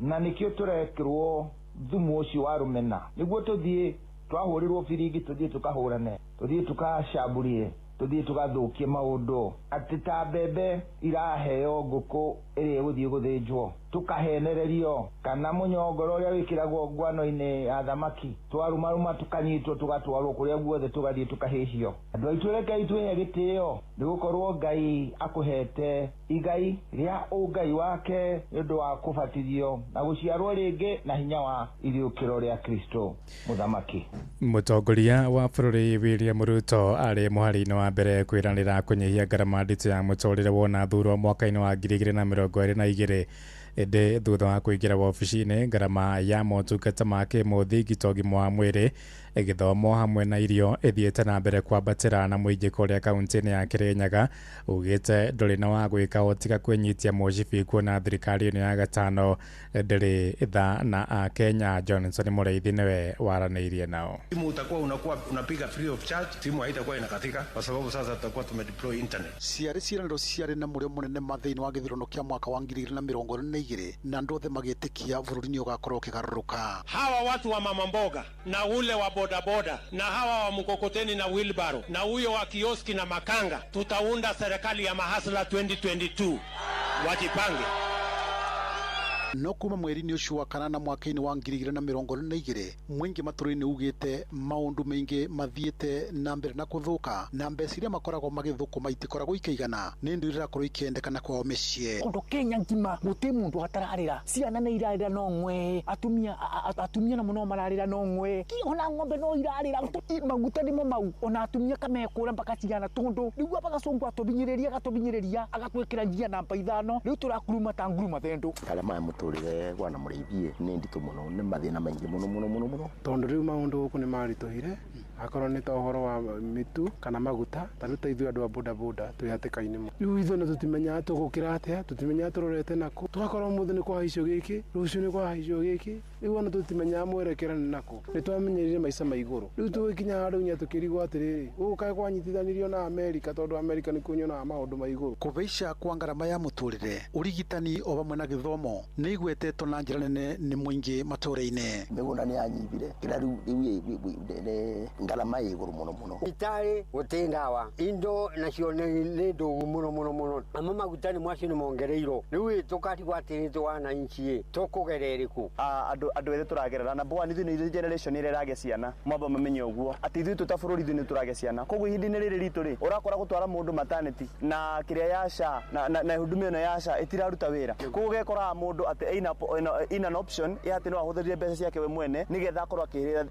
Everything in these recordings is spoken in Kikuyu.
Na nĩkĩo tũrekĩrwo thumu ũcio wa rũmena nĩguo tũthiĩ twahũrĩrwo biringi, tũthiĩ tũkahũrane, tũthiĩ tũkacamburie, tũthiĩ tũgathũkie maũndũ, atĩ ta mbembe iraheo ngũkũ ĩrĩa ĩgũthiĩ gũthĩnjwo, tũkahenererio, kana mũnyongoro ũrĩa wĩkĩragwo ngwano-inĩ ya thamaki, twarumaruma tũkanyitwo, tũgatwarwo kũrĩa guothe, tũgathiĩ tũkahĩhio. Andũ aitũ, rekei twĩhe gĩtĩo, nĩ gũkorwo Ngai akũhete igai rĩa ũngai wake nĩ ũndũ wa kũbatithio na gũciarwo rĩngĩ na hinya wa iriũkĩro rĩa Kristo mũthamaki. Mũtongoria wa bũrũri William Ruto arĩ mũhari-inĩ wa mbere kwĩranĩra kũnyihia ngarama nditũ ya mũtũrĩre wona thurwo mwaka-inĩ wa 2022. Ĩndĩ thutha wa kũingĩra wabici-inĩ, ngarama ya motungata ma kĩmũthingi ta ũgima wa mwĩrĩ, gĩthomo hamwe na irio ĩthiĩte na mbere kwambatĩra, na mũingĩ kũrĩa kaunti-inĩ ya Kĩrĩnyaga ugĩte ndũrĩ na wa gwĩka o tiga kwĩnyitia mũcibi, kuona thirikari ĩno ya gatano ndĩrĩ tha na Akenya. Johnson Mũrĩithi nĩwe waranĩirie nao. Simu utakuwa unakuwa unapiga free of charge, simu haitakuwa inakatika kwa sababu sasa tutakuwa tumedeploy internet. Ciarĩ ciĩranĩro ciarĩ na mũrĩo mũnene ma thĩinĩ wa gĩthurano kĩa mwaka wa 2022, na andũ othe magĩtĩkia bũrũri nĩ ũgakorwo ũkĩgarũrũka. Hawa watu wa mama mboga na ule wa bodaboda na hawa wa mkokoteni na wheelbarrow na huyo wa kioski na makanga, tutaunda serikali ya mahasla 2022. Wajipange. No kuma mweri-inĩ ũcio wa kanana mwaka-inĩ wa 2022, mũingĩ matũra-inĩ ugĩte maũndũ maingĩ mathiĩte na mbere na kũthũka, na mbeca iria makoragwo magĩthũkũma itikoragwo ikĩigana nĩ indo iria irakorwo ikĩendekana kwao mĩciĩ. Kundu Kenya ngima guti mundu atararira, ciana nĩ irarĩra no ng'we, atumia na muno mararĩra no ng'we, ki ona ng'ombe no irarĩra, maguta nĩmo mau, ona atumia kamekũra mpaka ciana, tondu rĩu aba gacungu atũbinyĩrĩria, agatũbinyĩrĩria, agatwĩkĩra njia namba 5, rĩu tũrakuruma ta nguruma thendu. Karama ya mũtũrĩre gwana mũrĩithie nĩ nditũ mũno, nĩ mathĩna maingĩ mũno mũno mũno mũno, tondũ rĩu maũndũ gũkũ nĩ maritũhire, akorwo nĩ ta ũhoro wa mĩtu kana maguta, ta rĩu ta ithuĩ andũ a bodaboda twĩ hatĩka-inĩ mũno. Rĩu ithuĩ na tũtimenyaga tũgũkĩra atĩa, tũtimenyaga tũrorete nakũ, tũgakorwo ũmũthĩ nĩ kwahaicwo gĩkĩ, rũciũ nĩ kwahaicwo gĩkĩ, rĩu ona tũtimenyaga mwerekera nĩ nakũ. Nĩ twamenyerire maica ma igũrũ, rĩu tũgĩkinya handũ nginya tũkĩrigwo atĩrĩrĩ, gũkũ kaĩ kwanyitithanirio na Amerika, tondũ Amerika nĩkuo nyonaga maũndũ ma igũrũ. Kũhaica kwa ngarama ya mũtũrĩre, ũrigitani o hamwe na gĩthomo nĩ igwetetwo na njĩra nene nĩ mũingĩ matũra-inĩ. Mĩgũnda nĩ yanyihire, kĩrĩa rĩu ngarama ĩ igũrũ mũno mũno. Thibitarĩ gũtirĩ ndawa, indo nacio nĩ ndũgu mũno mũno mũno, namo maguta nĩ macio nĩ mongereirwo, rĩu tũkarigwo atĩrĩ wananchi ĩ tũkũgera ĩrĩkũ? Andũ ethĩ tũragerera na bwana, ithuĩ nĩ generation ĩrĩa ĩragĩa ciana, mwamba mamenye ũguo atĩ ithuĩ twĩ ta bũrũri ithuĩ nĩ tũragĩa ciana, koguo ihinda-inĩ rĩrĩ ritũ rĩ, ũrakora gũtwara mũndũ maternity na kĩrĩa ya SHA na huduma ĩno ya SHA ĩtiraruta wĩra, koguo ũgekoraga mũndũ atĩ ina an option ya atĩ no ahũthĩrire mbeca ciake we mwene nĩgetha akorwo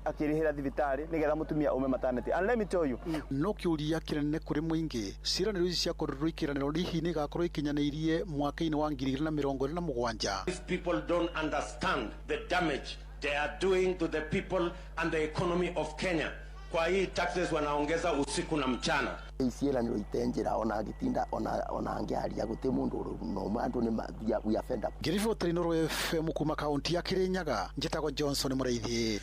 akĩrĩhĩra thibitarĩ nĩgetha mũtumia aume maternity. And let me tell you, no kĩũria kĩnene kũrĩ mũingĩ, ciĩranĩro ici ciakorirwo ikĩranĩrwo hihi nĩ igakorwo ikinyanĩirie mwaka-inĩ wa 2027? These people don't understand the damage they are doing to the people and the economy of Kenya. Kwa hii taxes wanaongeza usiku na mchana. Ciĩranĩro itenjĩra ona angĩtinda ona angĩaria gũtirĩ mũndũ noma, andũ nĩ we are fed up. Ngĩribotera Inooro FM kuma kaunti ya Kĩrĩnyaga, njĩtagwo Johnson Mũrĩithi.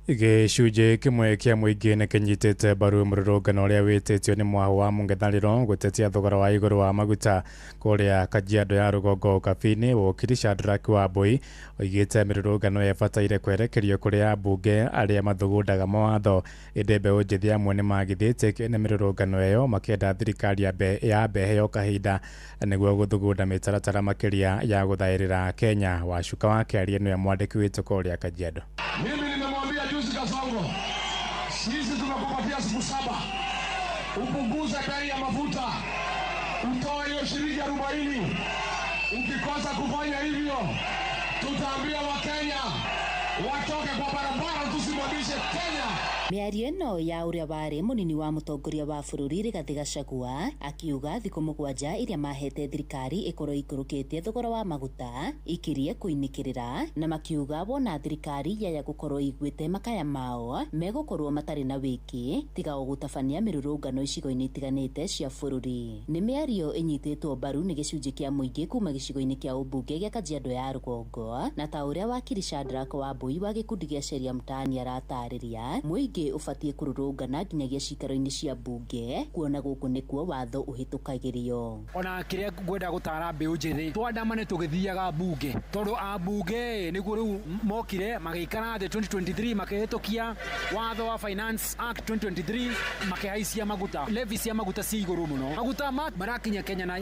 Gĩcunjĩ kĩmwe kĩa mũingĩ nĩ kĩnyitĩte mbaru mũrũrũngano ũrĩa wĩtĩtio nĩ mwahu wa mũng'ethanĩro gũtetia thogora wa igũrũ wa maguta kũrĩa Kajiado ya rũgongo Kabini. Wokiri Shadrack Wambui oigĩte mĩrũrũngano ĩyo ĩbataire kwerekerio kũrĩ ambunge arĩa mathugundaga mawatho, ĩndĩ mbeũ njĩthĩ amwe nĩ magithĩtie nĩ mĩrũrũngano ĩyo makĩenda thirikari yambe ĩheo kahinda nĩguo gũthugunda mĩtaratara makĩria ya gũthaĩrĩra Kenya. Wacuka wa Kĩarie nĩwe mwandĩki witũ kũrĩa Kajiado. Mimi nimemwambia juzi Kasongo, sisi tumekupatia siku 7 upunguze bei ya mafuta, utoe hiyo shilingi 40. Ukikosa kufanya hivyo, tutaambia Wakenya watoke kwa barabara, tusimamishe Kenya. Mĩario ĩno ya ũrĩa warĩ mũnini wa mũtongoria wa bũrũri Rigathĩ Gachagua akiuga thikũ 7 iria mahete thirikari ĩkorwo ikũrũkĩtie thogora wa maguta ikirie kũinĩkĩrĩra, na makiuga wona thirikari yaya gũkorwo iguĩte makaya mao megũkorwo matarĩ na wĩki tiga o gũtabania mĩrũrũngano icigo-inĩ itiganĩte cia bũrũri. Nĩ mĩario ĩnyitĩtwo mbaru nĩ gĩcunjĩ kĩa mũingĩ kuma gĩcigo-inĩ kĩa ũmbunge gĩa Kajiado ya rũgongo, na ta ũrĩa wakiri Shadrack Wambui Wambui wa gĩkundi gĩa Sheria Mtaani aratarĩria mũingĩ ũbatiĩ kũrũrũngana nginyagia cikaro-inĩ cia mbunge kuona gũkũ nĩkuo watho ũhĩtũkagĩrio. Ona kĩrĩa ngwenda gũtara mbeũ njĩthĩ, twandamane tũgĩthiaga mbunge, tondũ ambunge nĩguo rĩu mokire magĩikara thĩ 2023 makĩhĩtũkia watho wa Finance Act 2023, makĩhaicia maguta, levy cia maguta ci igũrũ mũno. Maguta marakinya Kenya na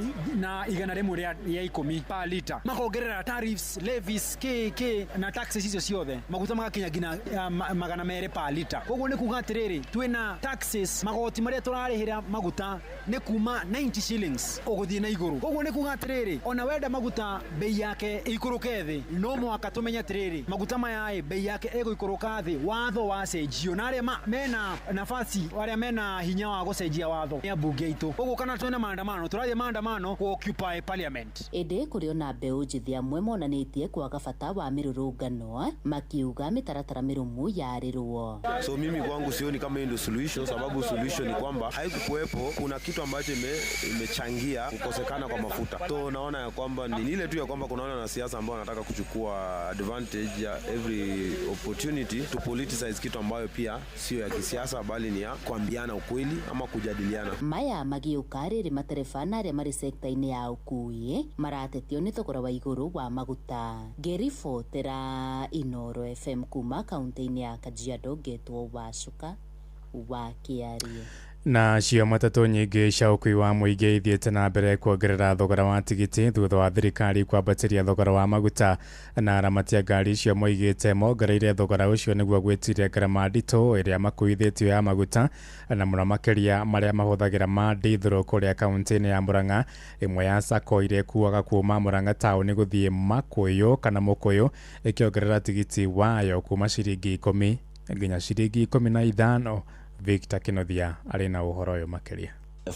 110 per lita, makongerera tariffs, levies, KK na taxes icio ciothe, maguta magakinya nginya 200 per lita. Koguo nĩ kuga atĩrĩrĩ, twĩna taxes, magoti marĩa tũrarĩhĩra maguta nĩ kuma 90 shillings ũgũthiĩ na igũrũ. Koguo nĩ kuga atĩrĩrĩ, ona wenda maguta bei yake ĩikũrũke thĩ, no mũhaka tũmenye atĩrĩrĩ, maguta maya bei yake ĩgũikũrũka thĩ watho wacenjio, na arĩa mena nafasi, arĩa mena hinya wa gũcenjia watho nĩ ambunge aitũ. Koguo kana twĩna maandamano, tũrathiĩ maandamano ku occupy parliament. Ĩndĩ kũrĩ ona mbeũ njĩthĩ amwe monanĩtie kwaga bata wa mĩrũrũngano, makiuga mĩtaratara mĩrũmu yarĩrwo. So mimi kwangu sioni kama hiyo ndio solution, sababu solution ni kwamba haikukuwepo, kuna kitu ambacho imechangia kukosekana kwa mafuta. So naona ya kwamba ni ile tu ya kwamba kuna wanasiasa ambao wanataka kuchukua advantage ya every opportunity to politicize kitu ambayo pia sio ya kisiasa, bali ni ya kuambiana ukweli ama kujadiliana. Maya magĩũka rĩrĩ matereba na arĩa marĩ sekta-inĩ ya ũkuui maratetio nĩ thogora wa igũrũ wa maguta. Ngĩribotera Inoro FM kuma kaunti-inĩ ya Kajiado, ngetwo Wacuka wa Kĩarie. Na cio matatũ nyingĩ cia ũkuui wa mũingĩ ithiĩte na mbere kuongerera thogora wa tigiti thutha wa thirikari kwambatĩria thogora wa maguta, na aramati a ngari icio moigĩte mongereire thogora ũcio nĩguo gwĩtiria ngarama nditũ ĩrĩa makuithĩtio ya maguta, na mũno makĩria marĩa mahũthagĩra ma ndithũrũ kũrĩa kaunti-inĩ ya Murang'a. Ĩmwe ya sacco iria ĩkuaga kuma Murang'a taũni gũthiĩ Makũyũ kana Mũkũyũ ĩkĩongerera tigiti wayo kuma ciringi 10 nginya ciringi 15. Victor Kinothia arĩ na ũhoro ũyũ makĩria.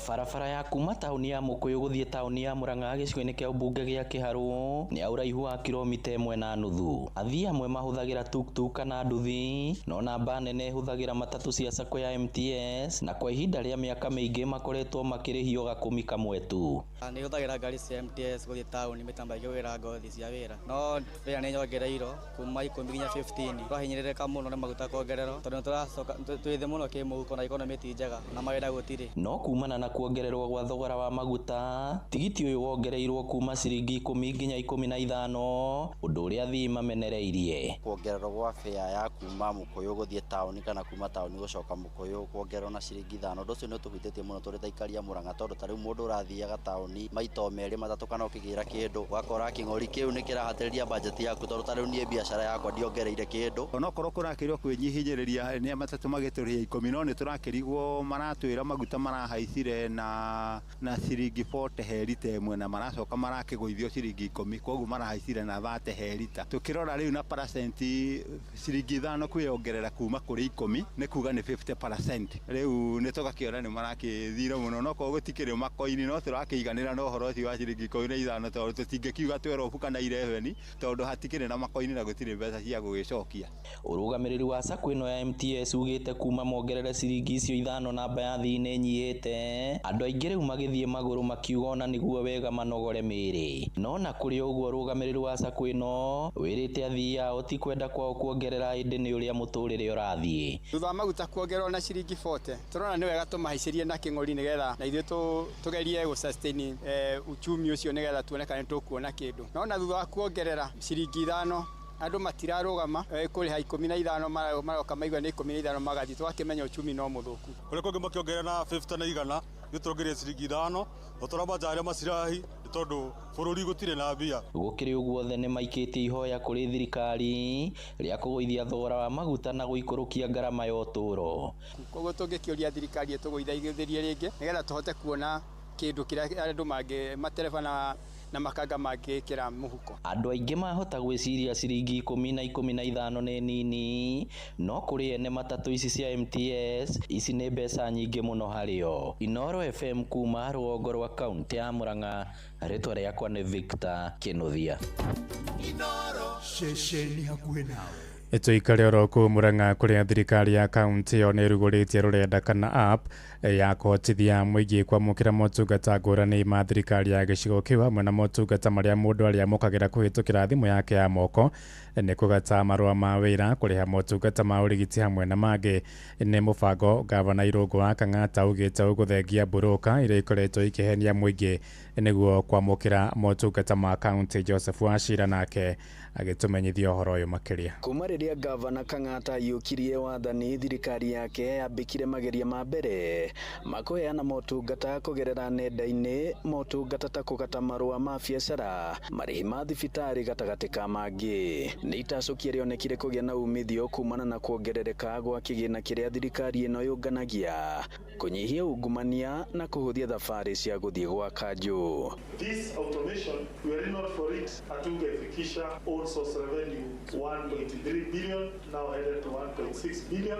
Barabara ya kuma taũni ya Mũkũyũ gũthiĩ taũni ya Murang'a gĩcigo-inĩ kĩa ũmbunge gĩa Kĩharũ nĩ ya ũraihu wa kilomita 1.5. Athii amwe mahũthagĩra tuktuk kana nduthi, no namba nene ĩhũthagĩra matatũ cia sacco ya MTS, na kwa ihinda rĩa mĩaka mĩingĩ makoretwo makĩrĩhio gakũmi kamwe tu. Nĩ hũthagĩra ngari cia MTS gũthiĩ taũni maita maingĩ kũgĩra ngothi cia wĩra, no fare nĩ nyongereirwo kuma 10 nginya 15. Tũrahinyĩrĩrĩka mũno nĩ maguta kuongererwo tondũ nĩtũracoka twĩ thĩ mũno kĩmũhuko na economy ti njega na mawĩra gũtirĩ. No kumana na kuongererwo gwa thogora wa maguta, tigiti ũyũ wongereirwo kuma ciringi 10 nginya 15, ũndũ ũrĩa athii mamenereirie. Kuongererwo gwa fare ya kuma Mũkũyũ gũthiĩ taũni kana kuma taũni gũcoka Mũkũyũ kuongererwo na ciringi 5, ũndũ ũcio nĩ ũtũhutĩtie mũno tũrĩ ta aikari a Murang'a, tondũ ta rĩu mũndũ ũrathiaga taũni maita 2 3 kana ũkĩgĩra kĩndũ, ũgakora kĩng'ori kĩu nĩ kĩrahatĩrĩria bajeti yaku, tondũ ta rĩu niĩ biacara yakwa ndiongereire kĩndũ. Onokorwo kũrakĩrwo kwĩnyihinyĩrĩria nĩ matatũ magĩtũrĩhia 10, no nĩ tũrakĩrigwo maratwĩra maguta marahaicire na ciringi 40 he rita ĩmwe, na maracoka marakĩgũithio ciringi 10, koguo marahaicire na 30 he rita. Tukĩrora rĩu na percent ciringi 5 kwĩongerera kuma kũrĩ 10 nĩ kuga nĩ 50%. Rĩu nĩ tũgakĩona nĩ marakĩthira mũno, no koguo gũtikĩrĩ makoini, no tũrakĩiganĩra na ũhoro ũcio wa ciringi 15, tondũ tũtingĩkiuga 12 kana 11, tondũ hatikĩrĩ na makoini na gũtirĩ mbeca cia gũgĩcokia. Ũrũgamĩrĩri wa sacco ĩno ya MTS ugĩte kuma mongerere ciringi icio 5 namba ya athii nĩ ĩnyihĩte, andũ aingĩ rĩu magĩthiĩ magũrũ makiuga ona nĩguo wega manogore mĩĩrĩ. No na kũrĩ ũguo ũrũgamĩrĩri wa sacco ĩno wĩrĩte athii ao ti kwenda kwao kuongerera, ĩndĩ nĩ ũrĩa mũtũrĩre ũrathiĩ. Thutha wa maguta kuongererwo na ciringi 40, tũrona nĩ wega tũmahaicĩrie na kĩng'ori nĩgetha na ithuĩ tũgerie gũ sustain uchumi ũcio nĩgetha tuone kana nĩtũkuona kĩndũ. No na thutha wa kuongerera ciringi 5 andũ matirarũgama kũrĩha 15, maroka maigua nĩ 15 magathiĩ, tũgakĩmenya uchumi no mũthũku. Kũrĩa kũngĩ makĩongerera na 50 na 100, nĩ tuongereire ciringi 5, tũramanja macirahi tondũ bũrũri gũtirĩ na mbia. Gũkĩrĩ ũguo othe nĩmaikĩtie ihoya kũrĩ thirikari rĩa kũgũithia thogora wa maguta na gũikũrũkia ngarama ya ũtũũro. Koguo tũngĩkĩũria thirikari ĩtũgũithaithĩrie rĩngĩ nĩgetha tũhote kuona kĩndũ kĩrĩa andũ mangĩ matereba na makanga mangĩkĩra mũhuko. Andũ aingĩ mahota gwĩciria ciringi 10 na 15 nĩ nini, no kũrĩ ene matatũ ici cia MTS ici nĩ mbeca nyingĩ mũno harĩo. Inoro FM kuma rũgongo rwa kaunti ya Murang'a, rĩtwa rĩakwa nĩ Victor Kĩnuthia. Ceceni hakuhĩ nawe. Tuikare oro kũu Murang'a kũrĩa thirikari ya kaunti ĩyo nĩ ĩrugũrĩtie rũrenda kana app ya kũhotithia mũingĩ kwamũkĩra motungata ngũrani ma thirikari ya gĩcigo kĩu hamwe na motungata marĩa mũndũ arĩamũkagĩra kũhĩtũkĩra thimũ yake ya moko nĩ kũgata marũa ma wĩra, kũrĩha motungata ma ũrigiti hamwe na mangĩ. Nĩ mũbango gavana Irũngũ wa Kang'ata augĩte ũgũthengia mburũka iria ikoretwo ikĩhenia mũingĩ nĩguo kwamũkĩra motungata ma kaunti. Joseph Wachira nake agĩtũmenyithia ũhoro ũyũ makĩria. Kuma rĩrĩa gavana Kang'ata aiyũkirie wathani, thirikari yake yambĩkire mageria ma mbere ma kũheana motungata kũgerera nenda-inĩ, motungata ta kũgata marũa ma biacara, marĩhi ma thibitarĩ gatagatĩ ka mangĩ. Nĩ itacũkia rĩonekire kũgĩa na umithio kumana na kuongerereka gwa kĩgĩna kĩrĩa thirikari ĩno yũnganagia, kũnyihia ungumania na kũhũthia thabarĩ cia gũthiĩ gwa kanjũ. This automation, we are not for it, hatungefikisha own source revenue 1.3 billion, now headed to 1.6 billion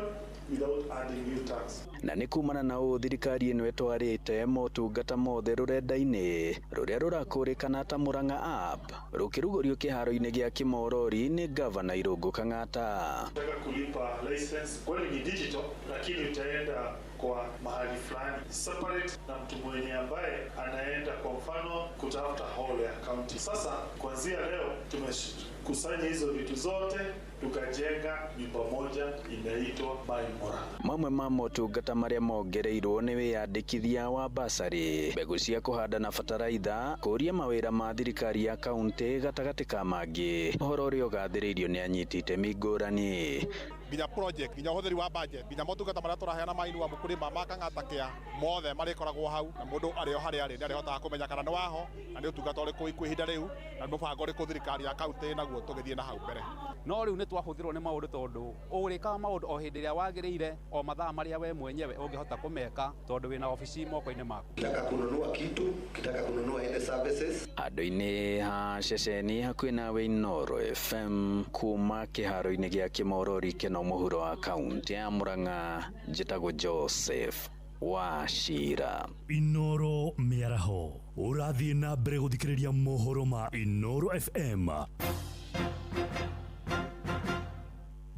without adding new tax. Na nĩ kumana na ũũ thirikari ĩno ĩtwarĩte motungata mothe rũrenda-inĩ rũrĩa rũrakũrĩkana ta Murang'a app, rũkĩrugũrio kĩharo-inĩ gĩa Kĩmorori nĩ gavana Irũngũ Kang'ata. Nataka kulipa license, kweli ni digital, lakini utaenda kwa mahali fulani separate na mtu mwenye ambaye anaenda kwa mfano kutafuta hall ya county. Sasa kuanzia leo tumekusanya hizo vitu zote tukajenga nyumba moja inaitwa My Murang'a. Mamwe ma motungata marĩa mongereirwo nĩ wĩyandĩkithia wa basarĩ, mbegũ cia kũhanda na bataraitha, kũũria mawĩra ma thirikari ya kaunti gatagatĩ ka mangĩ, ũhoro ũrĩa ũgathĩrĩirio nĩ anyiti itemi ngũrani. Nginya project, nginya ũhũthĩri wa budget, nginya motungata marĩa tũraheana ma Inua Mũkũrĩma ma Kang'ata Care mothe marĩkoragwo hau, na mũndũ arĩ o harĩa arĩ nĩ arĩhotaga kũmenya kana nĩ waho na nĩ ũtungata ũrĩkũ wĩ ihinda rĩu na nĩ mũbango ũrĩkũ thirikari ya kaunti ĩnaguo tũgĩthiĩ na hau mbere. No rĩu nĩ twahũthĩrwo nĩ maũndũ tondũ ũrĩkaga maũndũ o hĩndĩ ĩrĩa wagĩrĩire, o mathaa marĩa we mwenyewe ũngĩhota kũmeka tondũ wĩna obici moko-inĩ maku. Kitaka kununua kitu, kitaka kununua any services. Handũ-inĩ ha ceceni hakuhĩ nawe Inooro FM kuma kĩharo-inĩ gĩa Kĩmorori kĩno mũhuro wa kaunti ya Murang'a, njĩtagwo Joseph Wachira. Inooro mĩaraho ũrathiĩ na mbere gũthikĩrĩria mohoro ma Inooro FM.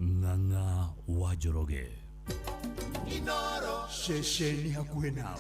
Ng'ang'a wa Njoroge. Inooro ceceni hakuhĩ nawe.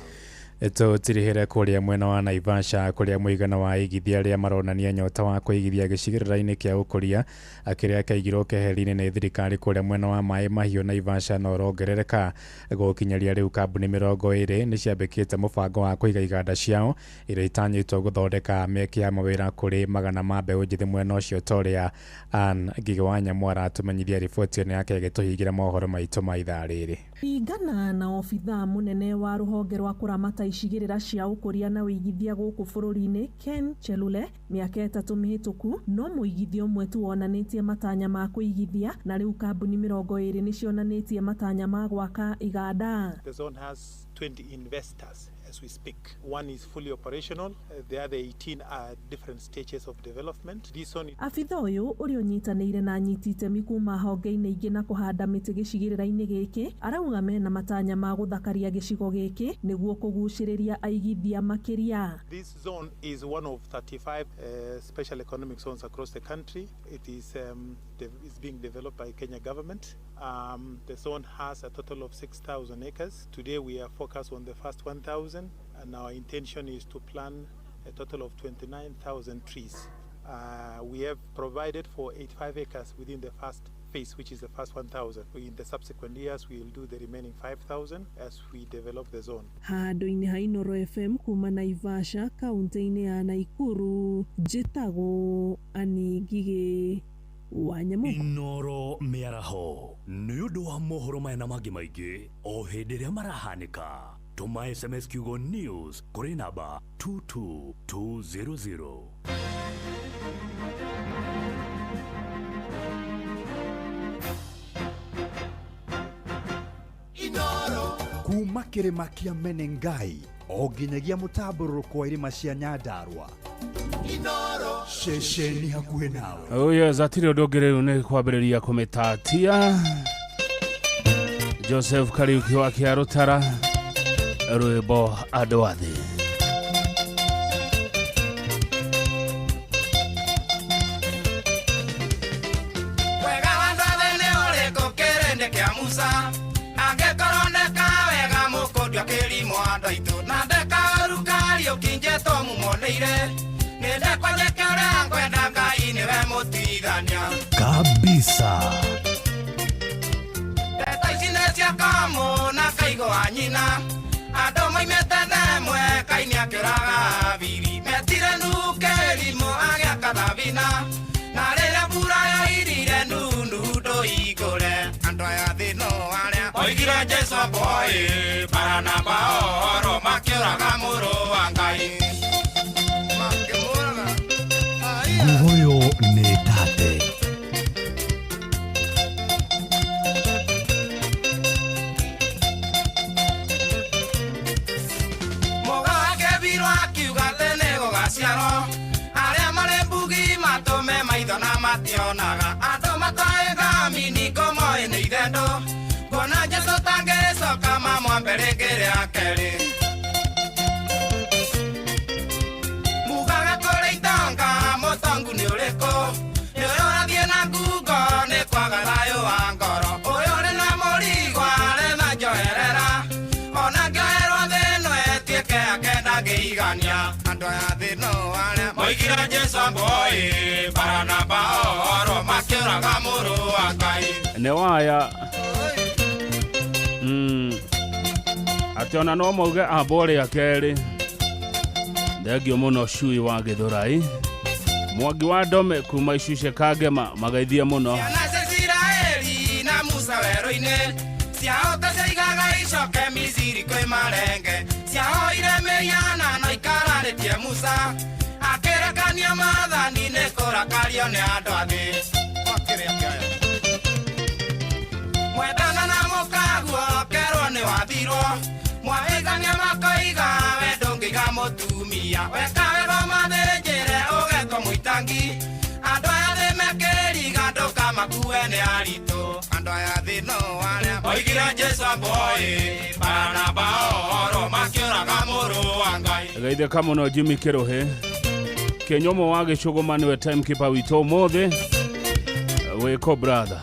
Tũtirihĩre kũrĩa mwena wa Naivasha kũrĩa mũigana wa aigithia arĩa maronania nyota wa kũigithia gĩcigĩrĩra-inĩ kĩa ũkũria kĩrĩa kĩaigirwo keheri-inĩ nĩ thirikari kũrĩa mwena wa maĩ mahiũ Naivasha no ũrongerereka. Gũkinyĩria rĩu kambuni 20 nĩ ciambĩkĩte mũbango wa kũiga iganda ciao iria itanyĩtwo gũthondeka mĩeke ya mawĩra kũrĩ magana ma mbeũ njĩthĩ mwena ũcio, ta ũrĩa Ann Ngigĩ wa Nyamũ aratũmenyithia riboti ĩno yake ĩgĩtũhingĩra mohoro maitũ ma ithaa rĩrĩ. Ringana na obithaa mũnene wa rũhonge rwa kũramata icigĩrĩra cia ũkũria na ũigithia gũkũ bũrũri-inĩ Ken Chelule, mĩaka 3 mĩhĩtũku no mũigithia ũmwe tu wonanĩtie matanya ma kũigithia, na rĩu kambuni 20 nĩ cionanĩtie matanya ma gwaka iganda. The zone has 20 investors as we speak. One is fully operational, the other 18 are different stages of development. This one... Abitha ũyũ ũrĩa ũnyitanĩire na anyiti itemi kuma honge-inĩ ingĩ na kũhanda mĩtĩ gĩcigĩrĩra-inĩ gĩkĩ arauga mena matanya ma gũthakaria gĩcigo gĩkĩ nĩguo kũgucĩrĩria aigithia makĩria. This zone is one of 35 special economic zones across the country. It is is being developed by Kenya government. The zone has a total of 6,000 acres. Today we are focused on the first 1,000, and our intention is to plant a total of 29,000 trees. We have provided for 85 acres within the first phase, which is the first 1,000. In the subsequent years, we will do the remaining 5,000 as we develop the zone. Handũ-inĩ ha Inooro FM kuma Naivasha kaunti-inĩ ya Nakuru, njĩtagwo Ann Ngigĩ wa Nyamũ. Inooro mĩaraho nĩ ũndũ wa mohoro maya na mangĩ maingĩ o hĩndĩ ĩrĩa marahanĩka. Tũma SMS kiugo news kũrĩ namba 22200. Kuma kĩrĩma kĩa Menengai o nginyagia mũtambũrũrũko wa irĩma cia Nyandarua. Inooro ceceni hakuhĩ nawe. Oyo zatirĩ ũndũ ũngĩ rĩu nĩ kwambĩrĩria kũmĩtatia. Joseph Kariuki wa Kĩarũtara, rwĩmbo andũ a thĩ. Wega wa andũ a thĩ nĩ Musa angĩkorwo ndeka wega mũkũndio kĩrimũ andũ aitũ na ndeka ũru kariũki njetwo mumoneire nĩ ndekwa njĩke ũrĩa ngwenda Ngai nĩwe mũtuithania Kabisa. Ndeto ici nĩ cia kamũ na kaigo wa nyina andũ moimĩte ndemwe Kaini akĩũraga Habili metire Nuhu kĩrimũ agĩaka thabina na rĩrĩa mbura yoirire Nuhu ndũigũre andũ aya thĩ no arĩa oigire Jesũ boy Baranaba oro makĩũraga mũrũ wa Ngai makĩmũraga. Ngugoyo nĩ tate. Mũga akebirwo akiuga atĩ nĩ gũgaciarwo arĩa marĩ mbugi matũme maitho na mationaga andũ matoĩ ngamini ngũmoĩ nĩ ithendũ nguona Jesũ tangĩcoka mamwambe rĩngĩ rĩa kerĩ mugaga kũrĩ itonga mũtongu nĩ ũrĩkũ nĩ ũyũ ũrathiĩ na ngungo nĩ kwaga thayũ wa ngoro ũyũ ũrĩ na mũrigo aretha njoherera ona ngĩoherwo thĩ ĩno ĩtuĩke yake ndangĩigania andũ aya thĩ no arĩa moigire Jesũ boy Baranaba oro makĩũraga mũrũ wa Ngai. Nĩ waya atĩ ona no mauge ambwo rĩa kerĩ. Thengio mũno cui wa Gĩthũrai Mwangi wa Ndome kuma Icuce Kangema magaithie mũno. Ciana cia Isiraeli na Musa werũ-inĩ ciahota ciaigaga icoke Misiri kwĩ marenge ciahoire mĩhianano ikararĩtie Musa akĩrekania maathani nĩ kũrakario nĩ andũ a thĩ. Mwendana na mũkaguo kerwo nĩ wathirwo mwahĩtania makoiga we ndũngĩiga mũtumia weka wega ũmathĩnjĩre ũgetwo mũitangi andũ aya thĩ mekĩriga ndũkamakue nĩ aritũ andũ aya thĩ no arĩa moigire Jesũ boy Baranaba oro makĩũraga mũrũ wa Ngai. Geithĩka mũno Jimmy Kĩrũhĩ Kĩnyũmũ wa Gĩcũgũma nĩwe timekeeper witũ ũmũthĩ wĩko brother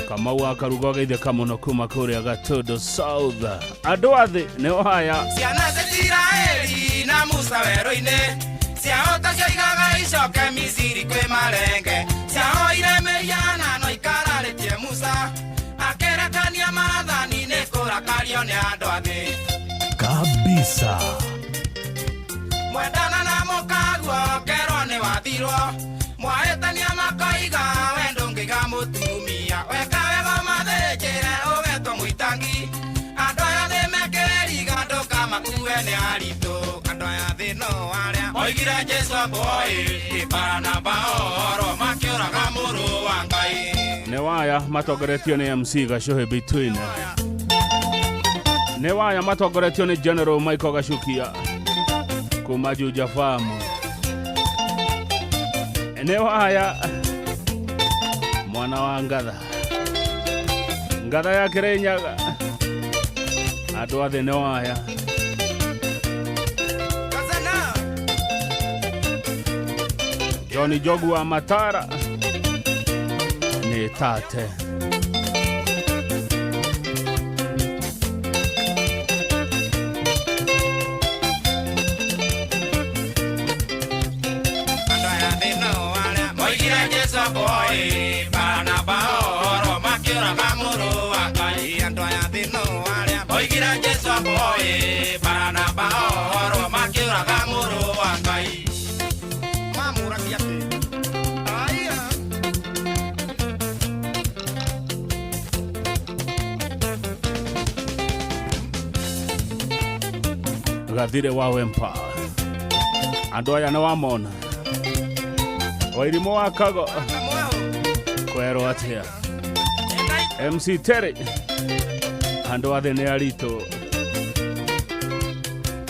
Kamau wa Karugo geithĩka mũno kuma kũrĩa Gatũndũ South. Andũ a thĩ nĩ waya. Ciana cia Isiraeli na Musa werũ-inĩ ciahota ciaigaga icoke Misiri kwĩ marenge ciahoire mĩhianano ikararĩtie Musa akĩrekania maathani nĩ kũrakario nĩ andũ a thĩ. Kabisa. Mwendana na mũkaguo kerwo nĩ wathirwo mwahĩtania makoiga we ndũngĩiga mũtumia weka wega ũmathĩnjĩre ũgetwo mũitangi andũ aya thĩ mekĩriga ndũkamakue nĩ aritũ andũ aya thĩ no arĩa moigire Jesũ boy Baranaba oro makĩũraga mũrũ wa Ngai. Nĩ waya matongoretio nĩ MC Gacũhĩ Between. Nĩ waya matongoretio nĩ General Michael Gacukia kuma Juja Farm. Nĩ waya mwana wa ngatha ngatha ya Kĩrĩnyaga andũ a thĩ nĩ waya. Johnny Jogu wa Matara nĩ tate. Andũ aya thĩ no arĩa moigire Jesũ boy Baranaba oro makĩũraga mũrũ wa Ngai andũ aya thĩ no arĩa moigire Jesũ boy Baranaba oro makĩũraga mũrũ wa Ngai mamũragia kĩ aya. Gathire wa Wempa andũ aya nĩ wamona Wairimũ wa Kago kwerwo atĩa MC Terry andũ a thĩ nĩ aritũ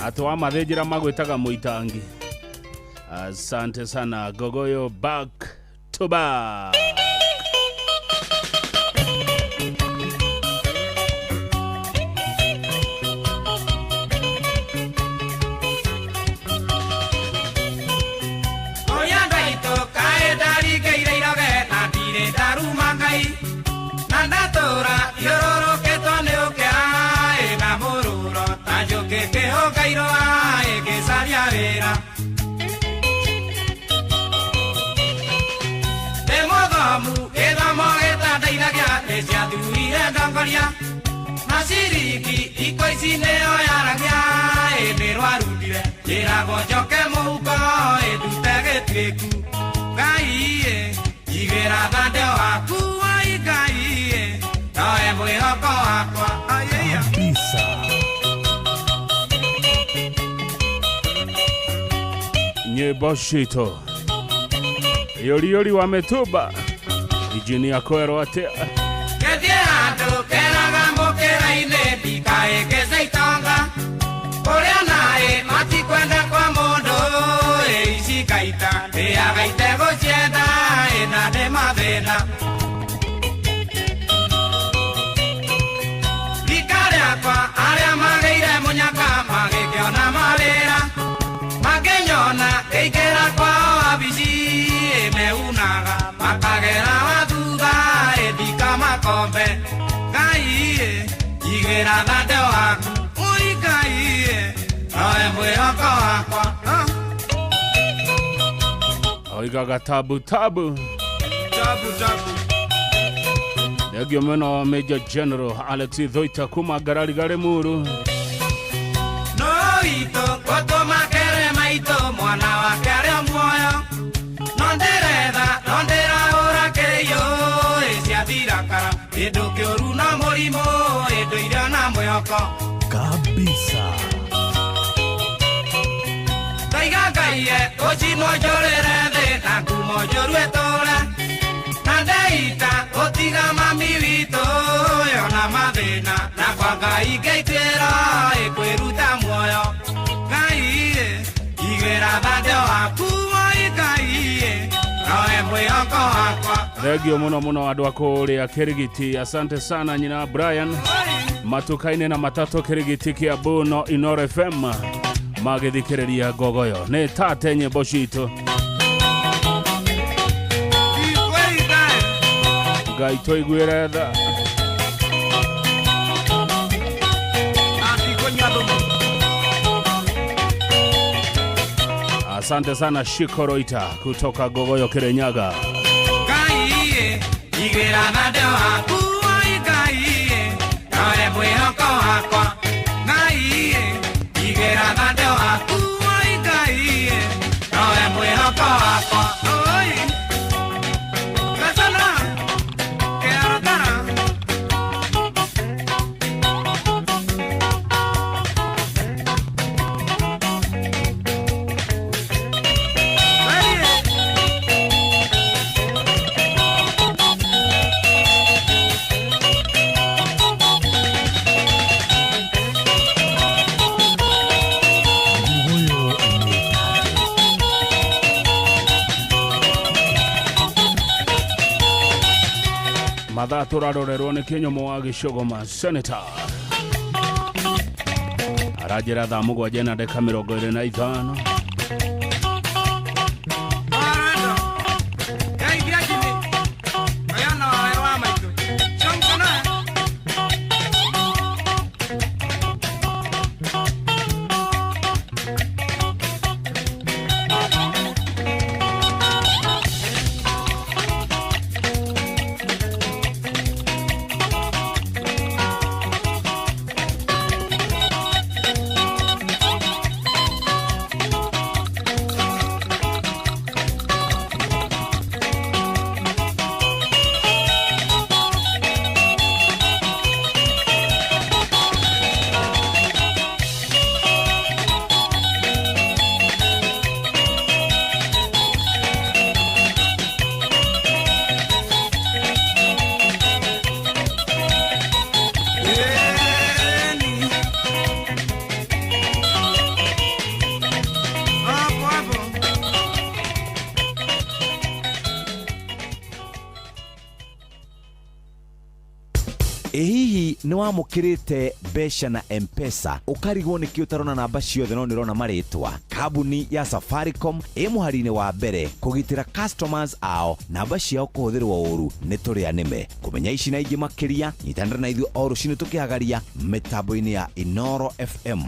atĩ wamathĩnjĩra magwĩtaga mũitangi. Asante sana Gogoyo back to back. Oya Ngai tũkaĩ ndaringĩire iroge na ndirĩ ndaruma Ngai na ndatũra Mũthomu gĩthomo gĩtandeithagia nĩ ciathuire ndongoria na ciringi thikũ ici nĩyo yaragia ĩndĩ rwarundire njĩragwo njoke mũhuko ĩndute gĩtuĩku Ngai ĩ njigĩra thandĩ waku oi Ngai ĩ nowe mwĩhoko wakwa ayaya Kabisa. Nyĩmbo citũ yoriori wa mĩtumba injinia kwerwo atĩa Gĩthiĩ handũ keraga mũkĩra-inĩ ndikaĩngĩce itonga kũrĩa naĩ matikwenda kwa mũndũ ĩ ici ngaita ndĩaga itegũcienda ĩ na ndĩ mathĩna rika rĩakwa arĩa magĩire mũnyaka magĩkĩona mawĩra makĩnyona ngĩingĩra kwao wabici ĩ meunaga makagera wa thutha ĩ ndikamakombe Ngai ĩ njigĩra thandĩ waku ui Ngai ĩ nowe mwĩhoko wakwa. Oigaga tabu tabu tabu tabu. Thengio mũno Major General Alex Thoita kuma ngarari garĩ muru. No witũ gũtũma kere maitũ mwana wake arĩ o muoyo no ndĩretha no ndĩrahũra kĩiyũ ĩ ciathirakara kĩndũ kĩũru no mũrimũ ĩndũire na mwĩhoko Kabisa. Ndaiga Ngai e ũcinwo njũrĩre thĩ na ngumo njũru ĩtũre na ndeita gũtiga mami witũ yona mathĩna na kwa Ngai ngĩituĩra ĩkwĩruta muoyo Ngai ĩ njigĩra thandĩ waku oi Ngai ĩ nowe mwĩhoko wakwa. Thengio mũno mũno andũ a kũrĩa Kĩrigiti, asante sana nyina Brian matuka-inĩ na matatũ Kĩrigiti Kiambu no Inoro FM magĩthikĩrĩria ngogoyo nĩ tate nyĩmbo citũ Ngai tũiguĩre tha. Asante sana Shikoroita kutoka Gogoyo Kirinyaga. Ngai ĩ njigĩra thandĩ waku oi Ngai ĩ nowe mwĩhoko wakwa Ngai ĩ njigĩra thandĩ waku oi Ngai ĩ nowe mwĩhoko wakwa oi Gasana Kearotara. Ngogoyo nĩ tate. Mathaa tũrarorerwo nĩ kĩnyũmũ wa gĩcũgũma senator aranjĩra thaa 7 na ndagĩka 25. Ĩ hihi nĩ wamũkĩrĩte mbeca na M-Pesa ũkarigwo nĩkĩ ũtarona namba ciothe no nĩ ũrona marĩtwa? Kambuni ya Safaricom ĩ mũhari-inĩ wa mbere kũgitĩra customers ao namba ciao kũhũthĩrwo ũru nĩ tũrĩa nĩme. Kũmenya ici na ingĩ makĩria nyitanĩra na ithuĩ o rũcinĩ tũkĩhagaria mĩtambo-inĩ ya Inoro FM.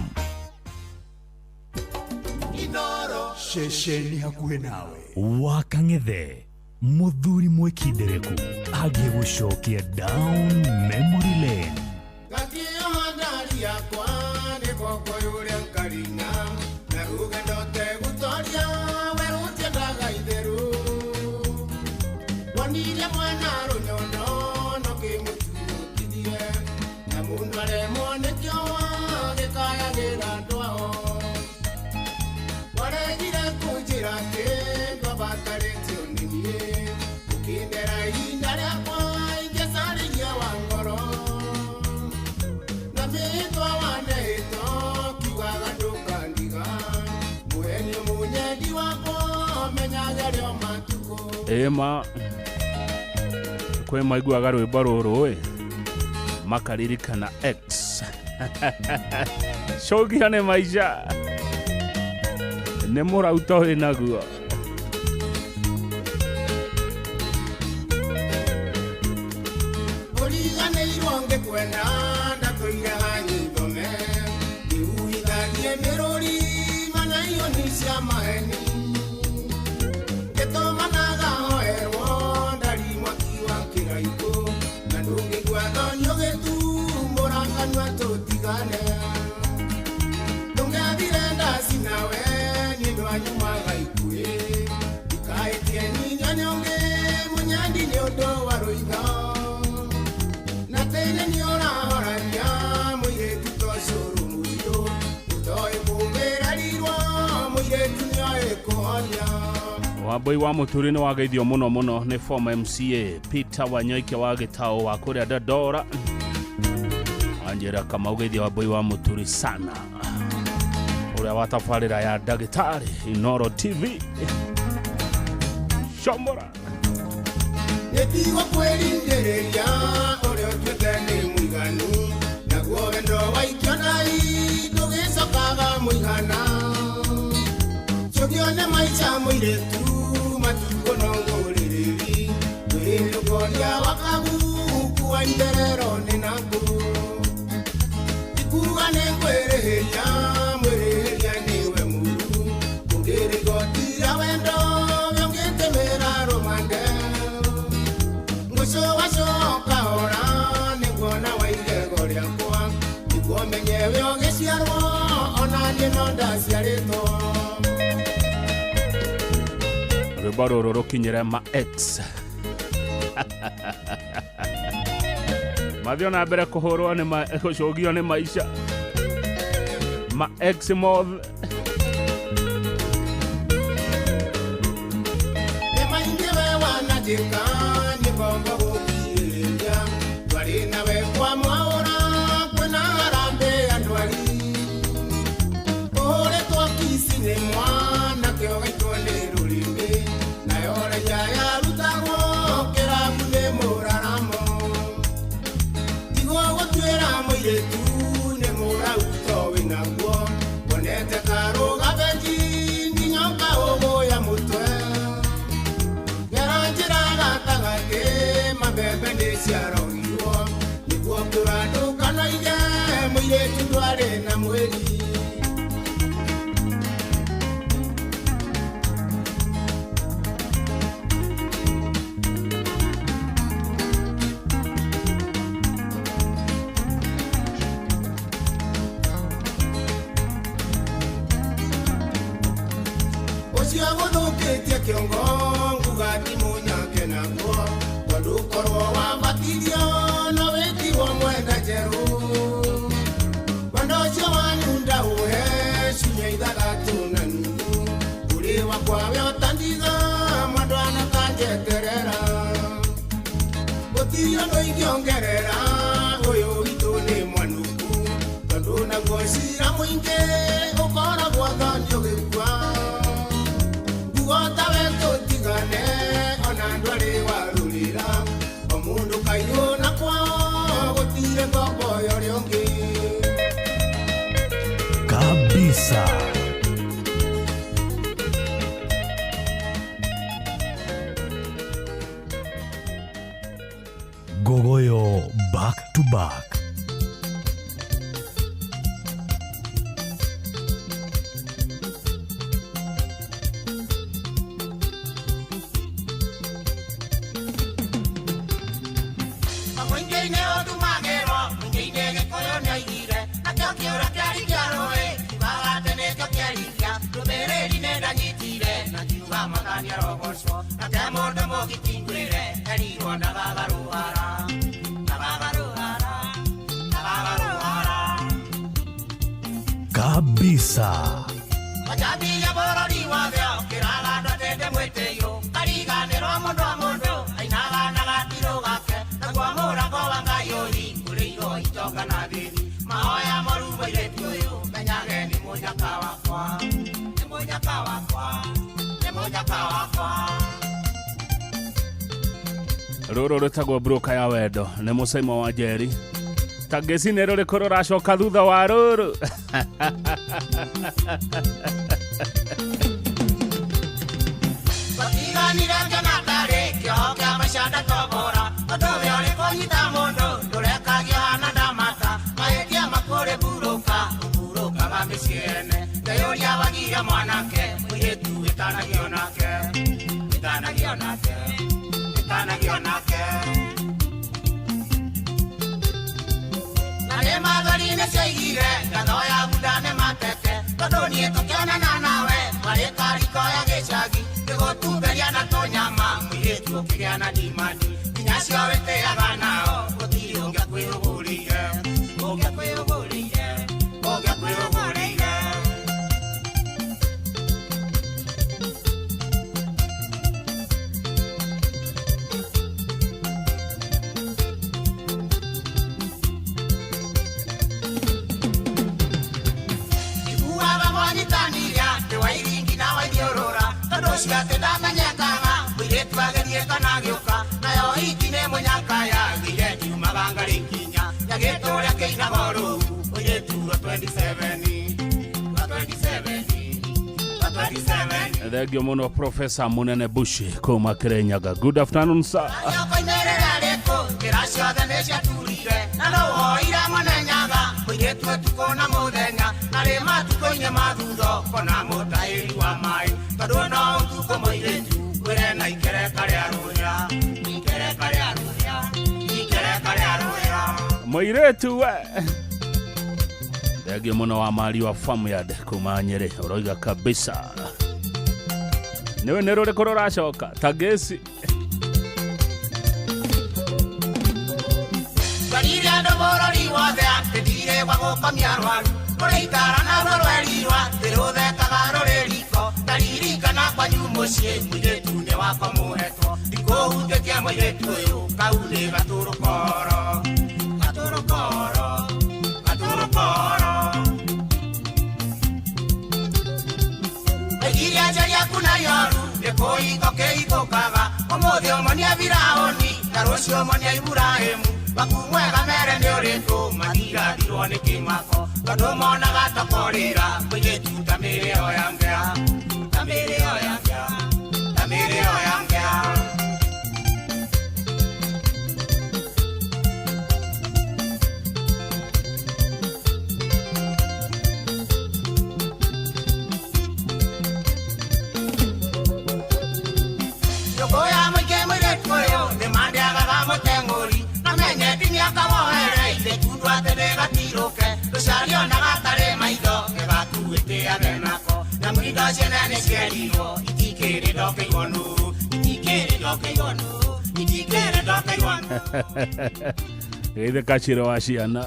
Ceceni hakuhĩ nawe. Wakang'ethe Mũthuri mwĩkindereku angĩgũcokia down memory lane. Gakĩoha ndari yakwa nĩ ũrĩa nkarina na rũgendo tegũtoria werũtiendaga itherũ wonire mwana rũnyondo no kĩmũtumũkithie na mũndũ aremwo nĩkĩoa gĩkayagĩra andũ ao waregire kũnjĩra atĩ ndwabatarĩtio nĩ niĩ ũkĩndera ihinda rĩakwa ingĩcarĩria wa ngoro na mĩĩtwa wanehĩtwo kiugaga ndũkandiga mũhenio mũnyendi wakwa menyaga rĩo matukũ. Ĩma kwĩ maiguaga rwĩmbo rũrũ ĩ makaririkana X. Cũngio nĩ maica nĩ mũrauto wĩ naguo. Ũriganĩirwo ngĩkwenda ndatũire hanyithome ndiuhithagie mĩrũri mana ioni cia maheni ngĩtũmanaga hoerwo ndari mwaki wa kĩraikũ na ndũngĩigua thoni ũgĩtumũra kanua tũtigane ndũngĩathire ndaci nawe niĩ ndwanyumaga ikuĩ ndikaĩtie nyinya nĩ ũngĩ mũnyendi nĩ ũndũ wa rũitho na tĩĩnĩ nĩ ũrahorania mũirĩtu to cũrũ mũirũ ũtoĩ kũmĩrarirwo mũirĩtu nĩoĩ kũhonia. Wambui wa Mũturi nĩ wageithio mũno mũno nĩ former MCA Peter Wanyoike wa Gĩtaũ wa kũrĩa Dandora. Anjĩra Kamau geithia Wambui wa Mũturi sana ũrĩa wa tabarĩra ya ndagĩtarĩ Inoro TV. Shomora. Nĩtigwo kwĩringĩrĩria ũrĩa ũtuĩte nĩ mũiganu naguo wendo waikio nai ndũgĩcokaga mũigana cũgio nĩ maica mũirĩtu matukũ no ngũrĩrĩri wĩrũgoria wa kaguku wa itherero nĩ naku ikuga nĩ ngwĩrĩhĩria mwĩrĩhĩria nĩwe mũru ũngĩrĩ igoti rĩa wendo ũngĩtĩmĩra rũmande ngũcũgacũka ora nĩguona wa igego rĩakwa nĩguo menye we ũgĩciarwo ona niĩ no ndaciarĩtwo. Rwĩmbo rũrũ rũkinyĩre ma X. Mathiĩ na mbere kũhũrwo nĩ gũcũgio nĩ maica ma X mothe. Nĩ maingĩ we wananjĩka nĩ ngombo gũkirĩrĩria twarĩ nawe kwa mwaũra kwĩna harambĩ ya ndwari ũhũrĩtwo kici nĩ mwana kĩo gaitwo nĩ rũrĩmĩ nayo raia yarutagwo kĩrabu nĩ mũraramo tigwo gũtuĩra mũirĩtu nĩ mũrauto wĩnaguo wonete karũga benji nginya ũkaũgũya mũtwe ngera njĩra gatagatĩ mabembe nĩ ciarogirwo nĩguo kũra ndũkanoige mũirĩtu ndwarĩ na mwĩri. Ũcio gũthũkĩtie kĩongo nguga ti mũnyake naguo tondũ korwo wabatirio no wĩtigwo mwenda njerũ wendo ũcio wanyu ndaũhe ciumia ithathatũ na nuthu ũrĩ wakwa we ũtandiga mwendwa na tanjeterera gũtirĩ ũndũ ingĩongerera ũyũ witũ nĩ mwanuku tondũ naguo cira mũingĩ ũkoragwo thoni ũgĩkua Gota we tũtigane ona ndwarĩ warũrĩra o mũndũ kaiyũ na kwao gũtirĩ ngombo ya ũrĩa ũngĩ. Kabisa. Gogoyo back to back. Mũingĩ-inĩ ũtumagĩrwo, mũingĩ-inĩ Gĩkũyũ nĩoigire, nakĩo kĩũra kĩari kĩa rũĩ, kiugaga atĩ nĩkĩo kĩariria, ndũmĩrĩri nĩndanyitire, na ngiuga Mwathani arogocwo, nake mũndũ mũgiti ngwĩre, erirwo ndagagarũhara, ndagagarũhara, ndagagarũhara. Kabisa. Majambiria bũrũri wothe okĩraga andũ atĩ ndĩmwĩtĩirwo, kariganĩrwo mũndũ wa mũndũ, ainaga na gatirũ gake, naguo mũrango wa Ngai ũhingũrĩirwo itonga na thĩni, mahoya moru mũirĩtu ũyũ, menyage nĩ mũnyaka wakwa, nĩ mũnyaka wakwa, nĩ mũnyaka wakwa. Rũrũ rwĩtagwo broka ya wendo nĩ mũcaimo wa Njeri. Tangeci nĩ rũrĩkũ rũracoka thutha wa rũrũ? Twatiganire ngĩona ndarĩ kĩoho kĩa maica ndatobora, ũndũ ũyũ ũrĩ kũnyita mũndũ ndũrekagio hana ndamata, mahĩtia maku ũrĩ mburũka, ũmburũkaga mĩciĩ ene, ngeyũria wagire mwanake, mũirĩtu wĩtanagio nake, wĩtanagio nake, wĩtanagio nake. Na nĩ mathori nĩcioigire, ngatho ya bunda nĩ mateke, tondũ niĩ tũkĩonana nawe, marĩ kariko ya gĩcagi, ngĩgũtumberia na tũnyama, mũirĩtu ũkĩgĩa na ndimandi, nginya acio wĩtĩaga nao, gũtirĩ ũngĩakwĩrũgũrĩire, ũngĩakwĩrũgũrĩire, ũngĩakwĩrũgũrĩire. Iguaga mwanyitanire atĩ wairingi na waithiũrũra, tondũ ũcio atĩ ndamenyekaga, mũirĩtu agerie kana agĩũka, nayo hiki nĩ mũnyaka yagĩire ndiumaga ngarĩ nginya, yagĩtũũria kĩinaga ũrũu, mũirĩtu wa 27, wa 27, wa 27. Thengio mũno Profesa Munene Bushi kuma Kirinyaga. Good afternoon sir. Nyokoimĩrĩra rĩkũ, njĩra ciothe nĩciaturire, na no woire mũnenyaga, mũirĩtu ũtukũ na mũthenya, na rĩ matukũ-inĩ ma thutha ũkona mũtahĩri wa maĩ, tondũ no ũtukũ mũirĩtu, ngwĩre na ikereka rĩa rũhĩa, ikereka rĩa rũhĩa, ikereka rĩa rũhĩa. Mũirĩtu we. Thengio mũno wa Mari wa Farmyard kuma Nyĩrĩ, ũroiga kabisa. Nĩwe nĩ rũrĩkũ rũracoka Tangeci? Twarire andũ bũrũri wothe atĩ ndirĩ gwa gũkomia arwaru, rũrĩ itara naruo rwerirwo atĩ rũthekaga rũrĩ riko, ndaririkana kwanyu mũciĩ mũirĩtu nĩ wakwa mũhetwo, ndikũhutĩtie mũirĩtu ũyũ kau nĩ gatũrũkoro, gatũrũkoro, gatũrũkoro. Oigire anjaria aku na yoru, nĩ kũhingo kĩhingũkaga, ũmũthĩ ũmonia Firaũni, na rũciũ ũmonia Iburahĩmu, waku mwega mere nĩ ũrĩkũ, matirathirwo nĩ kĩmako, tondũ monaga ta kũrĩra, mũirĩtu ta mĩrĩo ya ngĩa, ta mĩrĩo ya ngĩa, ta mĩrĩo ya ngĩa. Nyũngũ ya mũingĩ mũirĩtu ũyũ nĩmandĩagaga mũteng'ũri, na menyeti mĩaka wohereire kundu atĩ ndĩgatirũke, rũcario na gatarĩ maitho gĩgakuĩtĩage nako, na indo ciene nĩcierirwo, itikĩrĩ ndokĩigwo nũ, itikĩrĩ ndokĩigwo nũ, itikĩrĩ ndokĩigwo nũ. Geithe kachiro wa ciana.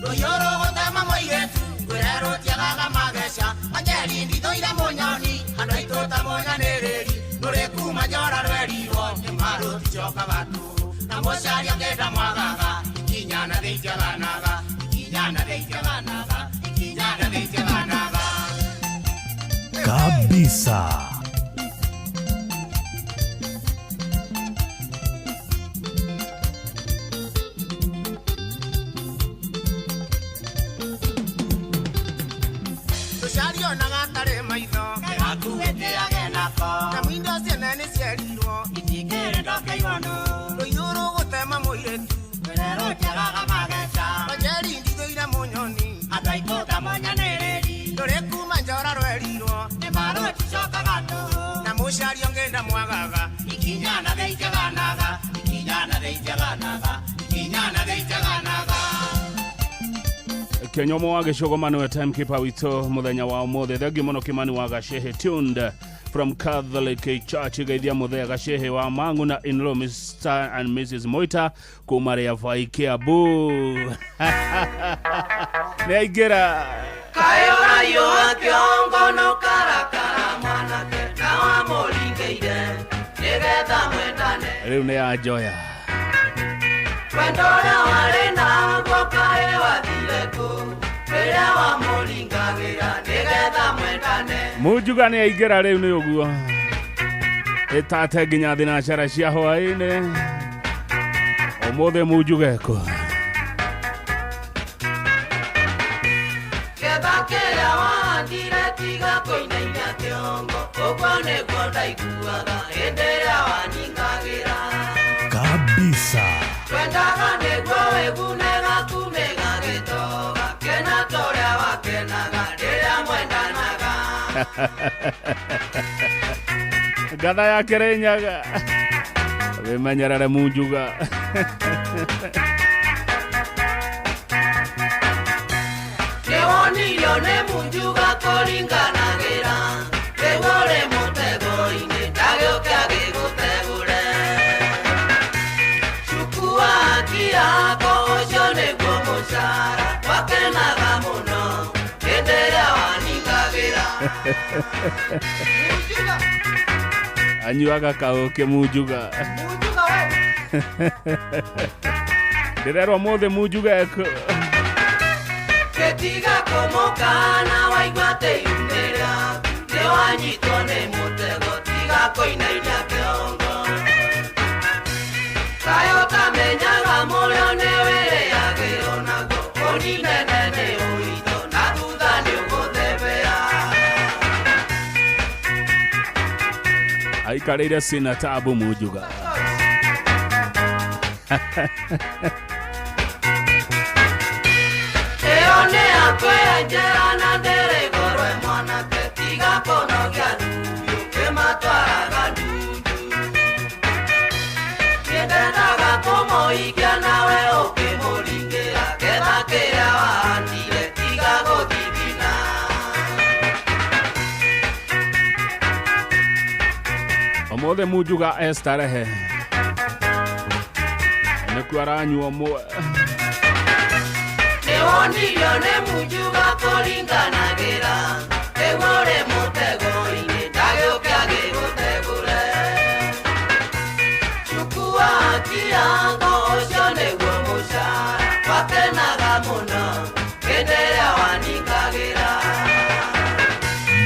Rũhiũ rũgũtema mũirĩtu, ngwĩre rũtiagaga mageca, Wanjeri ndithũire mũnyoni, andũ aitũ ta mũnyanĩrĩri, rũrĩ kuma njora rwerirwo, nĩma rũticokaga tũhũ, na mũcaria kĩnda mwagaga, ikinya na thĩ itiaganaga, ikinya na thĩ itiaganaga, ikinya na thĩ itiaganaga. Kabisa. Rũcario na gatarĩ maitho, gĩgakuĩtĩage nako, na indo ciene nĩcierirwo, itikĩrĩ ndokĩigwo nũ, rũhiũ rũgũtema mũirĩtu, ngwĩre rũtiagaga mageca, Wanjeri ndithũire mũnyoni, andũ aitũ ta mũnyanĩrĩri, rũrĩ kuma njora rwerirwo, nĩma rũticokaga tũhũ, na mũcaria ngĩnda mwagaga, ikinya na thĩ itiaganaga, ikinya na thĩ itiaganaga, Kenyomo wa Gĩcũgũma nĩwe timekeeper witũ mũthenya wa ũmũthĩ. Thengiũ mũno Kimani wa Gacehe, tuned from Catholic Church. Geithia mũthee Gacehe wa Mangu na in-law Mr and Mrs Moita kuma Rĩabai Kiambu. Nĩ aingĩra. Kaĩ ũraiũa kĩongo no karakara mwanake na wamũringĩire nĩgetha mwendane. Rĩu nĩ anjoya. Wendo ũrĩa warĩ naguo kaĩ wathire kũ rĩrĩa wamũringagĩra nĩgetha mwendane. Munjuga nĩ aingĩra rĩu nĩ ũguo. Ĩtate nginya thinacara cia hwaĩ-inĩ. Ũmũthĩ Munjuga ekũ. Getha kĩrĩa wahandire tiga kũinainia kĩongo ũguo nĩguo ndaiguaga hĩndĩ ĩrĩa waningagĩra. Kabisa. Twendaga nĩguo wĩgune gakume gagĩtoga kena torĩa wakenaga rĩrĩa mwendanaga. Ngatha ya Kĩrĩnyaga. Wĩmenyerere Munjuga. Nĩwonirio nĩ Munjuga kũringanagĩra rĩu ũrĩ mũtego-inĩ ndagĩũke agĩgũtegũre. Cukua haki yako ũcio nĩguo mũcara wakenaga mũno hĩndĩ ĩrĩa waningagĩra. Anyuaga kaũkĩ Munjuga. Ndĩrerwo mũthĩ Munjuga ekũ. Gĩtiga kũmũkana waigua atĩ yumĩra nĩwanyitwo nĩ mũtego tiga kũinainia kĩongo. Kaĩ ũtamenyaga mũrĩo nĩwĩrĩagĩrwo naguo ũninene nĩ ũritũ na thutha nĩũgũthebea. Aikarĩire sina tabu Munjuga. Ĩyo nĩ yakwenjera na ndĩrĩ goro mwanake tiga kũnogia ndundu kĩmatwaraga ndundu. Nĩndendaga kũmũhikia nawe ũkĩmũringĩra getha kĩrĩa wahandire tiga gũthithina. Ũmũthĩ Munjuga estarehe. Nĩkuo aranyua ũmwe. Nĩwonirio nĩ Munjuga kũringanagĩra rĩu ũrĩ mũtego-inĩ ndagĩũke agĩgũtegũre. Chukua haki yako ũcio nĩguo mũcara wakenaga mũno hĩndĩ ĩrĩa waningagĩra.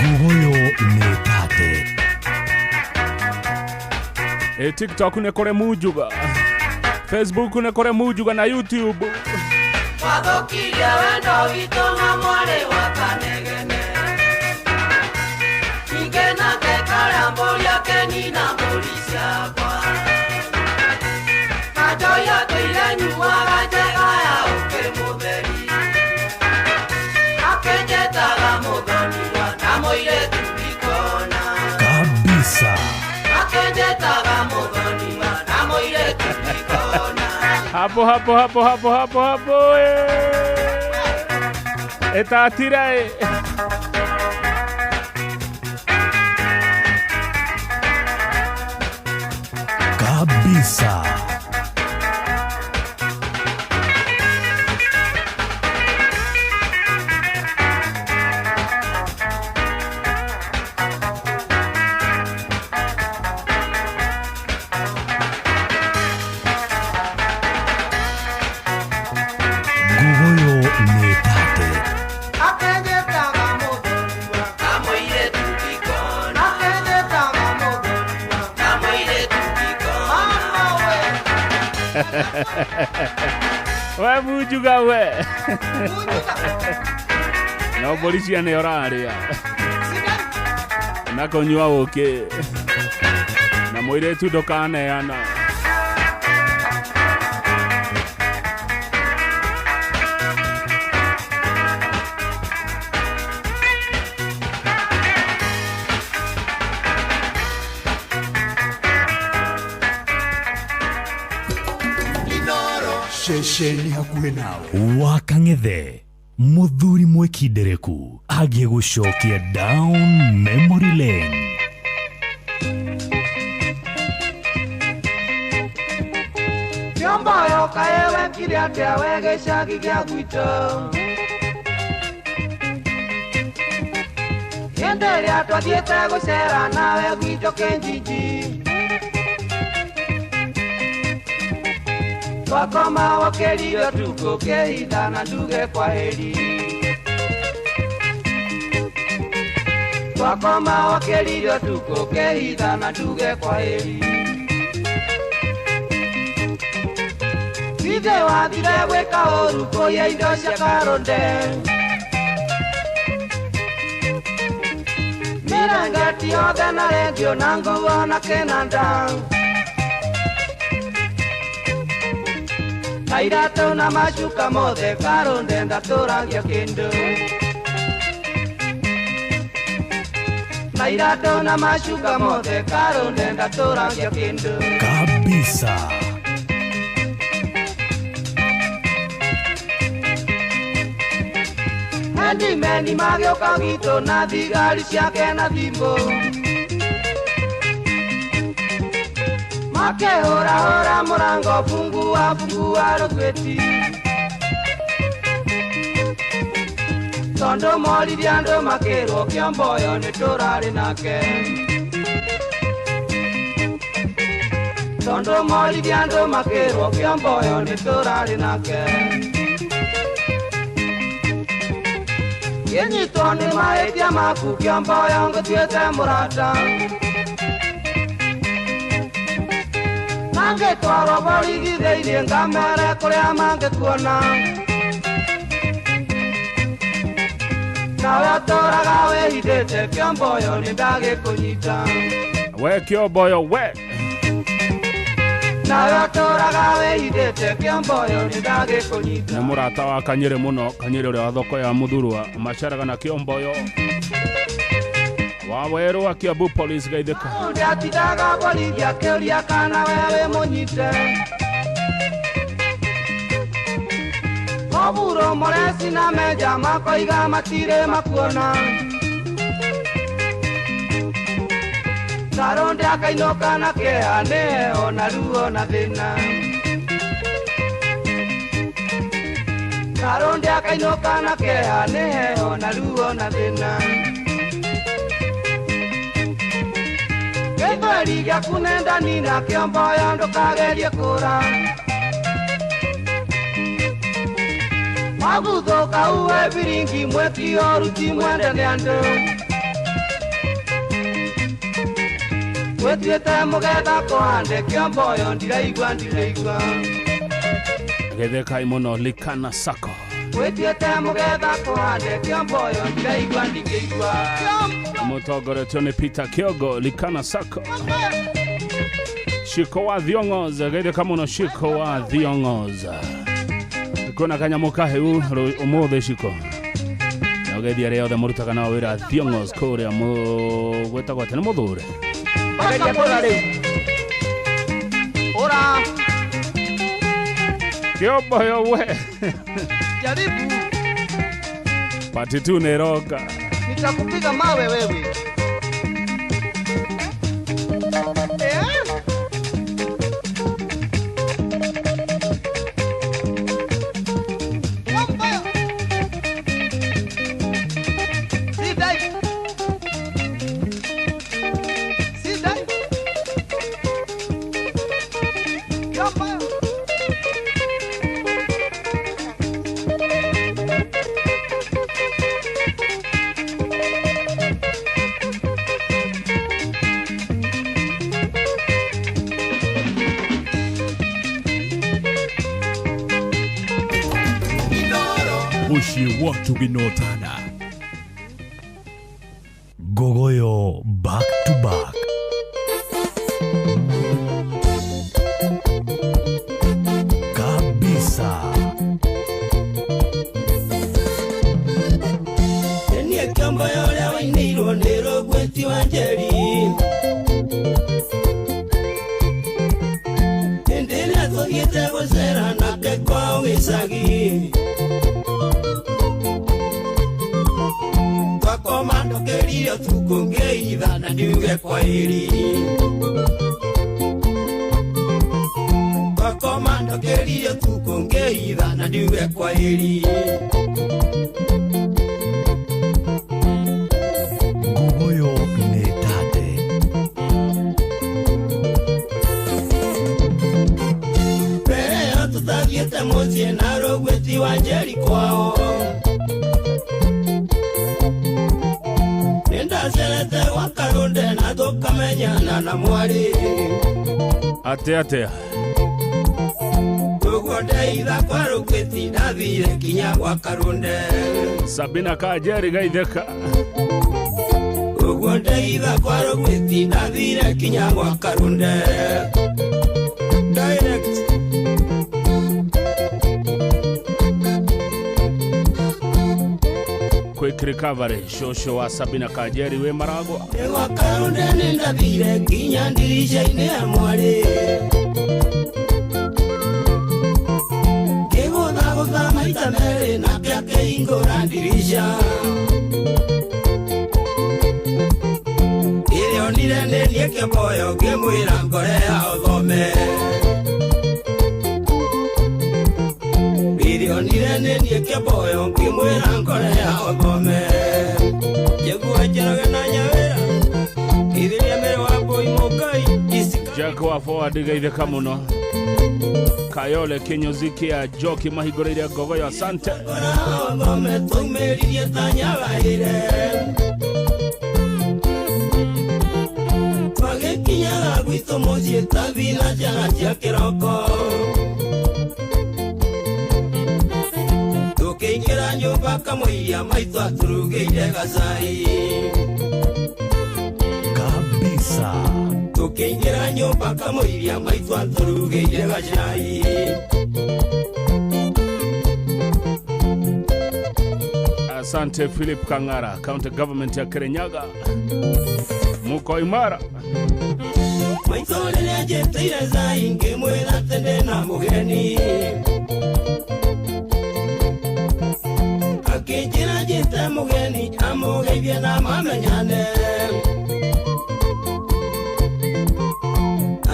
Nguguyo nĩ tate. TikTok nĩ kũrĩ Munjuga. Facebook nĩ kũrĩ Munjuga na YouTube. Wathũkirie wendo witũ na mwarĩ wa Kanegene. Ningĩ nake karĩa mbũri akenina mbũri ciakwa. Na njohi atũire nyuaga njega ya ũkĩ mũtheri. Akĩnjĩtaga mũthoniwa na mũirĩtu ndikona. Kabisa. Akĩnjĩtaga mũthoniwa na mũirĩtu ndikona. Hapo hapo hapo hapo hapo hapo. Etatira. Kabisa. Nguguyo nĩ tate. Akĩnjĩtaga mũthoniwa na mũirĩtu ndikona. Akĩnjĩtaga mũthoniwa na mũirĩtu ndikona. We Munjuga we. No mbũri ciane ũrarĩa. Na kũnyua ũkĩ. Na mũirĩtu ndũkaneana. Ceceni hakuhĩ nawe. Wa Kang'ethe. Mũthuri mwĩkindereku agĩgũcokia down memory lane. Kĩomboyo kaĩ wekire atĩa we gĩcagi gĩa gwitũ? Hĩndĩ ĩrĩa twathiĩte gũcera nawe gwitũ Kĩnjinji, twakoma wokĩrire ũtukũ kĩhinda na nduge kwaheri. Twakoma wokĩrire ũtukũ kĩhinda na nduge kwaheri. Ithe wathire gwĩka ũru kũiya indo cia Karũnde. Mĩrangati yothe na rendio na nguo na kĩnanda. Na iratũ na macuka mothe Karũnde ndatũragia kĩndũ. Na iratũ na macuka mothe Karũnde ndatũragia kĩndũ. Kabisa. Handimeni magĩũka gwitũ na thigari ciake na thimũ. Makĩhũrahũra mũrango fungua fungua rũgwĩti. Tondũ moririe andũ makĩrwo Kĩomboyo nĩ tũrarĩ nake. Tondũ moririe andũ makĩrwo Kĩomboyo nĩ tũrarĩ nake. Kĩnyitwo nĩ mahĩtia maku Kĩomboyo ngũtuĩte mũrata. Mangĩtwarwo borithi thĩinĩ ngamere kũrĩa mangĩkuona. Nawe ũtũraga wĩhithĩte Kĩomboyo nĩ ndagĩkũnyita. We Kĩomboyo we. Nawe ũtũraga wĩhithĩte Kĩomboyo nĩ ndagĩkũnyita. Nĩ mũrata wa Kanyĩrĩ mũno, Kanyĩrĩ ũrĩa wa thoko ya Mũthurwa, macaraga na Kĩomboyo. Wa werũ wa Kiambu Police Gaithĩka. Ndatindaga borithi akĩũria kana we wĩ mũnyite. Oburo Moresi na Meja makoiga matirĩ makuona. Karũnde akainũka na kĩeha nĩ heho na ruo na thĩna. Karũnde akainũka na kĩeha nĩ heho na ruo na thĩna. Gĩthweri gĩaku nĩ ndani na Kĩomboyo ndũkagerie kũra. Waguthũka uwe biringi mwĩki ũru ti mwende nĩ andũ. Wĩtuĩte mũgetha kũhande Kĩomboyo ndiraigua ndiraigua. Gethekai mũno Likana Sacco. Wĩtuĩte mũgetha kũhande Kĩomboyo ndiraigua ndingĩigua. Mũtongoretio nĩ Peter Kĩongo Likana Sacco. Shiko wa Thiong'oz, geithĩka mũno Shiko wa Thiong'oz. Kwĩna kanyamũ kahĩu ũmũthĩ Shiko. Na ũgeithie arĩa othe mũrutaga nao wĩra Thiong'oz kũrĩa gwĩtagwo atĩ nĩ Mũthũre. Geria kũra rĩu. Ũra. Kĩomboyo we. Jaribu. Part 2 nĩ ĩroka. Nitakupiga mawe wewe. Mũciĩ wa Tũginotana. Gogoyo back to back. Kabisa. Niĩ Kĩomboyo ũrĩa wainĩirwo nĩ Rũgwĩti wa Njeri. Hĩndĩ ĩrĩa tũthiĩte gũcera nake kwao gĩcagi. ũtukũ ngĩitha na ndiuge kwaheri. Kwa komando ngĩrire ũtukũ ngĩitha na ndiuge kwaheri. Ngogoyo nĩ tate. Mbere ĩyo tũtathiĩte mũciĩ na rũgwĩti wa Njeri kwao. Nĩndacerete gwa Karũnde na tũkamenyana na mwarĩ. Atä atä. Ũguo ndeitha kwa rũgwĩti ndathire kinya gwa Karũnde. Sabina Kajeri gaitheka. Ũguo ndeitha kwa rũgwĩti ndathire kinya gwa Karũnde. Direct. Quick recovery shosho wa Sabina Kajeri we Maragwa. Gwa Karũnde nĩndathire kinya ndirica-inĩ ya mwarĩ. Ngĩgũthagũtha maita merĩ nake akĩhingũra ndirica. Rĩrĩa onire nĩ niĩ kĩboyo ngĩmwĩra ngore ya ũthome. Rĩrĩa onire nĩ niĩ kĩboyo ngĩmwĩra ngore ya ũthome. Njĩgue Njoroge na Nyawĩra ngĩthĩria mbere wa Mbũi Mũngai. Jack wa forward gaitheka muno. Kayole kinyozi kia Joki mahingũrĩire Ngogoyo asante. Ũthome twaumĩririe ta nyabaĩre. Twagĩkinyaga gwitũ mũciĩ ta thina njara cia kĩroko. Tũkĩingĩra nyũmba kamũiria maitũ atũrugĩire gacai. Kabisa. Tũkĩingĩra nyũmba kamũiria maitũ atũrugĩire gacai. Asante Philip Kangara, County Government ya Kirinyaga. Muko imara. Maitũ rĩrĩa njĩtĩire cai ngĩmwĩra atĩ ndĩna mũgeni. Akĩnjĩra njĩte mũgeni amũgeithie na mamenyane.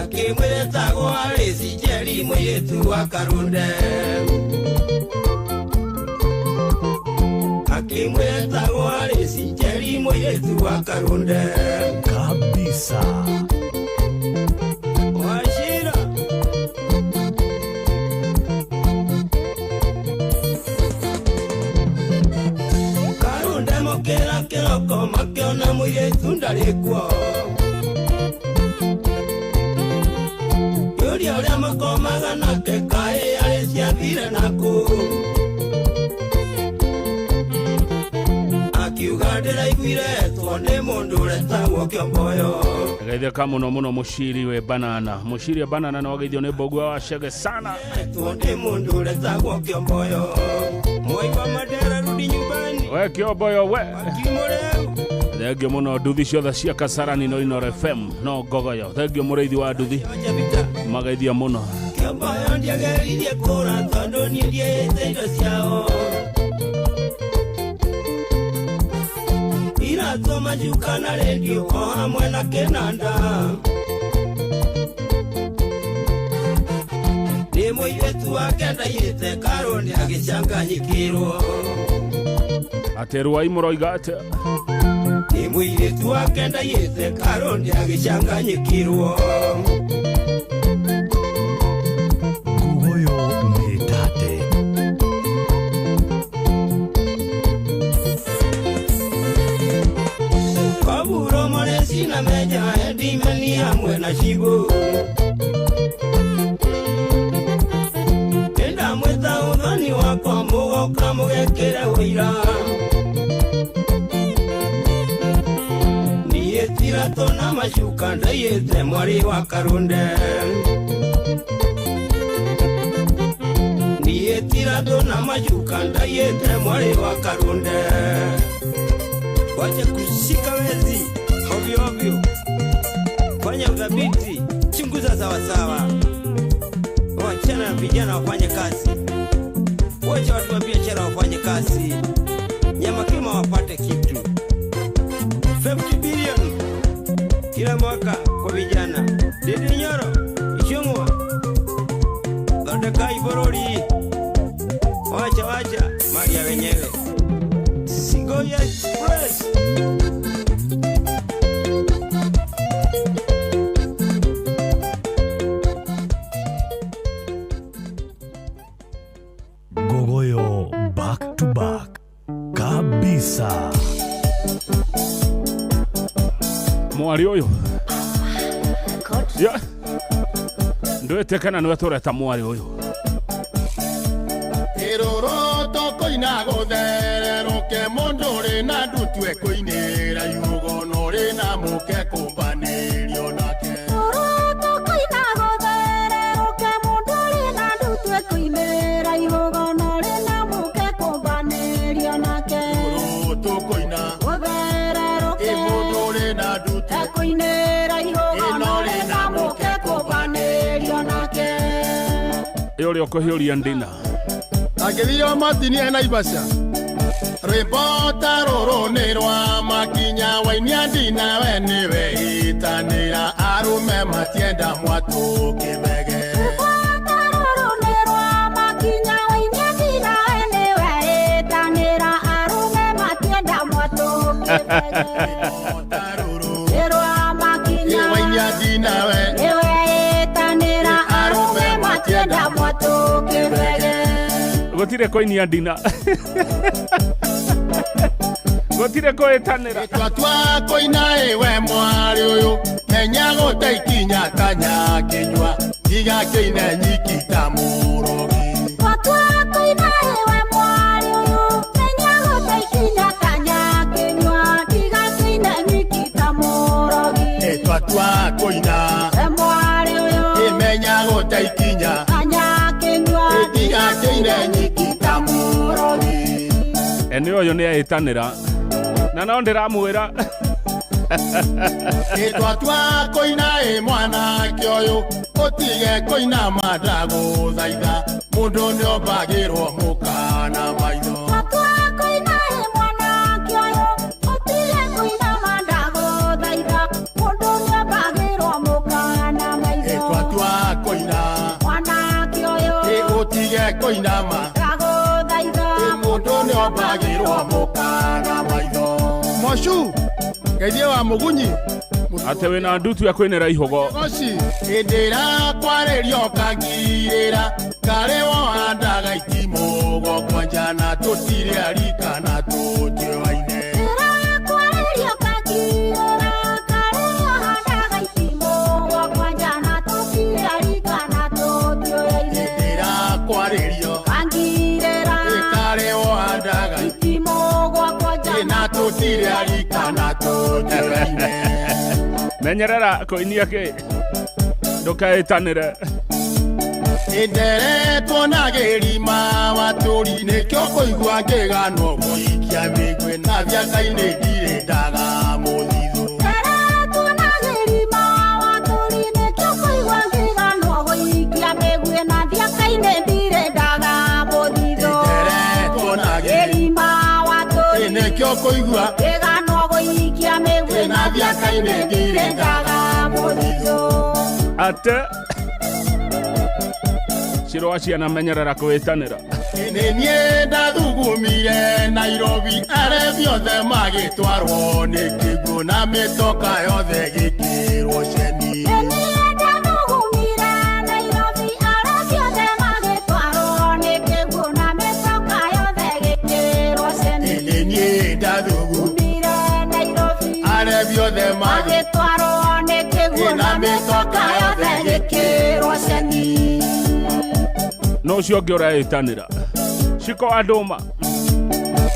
Akĩmwĩra etagwo Alice Njeri mũirĩtu wa Karũnde. Akĩmwĩra etagwo Alice Njeri mũirĩtu wa Karũnde. Kabisa. Wachira. Karũnde mokĩra kĩroko makĩona mũirĩtu ndarĩ kuo. Yũria ũrĩa makomaga nake kaĩ arĩ ciathire nakũ. Akiuga ndĩraiguire etwo nĩ mũndũ ũretagwo Kĩomboyo. Gaitheka muno muno mushiri we banana. Mushiri wa banana na wageithio nĩ Mbũgua wa Chege sana. Etwo nĩ mũndũ ũretagwo Kĩomboyo. Mwai wa Mandera rudi nyumbani. We Kĩomboyo we. Thengio muno nduthi ciothe cia Kasarani no Inooro FM no Ngogoyo. Thengio mũrĩithi wa nduthi. Mageithia muno. Kĩomboyo ndiageririe kũra tondũ niĩ ndiaĩte indo ciao. Iratũ macuka na rendio o hamwe na kĩnanda. Nĩ mũirĩtu wake ndaiyĩte Karũnde agĩcanganyikĩrwo. Atĩ Ruai mũroiga atĩa? Nĩ mũirĩtu wake ndaiyĩte Karũnde agĩcanganyikĩrwo. Ngogoyo nĩ tate. Kaburo moreci na meja endimeni hamwe na cibũ. Nĩndamwĩta ũthoni wakwa mũgoka mũgekĩre ũira. Niĩ tiratũ na macuka ndaiyĩte mwarĩ wa Karũnde. Niĩ tiratũ na macuka ndaiyĩte mwarĩ wa Karũnde. Wacha kushika wezi ovyo ovyo. Fanya udhabiti, chunguza sawasawa. Wachana na vijana wafanye kazi. Wacha watu wa biashara wafanye kazi. Nyama kima wapate kitu. 50 bilioni kila mwaka kwa vijana. Ndindi Nyoro, Ichung'wa, thondekai bũrũri, wacha wacha mali ya wenyewe. Sigoya Express. Gogoyo back to back kabisa. Mwarĩ ũyũ Ya. Ndwĩte kana nĩwe tũreta mwarĩ ũyũ. Ĩrũrũ tũkũina gũthererũke mũndũ ũrĩ na ndutue kũinĩra ihugo na ũrĩ na mũke kũmbanĩrio nake. Ĩrũrũ tũkũina ĩ mũndũ ũrĩ na ndutue ĩno ũrĩ na mũke kũmbanĩrio nake. Ĩ ũrĩa ũkũhiũria ndina. Angĩthio matinie Naivasha rwĩmbo ta rũrũ nĩ rwa makinya wainia ndina we nĩwe itanĩra arũme matienda mwatũ kĩbege. Wainia ndina we arũme matienda mwatũ kĩbege. Gũtirĩ kũinia ndina. Gũtirĩ kũĩtanĩra. Twatua kũina ĩwe mwarĩ ũyũ menya gũte ikinya ta nyakĩnyua tiga kĩine nyiki ta mũrogi. Twatua kũina ĩwe mwarĩ ũyũ menya gũte ikinya ta nyakĩnyua tiga kĩine nyiki ta mũrogi. Twatua kũina we mwarĩ ũyũ menya gũte ikinya ta nyakĩnyua tiga kĩine nyiki ta mũrogi. Ene ũyũ nĩ eĩtanĩra na no ndĩramwĩra. Twatua kũina ĩ mwanake ũyũ ũtige kũina mandagũthaitha mũndũ nĩombagĩrwo mũkana maitho. Twatua kũina ĩ mwanake ũyũ ũtige kũina mandagũthaitha mũndũ nĩombagĩrwo mũkana maitho. Twatua kũina mwanake ũyũ ũtige kũina mandagũthaitha mũndũ nĩombagĩrwo mũkana maitho. Mocu ngeithie wa mũgunyi Ate wĩna ndutu ya kũinĩra ihogo. Goci hĩndĩ ĩrĩa kwarĩrio kangirĩra karĩ wohandaga itimũ gwakwa na tũtirĩ arika na tũtiũaine. Kwarĩrio kangirĩra karĩ wohandaga itimũ gwakwa na tũtirĩ arika na tũtiũaine. Hĩndĩ ĩrĩa kwarĩrio kangirĩra karĩ wohandaga itimũ gwakwa na tũtirĩ arika na tũtiũaine. Menyerera kũinia kĩ ndũkeĩtanĩre. Nderetwo na gĩrima watũri nĩkĩo kũigua ngĩganwo gũikia mĩguĩ na thiaka-inĩ ndirĩ ndaga mũthithũ. Nderetwo na gĩrima watũri nĩkĩo kũigua ngĩganwo gũikia mĩguĩ na thiaka-inĩ ndirĩ ndaga mũthithũ. Nderetwo na gĩrima watũri nĩkĩo kũigua ngĩganwo gũikia mĩguĩ na thiaka-inĩ ndirĩ ndaga mũthithũ. Ate Ciro wa ciana menyerera kwĩtanĩra. Nĩ niĩ ndathugumire Nairobi arebi othe magĩtwarwo nĩ kĩguũ na mĩtoka yothe gĩkĩrwo ceni. Nĩ niĩ ndathugumire Nairobi arebi othe magĩtwarwo nĩ kĩguũ na mĩtoka yothe gĩkĩrwo ceni. Nĩ niĩ ndathugumire Nairobi arebi othe magĩtwarwo nĩ kĩguũ na mĩtoka yothe gĩkĩrwo ceni. No ũcio ũngĩ ũreĩtanĩra. Ciko wa ndũma.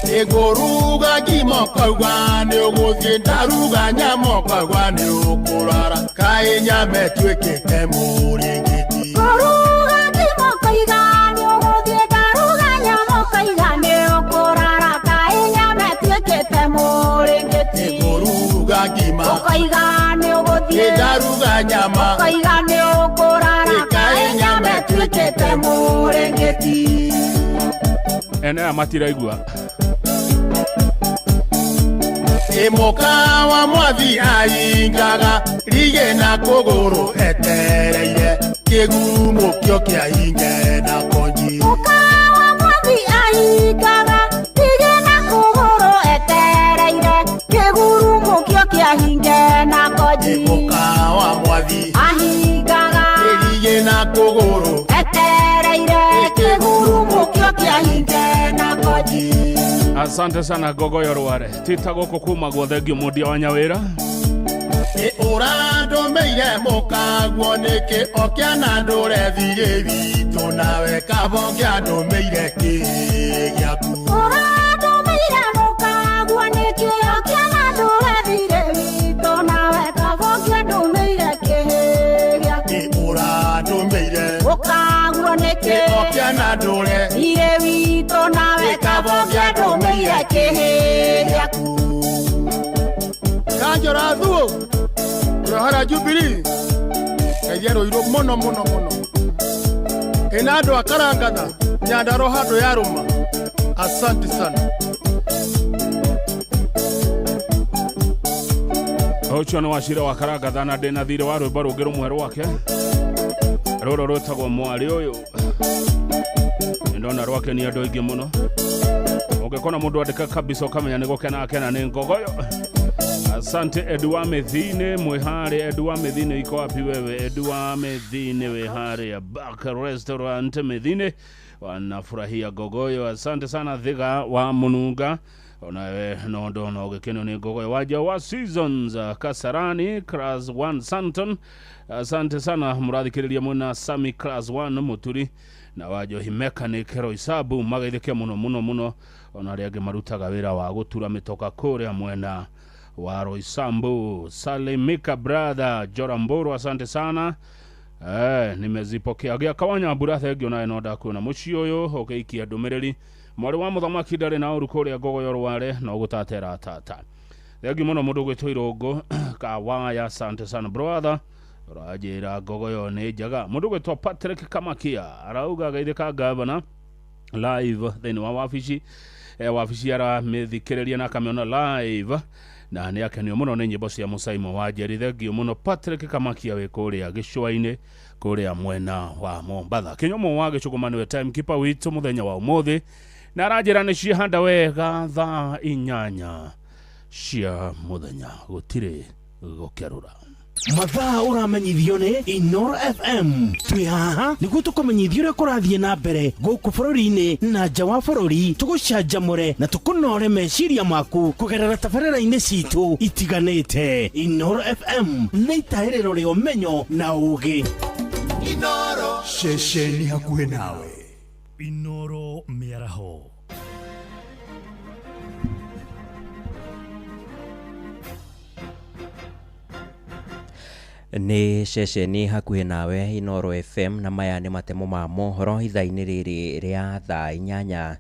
Ĩngũruga ngima ũkauga nĩ ũgũthiĩ ndaruga nyama ũkauga nĩ ũkũrara kaĩ nyama ĩtuĩkĩte mũrĩngĩti. Ngũruga ngima ũkoiga nĩ ũgũthiĩ ndaruga nyama ũkoiga nĩ ũkũrara kaĩ nyama ĩtuĩkĩte mũrĩngĩti. Ĩngũruga ngima ũkoiga nĩ ũgũthiĩ ndaruga nyama ũkoiga nĩ ũkũrara kaĩ nyama ĩtuĩkĩte mũrĩngĩti. Ene aya matiraigua. Ĩmũka wa mwathi aingaga rige na kũgũrũ etereire kĩgumo kĩo kĩa inge na konji. Mũka wa mwathi aingaga rige na kũgũrũ etereire kĩgurumo kĩo kĩa hinge na konji. Ĩmũka wa mwathi ahingaga rige na kũgũrũ etereire kĩgurumo kĩo kĩa hinge na konji. Asante sana Gogoyo Rware. Tita gũkũ kuma guothe ngĩmũndia wa Nyawĩra. Ĩ ũrandũmĩire mũkaguo nĩkĩ okĩana ndũre thirĩ witũ nawe kabo ngĩandũmĩire kĩ gĩaku. Ũrandũmĩire mũkaguo nĩkĩ okĩana ndũre thirĩ witũ nawe kabo ngĩandũmĩire kĩ gĩaku. Ĩ ũrandũmĩire mũkaguo nĩkĩ okĩana ndũre thirĩ witũ nawe kabo ngĩandũmĩire kĩ gĩaku. Kanjora thuo Rohara Jubilee kaithia rũirũ mũno mũno mũno ĩna andũ a Karangatha Nyandarua handũ ya rũma. Asante sana. Ũcio nĩ Wachira wa Karangatha na ndĩna thirĩ wa rwĩmbo rũngĩ rũmwe rwake rũrũ rwĩtagwo mwarĩ ũyũ. Nĩndona rwake nĩ andũ aingĩ mũno. Ũngĩkona mũndũ andĩka kabisa ũkamenya nĩ gũkena akena nĩ Ngogoyo. Asante Edu Methine Mwehare. Edu Methine iko wapi wewe? Edu Methine Wehare Back Restaurant Methine wanafurahia Gogoyo. Asante sana Thiga wa Mununga onawe nondo no gĩkeno nĩ Ngogoyo. Waja wa Seasons Kasarani Class 1 Santon. Asante sana mũrathikĩrĩria mwena Sami Class 1 Muturi na Wajohi Mechanic Roisabu magaithĩke mũno mũno mũno ona arĩa angĩ marutaga wĩra wa gũtura mĩtoka kũrĩa mwena wa Roysambu. Salimika brother Joramburu, asante sana. Nimezipokea. Gĩa kawanya mbura thengio nawe no ndakuona mũciĩ ũyũ ũgĩikia ndũmĩrĩri. Mwarĩ wa mũthamaki ndarĩ na ũru kũrĩa Ngogoyo Rware no gũtatera tata. Thengio mũno mũndũ ũgwĩtwo Irũngũ Kawaya, asante sana brother. Ũranjĩra Ngogoyo nĩ njega. Mũndũ ũgwĩtwo Patrick Kamakia arauga geithĩka gavana live thĩinĩ wa wabici. Wabici aramĩthikĩrĩria na akamĩona live na nĩ akenio mũno nĩ nyĩmbo cia Mũsaimo wa Njeri. Thengio mũno Patrick Kamakia wĩ kũrĩa gĩcũa-inĩ kũrĩa mwena wa Mombatha. Kĩnyomo wa Gĩcũgũma nĩwe timekeeper witũ mũthenya wa ũmũthĩ na aranjĩra nĩ ciehanda wega thaa 8 cia mũthenya gũtirĩ gũkerũra. Mathaa ũramenyithio nĩ Inoro FM. Twĩ haha nĩguo tũkũmenyithie ũrĩa kũrathiĩ na mbere gũkũ bũrũri-inĩ na nja wa bũrũri, tũgũcanjamũre na tũkũnore meciria maku kũgerera tabarĩra-inĩ citũ itiganĩte. Inoro FM nĩ itahĩrĩro rĩa ũmenyo na ũũgĩ. Inoro ceceni hakuhĩ nawe. Inoro mĩaraho. Nĩ ceceni hakuhĩ nawe Inoro FM na maya nĩ matemo ma mohoro ithaa-inĩ rĩrĩ rĩa thaa 8.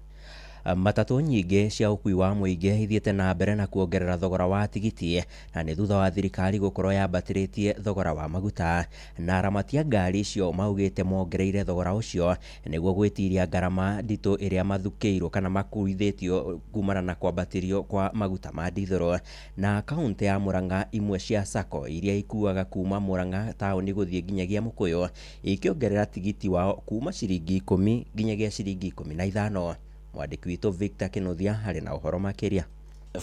Matatũ nyingĩ cia ũkui wa mũingĩ ithiĩte na mbere na kuongerera thogora wa tigiti na nĩ thutha wa thirikari gũkorwo yambatĩrĩtie thogora wa maguta na aramati a ngari icio maugĩte mongereire thogora ũcio nĩguo gwĩtiria ngarama nditũ ĩrĩa mathukĩirwo kana makuithĩtio kumana na kwambatĩrio kwa maguta ma ndithũrũ. Na kaũntĩ ya Murang'a imwe cia sacco iria ikuaga kuma Murang'a taũni gũthiĩ nginyagia Mũkũyũ ikĩongerera tigiti wao kuma ciringi 10 nginyagia ciringi 15. Mwandĩki witũ Victor Kinuthia arĩ na ũhoro makĩria.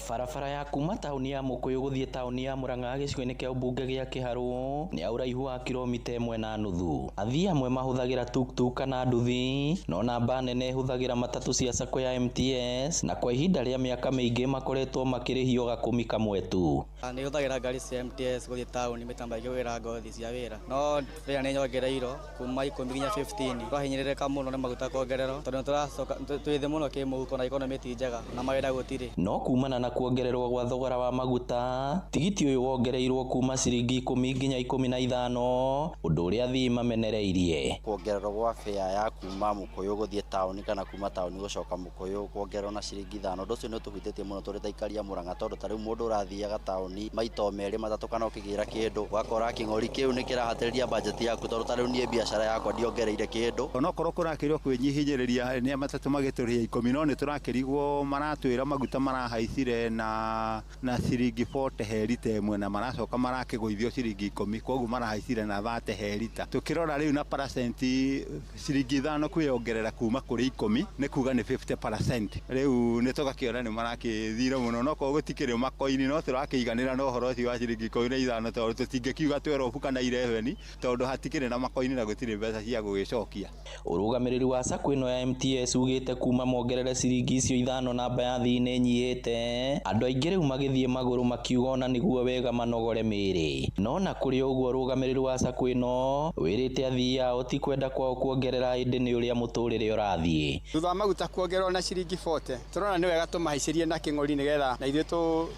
Barabara ya kuma taũni ya Mũkũyũ gũthiĩ taũni ya Murang'a gĩcigo-inĩ kĩa ũmbunge gĩa Kĩharũ nĩ ya ũraihu wa kilomita 1.5. Athii amwe mahũthagĩra tuktuk kana nduthi no namba nene ĩhũthagĩra matatũ cia sacco ya MTS na kwa ihinda rĩa mĩaka mĩingĩ makoretwo makĩrĩhio gakũmi kamwe tu. Nĩ hũthagĩra ngari cia MTS gũthiĩ taũni maita maingĩ kũgĩra ngothi cia wĩra no fare nĩ nyongereirwo kuma 10 nginya 15. Twahinyĩrĩrĩka mũno nĩ maguta kuongererwo tondũ nĩ tũracoka twĩ thĩ mũno kĩmũhuko na economy ti njega na mawĩra gũtirĩ. No kumana na kuongererwo gwa thogora wa maguta tigiti ũyũ wongereirwo kuma ciringi 10 nginya 15 ũndũ ũrĩa athii mamenereirie. Kuongererwo gwa fare ya kuma Mũkũyũ gũthiĩ taũni kana kuma taũni gũcoka Mũkũyũ kuongererwo na ciringi 5 ũndũ ũcio nĩ ũtũhutĩtie mũno tũrĩ ta aikari a Murang'a tondũ ta rĩu mũndũ ũrathiaga taũni maita 2 3 kana ũkĩgĩra kĩndũ ũgakora kĩng'ori kĩu nĩ kĩrahatĩrĩria bajeti yaku tondũ ta rĩu niĩ biacara yakwa ndiongereire kĩndũ. Onokorwo kũrakĩrwo kwĩnyihinyĩrĩria nĩ matatũ magĩtũrĩhia 10 no nĩ tũrakĩrigwo maratwĩra maguta marahaicire mahaicire na na ciringi 40 he rita ĩmwe na maracoka marakĩgũithio ciringi ikũmi, koguo marahaicire na 30 he rita. Tũkĩrora rĩu na paracenti ciringi ithano kwĩyongerera kuma kũrĩ ikũmi nĩ kuga nĩ 50%. Rĩu nĩ tũgakĩona nĩ marakĩthire mũno, no korwo gũtikĩrĩ makoini no tũrakĩiganĩra na ũhoro ũcio wa ciringi 15 tondũ tũtingĩkiuga 12 kana 11 tondũ hatikĩrĩ na makoini na gũtirĩ mbeca cia gũgĩcokia. Ũrũgamĩrĩri wa sacco ĩno ya MTS ugĩte kuma mongerere ciringi icio ithano namba ya athii nĩ ĩnyihĩte, andũ aingĩ rĩu magĩthiĩ magũrũ makiuga ona nĩguo wega manogore mĩĩrĩ. No na kũrĩ ũguo ũrũgamĩrĩri wa sacco ĩno wĩrĩte athii ao ti kwenda kwao kuongerera ĩndĩ nĩ ũrĩa mũtũrĩre ũrathiĩ. Thutha wa maguta kuongererwo na ciringi 40 tũrona nĩ wega tũmahaicĩrie na kĩng'ori nĩgetha na ithuĩ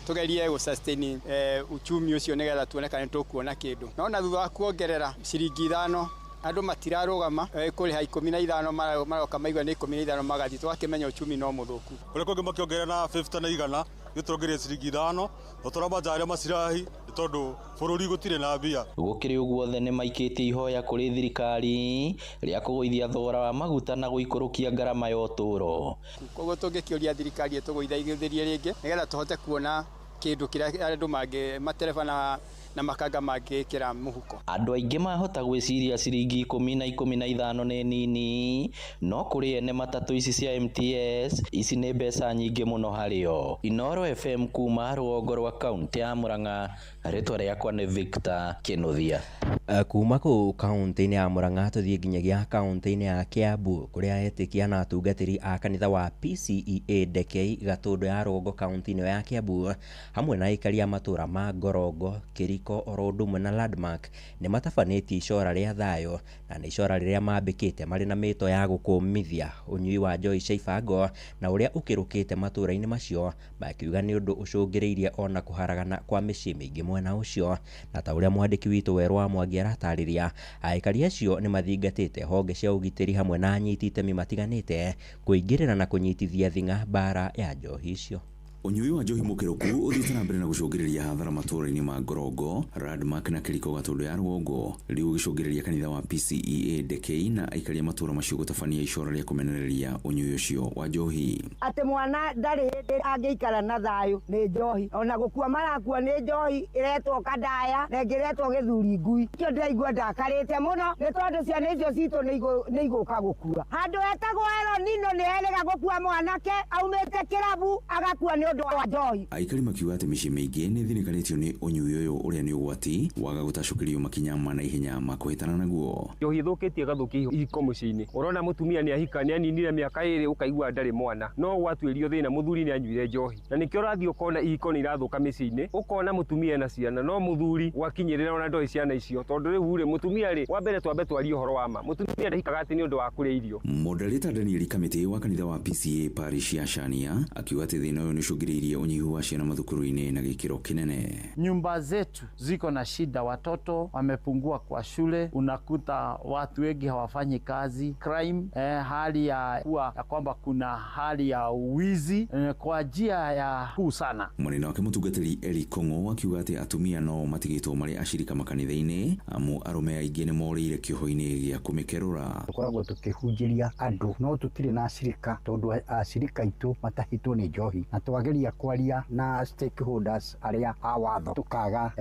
tũgerie gũ sustain uchumi ũcio nĩgetha tuone kana nĩtũkuona kĩndũ. No na thutha wa kuongerera ciringi ithano andũ matirarũgama kũrĩha 15 maroka maigua nĩ 15 magathiĩ, tũgakĩmenya uchumi no mũthũku. Kũrĩa kũngĩ makĩongerera na 50 na igana, ithuĩ tũrongereire ciringi ithano, na tũramanja macirahi nĩ tondũ bũrũri gũtirĩ na mbia. Gũkĩrĩ ũguo othe nĩ maikĩtie ihoya kũrĩ thirikari rĩa kũgũithia thogora wa maguta na gũikũrũkia ngarama ya ũtũũro. Koguo tũngĩkĩũria thirikari ĩtũgũithaithĩrie rĩngĩ nĩgetha tũhote kuona kĩndũ kĩrĩa andũ mangĩ matereba na makanga mangĩkĩra mũhuko. Andũ aingĩ mahota gwĩciria ciringi ikũmi na ikũmi na ithano nĩ nini, no kũrĩ ene matatũ ici cia MTS ici nĩ mbeca nyingĩ mũno harĩo. Inooro FM kuma rũgongo rwa kaunti ya Murang'a, rĩtwa rĩakwa nĩ Victor Kĩnuthia. Kuma kũu kaunti-inĩ ya Murang'a tũthiĩ nginyagia kaunti-inĩ ya Kiambu kũrĩa etĩkia na atungatĩri a kanitha wa PCEA Ndekei Gatũndũ ya rũgongo kaunti-inĩ ya Kiambu hamwe na aikari a matũra ma Ngorongo, Kĩriko oro ũndũ ũmwe na Landmark nĩ matabanĩtie icora rĩa thayũ na nĩ icora rĩrĩa mambĩkĩte marĩ na mĩto ya gũkũmithia ũnyui wa njohi cia ibango na ũrĩa ũkĩrũkĩte matũra-inĩ macio, makiuga nĩ ũndũ ũcũngĩrĩirie ona kũharagana kwa mĩciĩ mĩingĩ mwena ũcio. Na ta ũrĩa mwandĩki witũ Werũ wa Mwangi aratarĩria, aikari acio nĩ mathingatĩte honge cia ũgitĩri hamwe na anyiti itemi matiganĩte kũingĩrĩra na kũnyitithia thing'a mbara ya njohi icio. Ũnyui wa njohi mũkĩrũku ũthiĩte na mbere na gũcũngĩrĩria hathara matũũra-inĩ ma Ngorongo, Landmark na Kĩriko Gatũndũ ya rũgongo, rĩu ũgĩcũngĩrĩria kanitha wa PCEA Ndekei na aikari a matũũra macio gũtabania icora rĩa kũmenereria ũnyui ũcio wa njohi. Atĩ mwana ndarĩ hĩndĩ angĩikara na thayũ nĩ njohi, ona gũkua marakua nĩ njohi ĩretwo kandaya na ĩngĩ ĩretwo gĩthuri ngui. Kĩo ndĩraigua ndakarĩte mũno nĩ tondũ ciana icio citũ nĩ igũka gũkua. Handũ hetagwo Eronino nĩ erĩga gũkua mwanake aumĩte kĩrabu agakua nĩ ũndũ wa njohi. Aikari makiuga atĩ mĩciĩ mĩingĩ nĩ ĩthinĩkanĩtio nĩ ũnyui ũyũ ũrĩa nĩ ũgwati waga gũtacũkĩrio makinya ma naihenya ma kũhĩtana naguo. Njohi ĩthũkĩtie ĩgathũkia ihiko mũciĩ-inĩ. Ũrona mũtumia nĩ ahika nĩ aninire mĩaka ĩrĩ ũkaigua ndarĩ mwana, no gwatuĩrio thĩna mũthuri nĩ anyuire njohi. Na nĩkĩo ũrathiĩ ũkona ihiko nĩ irathũka mĩciĩ-inĩ, ũkona mũtumia ena ciana no mũthuri gwakinyĩrĩra ona ndoĩ ciana icio, tondũ rĩu rĩ mũtumia rĩ wa mbere twambe twarie ũhoro wa ma, mũtumia ndahikaga atĩ nĩ ũndũ wa kũrĩa irio. Moderator Daniel Kamĩtĩ wa kanitha wa PCEA Parish ya Shania akiuga atĩ thĩna ũyũ nĩ ũcũngĩrĩirie ũnyihu wa ciana mathukuru-inĩ na gĩkĩro kĩnene. Nyumba zetu ziko na shida, watoto wamepungua kwa shule, unakuta watu wengi hawafanyi kazi, crime, hali ya kuwa ya kwamba kuna hali ya uwizi kwa njia ya kuu sana. Mwanene wake mũtungatĩri Eric Kong'o akiuga atĩ atumia no matigĩtwo marĩ acirika makanitha-inĩ amu arũme aingĩ nĩ morĩire kĩoho-inĩ gĩa kũmĩkerũra. Tũkoragwo tũkĩhunjĩria andũ no tũtirĩ na acirika tondũ acirika aitũ matahĩtwo nĩ njohi, na twageria kwaria na stakeholders arĩa a watho tũkaga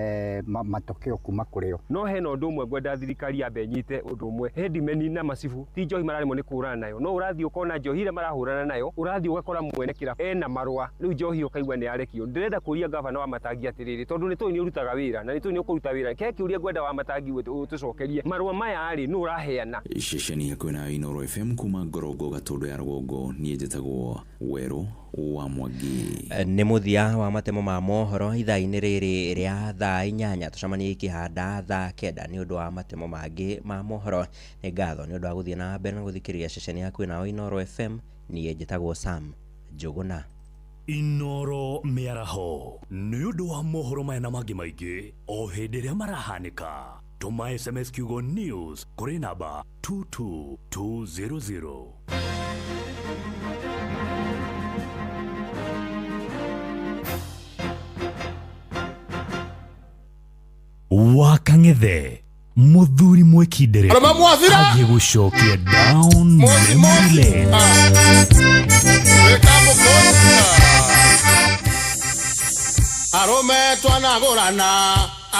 matokeo kuma kũrĩ o. No hena ũndũ ũmwe ngwenda thirikari yambe ĩnyite ũndũ ũmwe, headmen na macibu ti njohi mararemwo nĩ kũhũrana nayo, no ũrathiĩ ũkona njohi ĩrĩa marahũrana nayo ũrathiĩ ũgakora mwene kĩrabu ena marũa, rĩu njohi ũkaigua nĩ yarekio. Ndĩrenda kũria gavana wa Matangi atĩrĩrĩ, tondũ nĩ tũĩ nĩ ũrutaga wĩra na nĩ tũĩ nĩ ũkũruta wĩra, ke kĩũria ngwenda wa Matangi ũtũcokerie marũa maya rĩ nũ ũraheana. Ceceni hakuhĩ nayo Inooro FM kuma Ngorongo Gatũndũ ya rũgongo, niĩ njĩtagwo Werũ wa Mwangi. Nĩ mũthia wa matemo ma mohoro ithaa-inĩ rĩrĩ rĩa thaa 8, tũcemanie ikĩhanda thaa 9 nĩ ũndũ wa matemo mangĩ ma mohoro. Nĩ ngatho nĩ ũndũ wa gũthiĩ na mbere na gũthikĩrĩria ceceni hakuhĩ nayo Inooro FM. Niĩ njĩtagwo Sam Njũgũna. Inooro mĩaraho nĩ ũndũ wa mohoro maya na mangĩ maingĩ o hĩndĩ ĩrĩa marahanĩka. Tũma SMS kiugo news kũrĩ namba 22200. Wakang'ethe mũthuri mwĩkindĩrĩku Arũme mwathira! athiĩ gũcokia down Mothi, memory mothi. lane. Wĩka mũkũyũ. Arũme twanagũrana,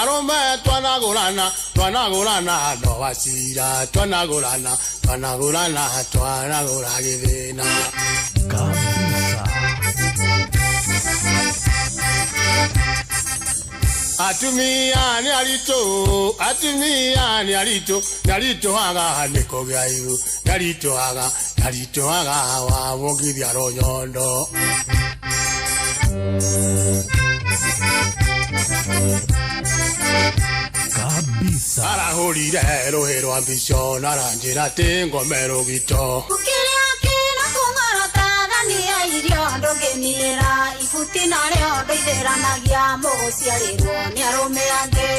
arũme twanagũrana, twanagũrana no wacira, twanagũrana, twanagũrana, twanagũra gĩthĩna. Kabisa. Atumia nĩ aritũ, atumia nĩ aritũ, nĩ aritũhaga nĩ kũgĩa ihu, nĩ aritũhaga, nĩ aritũhaga wamũkithia rũnyondo. Kabisa. Arahũrire rũhĩ rwa mbico na aranjĩra atĩ ngome rũgito. Ũkĩrĩa kĩna kũng'orota thania irio ndũngĩnira ibuti narĩo ndũithĩranagia mũgũciarĩrwo nĩ arũme angĩ.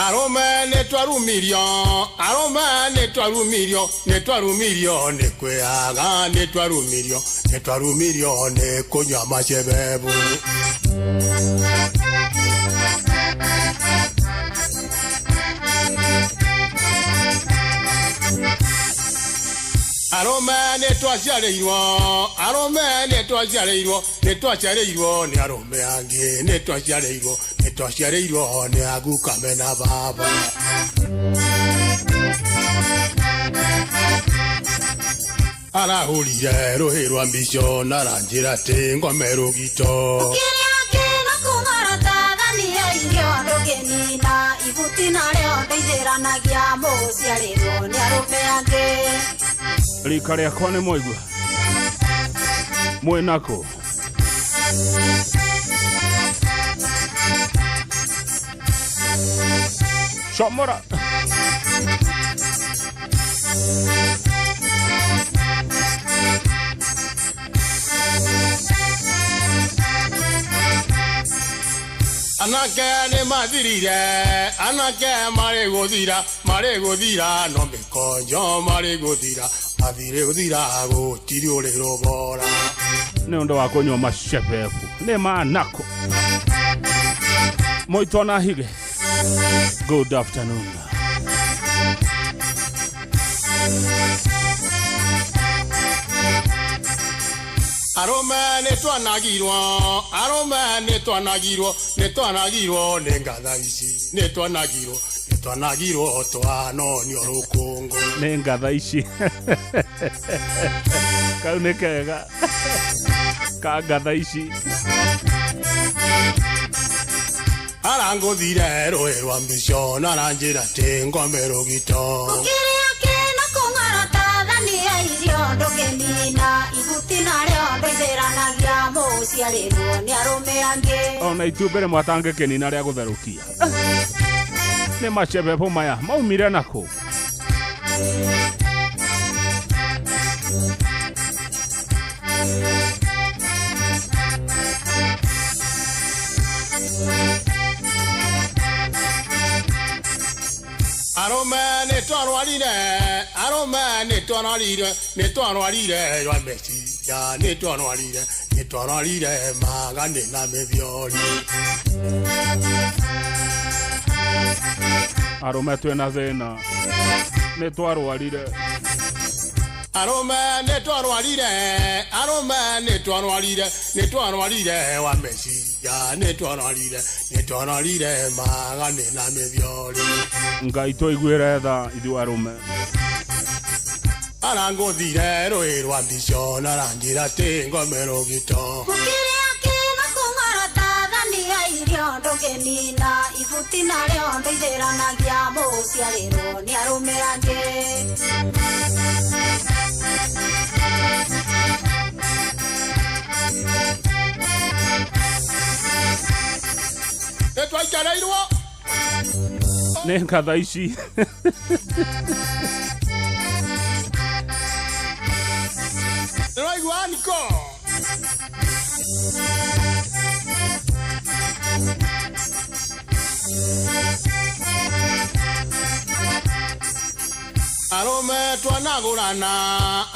Arũme nĩ twarumirio, arũme nĩ twarumirio, nĩ twarumirio nĩ kwĩaga, nĩ twarumirio, nĩ twarumirio nĩ kũnyua macebebu. Arũme nĩ twaciarĩirwo, arũme nĩ twaciarĩirwo, nĩ twaciarĩirwo nĩ arũme angĩ, nĩ twaciarĩirwo, nĩ twaciarĩirwo nĩ aguka mena baba. Arahũrire rũhĩ rwa mbico na aranjĩra atĩ ngome rũgito. Ũkĩrĩa kĩna kũng'orota thania irio ndũngĩnina ibuti narĩo ndũithĩranagia mũgũciarĩrwo nĩ arũme angĩ. Rika rĩakwa nĩ mwaigua mwĩnako. Comora. Anake nĩ mathirire, anake marĩ gũthira, marĩ gũthira no mĩkonjo marĩ gũthira, mathirĩ gũthira gũtirĩ ũrĩ rũbora. Nĩ ũndũ wa kũnyua macebebu nĩ manako. Moitwo na hige. Good afternoon. Arũme nĩ twanagirwo, arũme nĩ twanagirwo, nĩ twanagirwo nĩ ngatha ici, nĩ twanagirwo, nĩ twanagirwo twanonio rũkũngũ. Nĩ ngatha ici. Kau nĩ kega ka ngatha ici. Arangũthire rũhĩ rwa mbico na aranjĩra atĩ ngome rũgito. Ũkĩrĩa kĩna kũng'orota thania irio ndũngĩnina ibuti narĩo ndũithĩranagia mũgũciarĩrwo nĩ arũme angĩ. Ona itumbĩ rĩmwe atangĩkĩnina rĩa gũtherũkia. Nĩ macebebo maya maumire nakũ? Arũme nĩ twarwarire, arũme nĩ twarwarire, nĩ twarwarire rwa meciria, nĩ twarwarire, nĩ twarwarire magane na mĩthiori. Arũme twĩna thĩna, nĩ twarwarire. Arũme nĩ twarwarire, arũme nĩ twarwarire, nĩ twarwarire wa meciria, nĩ twarwarire, nĩ twarwarire magane na mĩthiori. Ngai tũiguĩre tha ithuĩ arũme. Arangũthire rũhĩ rwa mbico na aranjĩra atĩ ngome rũgito. Ũkĩrĩa kĩna kũng'orota thania irio ndũngĩnina ibuti narĩo ndũithĩranagia mũgũciarĩrwo nĩ arũme angĩ. Nĩ twaikarĩirwo. Nĩ ngatha ici. Nĩwaigua Niko? Arũme twanagũrana,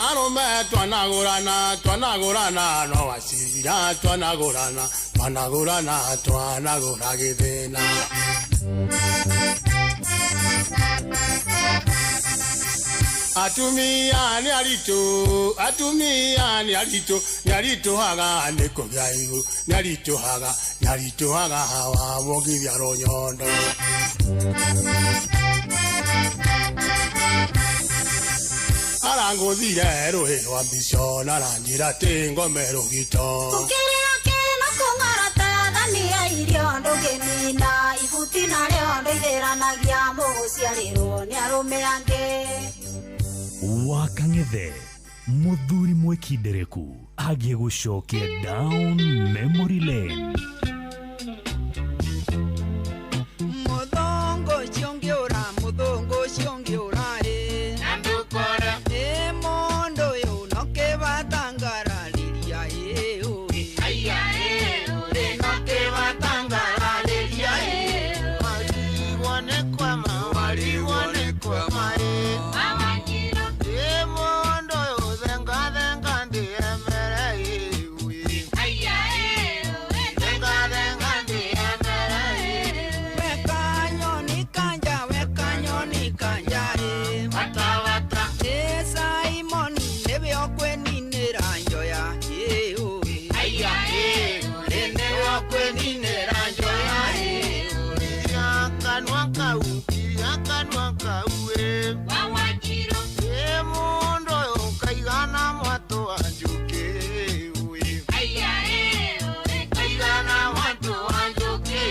arũme twanagũrana, twanagũrana no wacira, twanagũrana, twanagũrana, twanagũra gĩthĩna. Atumia nĩ aritũ, atumia nĩ aritũ, nĩ aritũhaga nĩ kũgĩa ihu, nĩ aritũhaga, nĩ aritũhaga wamũgithia rũnyondo. Arangũthire rũhĩ rwa mbico na aranjĩra atĩ ngome rũgito. Ũkĩrĩra kĩno kũng'arata thania irio ndũngĩnina ibuti narĩo ndũithĩranagia mũgũciarĩrwo nĩ arũme angĩ. Wakang'ethe mũthuri mwĩkindereku agiĩ gũcokia down memory lane. Mũthũngũ ũcio ũngĩũra, mũthũngũ ũcio ũngĩũra ĩ. Na ndũkore. Ĩ mũndũ ũyũ no kĩbatangararĩria ĩ ũĩ. Aya ĩ ũĩ no kĩbatangararĩria ĩ. Warigwo nĩ kwama, warigwo nĩ kwama ĩ. Ĩ mũndũ ũyũ thenga thenga ndĩemere ĩ ũĩ. Aya ĩ ũĩ thenga thenga ndĩemere ĩ. Weka nyoni kanja, weka nyoni kanja ĩ. Wata wata. Ĩ Simoni nĩwe ũkwĩninĩra njoya ĩ ũĩ. Aya ĩ ũĩ nĩwe ũkwĩninĩra njoya ĩ. Kiria kanua kau, kiria kanua kau ĩ. Ĩ mũndũ ũyũ kaigana mwatũ wa njũkĩ ũĩ. Aya ĩ ũĩ kaigana mwatũ wa njũkĩ.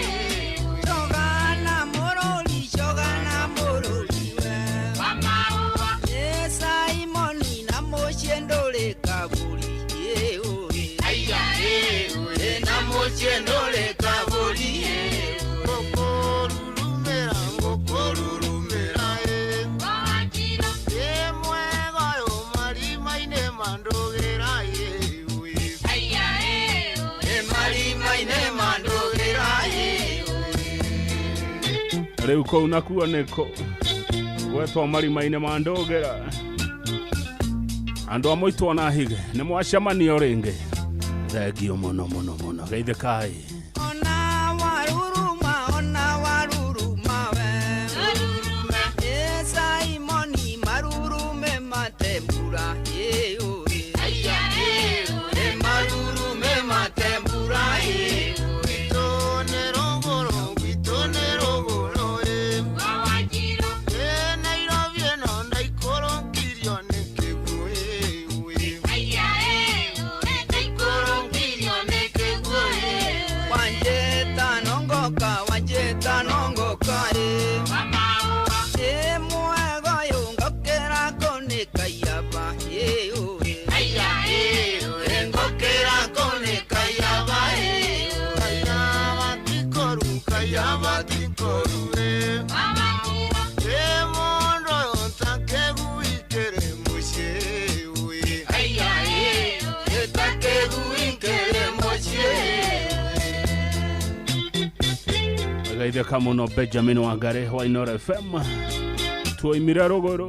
Cogana mũrũri, cogana mũrũri we. Ĩ Simoni na mũciĩ ndũrĩ kaburi ĩ ũĩ. Aya ĩ ũĩ na mũciĩ ndũrĩ kaburi ĩ. Ngũkũrurumĩra, ngũkũrurumĩra ĩ. Ĩ mwega ũyũ marima-inĩ mandũgĩra ĩ ũĩ. Aya ĩ ũĩ marima-inĩ mandũgĩra ĩ. Rĩu kũu nakuo nĩkũ gwetwo marima-inĩ ma ndũgĩra. Andũ a mũitwo na hige nĩ mwacemanio rĩngĩ. Thengio mũno mũno mũno geithĩkai. Ona waruruma, ona waruruma we. Ĩ Simoni marurume matembura ĩ ũĩ. Aya ĩ ũĩ marurume matembura ĩ. Gwitũ nĩ rũgũrũ, gwitũ nĩ rũgũrũ ĩ. Ĩ Nairobi ĩno ndaikũrũkirio nĩ kĩguũ ĩ ũĩ. Aya ĩ ũĩ ndaikũrũkirio nĩ kĩguũ ĩ. Wanjĩta nongoka, wanjĩta nongoka ĩ. Ĩ mwega ũyũ ngokĩra kũnĩka iaba ĩ ũĩ. Aya ĩ ũĩ ngokĩra kũnĩka iaba ĩ. Kayaba ti koru, kayaba ti koru ĩ. Ĩ mũndũ ũyũ takĩguikĩre mũciĩ ũĩ. Aya ĩ ũĩ takĩguikĩre mũciĩ. Geithĩka mũno Benjamin Wangari wa Inooro FM. Tuoimire rũgũrũ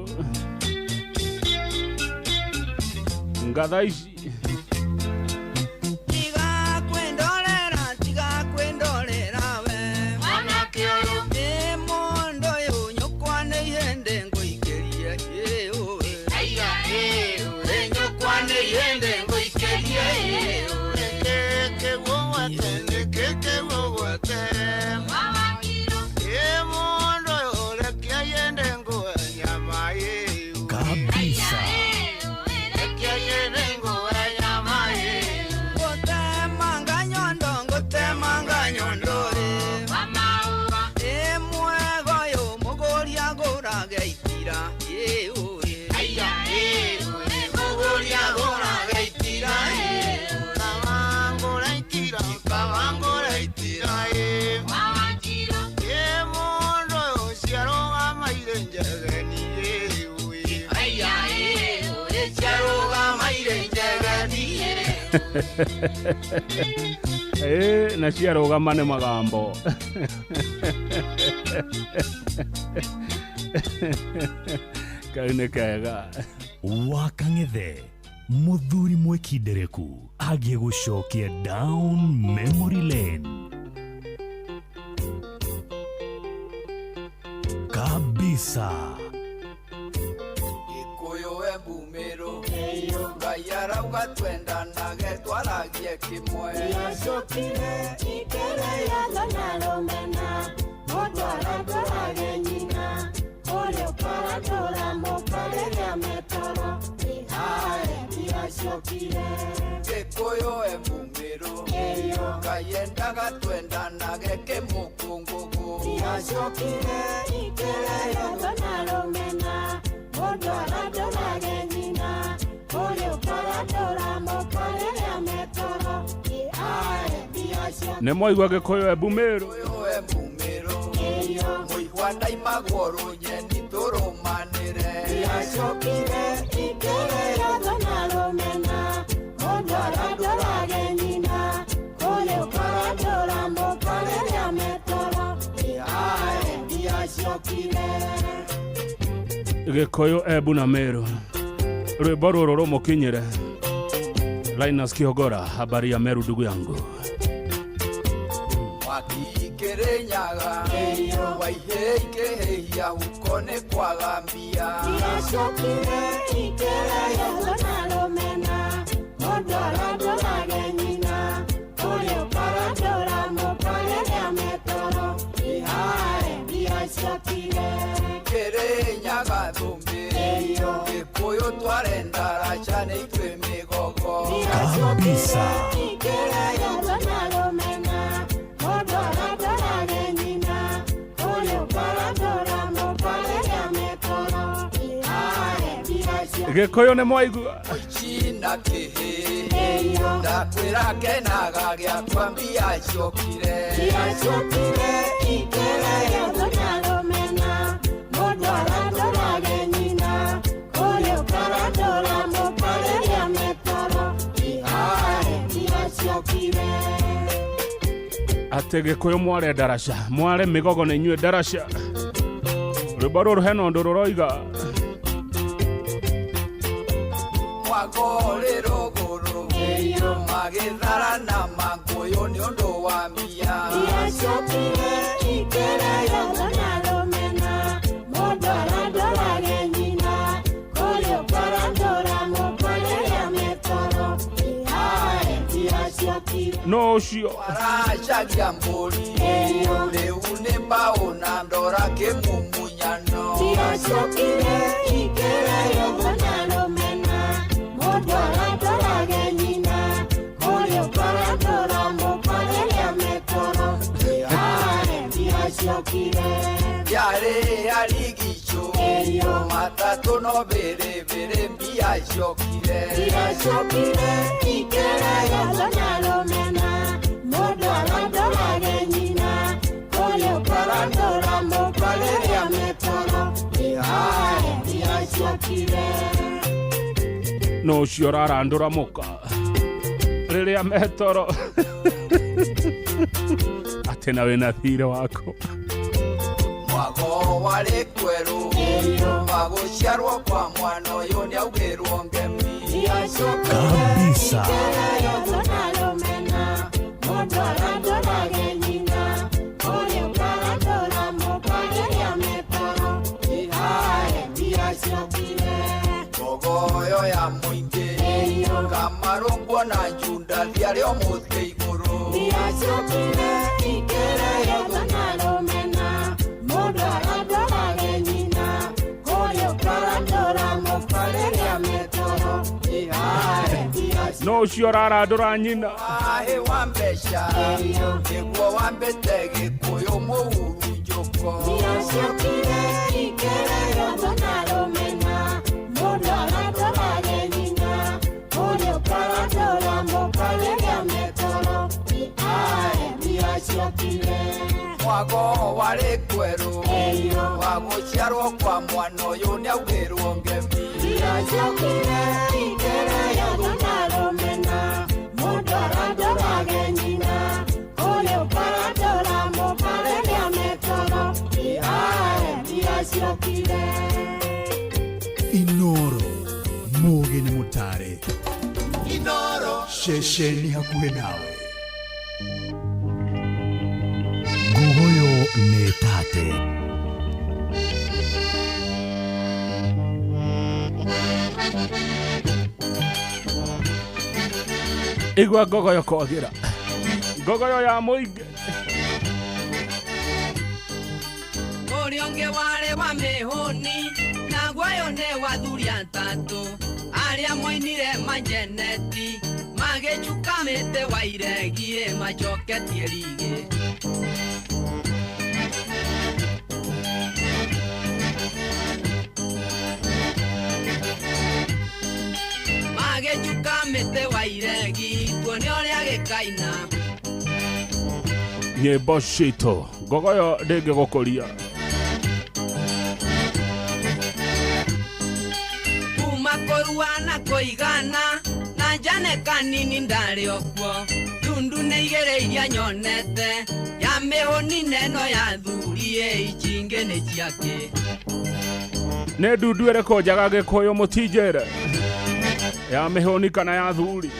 ngatha ici. Tiga kwĩndorera, tiga kwĩndorera we. Mwanake ũyũ. Ĩ mũndũ ũyũ nyũkwa nĩ ihĩndĩ ngũikĩrie ĩ ũĩ. Aya ĩ ũĩ nyũkwa nĩ ihĩndĩ ngũikĩrie ĩ. Nĩkĩ kĩguo gwete, nĩkĩ kĩguo gwete. Ĩ mũndũ ũyũ rekia ihĩndĩ ngũhe nyama ĩ ũĩ. Kabisa. Rekia ihĩndĩ ngũhe nyama ĩ. Ngũtemanga nyondo, ngũtemanga nyondo ĩ. Ĩ mwega ũyũ mũgũri agũrage itira ĩ ũĩ. Aya ĩ ũĩ mũgũri agũrage itira ĩ. Kawangũra itira, kawangũra itira ĩ. Ĩ mũndũ ũyũ ciarũgamaire njegeni ĩ ũĩ. Aya ĩ ũĩ ciarũgamaire njegeni ĩ. Ĩ na ciarũgama nĩ magambo. Kau nĩ kega. Wakang'ethe mũthuri mwĩkindereku agiĩ gũcokia down memory lane kabisa. Gĩkũyũ Embu Mĩrũ, Ngai arauga twendanage twaragie kĩmwe. Ndiacokire ikĩrĩaga na rũmena, mũndũ arandũrage nyina, ũrĩa ũkarandũra mũka rĩrĩa metoro, ĩhae ndiacokire. Gĩkũyũ Embu Mĩrũ, Ngai endaga twendanage kĩmũkũngũgũ. Ndiacokire ikĩrĩaga na rũmena, mũndũ arandũrage nyina, ũrĩa ũkarandũra mũka rĩrĩa metoro, ĩhae ndiacokire. Nĩ mwaigua Gĩkũyũ Embu Mĩrũ. Embu Mĩrũ, mũigua ndaimagwo rũnyeni tũrũmanĩre. Ndiacokire ikĩrĩaga na rũmena, mũndũ arandũrage nyina, ũrĩa ũkarandũra mũka rĩrĩa metoro, ĩhae ndiacokire. Gĩkũyũ Embu na Meru, rwĩmbo rũrũ rũmũkinyĩre. Linus Kihogora, habari ya Meru ndugu yangu. Wakikĩrĩnyaga waihĩ ikĩhĩhia huko nĩ kwaga mbia. Ndiacokire ikĩrĩaga na rũmena, mũndũ arandũrage nyina, ũrĩa ũkarandũra mũka rĩrĩa metoro, ĩhae ndiacokire. Kĩrĩnyaga thũmbĩ, Gĩkũyũ twarenda raca nĩ ithuĩ mĩgogo. Kabisa. Ikĩrĩaga na rũmena, mũndũ arandũrage nyina, ũrĩa ũkarandũra mũka rĩrĩa metoro, ĩhae ndiacokire. Gĩkũyũ nĩ mwaigua. China kĩhĩ, ndakwĩra kenaga gĩakwa mbia ciokire. Ndiacokire ikĩrĩaga na rũmena, mũndũ arandũrage nyina, ũrĩa ũkarandũra mũka rĩrĩa metoro, ĩhae ndiacokire. Atĩ Gĩkũyũ mware ndaraca, mware mĩgogo nĩ inyuĩ ndaraca. Rwĩmbo rũrũ hena ũndũ rũroiga. Mwago rĩ rũgũrũ, magĩtharana mangũyũ nĩ ũndũ wa mbia. Ndiacokire ikĩrĩaga na rũmena, mũndũ arandũrage nyina, ũrĩa ũkarandũra mũka rĩrĩa metoro, ĩhae ndiacokire. No ũcio. Aracagia mbũri, rĩu nĩ mbaũ na ndora kĩmumunyano. Ndiacokire ikĩrĩaga na rũmena, mũndũ arandũrage nyina, ũrĩa ũkarandũra mũka rĩrĩa metoro, ĩhae ndiacokire. Yarĩ arigicũ, matatũ no bĩrĩbĩrĩ mbia ciokire. Ndiacokire ikĩrĩaga na rũmena, mũndũ arandũrage nyina, ũrĩa ũkarandũra mũka rĩrĩa metoro, ĩhae ndiacokire. No ũcio ũrarandũra mũka rĩrĩa metoro atĩ na wĩna thirĩ waku. Mwago warĩ kwerũ, magũciarwo kwa mwana ũyũ nĩaugĩrwo ngemi. Kabisa. Ikĩrĩaga na rũmena, mũndũ arandũrage nyina, ũrĩa ũkarandũra mũka rĩrĩa metoro, ĩhae ndiacokire. Ngogoyo ya mũingĩ, kamarũngwo na njunda thiarĩ o mũtĩ igũrũ. Ndiacokire ikĩrĩaga na rũmena, mũndũ arandũrage nyina, ũrĩa ũkarandũra mũka rĩrĩa metoro, ĩhae ndiacokire. No ũcio ũrarandũra nyina. Ahĩ wa mbeca, nĩguo wambĩte Gĩkũyũ mũhurunjũko. Ndiacokire ikĩrĩaga na rũmena, mũndũ arandũrage nyina, ũrĩa ũkarandũra mũka rĩrĩa metoro, ĩhae ndiacokire. Mwago warĩ kwerũ, wa gũciarwo kwa mwana ũyũ nĩaugĩrwo ngemi. Ndiacokire ikĩrĩaga na rũmena, mũndũ arandũrage nyina, ũrĩa ũkarandũra mũka rĩrĩa metoro, ĩhae ndiacokire. Inoro mugi nĩ mũtare. Inoro ceceni hakuhĩ nawe. Nguguyo nĩ tate. Igua ngogoyo kwagira ngogoyo ya muingi. Ũrĩa ũngĩ warĩ wa mĩhũni naguo nĩ wathuri atatũ arĩa moinire manjeneti magĩcuka mĩtĩ wa iregi macoketie rigĩ. Magĩcuka mĩtĩ wa iregi tuone ũrĩa gĩkaina. Nyĩmbo citũ ngogoyo ndĩngĩgũkũria. Kuma kũrua na kũigana na njane kanini ndarĩ okuo ndundu nĩ igĩrĩ iria nyonete ya mĩhũni neno ya thuri ici ingĩ nĩ ciake. Nĩ ndundu ĩrĩkũ njaga Gĩkũyũ mũtinjĩre ya mĩhũni kana ya thuri?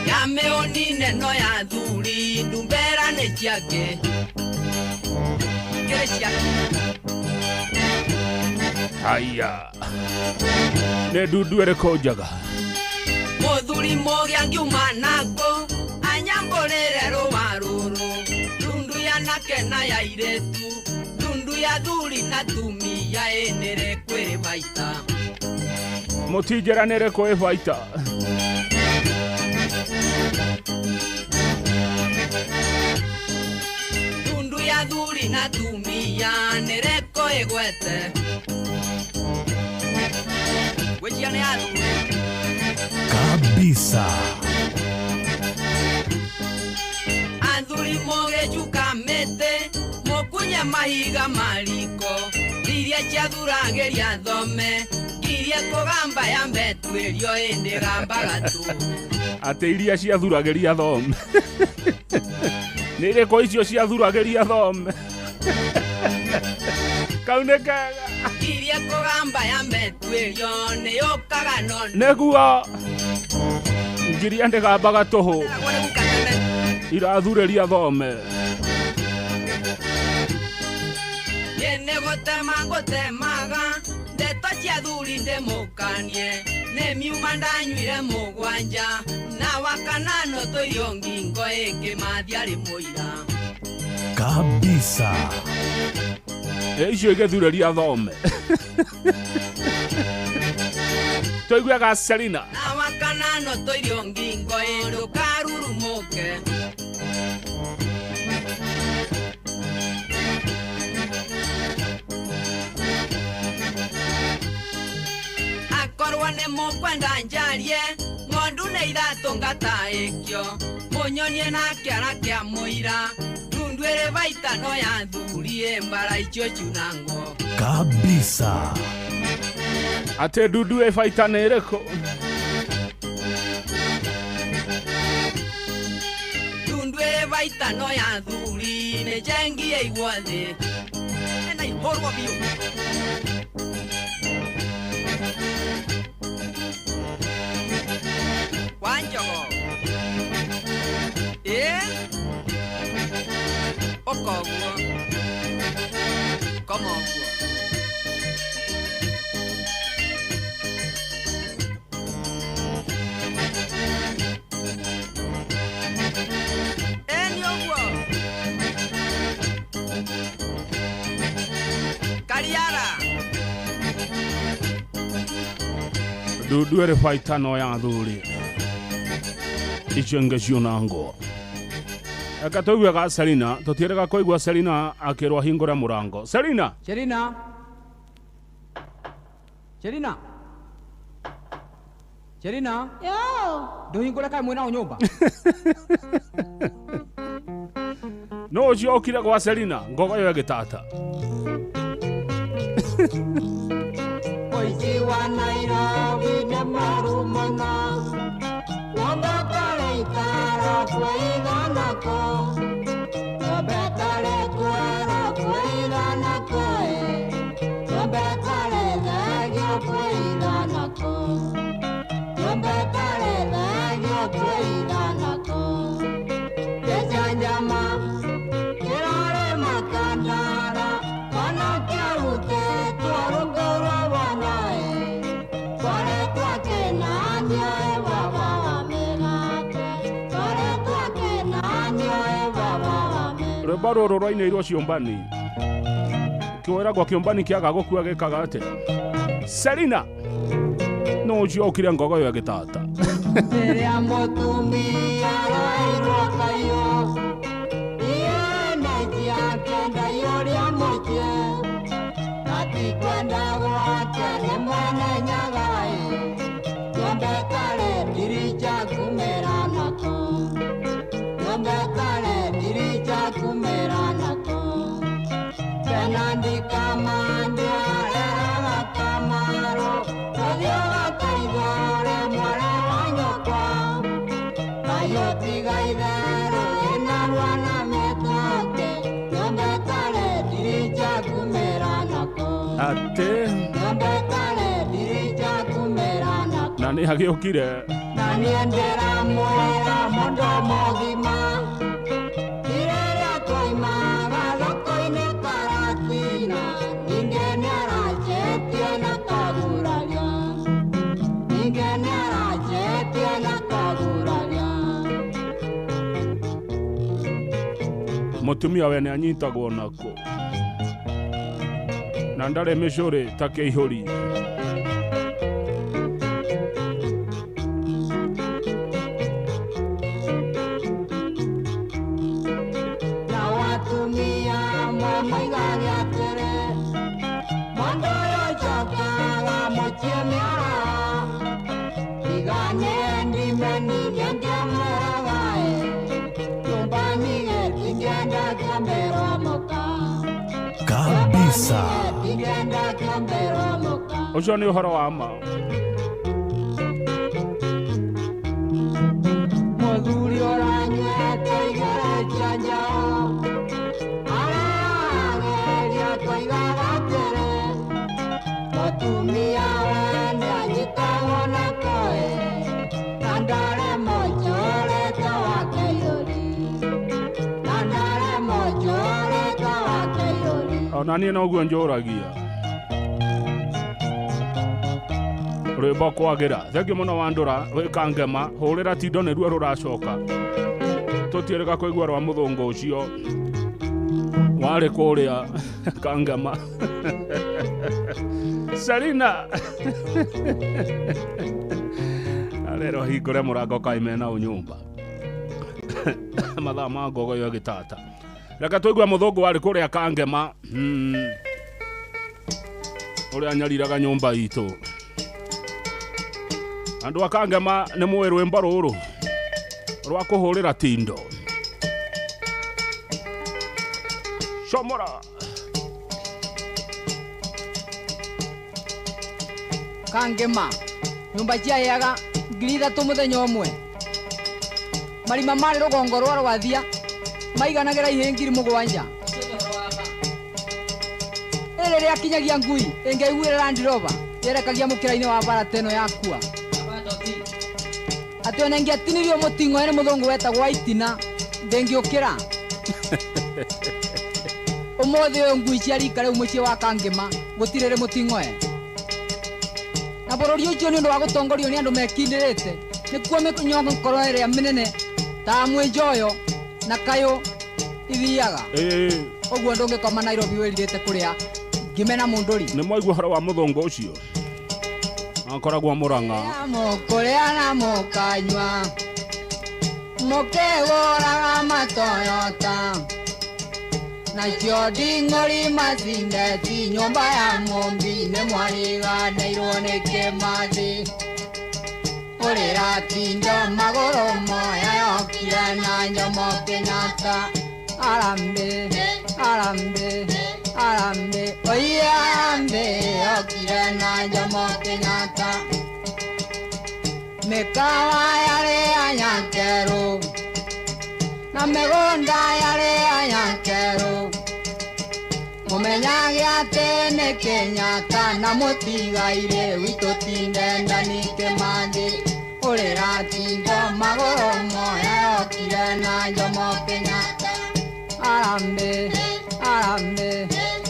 Ya mĩhũni neno ya thuri ndumbera nĩ ciake. Igĩrĩ ciake. Haya, nĩ ndundu ĩrĩkũ njaga? Mũthuri mũgĩ angiuma nako anyambũrĩre rũa rũrũ ndundu ya nake na ya irĩtu ndundu ya thuri na tumia ĩnĩrĩ kwĩ baita. Mũtinjĩra nĩ ĩrĩkũ ĩ baita? Ndundu ya thuri na tumia nĩrĩkũ ĩgwete. Gwĩcia nĩ ya thuri kabisa. Athuri mũgĩcuka mĩtĩ mũkunye mahiga mariko iria ciathuragĩria thome ngirie kũgamba ya mbetuĩrio ĩndĩ gambaga tu. Atĩ iria ciathuragĩria thome nĩ irĩkũ icio ciathuragĩria thome? Kau nĩ kega. Ngirie kũgamba ya mbetuĩrio nĩ yũkaga no nĩguo ngiria ndĩgambaga tũhũ irathurĩria thome. Nĩ gũtema ngũtemaga ndeto cia thuri ndĩmũkanie nĩ miuma ndanyuire mũgwanja na wakanano tũirio ngingo ĩkĩmathiarĩ mũira kabisa. Icio igĩthurĩria thome. Tũiguaga Selina na wakanano tũirio ngingo ĩndũkarurumũke. Akorwo nĩ mũkwenda njarie ng'ondu nĩ ithatũ ngataĩkio mũnyonie na kĩara kĩa mũira ndundu ĩrĩ baita no ya thuri mbara icio ciunangwo kabisa. Atĩ ndundu ĩ baita nĩ ĩrĩkũ? Ndundu ĩrĩ baita no ya thuri nĩ njengi ĩigwo thĩ na ihũrwo biũ. Wanjogo ĩ ũkoguo koma ũguo. Ĩ nĩ ũguo Kariara. Ndundu ĩrĩ baita no ya thuri icio ingĩ ciunangwo. Eka tũiguaga Selina tũtiĩrĩga kũigua Selina akĩrwo ahingũre mũrango. Selina! Selina! Selina! Selina! Yo! Ndũhingũre kaĩ mwĩna o nyũmba? No ũcio ũkire gwa Selina ngogoyo ĩgĩtata. Mũici wa Nairobi nĩ mũru mũno nyoe baba wa mĩgate Tũrĩ twakena nyoe baba wa mĩgate. Rwĩmbo rũrũ rwainĩirwo ciũmbani kĩwĩragwo kĩũmbani kĩaga gũkua gĩkaga atĩa Selina no ũcio okire ngogoyo ĩgĩtata. Rĩrĩa mũtumia aroirwo kayũ Iene ciake ndaiyũria mũciĩ Na ti kwenda gwake nĩ mwene Nyagai Nyũmba ĩtarĩ ndirica kumĩra nako Nyũmba ĩtarĩ ndirica kumĩra nako Fernandi Kamande arehaga Kamaru Tũthiĩ ũgakaigũre mwarĩ wa nyũkwa Kayũ tiga itherũ ĩna rwana mĩtũkĩ Nyũmba ĩtarĩ ndirica kumĩra nako Atĩ Nyũmba ĩtarĩ ndirica kumĩra nako na nĩ agĩũkire Na niĩ ndĩramwĩra mũndũ mũgima Rĩrĩa twoimaga thoko-inĩ Karatina Ningĩ nĩaranjĩtie na kaguraria Ningĩ nĩaranjĩtie na kaguraria. Mũtumia we nĩanyitagwo nako na ndarĩ mĩcũrĩ ta kĩihũri. Na watumia amwe moigaga atĩrĩ Mũndũ ũyũ njokaga mũciĩ mĩaraho Tiga niĩ ndimeni ngĩmũraga ĩ Nyũmba nyige tingĩenda kĩambĩrwo mũka Kabisa. Tingĩenda kĩambĩrwo mũka. Ũcio nĩ ũhoro wa ma. Mũthuri ũranyuĩte igĩrĩ cia njaũ Arageria kũigaga atĩrĩ Mũtumia we nĩanyitagwo nako ĩ Na ndarĩ mũnjũrĩte wa kĩihũri Na ndarĩ mũnjũrĩte wa kĩihũri. Ona niĩ noguo njũragia rwĩmbo kwagĩra. Thengiũ mũno Wandũra wĩka ngema hũrĩra tindo nĩruo rũracoka tũtiĩrĩga kũigua rwa mũthũngũ ũcio warĩ kũrĩa Kangema. Selina arero hingũre mũrango kaĩ mena ũ nyũmba mathaa ma ngogoyo ĩgĩtata. Reke tũigue mũthũngũ warĩ kũrĩa Kangema ũrĩa anyariraga nyũmba itũ. Andũ a Kangema nĩ mũĩ rwĩmbo rũrũ rwa kũhũrĩra tindo. Comora. Kangema nyũmba ciaheaga 3,000 mũthenya ũmwe marima marĩ rũgongo rwa Rwathia maiganagĩra ihĩ 7,000 ĩrĩ rĩakinyagia ngui ĩngĩaiguire Land Rover yerekagia mũkĩra-inĩ wa bara ta ĩno yakua atĩ ona ingĩatinirio mũting'oe nĩ mũthũngũ wetagwo Waitina ndĩngĩũkĩra. Ũmũthĩ ũyũ ngui cia rika rĩu mũciĩ wa Kangema gũtirĩ rĩ mũting'oe na bũrũri ũcio nĩ ũndũ wa gũtongorio nĩ andũ mekindĩrĩte nĩkuo mĩnyongoro ĩrĩa mĩnene ta Mwĩnjoyo na Kayũ ithiaga. Ũguo ndũngĩkoma Nairobi wĩrirĩte kũrĩa ngime na mũndũri. Nĩ mwaigua ũhoro wa mũthũngũ ũcio akoragwo Mũrang'a. Mũkũrĩa na mũkanyua mũkĩgũraga matoyota nacio nding'ori macindeti nyũmba ya mũmbi nĩ mwariganĩirwo nĩ Kĩmathi ũrĩra tindo magũrũ moya yokire na Jomo Kenyatta. Arambe arambe arambe oye arambe yokire na Jomo Kenyatta. Mĩkawa yarĩ ya Nyankerũ na mĩgũnda yarĩ ya Nyankerũ mũmenyage atĩ nĩ Kenyatta na mũtigairĩ witũ tindendani Kĩmathi ũrĩra tindo magũrũ moya yokire na Jomo Kenyatta. Arambe arambe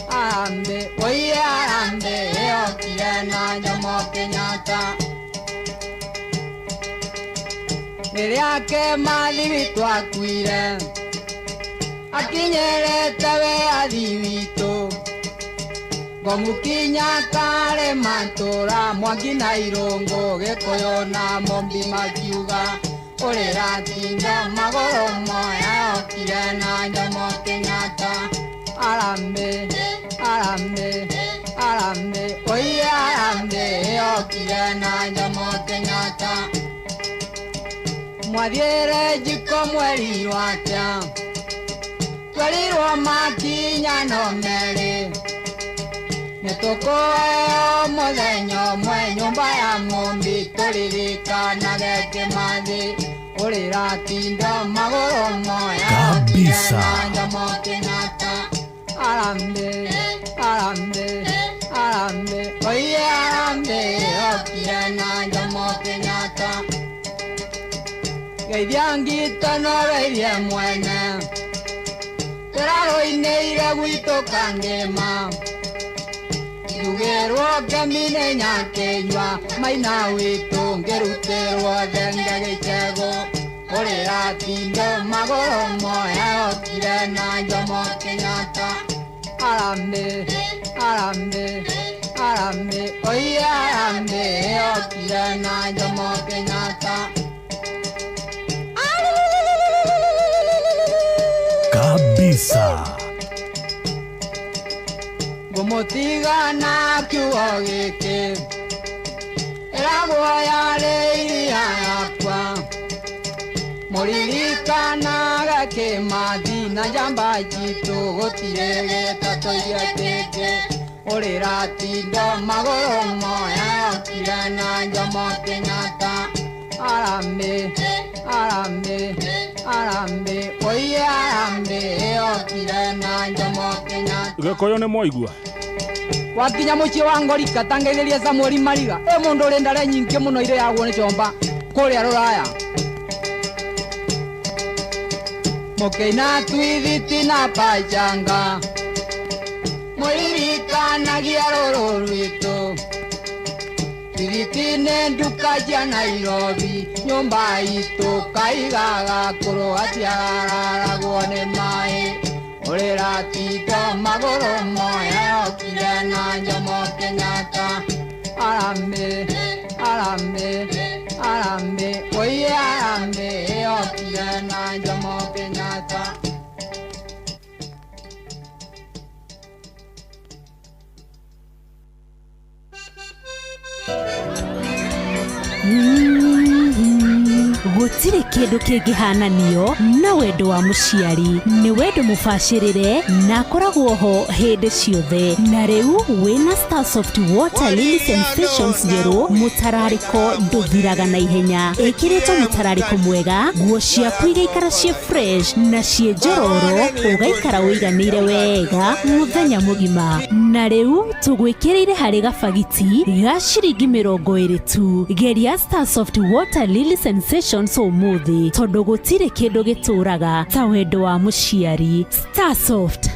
arambe oye arambe yokire na Jomo Kenyatta. Rĩrĩa Kĩmathi witũ akuire akinyĩrĩte wĩyathi witũ ngũmũkinya karĩ matũra Mwangi na Irũngũ Gĩkũyũ na Mũmbi makiuga ũrĩratinga magũrũ moya okire na Jomo Kenyatta. Arambe arambe arambe oye arambe okire na Jomo Kenyatta. Mwathiĩre njiko mwerirwo atĩa? Twerirwo makinya no merĩ nĩtũkũheo mũthenya ũmwe nyũmba ya Mũmbi tũririkanage Kĩmathi ũrĩratinda magũrũ moya Kabisa. okire na Jomo Kenyatta. Arambe arambe arambe oye arambe okire na Jomo Kenyatta. Geithia ngito no geithie mwene tũrarũinĩire gwitũ Kangĩma njugĩrwo ngemi nĩ Nyakĩnyua maina witũ ngĩrutĩrwo thenge gĩcegũ ũrĩratinda magũrũ moya okire na Jomo Kenyatta. Arambe arambe arambe oye arambe okire na Jomo Kenyatta. Kabisa. Ngũmũtiga na kiugo gĩkĩ ĩragwo yarĩ iria yakwa mũririkanaga Kĩmathi na njamba citũ gũtirĩ gĩtatũ kĩngĩ ũrĩratinda magũrũ moya okire na Jomo Kenyatta. Arambe arambe arambe oye arambe okire na Jomo Kenyatta. Gĩkũyũ nĩ mwaigua wakinya mũciĩ wa Ngorika tangeithĩria Samuel Mariga ĩ mũndũ ũrĩ ndare nyingĩ mũno irĩagwo nĩ comba kũrĩa rũraya mũkĩina twithiti na pachanga mũririkanagia rũrũ rwitũ twithiti nĩ nduka cia Nairobi nyũmba itũ kaigaga kũrũ gatiararagwo nĩ maĩ ũrĩratinda magũrũ moya okire na Jomo Kenyatta. Arambe arambe arambe oye arambe okire na Jomo Kenyatta. Gũtirĩ kĩndũ kĩngĩhananio na wendo wa mũciari. Nĩ wendo mũbacĩrĩre na akoragwo ho hĩndĩ ciothe. Na rĩu wĩna Starsoft Water Lily Sensations njerũ, mũtararĩko ndũthiraga na ihenya. Ĩkĩrĩtwo mũtararĩko mwega, nguo ciaku igaikara ciĩ fresh na ciĩ njororo, ũgaikara ũiganĩire wega mũthenya mũgima. Na rĩu tũgwĩkĩrĩire harĩ gabagiti ga ciringi 20 tu. Geria Starsoft Water Lily Sensations ũmũthĩ tondũ gũtirĩ kĩndũ gĩtũraga ta wendo wa mũciari. Starsoft.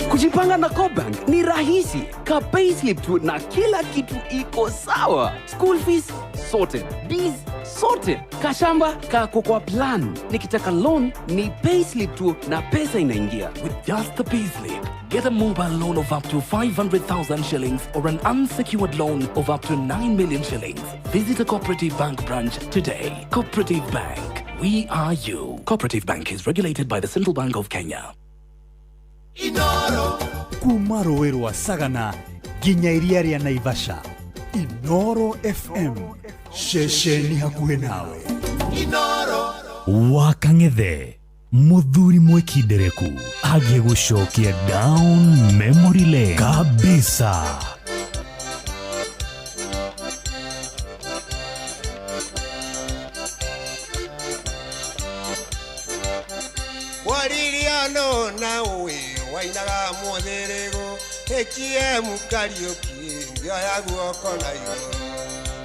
Kujipanga na CoBank ni rahisi. Ka payslip tu na kila kitu iko sawa. School fees sorted, bills sorted, kashamba kako kwa plan. Nikitaka loan ni payslip tu na pesa inaingia. With just the payslip, get a mobile loan of up to 500,000 shillings or an unsecured loan of up to 9 million shillings. Visit a Cooperative Bank branch today. Cooperative Bank, we are you. Cooperative Bank is regulated by the Central Bank of Kenya. Inoro kuma rũĩ rwa Sagana nginya iria rĩa Naivasha. Inoro FM, ceceni hakuhĩ nawe. Inoro Wakang'ethe muthuri mwekindereku agĩgũcokia down memory lane kabisa. Waririano na uwe wainaga muthirigo HM Kariuki ngioya guoko na igũrũ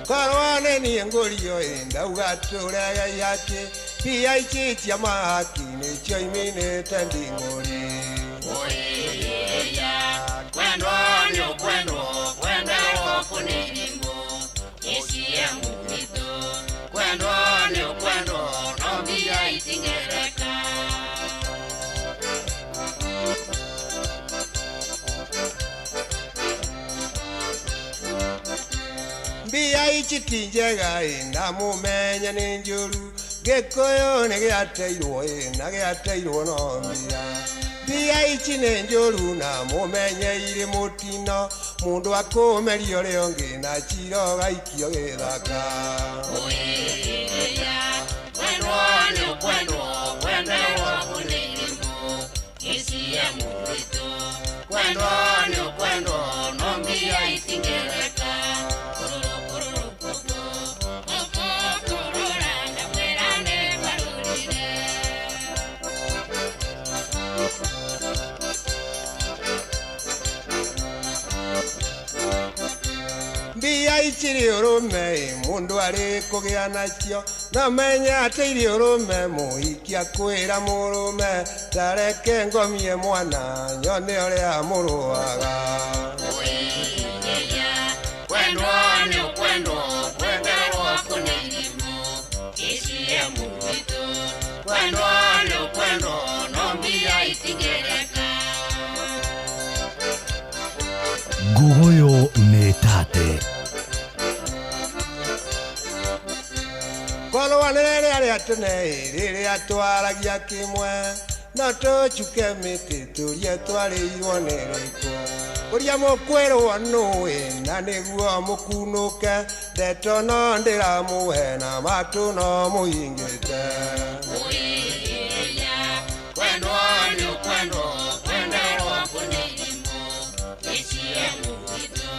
korwo nĩ niĩ ngũrio ĩ ndauga tũrege ihaki mbia ici cia mahaki nĩcio iminĩte nding'ũri. Kwendwo nĩ ũkwendwo, kwenderwo ici ti njega ĩ na mũmenye nĩ njũru Gĩkũyũ nĩ gĩateirwo ĩ na gĩateirwo no mbia Mbia ici nĩ njũru na mũmenye irĩ mũtino Mũndũ akũmeria ũrĩa ũngĩ na cira ũgaikio gĩthaka Kwendwo nĩ ũkwendwo kwenderwo nĩ irimũ Gĩciĩ mũritũ Kwendwo nĩ ũkwendwo no mbia itingĩreka Mbia ici irĩ ũrũme mũndũ arĩ kũgĩa nacio no menye atĩ irĩ ũrũme mũhiki akwĩra mũrũme tareke ngomie mwana nyone ũrĩa mũrũaga Kwendwo nĩ ũkwendwo kwenderwo nĩ irimũ Gĩciĩ mũritũ Kwendwo nĩ ũkwendwo no mbia itingĩreka Nguguyo nĩ tate Korwo nĩ rĩrĩa rĩa tene rĩrĩa twaragia kĩmwe no tũcuke mĩtĩ tũrie twarĩirwo nĩ rĩkũ Ũrĩa mũkwĩrwo nũĩ na nĩguo mũkunũke ndeto no ndĩramũhe na matũ no mũhingĩte Kwendwo nĩ ũkwendwo kwenderwo nĩ irimũ Gĩciĩ mũritũ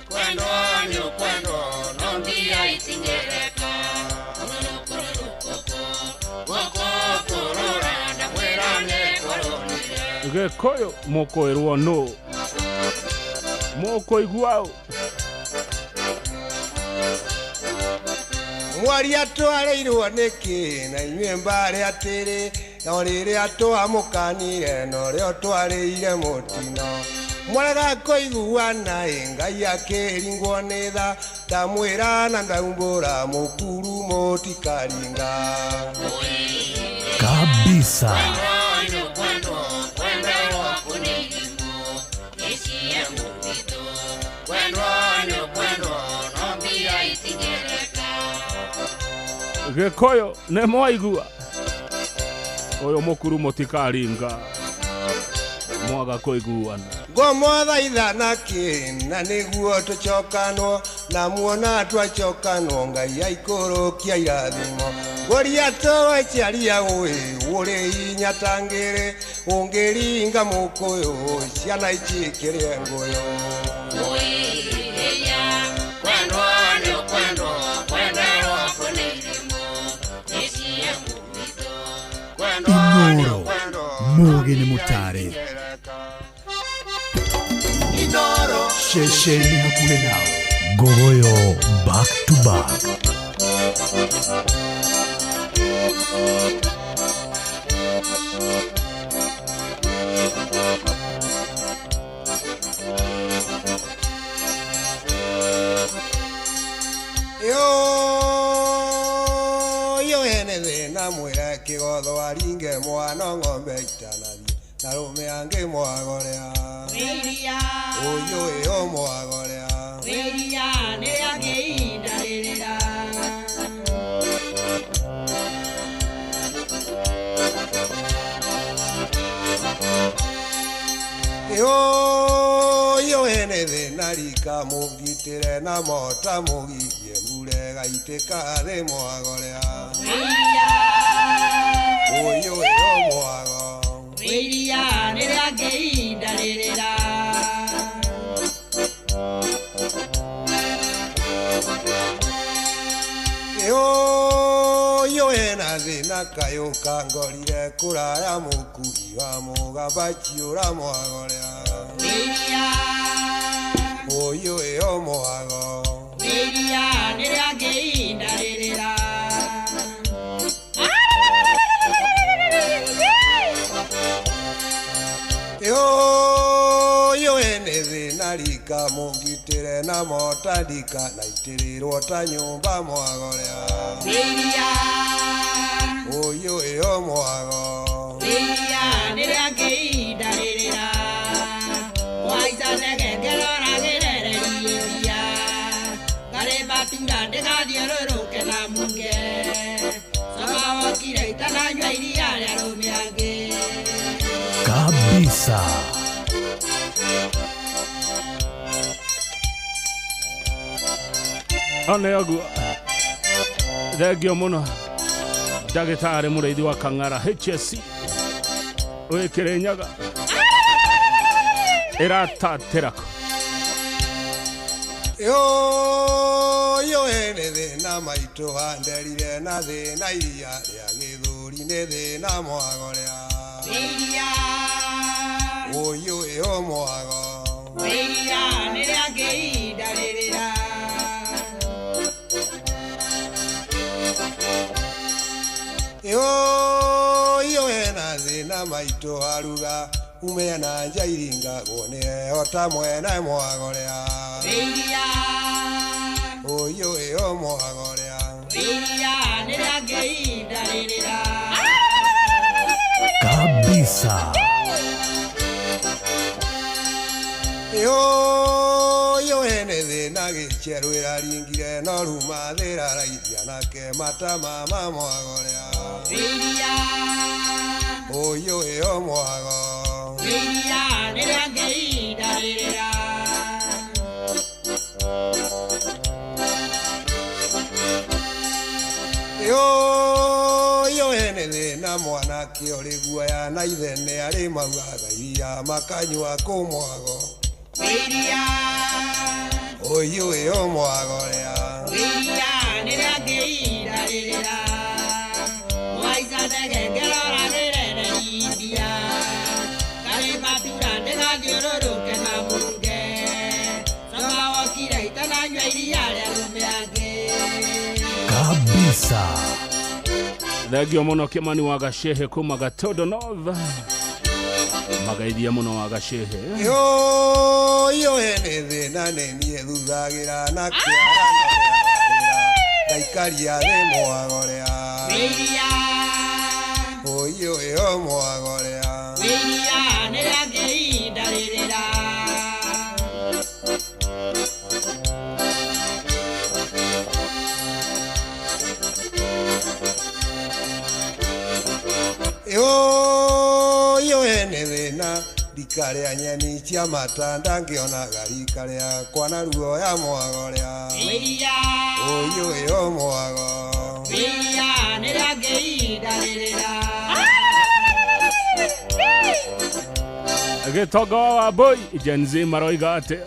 Kwendwo nĩ ũkwendwo no mbia itingĩreka Gĩkũyũ mũkwĩrwo nũ mũkũigua ũ Mwaria twarĩirwo nĩkĩ na inyuĩ mbarĩ atĩrĩ no rĩrĩa twamũkanire norĩo twarĩire mũtino Mwarega kũiguana ĩ Ngai akĩringwo nĩ tha ndamwĩra na ndaumbũra mũkuru mũtikaringa kabisa. Gĩkũyũ nĩ mwaigua ũyũ mũkuru mũtikaringa mwaga kũiguana Ngũmũthaitha nakĩ na nĩguo tũcokanwo na muona twacokanwo Ngai aikũrũkia irathimo Ngũria tũgũciaria ũĩ ũrĩ hinya ta ngĩrĩ ũngĩringa mũkũyũ ciana ici kĩrĩe ngũyũ Kwendwo nĩ ũkwendwo kwenderwo nĩ irimũ Gĩciĩ mũritũ Inoro mũgĩ nĩ mũtare ceceni hakuhĩ nawe Ngogoyo back to back. Yo ene thĩna mwĩre kĩgotho aringe mwana ng'ombe itanathiĩ na rũme angĩ mwagorea ũyũ ĩyo mwagorea Wĩria nĩ angĩindarĩrĩra Yo ene thĩna rika mũgitĩre na mota mũgirie mbure gaitĩka thĩ mwagorea ũyũ ĩyo mwago Wĩria nĩ angĩindarĩrĩra Yo ena thĩna kayũ kangorire kũraya mũkui wa mũgamba ciũra mwagorea Ũyũ ĩyo mwago Wĩria nĩ angĩindarĩrĩra Yo ene thĩna rika mũngitĩre na mota ndikanaitĩrĩrwo ta nyũmba mwagorea Wĩria Ũyũ ĩyo mwago Wĩria nĩ angĩindarĩrĩra Waica ndege ngerora gĩrereria Ngarĩ matura Kabisa. One ũguo, thengio mũno ndagĩtarĩ mũrĩithi wa Kang'ara HSC wĩ Kĩrĩnyaga ĩratatĩra kũ? Yo ene thĩna maitũ handerire na thĩna iria rĩa gĩthũri nĩ thĩna mwago rĩa Iria. Ũyũ ĩyo mwago. Iria nĩ rĩa ngĩindarĩrĩra. Yo ena thĩna maitũ haruga ume na nja iringagwo nĩ heho ta mwena mwago rĩa Iria. Ũyũ ĩyo mwago rĩa Iria nĩ rĩa ngĩindarĩrĩra. Kabisa. Yo ene thĩna gĩcherũ ĩraringire no ruma thĩraraithia nake matama ma mwago rĩa Iria. Ũyũ ĩyo mwago. Iria nĩ rĩa ngĩindarĩrĩra. Yo ene thĩna mwanake ũrĩ guoya na ithe nĩ arĩ maugaga iria makanyua kũ mwago. Iria. Ũyũ ĩyo mwago rĩa Iria nĩ rĩa ngĩindarĩrĩra. Waica ndege ngĩrora rĩrererithia. Karĩ matura ndĩgathiũrũrũke na munge. Cama wokire itananyua iria rĩa arũme angĩ. Kabisa. Thengio mũno Kĩmani wa Gacehe kuma Gatondo North, magaithia mũno wa Gacehe. Yo ene thĩna nĩ niĩ thuthagĩra na kĩara ngaikaria thĩ mwago rĩa Iria. Ũyũ ĩyo mwago rĩa Iria nĩ rĩa ngĩindarĩrĩra. Yo ene thĩna ndikarĩa nyeni cia matanda ngĩonaga rika rĩakwa na ruoya mwago rĩa Iria. Ũyũ ĩyo mwago. Iria nĩ rĩa ngĩindarĩrĩra. Gĩtonga wa Wambũi Gen Z maroiga atĩ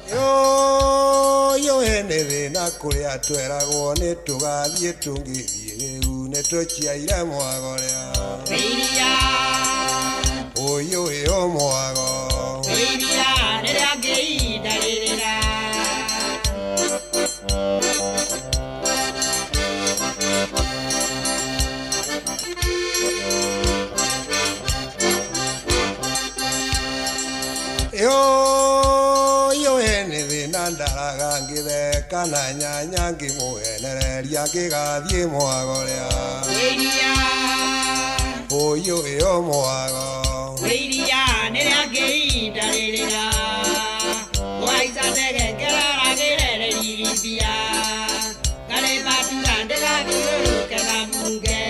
Yo ene thĩna kũrĩa tweragwo nĩ tũgathiĩ tũngĩthiĩ rĩu nĩ tũciaire mwago rĩa Iria. Ũyũ ĩyo mwago. Iria nĩ rĩa ngĩindarĩrĩra. Yo ene thĩna ndaraga ngĩtheka na nyanya ngĩmũhenereria ngĩgathiĩ mwago rĩa Iria. Ũyũ ĩyo mwago. Iria nĩ rĩa ngĩindarĩrĩra. Waica ndege ngĩrora rĩrererithia. Karĩ matura ndĩgathiũrũrũke na munge.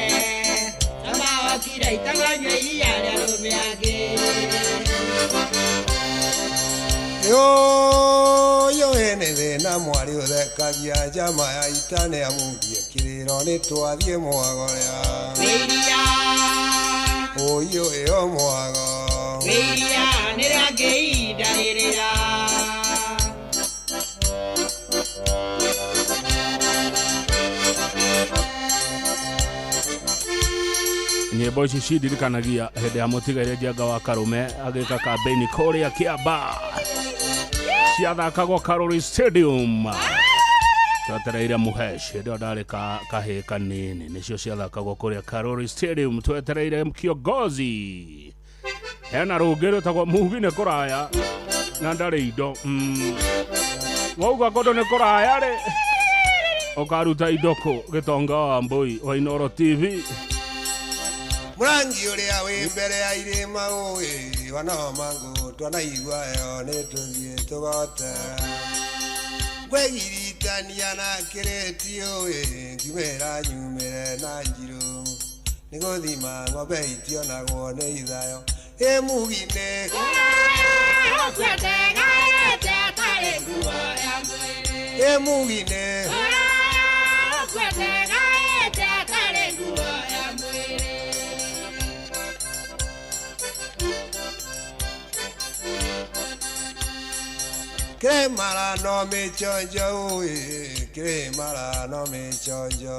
Cama wokire itananyua iria rĩa arũme angĩ. Yo ene thĩna mwarĩ ũthekagia njama ya ita nĩ amundie kĩrĩro nĩ twathiĩ mwago rĩa Iria. Ũyũ ĩyo mwago. Iria nĩ rĩa ngĩindarĩrĩra. Nyĩmbo ici cindirikanagia hĩndĩ ya mũtigaire Njenga wa Karume agĩka kambĩini kũrĩa Kĩamba ciathakagwo Karori Stadium twetereire Muhesh hĩndĩ ĩyo ndarĩ kahĩĩ kanini, nĩcio ciathakagwo kũrĩa Karori Stadium twetereire kiongozi. Hena rũngĩ rwĩtagwo Mugi nĩ kũraya na ndarĩ indo. Wauga kũndũ nĩ kũraya rĩ ũkaruta indo kũ? Gĩtonga wa Mbũi wa Inooro TV. Mũrangi ũrĩa wĩ mbere ya irĩma ũĩ wanoma ngũ twanaigua ĩyo nĩ tũthiĩ tũgote ngwegiritania na kĩrĩti ũĩ ngiumĩra nyumĩre na njirũ nĩ gũthima ng'ombe itionagwo nĩ ithayo. Ĩ mugine Ĩ mugine Kĩrĩmara no mĩchonjo ĩ kĩrĩmara no mĩchonjo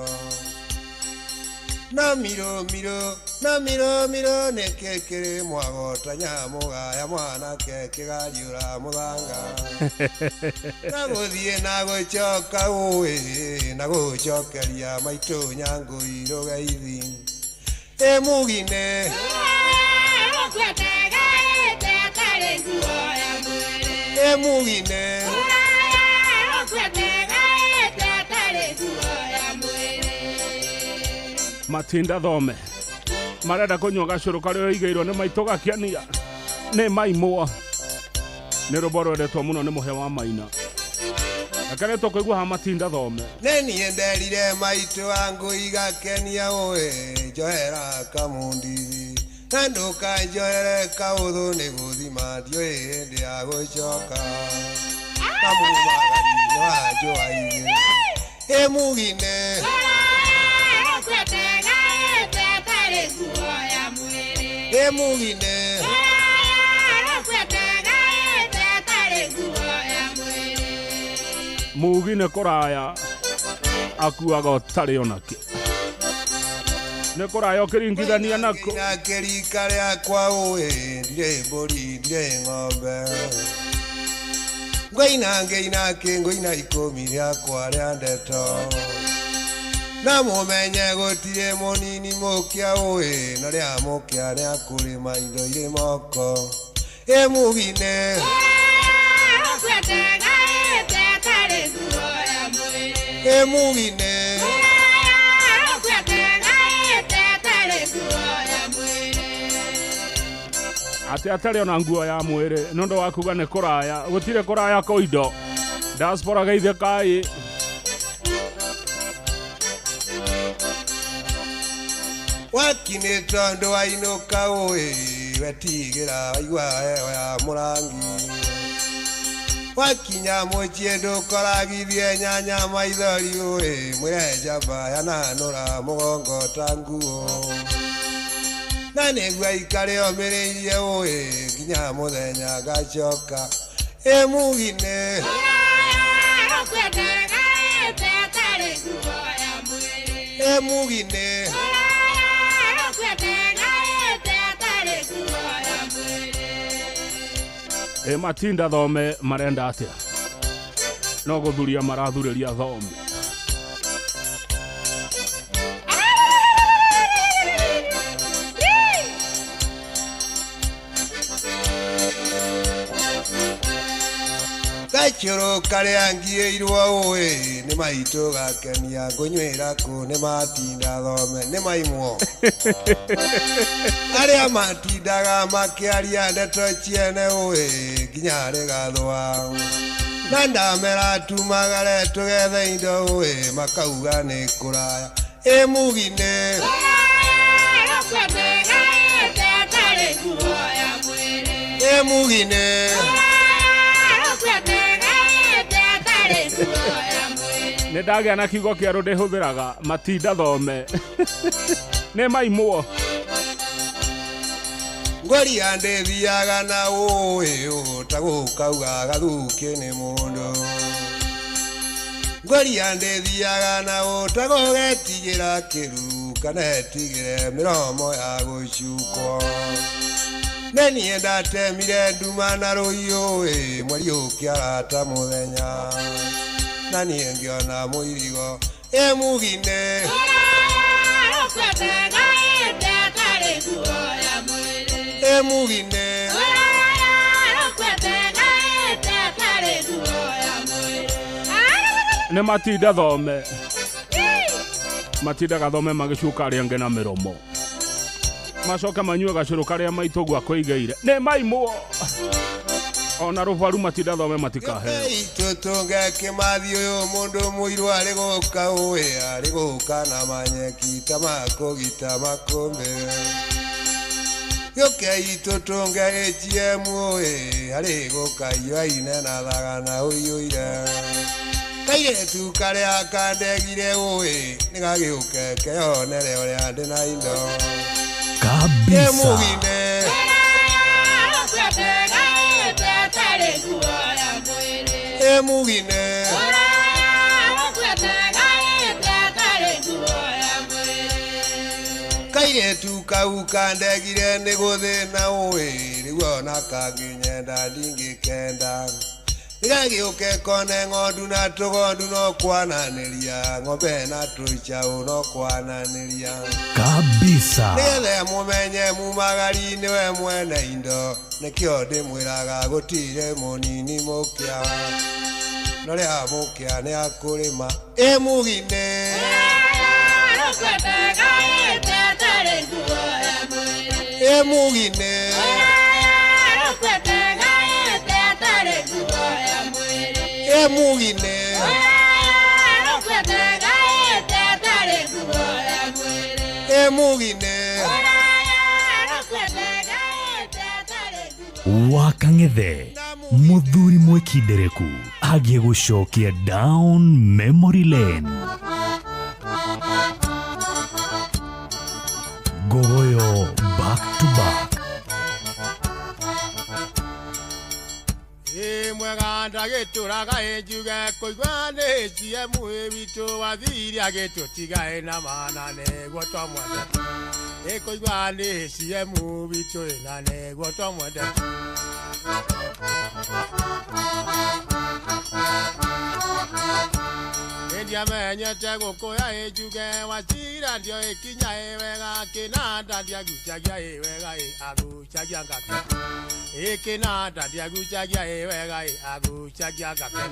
na miro miro na miro miro nĩkĩ kĩrĩ mwagota nyamũgaya mwanake kĩgariũra mũthanga na gũthiĩ na gũcoka ũĩ na gũcokeria maitũ nyangũi rũgeithi ĩ mugine ĩ mugine Matinda thome marenda kũnyua gacũrũ karĩa ũigĩirwo nĩ maitũ gakenia nĩ maimwo nĩ rũmbo rwendetwo mũno nĩ mũhe wa maina reke tũkũigua ha matinda thome nĩ niĩ nderire maitũ wangũi gakenia ũĩ njohera kamundithi na ndũkanjohere kaũthũ nĩ gũthima ndiũĩ hĩndĩ ya gũcoka kamumagarinĩ wa njũa igĩrĩ ĩ mugine Ĩ mugine mugi nĩ kũraya akuaga ũtarĩ onakĩ nĩ kũraya ũkĩringithania nako na kĩrika rĩakwa ũĩ ndirĩ mbũri ndirĩ ng'ombe ngũina ngĩina kĩ ngũina ikũmi rĩakwa rĩa ndeto na mũmenye gũtirĩ mũnini mũkia ũĩ na rĩa mũkia rĩa kũrĩma indo irĩ moko ĩ mugine ĩ mugine atĩ atarĩ ona nguo ya mwĩrĩ nĩ ũndũ wa kuga nĩ kũraya gũtirĩ kũraya kũ indo diaspora geithe kai waki nĩ tondũ wainũka ũĩ wetigĩra waigua heho ya mũrangi wakinya mũciĩ ndũkoragithie nyanya maithori ũĩ mwĩre njamba yananũra mũgongo ta nguo na nĩguo aikare omĩrĩirie ũĩ nginya mũthenya ngacoka ĩ mugine ĩ mugine Ĩ matinda thome marenda atĩa no gũthuria marathurĩria thome gacũrũ karĩa ngiĩirwo ũĩ nĩ maitũ gakenia ngũnywĩra kũ nĩ matinda thome nĩ maimwo arĩa matindaga makĩaria ndeto ciene ũĩ nginya rĩgathũa na ndamera tumagare tũgethe indo ũĩ makauga nĩ kũraya ĩ mugine ĩ mugine nĩ ndagĩa na kiugo kĩerũ ndĩhũthĩraga matinda thome nĩ maimwo ngũria ndĩthiaga na ũĩ ũtagũkauga gathukĩ nĩ mũndũ ngũria ndĩthiaga na ũtagũgetigĩra kĩruru kana etigĩre mĩromo ya gũcukwo nĩ niĩ ndatemire nduma na rũhiũ ĩ mweri ũkĩara ta mũthenya na niĩ ngĩona mũirigo ĩ mugine ĩ mugine nĩ matinda thome matindaga thome magĩcuka arĩa angĩ na mĩromo macoke manyue gacũrũ karĩa maitũ ũguo akũigĩire nĩ maimwo ona rũbaru matinda thome matikaheo Itũtũnge kĩmathi ũyũ mũndũ mũirũ arĩ gũka ũĩ arĩ gũka na manyeki ta makũgita makũmbĩ Gĩũkei tũtũnge AGM ĩ harĩ gũkaiyũa ine na thagana ũiyũire. Kairĩtu karĩa kandegire ũĩ nĩgagĩũke keyonere ũrĩa ndĩ na indo. Kabisa. Ĩ mũgine. Ĩ mũgine. Kairĩtu kau kandegire nĩ gũthĩna ũĩ rĩu ona kangĩnyenda ndingĩkenda. Nĩgagĩũke kone ng'ondu na tũgondu no kwananĩria ng'ombe na tũicaũ no kwananĩria. Kabisa. Nĩgetha mũmenye mumagari nĩwe mwene indo nĩkĩo ndĩmwĩraga gũtirĩ mũnini mũkĩa norĩa mũkĩa nĩ akũrĩma. Ĩ mũgine. Ĩ mũgine. Ĩ mũgine. Ĩ mũgine. Wakang'ethe muthuri mwĩkindereku agĩgũcokia down memory lane. Ngogoyo back to back. Ĩ mwega ndagĩtũraga ĩ njuge kũigua nĩ AGM ĩ witũ wathire agĩtũtiga ĩ na mana nĩguo twamwendete. Ĩ kũigua nĩ AGM witũ ĩ na nĩguo twamwendete. Ndiamenyete gũkũya ĩ njuge wacira ndioĩ kinya ĩ wega kĩnanda ndiagucagia ĩ wega ĩ agucagia ngake. Ĩ kĩnanda ndiagucagia ĩ wega ĩ agucagia ngake.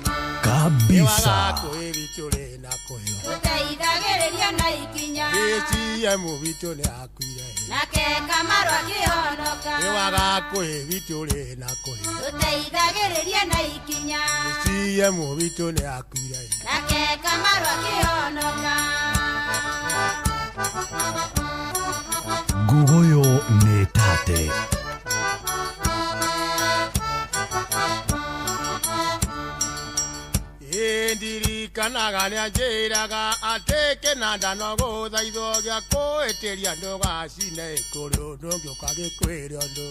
Kabisa. Ĩ witũ rĩ na kũyũ. Tũteithagĩrĩria na ikinya. AGM witũ nĩ akuire. Nake Kamaru akĩhonoka. Ĩ wagakũĩ witũ rĩ na kũyũ. Tũteithagĩrĩria na ikinya. AGM witũ nĩ akuire. Nake Kamaru akĩhonoka. Ngogoyo nĩ tate. Ĩ ndirikanaga nĩanjĩraga atĩ kĩnanda no gũthaithwo gĩa kũĩtĩria ndũgacine kũrĩ ũndũ ũngĩ ũkagĩkwĩre ũndũ.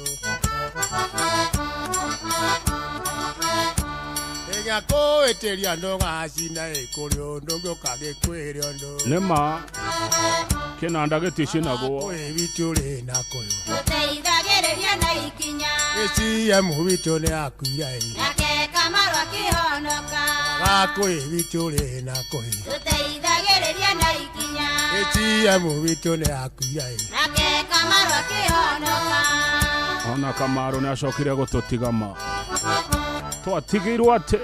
Gĩa kũĩtĩria ndũgacine kũrĩ ũndũ ũngĩ ũkagĩkwĩre ũndũ. Nĩma kĩnanda gĩticinagwo. Ĩ witũ rĩ na kũyũ. Tũteithagĩrĩria na ikinya. AGM witũ nĩ akuire. Nake Kamaru akĩhonoka. Gakũĩ witũ rĩ na kũyũ. Tũteithagĩrĩria na ikinya. AGM witũ nĩ akuire. Nake Kamaru akĩhonoka. Ona Kamaru nĩ acokire gũtũtiga ma. Twatigirwo atĩa?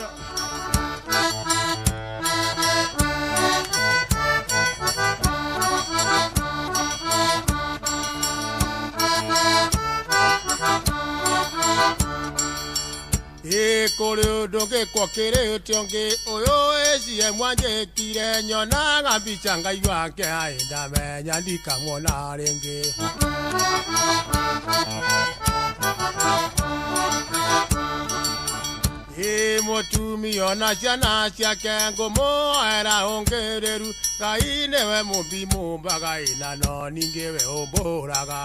Ĩ kũrĩ ũndũ ngĩkwo kĩrĩte ũngĩ ũyũ AGM anjĩkire nyonaga mbica ngaigua kĩeha ĩ ndamenya ndikamuona rĩngĩ. Ĩ mũtumia ona ciana ciake ngũmũoera ũngĩrĩru Ngai nĩwe mũmbi mũmbaga ĩ na no ningĩ we ũmbũraga.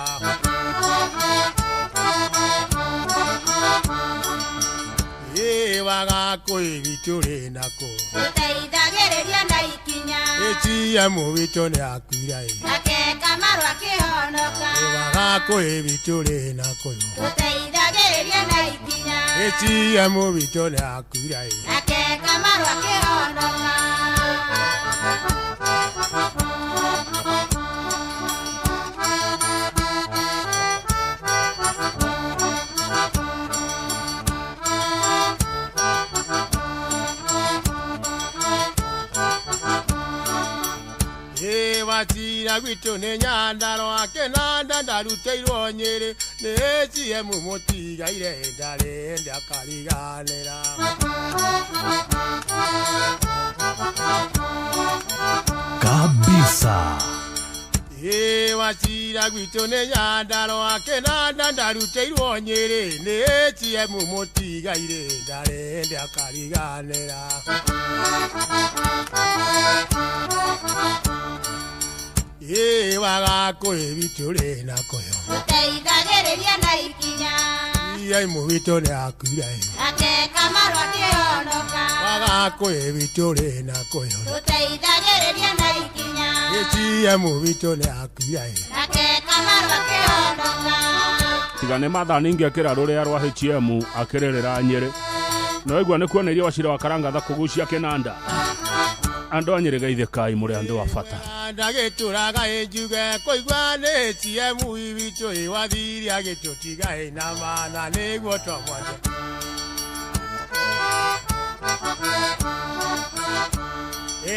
Ĩ wagakũĩ witũ rĩ nakũ. Tũteithagĩrĩria na ikinya. AGM witũ nĩ akuire. Nake Kamaru akĩhonoka. Ĩ wagakũĩ witũ rĩ nakũyũ. Tũteithagĩrĩria na ikinya. AGM witũ nĩ akuire. Nake Kamaru akĩhonoka. Ĩ wacira gwitũ nĩ Nyandarũa kĩnanda ndarutĩirwo Nyĩrĩ nĩ AGM mũtigaire ndarĩ ndakariganĩra. Kabisa. Ĩ wacira gwitũ nĩ Nyandarũa kĩnanda ndarutĩirwo Nyĩrĩ nĩ ATM mũtigairĩ ndarĩ akariganĩra. Ĩ wagakũĩ witũ rĩ na kũyũ Tũteithagĩrĩria na ikinya Iai mũwitũ nĩ akuire Nake Kamaru akĩhonoka Wagakũĩ witũ rĩ na kũyũ Tũteithagĩrĩria na ikinya ATM witũ nĩ akuire Nake Kamaru akĩhonoka. Tiga nĩ mathani ingĩakĩra rũrĩa rwa HM akĩrĩrĩra Nyĩrĩ. No igua nĩ kuonerio wacira wa Karangatha kũgucia kĩnanda. Andũ a Nyĩrĩ geithĩkai mũrĩ andũ a bata. Ndagĩtũraga ĩ njuge kũigua nĩ ATM witũ ĩ wathiri agĩtũtiga ĩ na mana nĩguo twamwanja.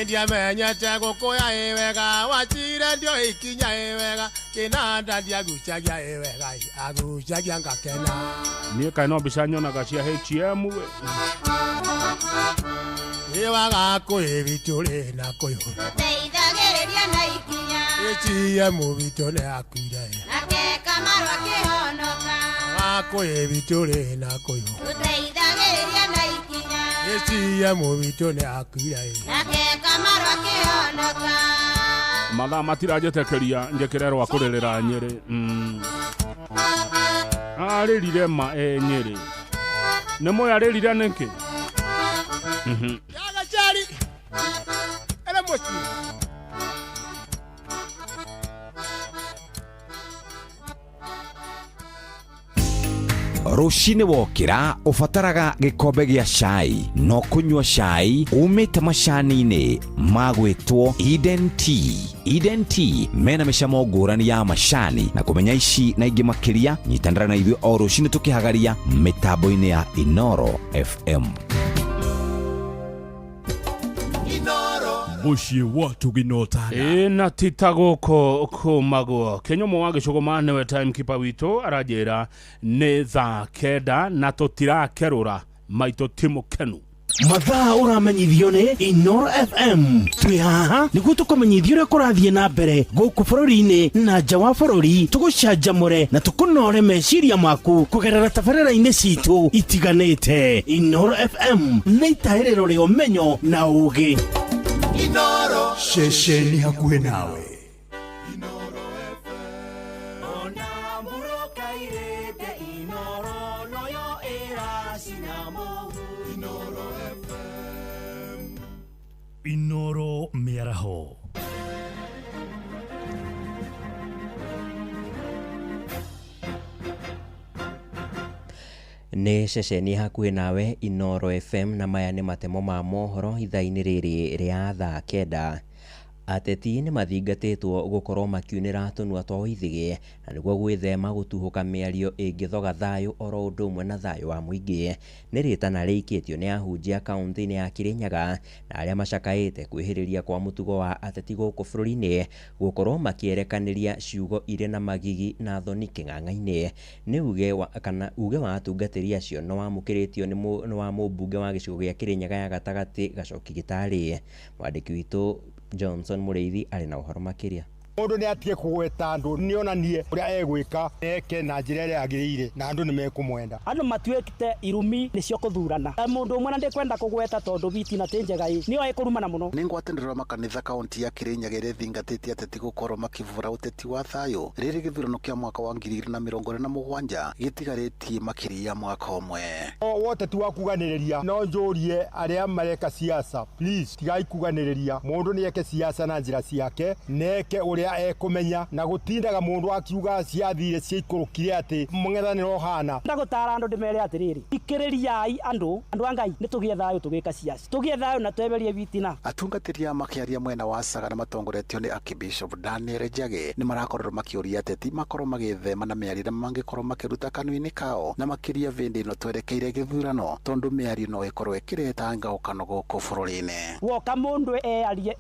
Ndiamenyete gũkũya ĩ wega wacire ndio ikinya ĩ wega kĩnanda ndiagucagia ĩ wega agucagia ngakena. Niĩ kaĩ no mbica nyonaga cia HM we. Ĩ wagakũĩ witũ rĩ na kũyũ Tũteithagĩrĩria na ikinya ATM witũ nĩ akuire Nake Kamaru akĩhonoka Wagakũĩ witũ rĩ na kũyũ Tũteithagĩrĩria na ikinya ATM witũ nĩ akuire Nake Kamaru akĩhonoka. Mathaa matiranjĩtĩkĩria njĩkĩre rwa kũrĩrĩra Nyĩrĩ. Arĩrire ma e Nyĩrĩ. Nĩ mũĩ arĩrire nĩkĩ? Yagacari ere mũciĩ. Rũcinĩ wokĩra ũbataraga gĩkombe gĩa cai no kũnyua cai umĩte macani-inĩ magwĩtwo Eden Tea. Eden Tea mena mĩcamo ngũrani ya macani na kũmenya ici na ingĩ makĩria nyitanĩra na ithuĩ o rũcinĩ tũkĩhagaria mĩtambo-inĩ ya Inoro FM. Mũciĩ wa Tuginotana. Ĩ na ti ta gũkũ kũmagwo. Kĩnyũmũ wa gĩcũgũma nĩwe timekeeper witũ aranjĩra nĩ thaa 9 na tũtirakerũra maitũ ti mũkenu. Mathaa ũramenyithio nĩ Inoro FM. Twĩ haha nĩguo tũkũmenyithie ũrĩa kũrathiĩ na mbere gũkũ bũrũri-inĩ na nja wa bũrũri, tũgũcanjamũre na tũkũnore meciria maku kũgerera tabarĩra-inĩ citũ itiganĩte. Inoro FM nĩ itahĩrĩro rĩa ũmenyo na ũũgĩ. Inoro ceceni hakuhĩ nawe. Inoro FM. Ona mburoka irĩte Inoro noyo ĩracina mũhu. Inoro FM. Inoro mĩaraho. Nĩ ceceni hakuhĩ nawe Inoro FM na maya nĩ matemo ma mohoro ithaa-inĩ rĩrĩ rĩa thaa 9. Ateti nĩ mathingatĩtwo gũkorwo makiunĩra tũnua twa ithigĩ na nĩguo gwĩthema gũtuhũka mĩario ĩngĩthoga thayũ oro ũndũ ũmwe na thayũ wa mũingĩ. Nĩ rĩtana rĩikĩtio nĩ ahunjia kaũntĩ-inĩ ya Kĩrĩnyaga na arĩa macakaĩte kwĩhĩrĩria kwa mũtugo wa ateti gũkũ bũrũri-inĩ gũkorwo makĩerekanĩria ciugo irĩ na magigi na thoni kĩng'ang'a-inĩ. Nĩ uge wa kana uge wa atungatĩri acio nĩ wamũkĩrĩtio nĩ wa mũmbunge wa gĩcigo gĩa Kĩrĩnyaga ya gatagatĩ Gacoki Gĩtarĩ. Mwandĩki witũ Johnson Mũrĩithi arĩ na ũhoro makĩria. Mũndũ nĩ atige kũgweta andũ nĩ onanie ũrĩa egwĩka eke na njĩra ĩrĩa yagĩrĩire na andũ nĩ mekũmwenda. Andũ matuĩkĩte irumi nĩcio kũthurana. Mũndũ ũmwe na ndĩkwenda kũgweta tondũ bitina ti njega ĩ nĩyo ĩkũrumana mũno. Nĩ ngwatanĩro ya makanitha kaunti ya Kĩrĩnyaga ĩrĩa ĩthingatĩtie ateti gũkorwo makĩbũra ũteti wa thayũ rĩrĩ gĩthurano kĩa mwaka wa 2027 gĩtigarĩtie makĩria ya mwaka ũmwe. O woteti wa kuganĩrĩria no njũrie arĩa mareka siasa, please tigai kuganĩrĩria. Mũndũ nĩ eke siasa na njĩra ciake neke ũrĩa ekumenya na gutindaga mundu akiuga ciathire ciaikũrũkire atĩ mũng'ethanĩro ũhana. Ndagũtara andũ ndĩmere atĩrĩrĩ, ikĩrĩriai andũ a Ngai nĩ tũgĩe thayũ tũgĩka ciaca, tũgĩe thayũ na tweberie bitina. Atungatĩri a makĩaria mwena wa Sagana matongoretio nĩ Archbishop Daniel Njagi nĩ marakorirwo makĩũria ateti makorwo magĩthema na mĩario mangĩkorwo makĩruta kanua-inĩ kao na makĩria vĩndĩ ĩno twerekeire gĩthurano tondũ mĩario no ĩkorwo ĩkĩreta ngaũkano gũkũ bũrũri-inĩ. Woka mũndũ earie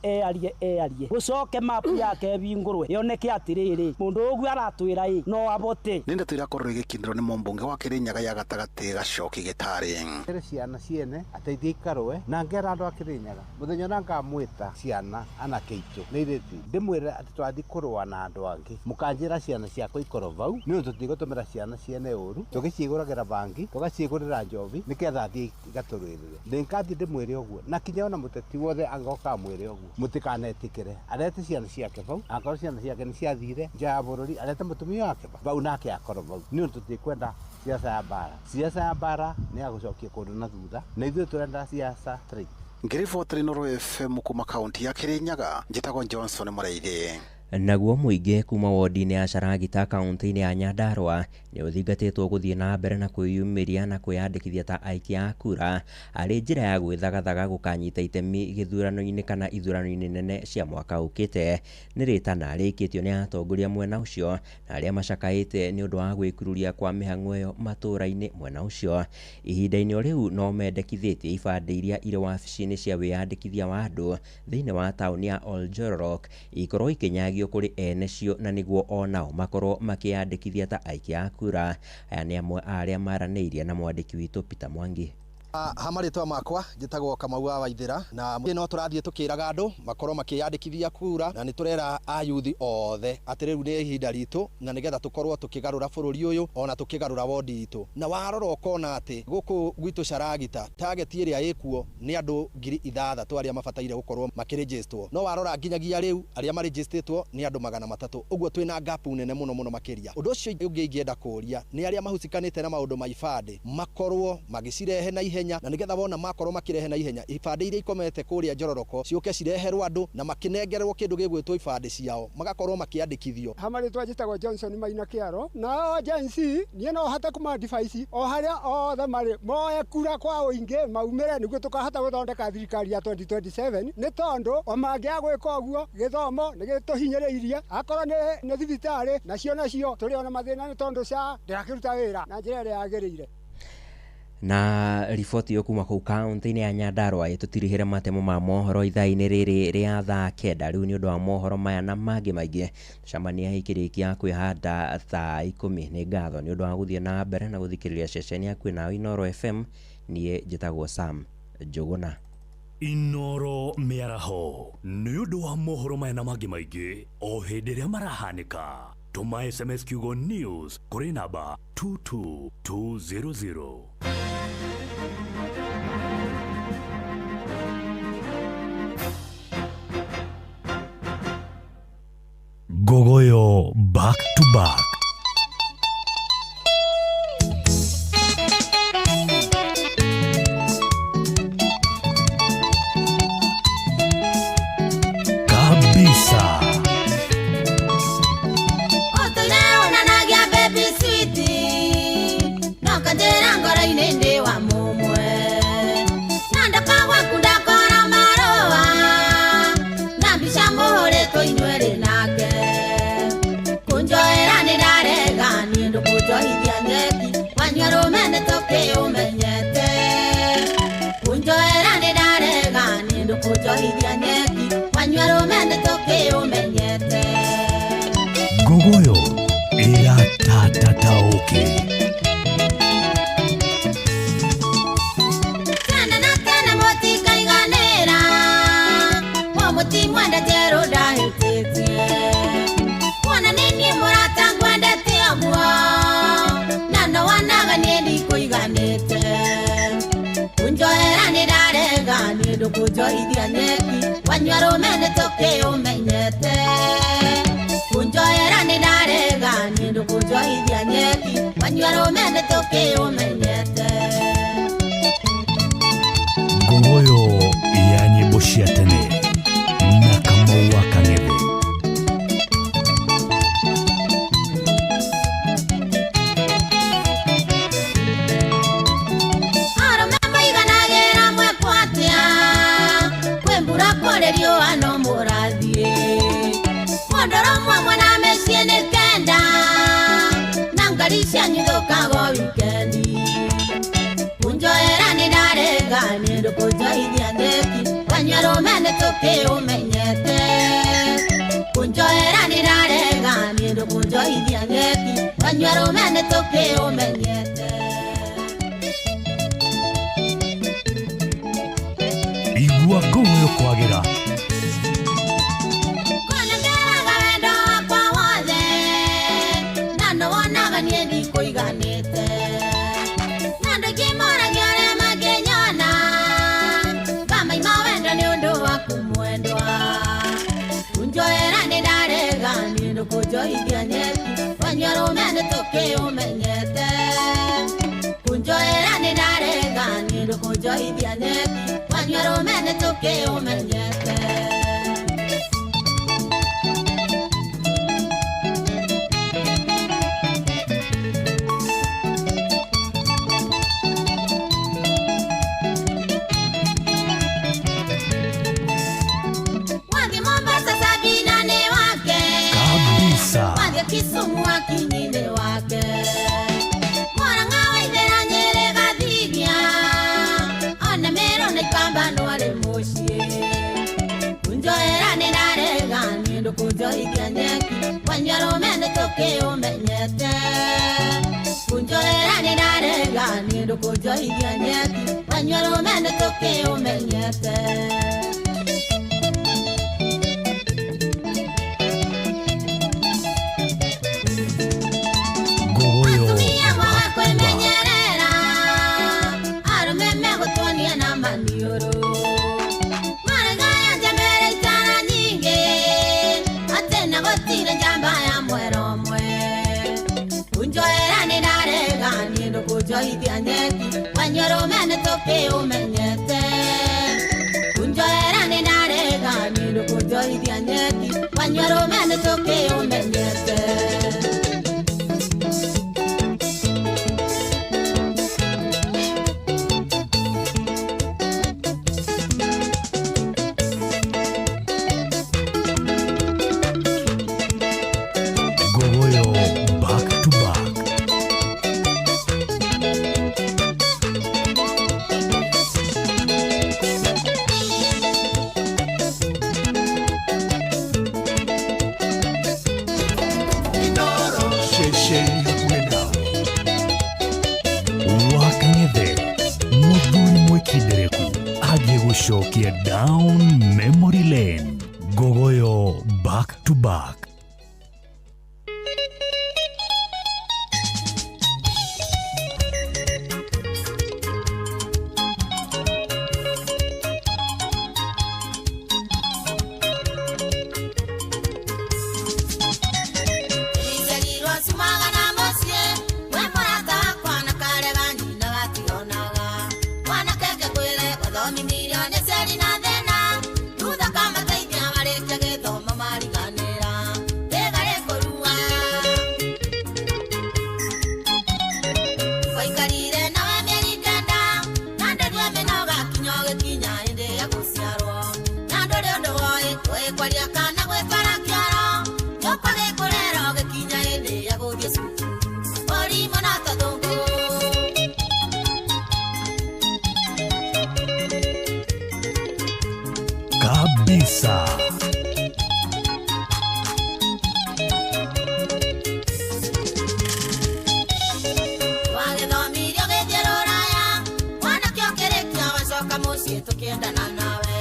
gũcoke mapu yake ĩhingũrwe yoneke atĩrĩrĩ mũndũ ũguo aratwĩra ĩ no abote. Nĩ ndeto irakorwo igĩkindĩrwo nĩ mũmbunge wa Kĩrĩnyaga ya gatagatĩ Gacoki Gĩtarĩ. Ere ciana ciene ateithie ikarũe na ngera andũ a Kĩrĩnyaga mũthenya ũrĩa ngamwĩta ciana anake aitũ nĩ airĩtu ndĩmwĩre atĩ twathiĩ kũrũa na andũ angĩ mũkanjĩra ciana ciakwa ikorwo vau nĩ ũndũ tũtigũtũmĩra ciana ciene ũru tũgĩciĩgũragĩra bangi tũgaciĩgũrĩra njovi nĩketha thiĩ igatũrũĩrĩre ndĩngathiĩ ndĩmwĩre ũguo na kinya ona mũteti wothe angoka amwĩre ũguo mũtikanetĩkĩre arete ciana ciake vau akorwo ciana ciake nĩ ciathire nja ya bũrũri arete mũtumia wake vau nake akorwo vau nĩ ũndũ tũtikwenda siasa ya mbara. Siasa ya mbara nĩ ya gũcokia kũndũ na thutha na ithuĩ tũrenda siasa straight. Ngĩribotera Inooro FM kuma kaunti ya Kĩrĩnyaga, njĩtagwo Johnson Mũraithi. Naguo mũingĩ kuma wodi-inĩ ya Caragita kaunti-inĩ ya Nyandarua nĩ ũthingatĩtwo gũthiĩ na mbere na kwĩyumĩria na kwĩyandĩkithia ta aikia a kura arĩ njĩra ya gwĩthagathaga gũkanyita itemi gĩthurano-inĩ kana ithurano-inĩ nene cia mwaka ũkĩte. Nĩ rĩtana rĩikĩtio nĩ atongoria mwena ũcio na arĩa macakaĩte nĩ ũndũ wa gwĩkururia kwa mĩhang'o ĩyo matũũra-inĩ mwena ũcio. Ihinda-inĩ o rĩu no mendekithĩtie ibandĩ iria irĩ wabici-inĩ cia wĩyandĩkithia wa andũ thĩinĩ wa taũni ya Oljororok ikorwo ikĩnyagio kũrĩ ene cio na nĩguo onao makorwo makĩyandĩkithia ta aikia a kura. Aya nĩ amwe a arĩa maranĩirie na mwandĩki witũ Peter Mwangi. Ha marĩtwa makwa njĩtagwo Kamau wa Waithĩra na no tũrathiĩ tũkĩraga andũ makorwo makĩyandĩkithia kura na nĩ tũrera ayuthi othe atĩ rĩu nĩ ihinda ritũ na nĩgetha tũkorwo tũkĩgarũra bũrũri ũyũ ona tũkĩgarũra wondi itũ. Na warora ũkona atĩ gũkũ gwitũ Caragita target ĩrĩa ĩkuo nĩ andũ 6,000 arĩa mabataire gũkorwo makĩrĩgĩstwo, no warora nginyagia rĩu arĩa marĩgĩstĩtwo nĩ andũ 300, ũguo twĩna gap nene mũno mũno makĩria. Ũndũ ũcio ũngĩ ingĩenda kũũria nĩ arĩa mahusikanĩte na maũndũ ma ibandĩ makorwo magĩcirehe na ihenya na nĩgetha wona makorwo makirehe na ihenya ibandĩ iria ikomete kũrĩa Njororoko ciũke cireherwo andũ na makĩnengerwo kĩndũ gĩgwĩtwo ibandĩ ciao magakorwo makĩandĩkithio. Ha marĩtwa njĩtagwo Johnson Maina Kĩaro na Gen Z niĩ no hote kũma device o harĩa othe marĩ moe kura kwa ũingĩ maumĩre nĩguo tũkahota gũthondeka thirikari ya 2027 nĩ tondũ o mangĩaga gwĩka ũguo gĩthomo nĩ gĩtũhinyĩrĩirie akorwo nĩ thibitarĩ nacio tũrĩ ona mathĩna nĩ tondũ SHA ndĩrakĩruta wĩra na njĩra ĩrĩa yagĩrĩire. Na riboti ĩyo kuma kũu kaunti-inĩ ya Nyandarua ĩtũtirihĩre matemo ma mohoro ithaa-inĩ rĩrĩ rĩa thaa 9. Rĩu nĩ ũndũ wa mohoro maya na mangĩ maingĩ tũcemania ikĩrĩkia kwĩhanda thaa 10. Nĩ ngatho nĩ ũndũ wa gũthiĩ na mbere na gũthikĩrĩria ceceni yaku nayo Inooro FM. Niĩ njĩtagwo Sam Njũgũna. Inooro mĩaraho nĩ ũndũ wa mohoro maya na mangĩ maingĩ o hĩndĩ ĩrĩa marahanĩka. Tũma SMS kiugo news kũrĩ namba 22200. Gogoyo back to back. Kabisa. Gogoyo iratatataoke. Tena na tena motikaiganera momutimwenda jero ndahĩtĩtie wona nĩ niĩ mũrata ngwendete ũguo na no wanaga niĩ ndikũiganĩte kunjoera nĩ ndarega niĩ ndũkũnjohithia nyeki wanyua rũme nĩ tũkĩũmenyete kunjoera nĩ ndarega niĩ ndũkũnjohithia nyeki wanyua rũme nĩ tũkĩũmenyete. Gogoyo ya nyĩmbo cia tene na Kamau wa Kang'ethe. Arũme maiganagĩra mwekwo atĩa kwĩ mbura kũrĩ riũa no mũrathiĩ mũndũrũme ũmwe na mĩciĩ nĩ 9 na ngari cianyu ithũkaga o wikendi kunjoera nĩ ndarega niĩ ndũkũnjohithia nyeki wanyua rũme nĩ tũkĩũmenyete kunjoera nĩ ndũkũnjohithia nyeki wanyua rũme nĩ tũkĩũmenyete. Igua ngogoyo kwagĩra. Kũnengeraga wendo wakwa wothe na nĩwonaga niĩ ndikũiganĩte na andũ aingĩ moragia ũrĩa mangĩnyona ngamaima wendo nĩ ũndũ waku mwendwa kunjoera nĩ ndarega niĩ ndũkũnjohithia nyeki wanyua rũme nĩ tũkĩũmenyete kunjoera nĩ ndarega niĩ ndũkũnjohithia nyeki wanyua rũme nĩ tũkĩũmenyete. Wathiĩ Mombasa Sabina nĩ wake Kabisa. Wathiĩ Kisumu Akinyi nĩ wake Murang'a Waithera Nyĩrĩ Gathigia ona Meru na Ikamba no arĩ mũciĩ kunjoera nĩ ndarega niĩ ndũkũnjohithia nyeki wanyua rũme nĩ tũkĩũmenyete kunjoera nĩ ndarega niĩ ndũkũnjohithia nyeki wanyua rũme nĩ tũkĩũmenyete. Ngogoyo Atumia back to back. kwĩmenyerera arũme megũtuonia na maniũrũ marĩgaya njambere itara nyingĩ atĩ na gũtirĩ njamba ya mwera ũmwe kunjoera nĩ ndarega niĩ ndũkũnjohithia nyeki wanyua rũme nĩ tũkĩũmenyete kunjoera nĩ ndarega niĩ ndũkũnjohithia nyeki wanyua rũme nĩ tũkĩũmenyete. Ngogoyo back to back. Ceceni hakuhĩ nawe. Wakang'ethe mũthuri mwĩkindereku agĩgũcokia down memory lane. Ngogoyo back to back. Nĩnjerirwo ciumaga na mũciĩ we mũrata wakwa na karega nyina gationaga mwanake ngĩkwĩre gũthomithirio nĩ ciari na thĩna thutha kamateithia marĩkia gĩthomo mariganĩra rĩga rĩkũrua waikarire nawe mĩeri kenda na ndũrue mĩnoga kinya ũgĩkinya hĩndĩ ya gũciarwo na ndũrĩ ũndũ woĩ ũĩ kwaria kana gwĩtwara kĩoro nyũkwa gĩkũrera ũgĩkinya hĩndĩ ya gũthiĩ cukuru ũrimũ na tũthũngũ. Kabisa. Wagĩthomirio gĩthiĩ rũraya mwanake ũkĩrĩkia wacoka mũciĩ tũkĩendana nawe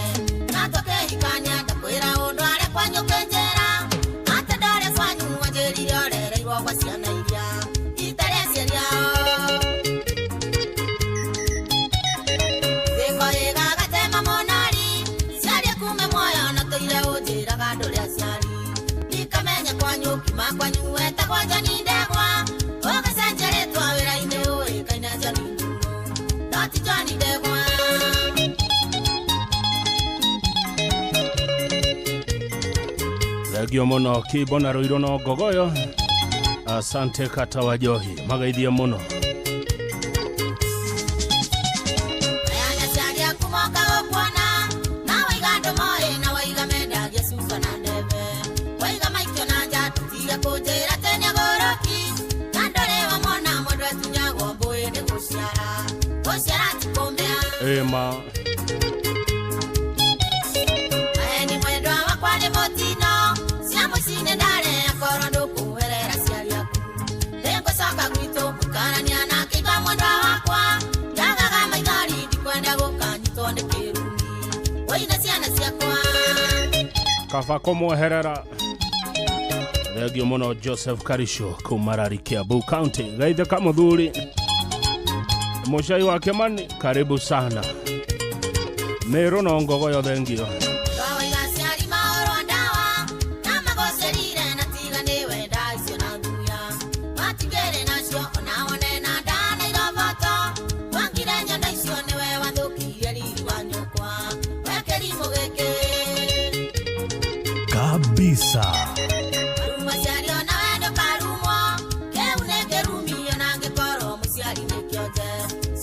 na tũkĩhikania ndakwĩra ũndũ arĩ kwanyu ũkĩnjĩra atĩ ndarĩ kwanyu wanjĩrire ũrereirwo gwa ciana iria itarĩ aciari ao thĩko ĩgagatema mũnari ciaria kume muoyo na tũire ũnjĩraga ndũrĩ aciari ndikamenya kwanyu kiuma kwanyu wetagwo John Ndegwa ũgĩcenjia rĩtwa wĩra-inĩ ũĩkaine John Ndung'u no ti John Ndegwa. Thengio mũno Kimbo na Rũirũ no Ngogoyo. Asante kata wa Njohi magaithie mũno. Aya nĩ aciari aku moka gũkuona na waiga andũ moĩ na waiga mendagia cuba na ndebe waiga maikio na nja tũtige kũnjĩra atĩ nĩ agũrũki na ndũrĩ wamona mũndũ atunyagwo mbũĩ nĩ gũciara gũciara ti kũmĩa. Ĩma. Eni mwendwa wakwa nĩ mũtino cia mũciĩ nĩ ndare akorwo ndũkũherera. Kaba kũmweherera. Thengio mũno Joseph Karisho kuma Rari, Kiambu County. Geithĩka mũthuri mũcai wa Kĩmani, karibu sana Mĩrũ no Ngogoyo, thengio. Twawaiga aciari mahũrwo ndawa na magocerire na tiga nĩwe ndacio na thuya matigĩrĩ nacio ona wone na ndana iroboto twangire nyondo icio nĩwe wathũkirie riri wa nyũkwa wekĩrimũ gĩkĩ Kabisa. Ruma ciari ona we ndũkarumwo kĩu nĩ kĩrumi ona angĩkorwo mũciari nĩ kĩonje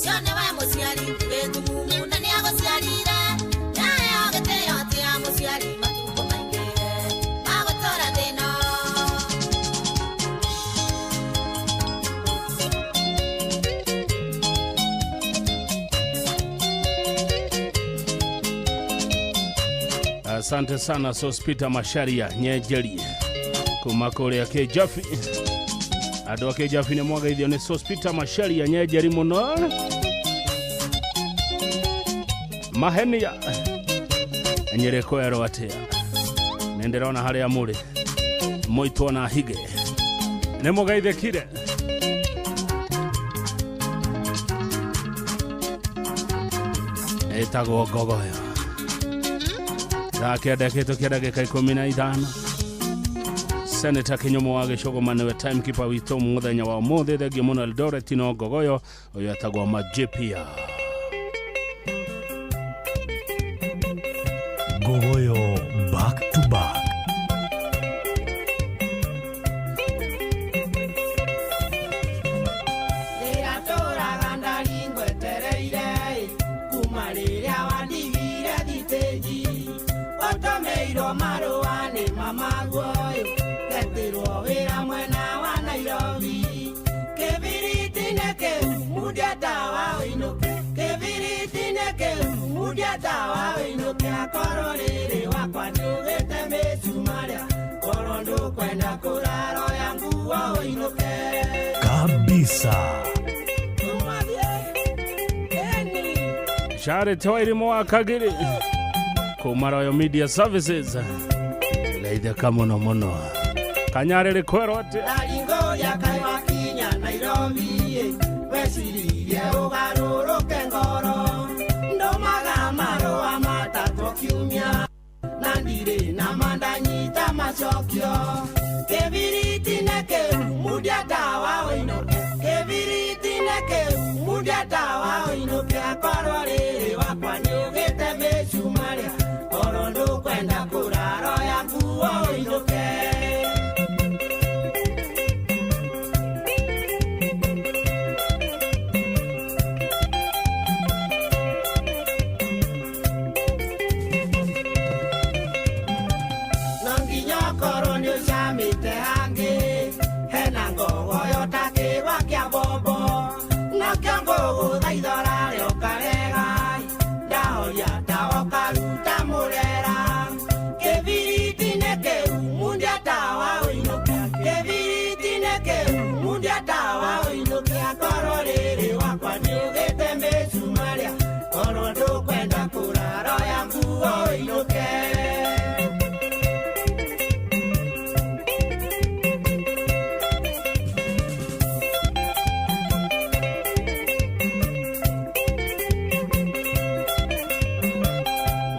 cio nĩwe mũciari gĩtumumu na nĩagũciarire naheo gĩtĩo tĩa mũciari matukũ maingĩ magũtũra thĩno. Asante sana Sospita Masharia Nyenjeri kuma kũrĩa Kĩjabi. Andũ a Kĩjabi nĩ mwageithio nĩ Sospita Masharia Nyenjeri mũno. Mahenia Nyĩrĩ kwerwo atĩa? Nĩ ndĩrona harĩa mũrĩ mũitwo na hige nĩ mũgeithĩkire. Ĩtagwo Ngogoyo. Thaa 9 kĩhĩtũkia ndagĩka 15. Senator Kinyomo wa Gĩcũgũma nĩwe timekeeper witũ mũthenya wa ũmũthĩ. Thengio mũno Eldoret no Ngogoyo ũyũ etagwo Majipia. Ngogoyo back to back. Rĩrĩa tũraga ndari ngwetereire kuma rĩrĩa wandigire thitĩnji ũtũmĩirwo marũa nĩ mamaguo getĩrwo wĩra mwena wa Nairobi kĩbiriti nĩ kĩu mundia tawa ũinũke kĩbiriti nĩ kĩu mundia tawa ũinũke akorwo rĩrĩ wakwa nĩugĩte mĩcumarĩa korwo ndũkwenda kũraro ya nguo ũinũke. Kabisa. Charity Wairimu wa Kagiri kuma Royal Media Services. Geithĩka mũno mũno. Kanyarĩrĩ kwerwo atĩa? Ndaringũria kaĩ wakinya Nairobi weciririe ũgarũrũke ngoro ndũmaga marũa matatũ kiumia na ndirĩ na mandanyita macokio kĩbiriti nĩ kĩu mundia tawa ũinũke kĩbiriti nĩ kĩu mundia tawa ũinũke akorwo rĩrĩ wakwa nĩugĩte mĩcumarĩa korwo ndũkwenda kũraro ya nguo ũinũke. No nginya ũkorwo nĩũcamĩte hangĩ hena ngogoyo ta kĩgwa kĩa mbombo nakĩo ngũgũthaitha ũrarĩa ũkarega ndahoria tawa ũkaruta mũrera kĩbiriti nĩ kĩu mundia tawa ũinũke kĩbiriti nĩ kĩu mundia tawa ũinũke akorwo rĩrĩ wakwa nĩugĩte mĩcumarĩa korwo ndũkwenda kũraro ya nguo ũinũke.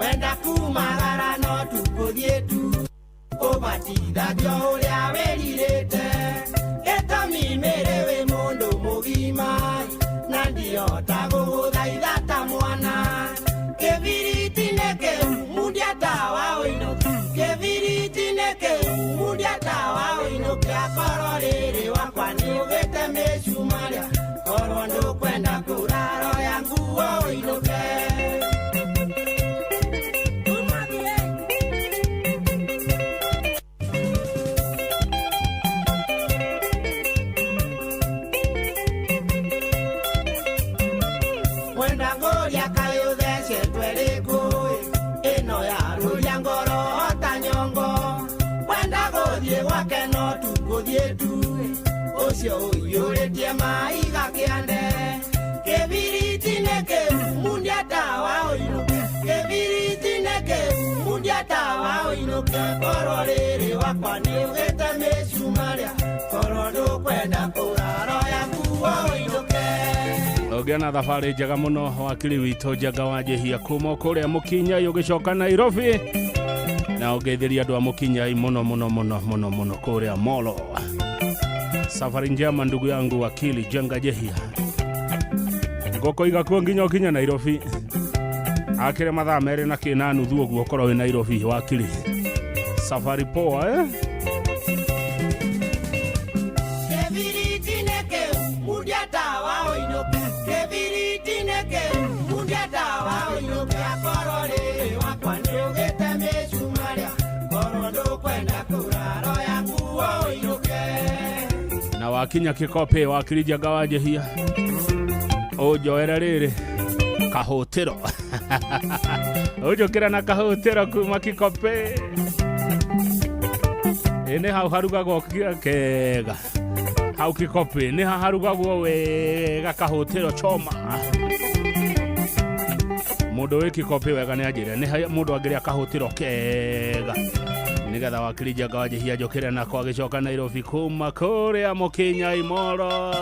Wenda kumagara no tukũthiĩ tu ũbatithagio ũrĩa wĩrirĩte gĩtũmi mĩrĩ wĩ mũndũ mũgima na ndihota gũgũthaitha ta mwana kĩbiriti nĩ kĩu mundia tawa ũinũke kĩbiriti nĩ kĩu mundia tawa ũinũke akorwo rĩrĩ wakwa nĩugĩte mĩcumarĩa korwo ndũkwenda kũraro ya nguo ũinũke. Mwenda ngũria kaĩ ũthecetwe rĩkũ ĩno ya rũria ngoro ta nyongo wenda gũthiĩ gwake no tũkũthiĩ tu ũcio ũiyũrĩtie maiga kĩande kĩbiriti nĩ kĩu mundia tawa ũinũke kĩbiriti nĩ kĩu mundia tawa ũinũke. wakwa nĩ ũgĩte mĩcumarĩa korwo ndũkwenda kũrara yaku ũinũke. Ũgĩa na thabarĩ njega mũno wakiri witũ Njenga wa Njĩhia kuma kũrĩa Mũkinyai ũgĩcoka Nairobi, na ũngeithĩria andũ a Mũkinyai mũno mũno mũno mũno mũno kũrĩa Molo. Safari njema ndugu yangu wakili Njenga Njehia. Ngũkũ igakuo nginya ũkinye Nairobi. Akĩrĩ mathaa 2 na 4.5 ũguo ũkorwo wĩ Nairobi wakili. Safari poa eh? Na wakinya Kĩkope wakili Njenga wa Njĩhia ũnjoere rĩrĩ kahũtĩro ũnjũkĩre na kahũtĩro kuma Kĩkope. Ĩ nĩ hau harugagwo kega hau Kĩkope nĩ harugagwo wega kahũtĩro choma. Mũndũ wĩ Kĩkope wega nĩ anjĩre nĩ mũndũ angĩrĩa kahũtĩro kega nĩgetha wakili Njenga wa Njĩhia njũkĩre nako agĩcoka Nairobi kuma kũrĩa Mũkinyai Molo.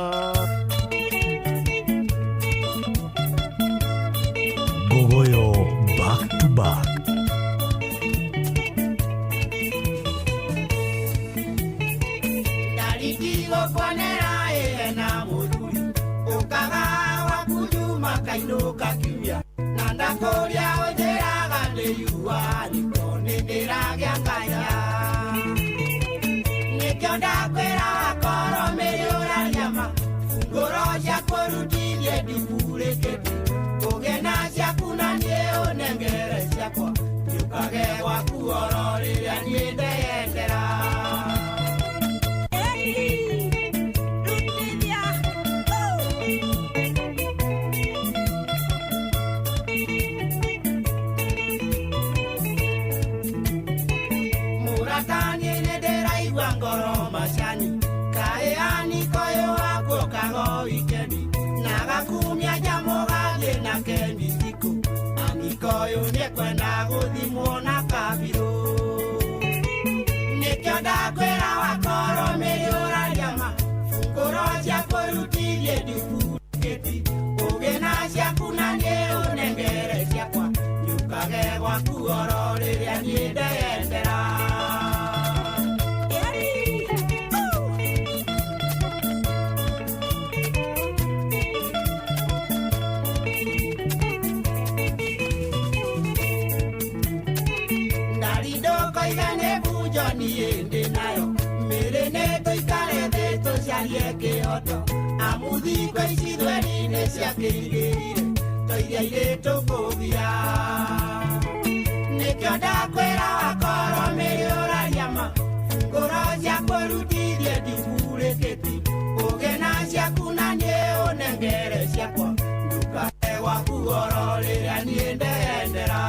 Gogoyo back to back. Ndarikigo kwanera ena mũthuri ũkaga wa kujuma kainũka kiumia na ndakũria ũnjĩraga ndĩyua nĩko nĩndĩragĩa ngaya nĩkĩo ndakwĩra korwo mĩrĩ ũrariama ngoro cia kũrutithie ndimburĩkĩti ũgĩe na ciaku na niĩ ũnengere ciakwa njũkage gwaku oro rĩrĩa niĩ ndeyendera. Mũrataniĩ nĩndĩraigua ngoro macani kaĩ anikoyũ wakuokago wikendi na gakumia nyamũ gathiĩ na kemithikũ anikoyũ nĩkwenda gũthimwo na kabirũ nĩkĩo ndakwĩra wakorwo mĩrĩ ũrariama ngoro cia kũrutithie ndimburĩkĩti ũgĩe na ciaku na niĩ ũnengere ciakwa njũkage gwaku oro rĩrĩa niĩ ndeyendera. Ndarindokoiga nĩ bunjo niĩ ndĩ nayo mĩrĩ nĩ tũikare thĩ tũcarie kĩhoto amu thikũ ici thweri nĩ ciakĩigĩrire tũiria irĩ tũkũgia nĩkĩo ndakwĩra wakorwo mĩrĩ ũrariama ngoro cia kũrutithie ndimburĩkĩti ũgĩe na ciaku na niĩ ũnengere ciakwa ndũkae gwaku oro rĩrĩa niĩ ndeyendera.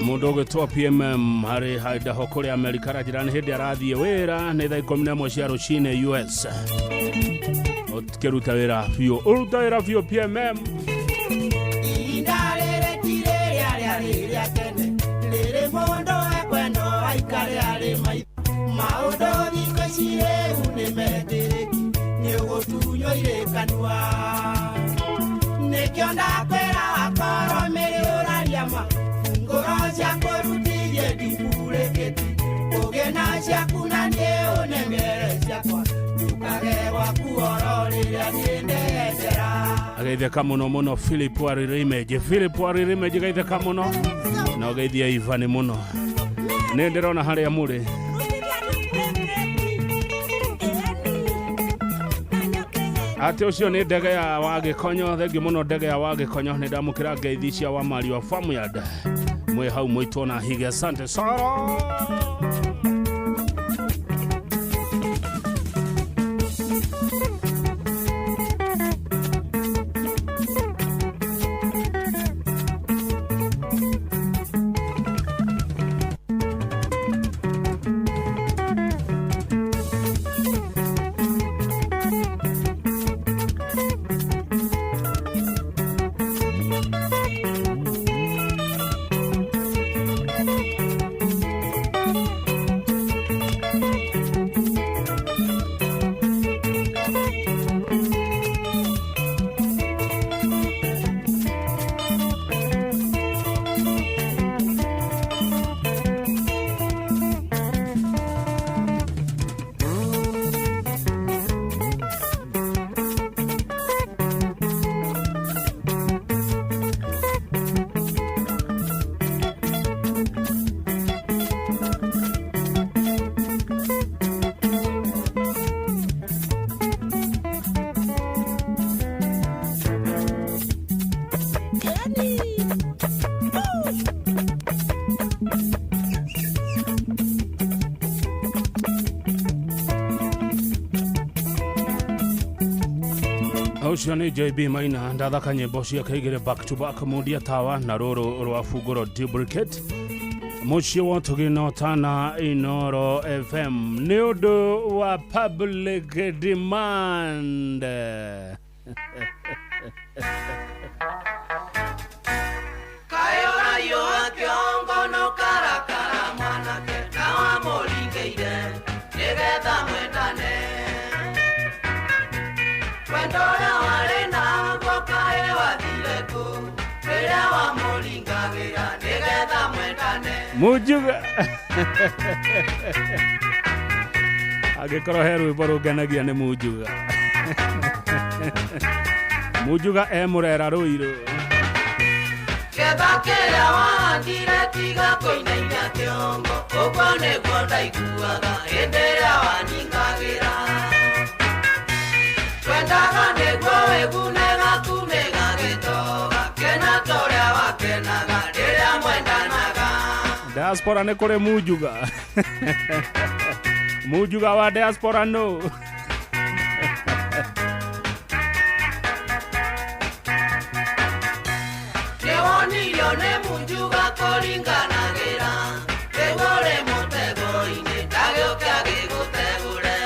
Mũndũ ũgĩtwo PMM harĩ Idaho kũrĩa Amerika aranjĩra nĩ hĩndĩ arathiĩ wĩra nĩ thaa 11 cia rũcinĩ US. Ũkĩruta wĩra biũ, ũruta wĩra biũ PMM. Ihinda rĩrĩ ti rĩrĩa rĩarĩ rĩa tene rĩrĩ mũndũ ekwendwo aikare arĩ maitho maũndũ thikũ ici rĩu nĩ metĩrĩki nĩ ũgũtunywo irĩ kanua nĩkĩo ndakwĩra wakorwo mĩrĩ ũrariama ngoro cia kũrutithie ndimburĩkĩti ũgĩe na ciaku na niĩ ũnengere ciakwa njũkage gwaku oro rĩrĩa niĩ ndeyendera. Ageithĩka mũno mũno Philip Waririmeji, Philip Waririmeji geithĩka mũno na ũgeithie Ivan mũno nĩ ndĩrona harĩa mũrĩ. Atĩ ũcio nĩ ndege ya Wagĩkonyo, thengiũ mũno ndege ya Wagĩkonyo nĩ ndamũkĩra ngeithi cia Wamari wa Farmyard mwĩ hau mũitwo na hige asante sana. Ũcio nĩ JB Maina ndathaka nyĩmbo ciake igĩrĩ back to back, Mundia Tawa na rũrũ rwa Bungũro Duplicate. Mũciĩ wa Tũgĩno Tana Inoro FM nĩ ũndũ wa public demand. Kaĩ ũraiũha kĩongo no karakara mwanake na wamũringĩire nĩgetha mwendane. Wendo ũrĩa warĩ naguo kaĩ wathire kũ rĩrĩa wamũringagĩra nĩgetha mwendane. Mujuga angĩkorwo he rwĩmbo rũngenagia nĩ Mujuga. Mujuga e mũrera rũirũ. Ketha kĩrĩa wahandire tiga kũinainia kĩongo, ũguo nĩguo ndaiguaga hĩndĩ ĩrĩa waningagĩra. Twendaga nĩguo wĩgune gaku nĩgagĩtoga, kena ta ũrĩa wakenaga rĩrĩa mwendanaga. Diaspora nĩ kũrĩ Mujuga. Mujuga wa diaspora no. Nĩwonirio nĩ Mujuga kũringanagĩra, rĩu ũrĩ mũtego-inĩ ndagĩũke agĩgũtegũre.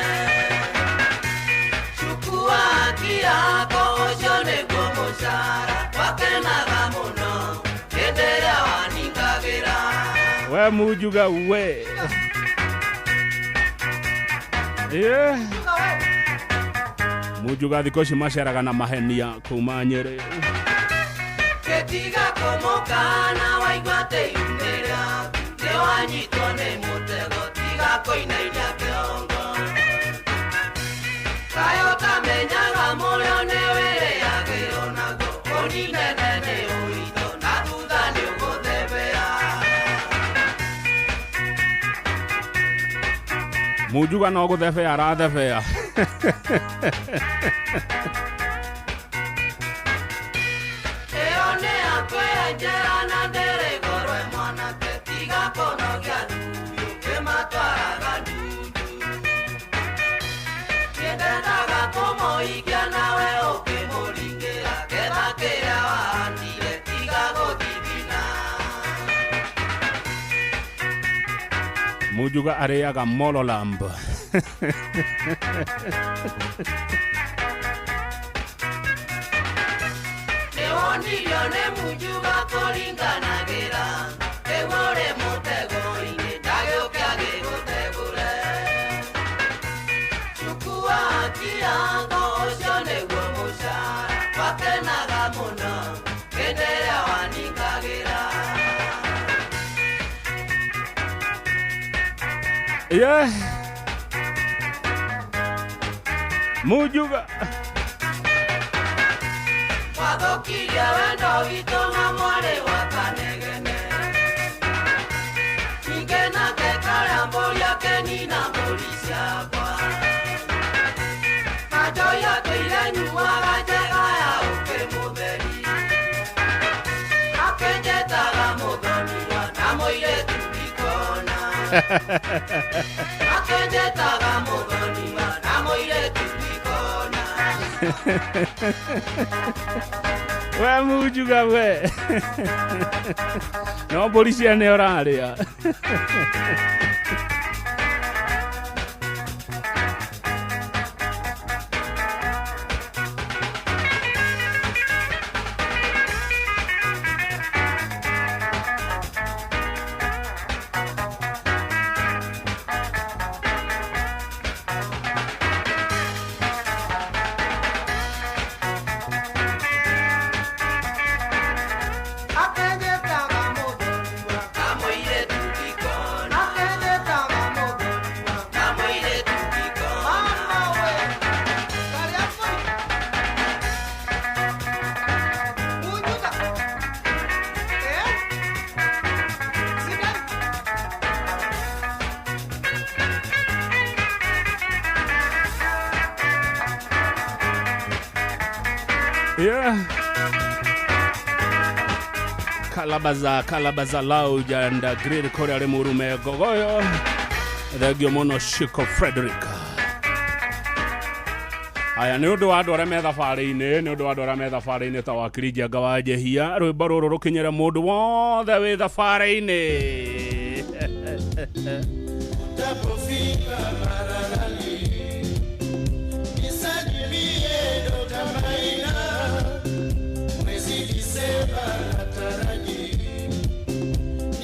Cuku wa haki yako ũcio nĩguo mũcara, wakenaga mũno hĩndĩ ĩrĩa waningagĩra. We Mujuga we. Yeah. Mujuga thikũ ici maceraga na mahenia kuma Nyĩrĩ. Gĩtiga kũmũkana waigua atĩ iumĩra, nĩwanyitwo nĩ mũtego tiga kũinainia kĩongo. Kaĩ ũtamenyaga mũrĩo nĩwĩrĩagĩrwo naguo, ũninene nĩ ũritũ na thutha nĩũgũthebea. Mujuga no gũthebea arathebea. Ĩyo nĩ yakwenjera na ndĩrĩ goro mwanake tiga kũnogia thuri ũkĩmatwaraga ndundu. Niĩ ndendaga kũmũhikia nawe ũkĩmũringĩra ketha kĩrĩa wahandire tiga gũthithina. Mujuga arĩaga mololamb. Nĩwonirio nĩ Mujuga kũringanagĩra, rĩu ũrĩ mũtego-inĩ ndagĩũke agĩgũtegũre. Cuku wa haki yako ũcio nĩguo mũcara, wakenaga mũno hĩndĩ ĩrĩa waningagĩra. Yeah. Mujuga. Wathũkirie wendo witũ na mwarĩ wa Kanegene. Ningĩ nake karĩa mbũri akenina mbũri ciakwa. Kanjoi atũire nyuaga njega ya ũkĩ mũtheri. Akĩnjĩtaga mũthoniwa na mũirĩtu ndikona. Akĩnjĩtaga mũthoniwa na mũirĩtu ndikona. We Mujuga we. No mbũri ciene ũrarĩa. Akĩnjĩtaga mũthoniwa na mũirĩtu ndikona. Akĩnjĩtaga mũthoniwa na mũirĩtu ndikona. Mama we, karĩa mbũri. Mujuga. Sidai. Yeah. Kalabaza, Kalabaza Lounge and Grill kũrĩa Rĩmuru Gogoyo. Thengio mũno Shiko Frederick. Aya nĩ ũndũ wa andũ arĩa me thabarĩ-inĩ, nĩ ũndũ wa andũ arĩa me thabarĩ-inĩ ta wakiri Njenga wa Njehia, rwĩmbo rũrũ rũkinyĩre mũndũ wothe wĩ thabarĩ-inĩ. Utapofika Mararani, nisalimie Dr. Maina, mwezi Disemba nataraji,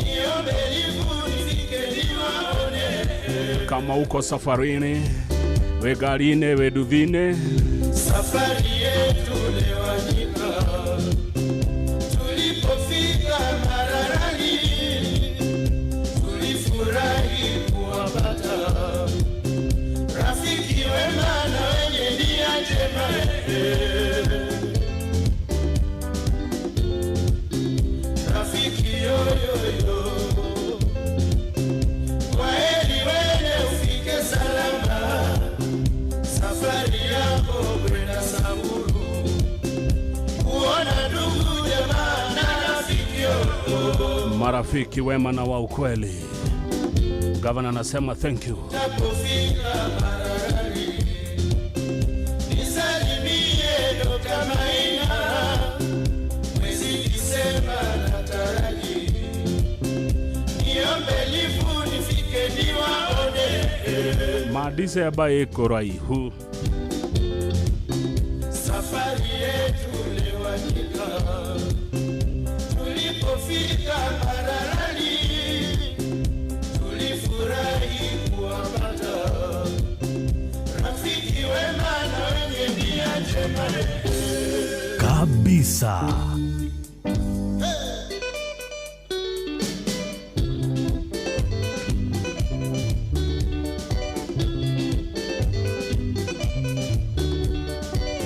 niombe livu nifike niwaone. Kama uko safarini, we garini, we duthini, safari yetu Lewanyika, tulipofika Mararani, tulifurahi kuwapata rafiki wema na wenye nia njema. Rafiki yoyoyo, kwaheri wene ufike salama, safari yako kwenda Samburu, kuona ndugu jamaa na rafiki yoyo. Marafiki wema na wa ukweli. Governor anasema thank you. Utapofika Mararani, nisalimie Dr. Maina, mwezi Disemba nataraji, niombe lifu nifike niwaone. Madisemba iko raihu. Safari yetu Lewanyika, tulipofika Mararani, tulifurahi kuwapata rafiki wema na wenye nia njema. Kabisa.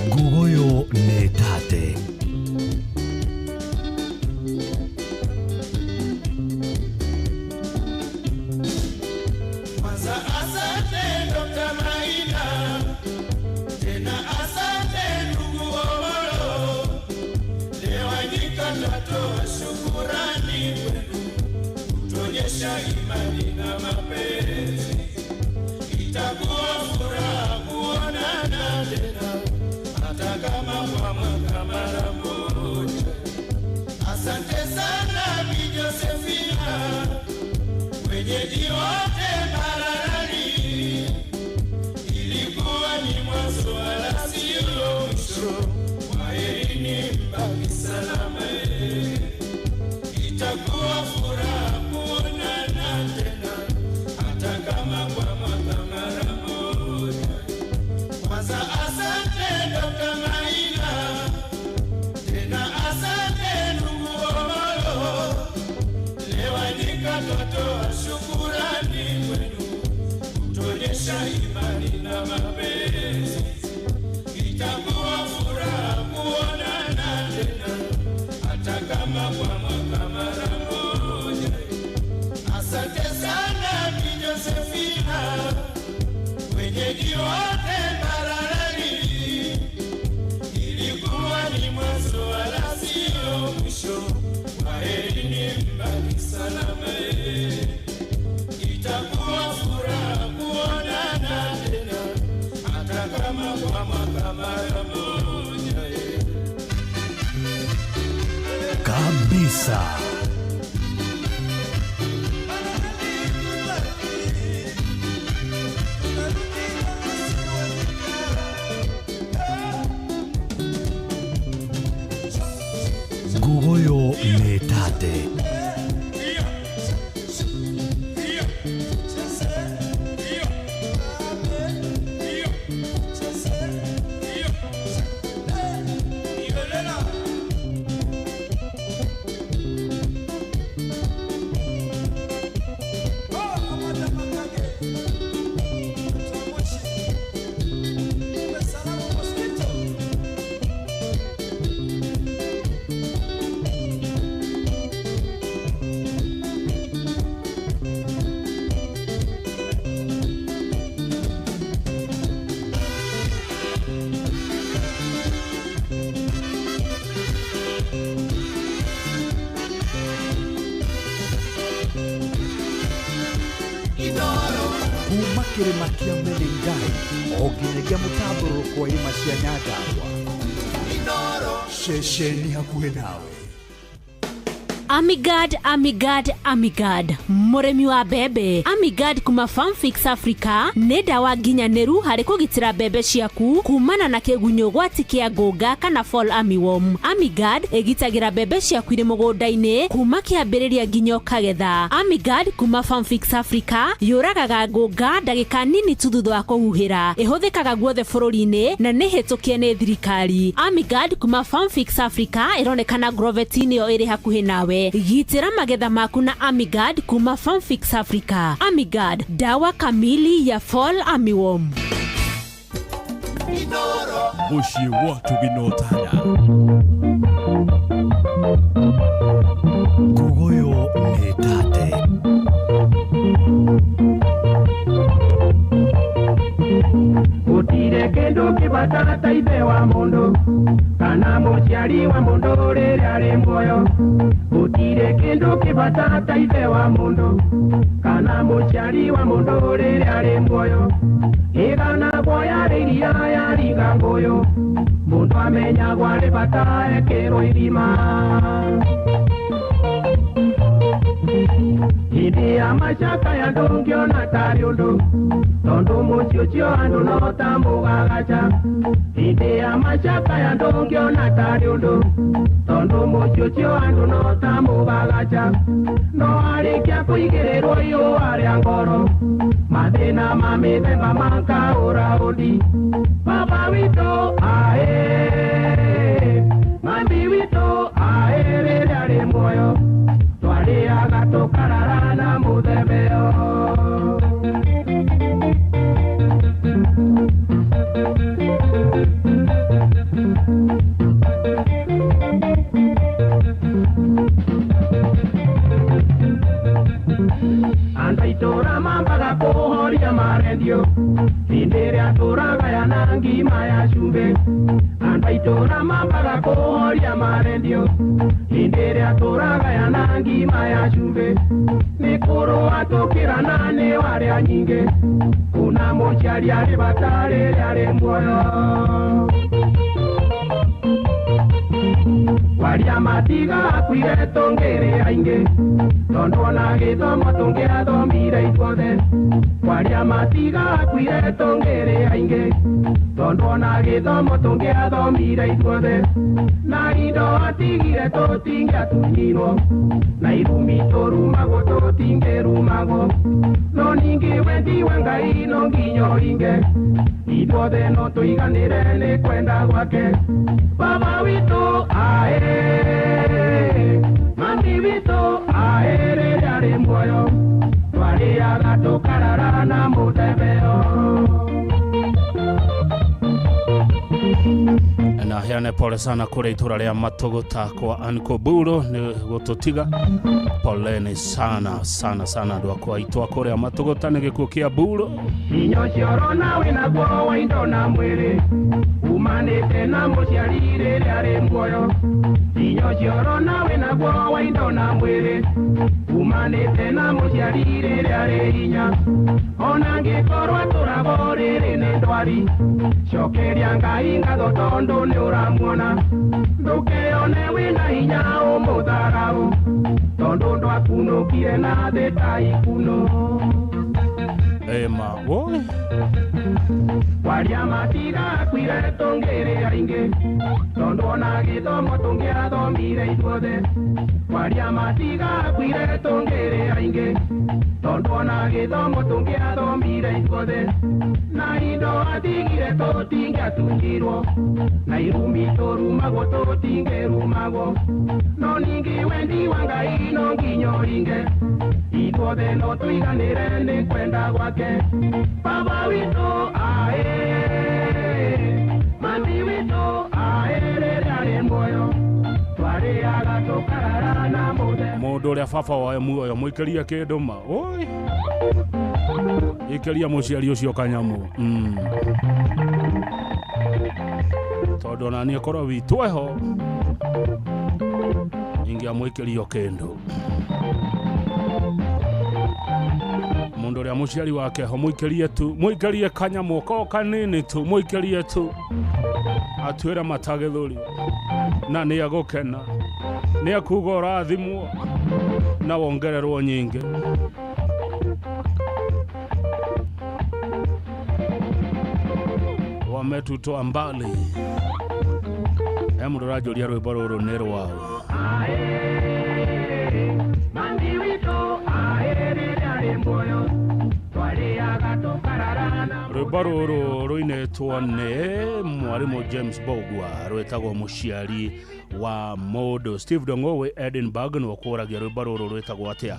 Ngugoyo nĩ tate. Kwanza asante Dr. Maina, tena asante ndugu Omolo, Lewanyika twatoa shukurani kwenu, kutuonyesha imani na mapenzi. Itakuwa furaha kuonana tena, hata kama kwa mwaka mara moja. Asante sana Bi Josephina, wenyeji wote Mararani, ilikuwa ni mwanzo wala sio mwisho. Kwaherini mbaki salama, itakuwa furaha kuonana tena, hata kama kwa mwaka mara moja. Kwanza asante Dr. Maina, tena asante ndugu Omolo, Lewanyika twatoa shukurani kwenu, kutuonyesha imani na mapenzi. Itakuwa furaha kuonana tena, hata kama kwa mwaka mara moja. Asante sana Bi Josephina, wenyeji wote Mararani, ilikuwa ni mwanzo wala sio mwisho. Kwaherini mbaki salama, itakuwa furaha kuonana tena, hata kama kwa mwaka mara moja. Kabisa. Ngugoyo nĩ tate. Mosquito. kĩrĩma kĩa Menengai o nginyagia mũtambũrũko wa irĩma cia Nyandarua. Ceceni hakuhĩ nawe. Amigad, Amigad, Amigad, mũrĩmi wa mbembe. Amigad kuma Farmfix Africa nĩ ndawa nginyanĩru harĩ kũgitĩra mbembe ciaku kumana na kĩgunyũ gwati kĩa ngũnga kana fall armyworm. Amigad ĩgitagĩra mbembe ciaku irĩ mũgũnda-inĩ kuma kĩambĩrĩria nginya ũkagetha. Amigad kuma Farmfix Africa yũragaga ngũnga ndagĩka nini tu thutha wa kũhuhĩra. Ĩhũthĩkaga guothe bũrũri-inĩ na nĩ hĩtũkie nĩ thirikari. Amigad kuma Farmfix Africa ĩronekana Grovet-inĩ ĩyo ĩrĩ hakuhĩ nawe. Gitĩra magetha maku na Amigad kuma Farmfix Africa. Amigad, dawa kamili ya fall armyworm. Mũciĩ wa Tũginotana. Kugoyo nĩ tate. Gũtirĩ kĩndũ kĩbata ta ithe wa mũndũ kana mũciari wa mũndũ rĩrĩa arĩ muoyo. Gũtirĩ kĩndũ kĩbata ta ithe wa mũndũ kana mũciari wa mũndũ rĩrĩa arĩ muoyo. Ĩganagwo yarĩ iria yariga ngũyũ, mũndũ amenyagwo arĩ bata ekĩrwo irima. Hĩndĩ ya macakaya ndũngĩona tarĩ ũndũ, tondũ mũciĩ ũcio andũ no ta mũgagaca. Hĩndĩ ya macakaya ndũngĩona tarĩ ũndũ, tondũ mũciĩ ũcio andũ no ta mũgagaca. No arĩkia kũigĩrĩrwo iũa rĩa ngoro, mathĩna ma mĩthemba makaũra ũndi. Baba witũ aĩ, mami witũ aĩ, rĩrĩa arĩ muoyo twarĩaga tũkarara na mũthemeo. Andũ a itũũra mambaga kũhoria marendio hĩndĩ ĩrĩa tũragayana ngima ya cumbĩ. Andũ a itũũra mambaga kũhoria marendio hĩndĩ ĩrĩa tũragayana ngima ya cumbĩ. Nĩ kũrũa tũkĩrana nĩ warĩa nyingĩ, kuna mũciari arĩ bata rĩrĩa arĩ muoyo. Waria matiga akuire tũngĩrĩ aingĩ, tondũ ona gĩthomo tũngĩathomire ithuothe. Waria matiga akuire tũngĩrĩ aingĩ, tondũ ona gĩthomo tũngĩathomire ithuothe. Na indo atigire tũtingĩatunyirwo, na irumi tũrumagwo tũtingĩrumagwo. No ningĩ wendi wa Ngai no nginya ũhinge, ithuothe no tũiganĩre nĩ kwenda gwake. Baba witũ aĩ, mami witũ aĩ, rĩrĩa arĩ muoyo twarĩaga tũkarara na mũthemeo. Na heane pole sana kũrĩa itũra rĩa Matũgũta kwa Uncle Buro nĩ gũtũtiga. Poleni sana sana sana andũ akwa aitũ a kũrĩa Matũgũta nĩ gĩkuũ kĩa Buro. Hinya ũcio ũrona wĩnaguo wa indo na mwĩrĩ umanĩte na mũciari rĩrĩa arĩ muoyo. Hinya ũcio ũrona wĩnaguo wa indo na mwĩrĩ umanĩte na mũciari rĩrĩa arĩ hinya. Ona angĩkorwo atũragwo rĩrĩ nĩ ndwari, cokeria Ngai ngatho tondũ nĩ ũramuona. Ndũkeone wĩna hinya ũmũtharaũ, tondũ ndwakunũkire na thĩ ta ikuno. Ema woi. Waria matiga akuire tũngĩrĩ aingĩ, tondũ ona gĩthomo tũngĩathomire ithuothe. Waria matiga akuire tũngĩrĩ aingĩ, tondũ ona gĩthomo tũngĩathomire ithuothe. Na indo atigire tũtingĩatunyirwo, na irumi tũrumagwo tũtingĩrumagwo. No ningĩ wendi wa Ngai no nginya ũringe, ithuothe no tũiganĩre nĩ kwenda gwake. Baba witũ aĩ, mami witũ aĩ, rĩrĩa arĩ muoyo twarĩaga tũkarara na mũthemba. Mũndũ ũrĩa baba wae muoyo mũikĩrie kĩndũ ma oi, ikĩria mũciari ũcio kanyamũ. Tondũ ona niĩ korwo witũ eho ingĩamũikĩrio kĩndũ. Mundu uria muciari wake ho muikerie tu muikerie kanyamu ko kanini tu muikerie tu atwira matagithuri na ni agukena ni akuga urathimwo na wongererwo nyingi. Wametutoa mbali. Mundu uranjuria rwimbo ruru ni rwao. Rwimbo ruru ruinetwo ni mwarimu James Mbugua rwitagwo Muciari wa Mundu. Steve Dongo wi Edinburgh ni ukuragia rwimbo ruru rwitagwo atia.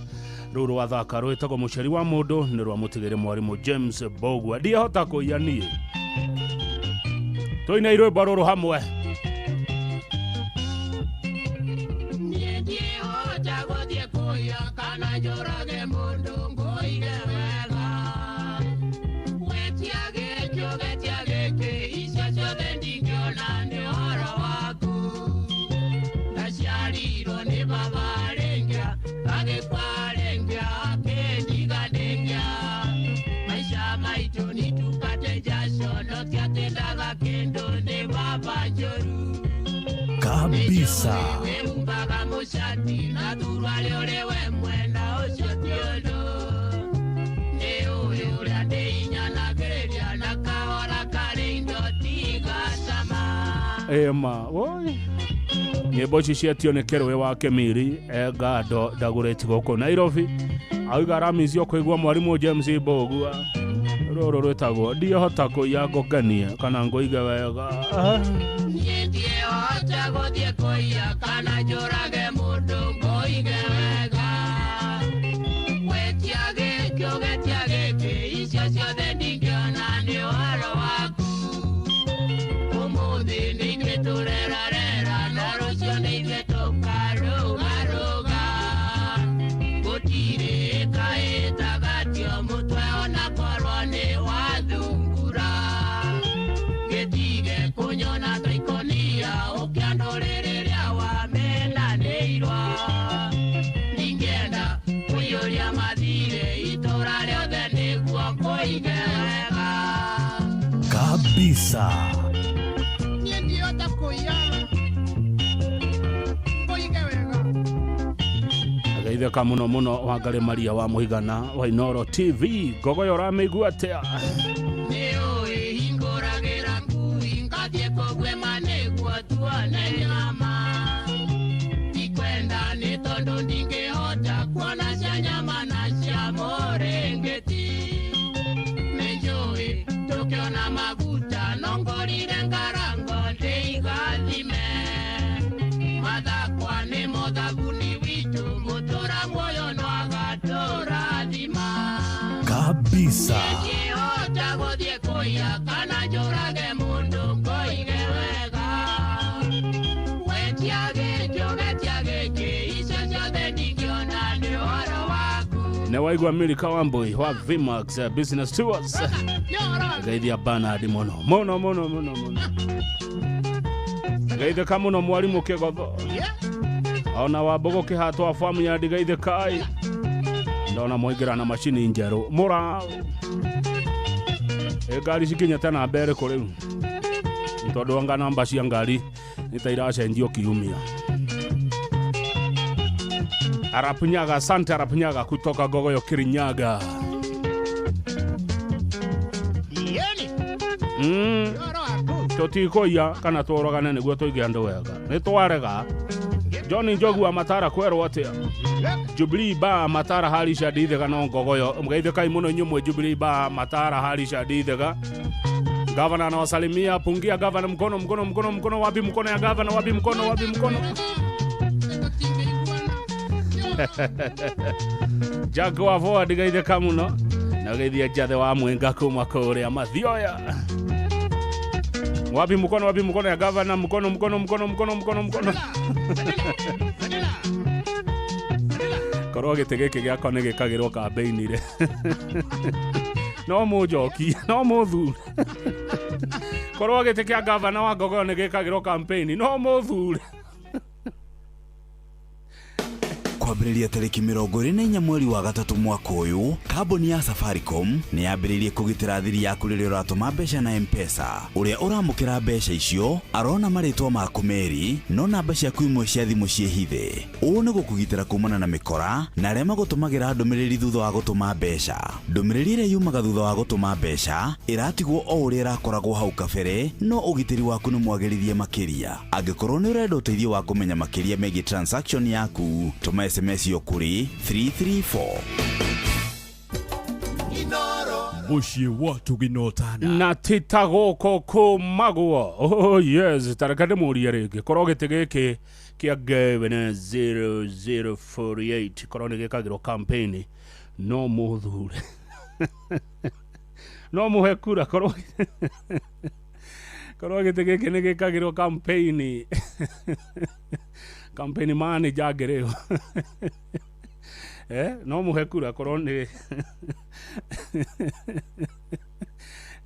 Ruru rwathaka rwitagwo Muciari wa Mundu ni rwa mutigire mwarimu James Mbugua. Ndiahota kuiya nie tuine rwimbo ruru hamwe. Kabisa. Ema, woi. Nyĩmbo ici cietio nĩ Kĩrũĩ wa Kĩmiri engando ndagũrĩti gũkũ Nairobi. Auga aramizio kũigua mwarimu James Mbugua. Rũrũ rwĩtagwo Ndiahota Kũiya Ngũkenie kana Ngũige Wega. Kabisa. Geithĩka muno muno Wangarĩ Maria wa Mũigana wa Inooro TV. Ngogoyo ũramĩigua atĩa? Kabisa. Ne waigua Milika Wambui wa Vmax Business Tours. Geithia Bernard muno muno muno muno muno. Geithĩka muno mwarimu Kĩgotho. Ona Wambũgũ Kĩhatwa famu ya ndigeithĩkai. Ndona mwaingĩra na macini njerũ mũra. Ngari cikinyĩte namba ĩrĩkũ rĩu? Tondũ anga namba cia ngari nĩ ta iracenjio kiumia. Arapunyaga, asante Arapunyaga kutoka Gogoyo Kirinyaga. Tũtikoiya kana tũrogane nĩguo tũige andũ wega. Nĩ twarega. John Njogu wa Matara kwerwo atĩa? Jubilee ba Matara Harisha Ndithega no Ngogoyo. Mgeithĩkai mũno inyuĩ mwĩ Jubilee ba Matara Harisha Ndithega. Gavana anawasalimia, pungia gavana mkono mkono mkono mkono, wapi mkono ya gavana, wapi mkono, wapi mkono. Jack wa Voa ndigeithĩka mũno. Na geithia Njathe wa Mwenga kuma kũrĩa Mathioya. Wapi mkono, wapi mkono ya gavana, mkono mkono mkono mkono mkono mkono. Korwo gĩtĩ gĩkĩ gĩakwa nĩ gĩkagĩrwo kambĩini rĩ. No mũnjoki, no mũthure. Korwo gĩtĩ kĩa gavana wa Ngogoyo nĩ gĩkagĩrwo kambĩini, no mũthure. Kwa Kwambĩrĩria tarĩki 24 mweri wa 3 mwaka ũyũ, kambuni ya Safaricom nĩ yambĩrĩirie kũgitĩra thiri yaku rĩrĩa ũratũma mbeca na M-Pesa. Ũrĩa ũramũkĩra mbeca icio arona marĩtwa maku merĩ, no namba ciaku imwe cia thimũ ciĩhithe. Ũũ nĩ gũkũgitĩra kumana na mĩkora na arĩa magũtũmagĩra ndũmĩrĩri thutha wa gũtũma mbeca. Ndũmĩrĩri ĩrĩa yumaga thutha wa gũtũma mbeca ĩratigwo o ũrĩa ĩrakoragwo hau kabere, no ũgitĩri waku nĩ mwagĩrithie makĩria. Angĩkorwo nĩ ũrenda ũteithio wa kũmenya makĩria megiĩ transaction yaku, tũma SMS yo kũrĩ 334. Muciĩ wa tũginotana na tita gũkũ kũmagwo. Oh yes, tareka ndĩmũrie rĩngĩ, korwo gĩtĩ gĩkĩ kĩa ngavana 0048 korwo nĩ gĩkagĩrwo campaign, no mũthure no mũhe kura. Korwo gĩtĩ gĩkĩ nĩ gĩkagĩrwo campaign, campaign manager angĩrĩho, no mũhe kura korwo nĩ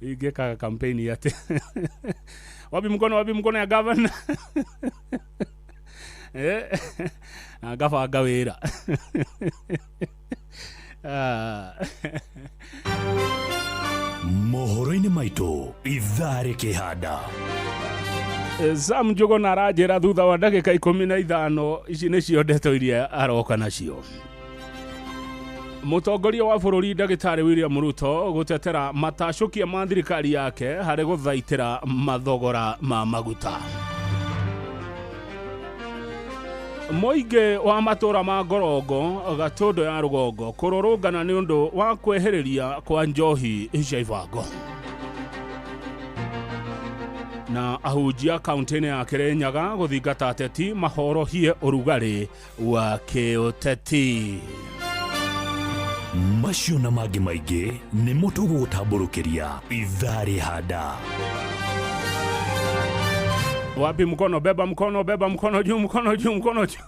ingĩkaga campaign atĩ wapi mkono ya governor, na ngabanga wĩra. Mohoro-inĩ maitũ ithaa rĩkĩhanda. Sam Njuguna aranjĩra thutha wa ndagĩka 15 ici nĩcio ndeto iria aroka nacio. Mũtongoria wa bũrũri ndagĩtarĩ William Ruto gũtetera matacũkia ma thirikari yake harĩ gũthaitĩra mathogora ma maguta. Mũingĩ wa matũra ma Ngorongo Gatũndũ ya rũgongo kũrũrũngana nĩ ũndũ wa kwehereria kwa njohi cia ibango. Na ahunjia kaunti-inĩ ya Kirinyaga gũthingata ateti mahorohie ũrugarĩ wa kĩũteti. Macio na mangĩ maingĩ nĩmo tũgũgũtambũrũkĩria ithaa rĩhanda. Wapi mkono, beba mkono, beba mkono juu, mkono juu, mkono juu.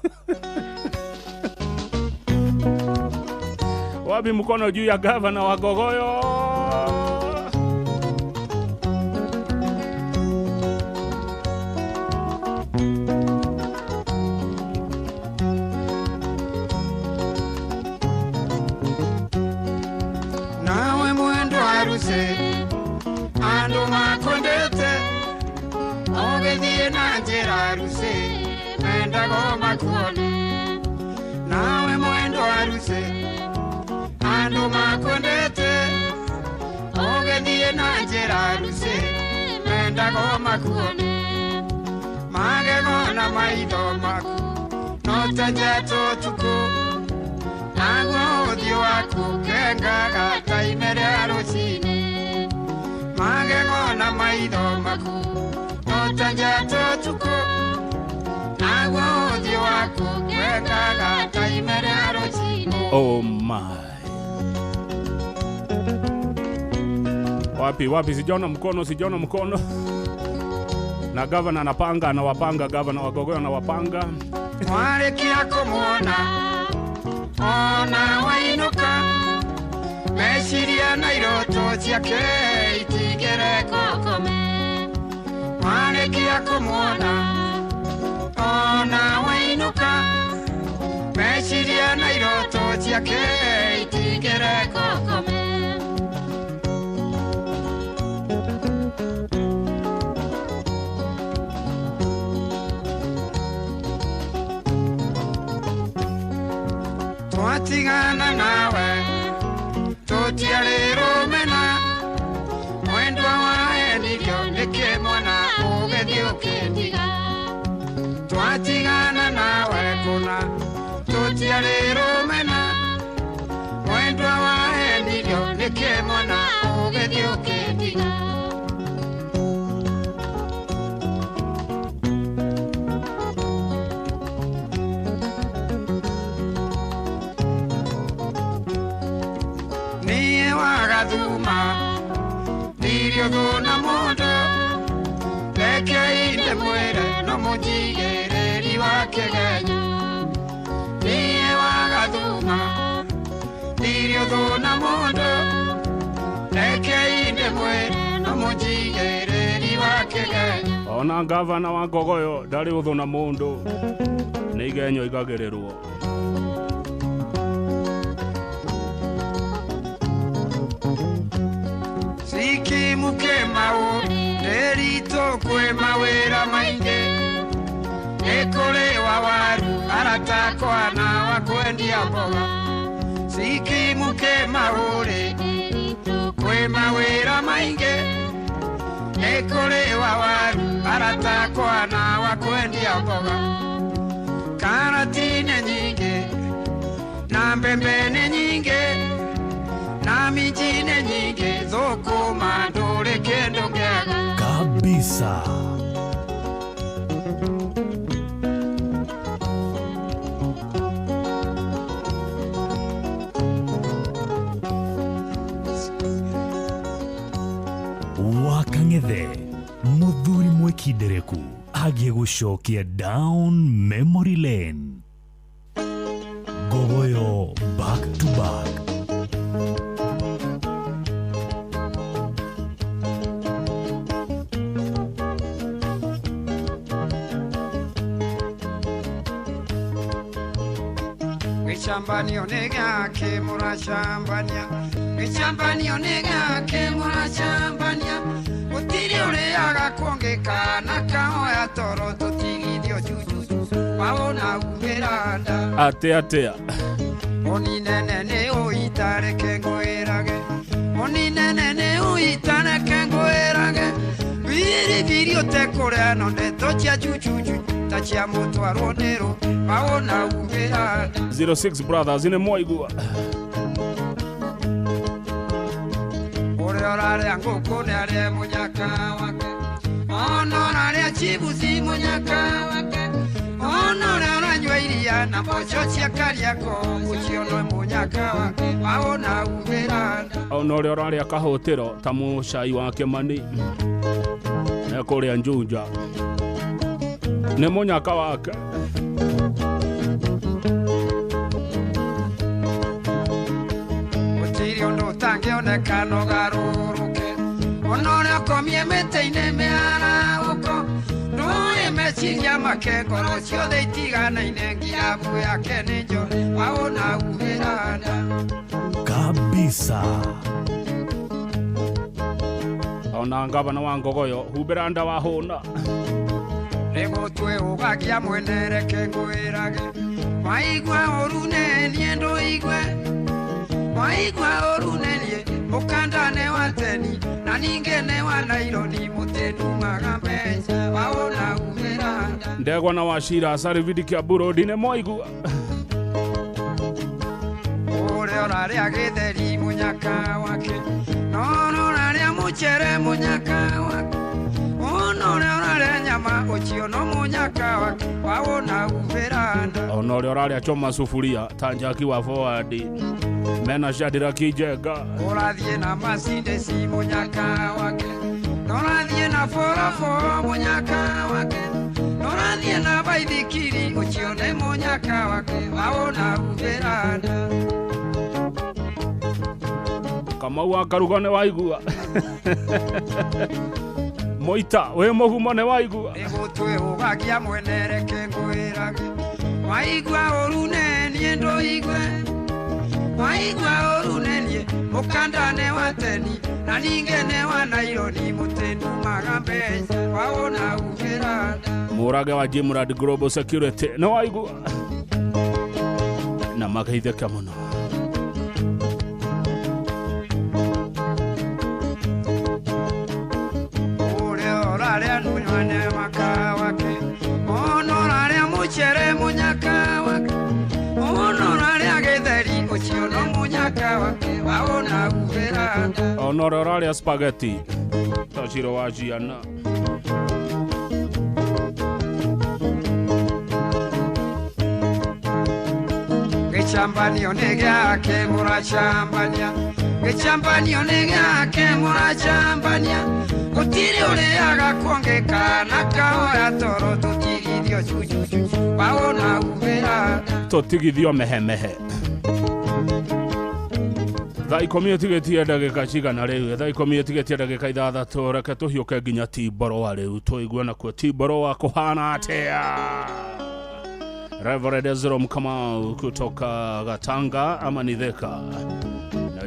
Wapi mkono juu ya gavana wa Gogoyo. Nawe mwendo aruse andu makwendete ũgĩthiĩ na njĩra aruse mendago makuone. Nawe mwendo aruse andu makwendete ũgĩthiĩ na njĩra aruse mendago makuone. Magego na maitho maku no ta njata ũtukũ, naguo ũthiũ waku ũkengaga ta ime rĩa rũcinĩ. Magego na maitho maku no ta njata ũtukũ, naguo ũthiũ waku ũkengaga ta ime rĩa rũcinĩ. Oh my. Wapi wapi, sijaona mkono, sijaona mkono. Na gavana anapanga, anawapanga, gavana wa Gogoyo anawapanga. Mwarĩkia kũmuona ona wainũka, meciria na iroto ciake itigere kũkome. Mwarĩkia kũmuona ona wainũka, meciria na iroto ciake itigere kũkome. Twatigana nawe tũtiarĩ rũmena, mwendwa waenirio nĩkĩ mwana ũgĩthiĩ ũkĩndiga. Twatigana nawe kũna tũtiarĩ rũmena, mwendwa waenirio nĩkĩ mwana ũgĩthiĩ ũkĩndiga. Wagathuma ndirio thuna mundu, reke inde mwire no mũnjigĩrĩri wa kĩgenyo. Niĩ wagathuma ndirio thuna mundu, reke inde mwire no mũnjigĩrĩri wa kĩgenyo. Ona gavana wa Ngogoyo ndarĩ ũthũ na mũndũ, nĩ igenyo igagĩrĩrwo. Sikimuke mau Ndĩritũ kwĩ mawĩra maingĩ. Nĩ kũrĩ wa waru aratakwa na wa kwendia mboga. Sikimuke maũrĩ kwĩ mawĩra maingĩ. Nĩ kũrĩ wa waru aratakwa na wa kwendia mboga. Karati nĩ nyingĩ na mbembe nĩ nyingĩ na minji nĩ nyingĩ thũkũma ndũrĩ kĩndũ kĩega kabisa. Wakang'ethe muthuri mwikindereku agie gucokia down memory lane. Gogoyo back to back. Gĩcambanio nĩ gĩake mũracambania. Gĩcambanio nĩ gĩake mũracambania. Gũtirĩ ũrĩaga kuongĩka na kahoya toro tũtigithio jujuju wawona umĩra nda. Atĩa atĩa. Oninene nĩ ũitareke ngwĩrage. Oninene nĩ ũitareke ngwĩrage. Biribiri ũtekũrĩa no ndeto cia jujuju ta cia mũtwarwo nĩ rũ wawona umĩra nda. 06 brothers ine mwaigua. Ũrĩa ũrarĩa ngũkũ nĩarĩe mũnyaka wake. Ona ũrarĩa chibuci mũnyaka wake. Ona ũrĩa ũranyua iria na mboco cia Kariakoo ũcio nĩ mũnyaka wake wawona umĩra nda. Ona ũrĩa ũrarĩa kahũtĩro ta mũcai wa Kĩmani ekũrĩa Njunja nĩ mũnyaka wake. Gũtirĩ ũndũ ũtangĩoneka no garũrũke. Ona ũrĩa ũkomie mĩtĩ-inĩ mĩarahũko ndũĩ meciria make ngoro ciothe itiganaine ngiabu yake nĩ njore wawona umĩra nda kabisa. Ona ngavana wa Ngogoyo humbĩra nda wahũna. Nĩgũtwĩ ũgakia mwene reke ngwĩrage. Waigua ũru nĩ niĩ ndũigue. Waigua ũru nĩ niĩ mũkanda nĩ wa teni na ningĩ nĩ wa naironi mũtĩndumaga mbeca wawona umĩra nda. Ndegwa na Wachira Sarividi Kiambu Road nĩ mwaigua. Ũrĩa ũrarĩa gĩtheri mũnyaka wake no ũrarĩa mũcere mũnyaka wake. Ona ũrĩa ũrarĩa nyama ũcio no mũnyaka wake wawona umĩra nda. Ona ũrĩa ũrarĩa choma sufuria ta Njaki wa forward mena Shadrack Njenga. Ũrathiĩ na Mercedes mũnyaka wake. Ũrathiĩ na forofo mũnyaka wake. Ũrathiĩ na baithikiri ũcio nĩ mũnyaka wake wawona umĩra nda. Kamau wa Karuga nĩ waigua. Moita wĩ mũhumo nĩ waigua. Nĩgũtwĩ ũgakia mwene reke ngwĩrage. Waigua ũru nĩ niĩ ndũigue. Waigua ũru nĩ niĩ mũkanda nĩ wa teni na ningĩ nĩ wa naironi mũtĩndumaga mbeca wawona umĩra nda. Mũrage wa Jimrad Global Security nĩ waigua. Na mageithĩka mũno. Ũrĩa ũrarĩa nũnyua maka wake. Ona ũrarĩa mũcere mũnyaka wake. Ona ũrarĩa gĩtheri ũcio no mũnyaka wake wawona umĩra nda. Ona ũrĩa ũrarĩa spaghetti ta Ciro wa ciana. Gĩcambanio nĩ gĩake mũracambania. Gĩcambanio nĩ gĩake mũracambania. Gũtirĩ ũrĩaga kuongĩka na kahoya toro tũtigithio cucucu wawona umĩra nda. Tũtigithio mehemehe. Thaa ikũmi ĩtigĩtie ndagĩka cigana rĩu? Thaa ikũmi ĩtigĩtie ndagĩka ithathatũ. Reke tũhiũke nginya Timboroa rĩu tũigue nakuo Timboroa kũhana atĩa. Reverend Ezra Kamau kutoka Gatanga ama ni Thika.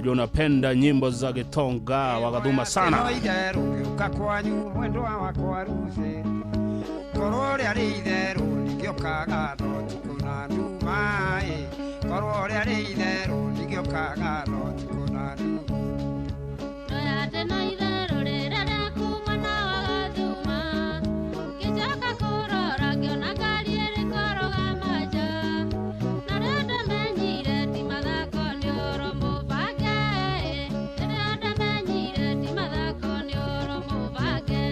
Najua unapenda nyimbo za Gitonga Wagathuma sana. No itherũ ngĩũka kwanyu mwendwa wakwa ruse korwo rĩarĩ itherũ ndingĩũkaga no ũtukũ na nduma ĩ korwo rĩarĩ itherũ ndingĩũkaga no ũtukũ na nduma. Ndoyate na itherũ rĩrĩa rĩakuma na Wagathuma ngĩcoka kũrora ngĩona ngari ĩrĩ kũrũgama nja na rĩrĩa ndamenyire ti mathako nĩ ũhoro mũbange rĩrĩa ndamenyire ti mathako nĩ ũhoro mũbange.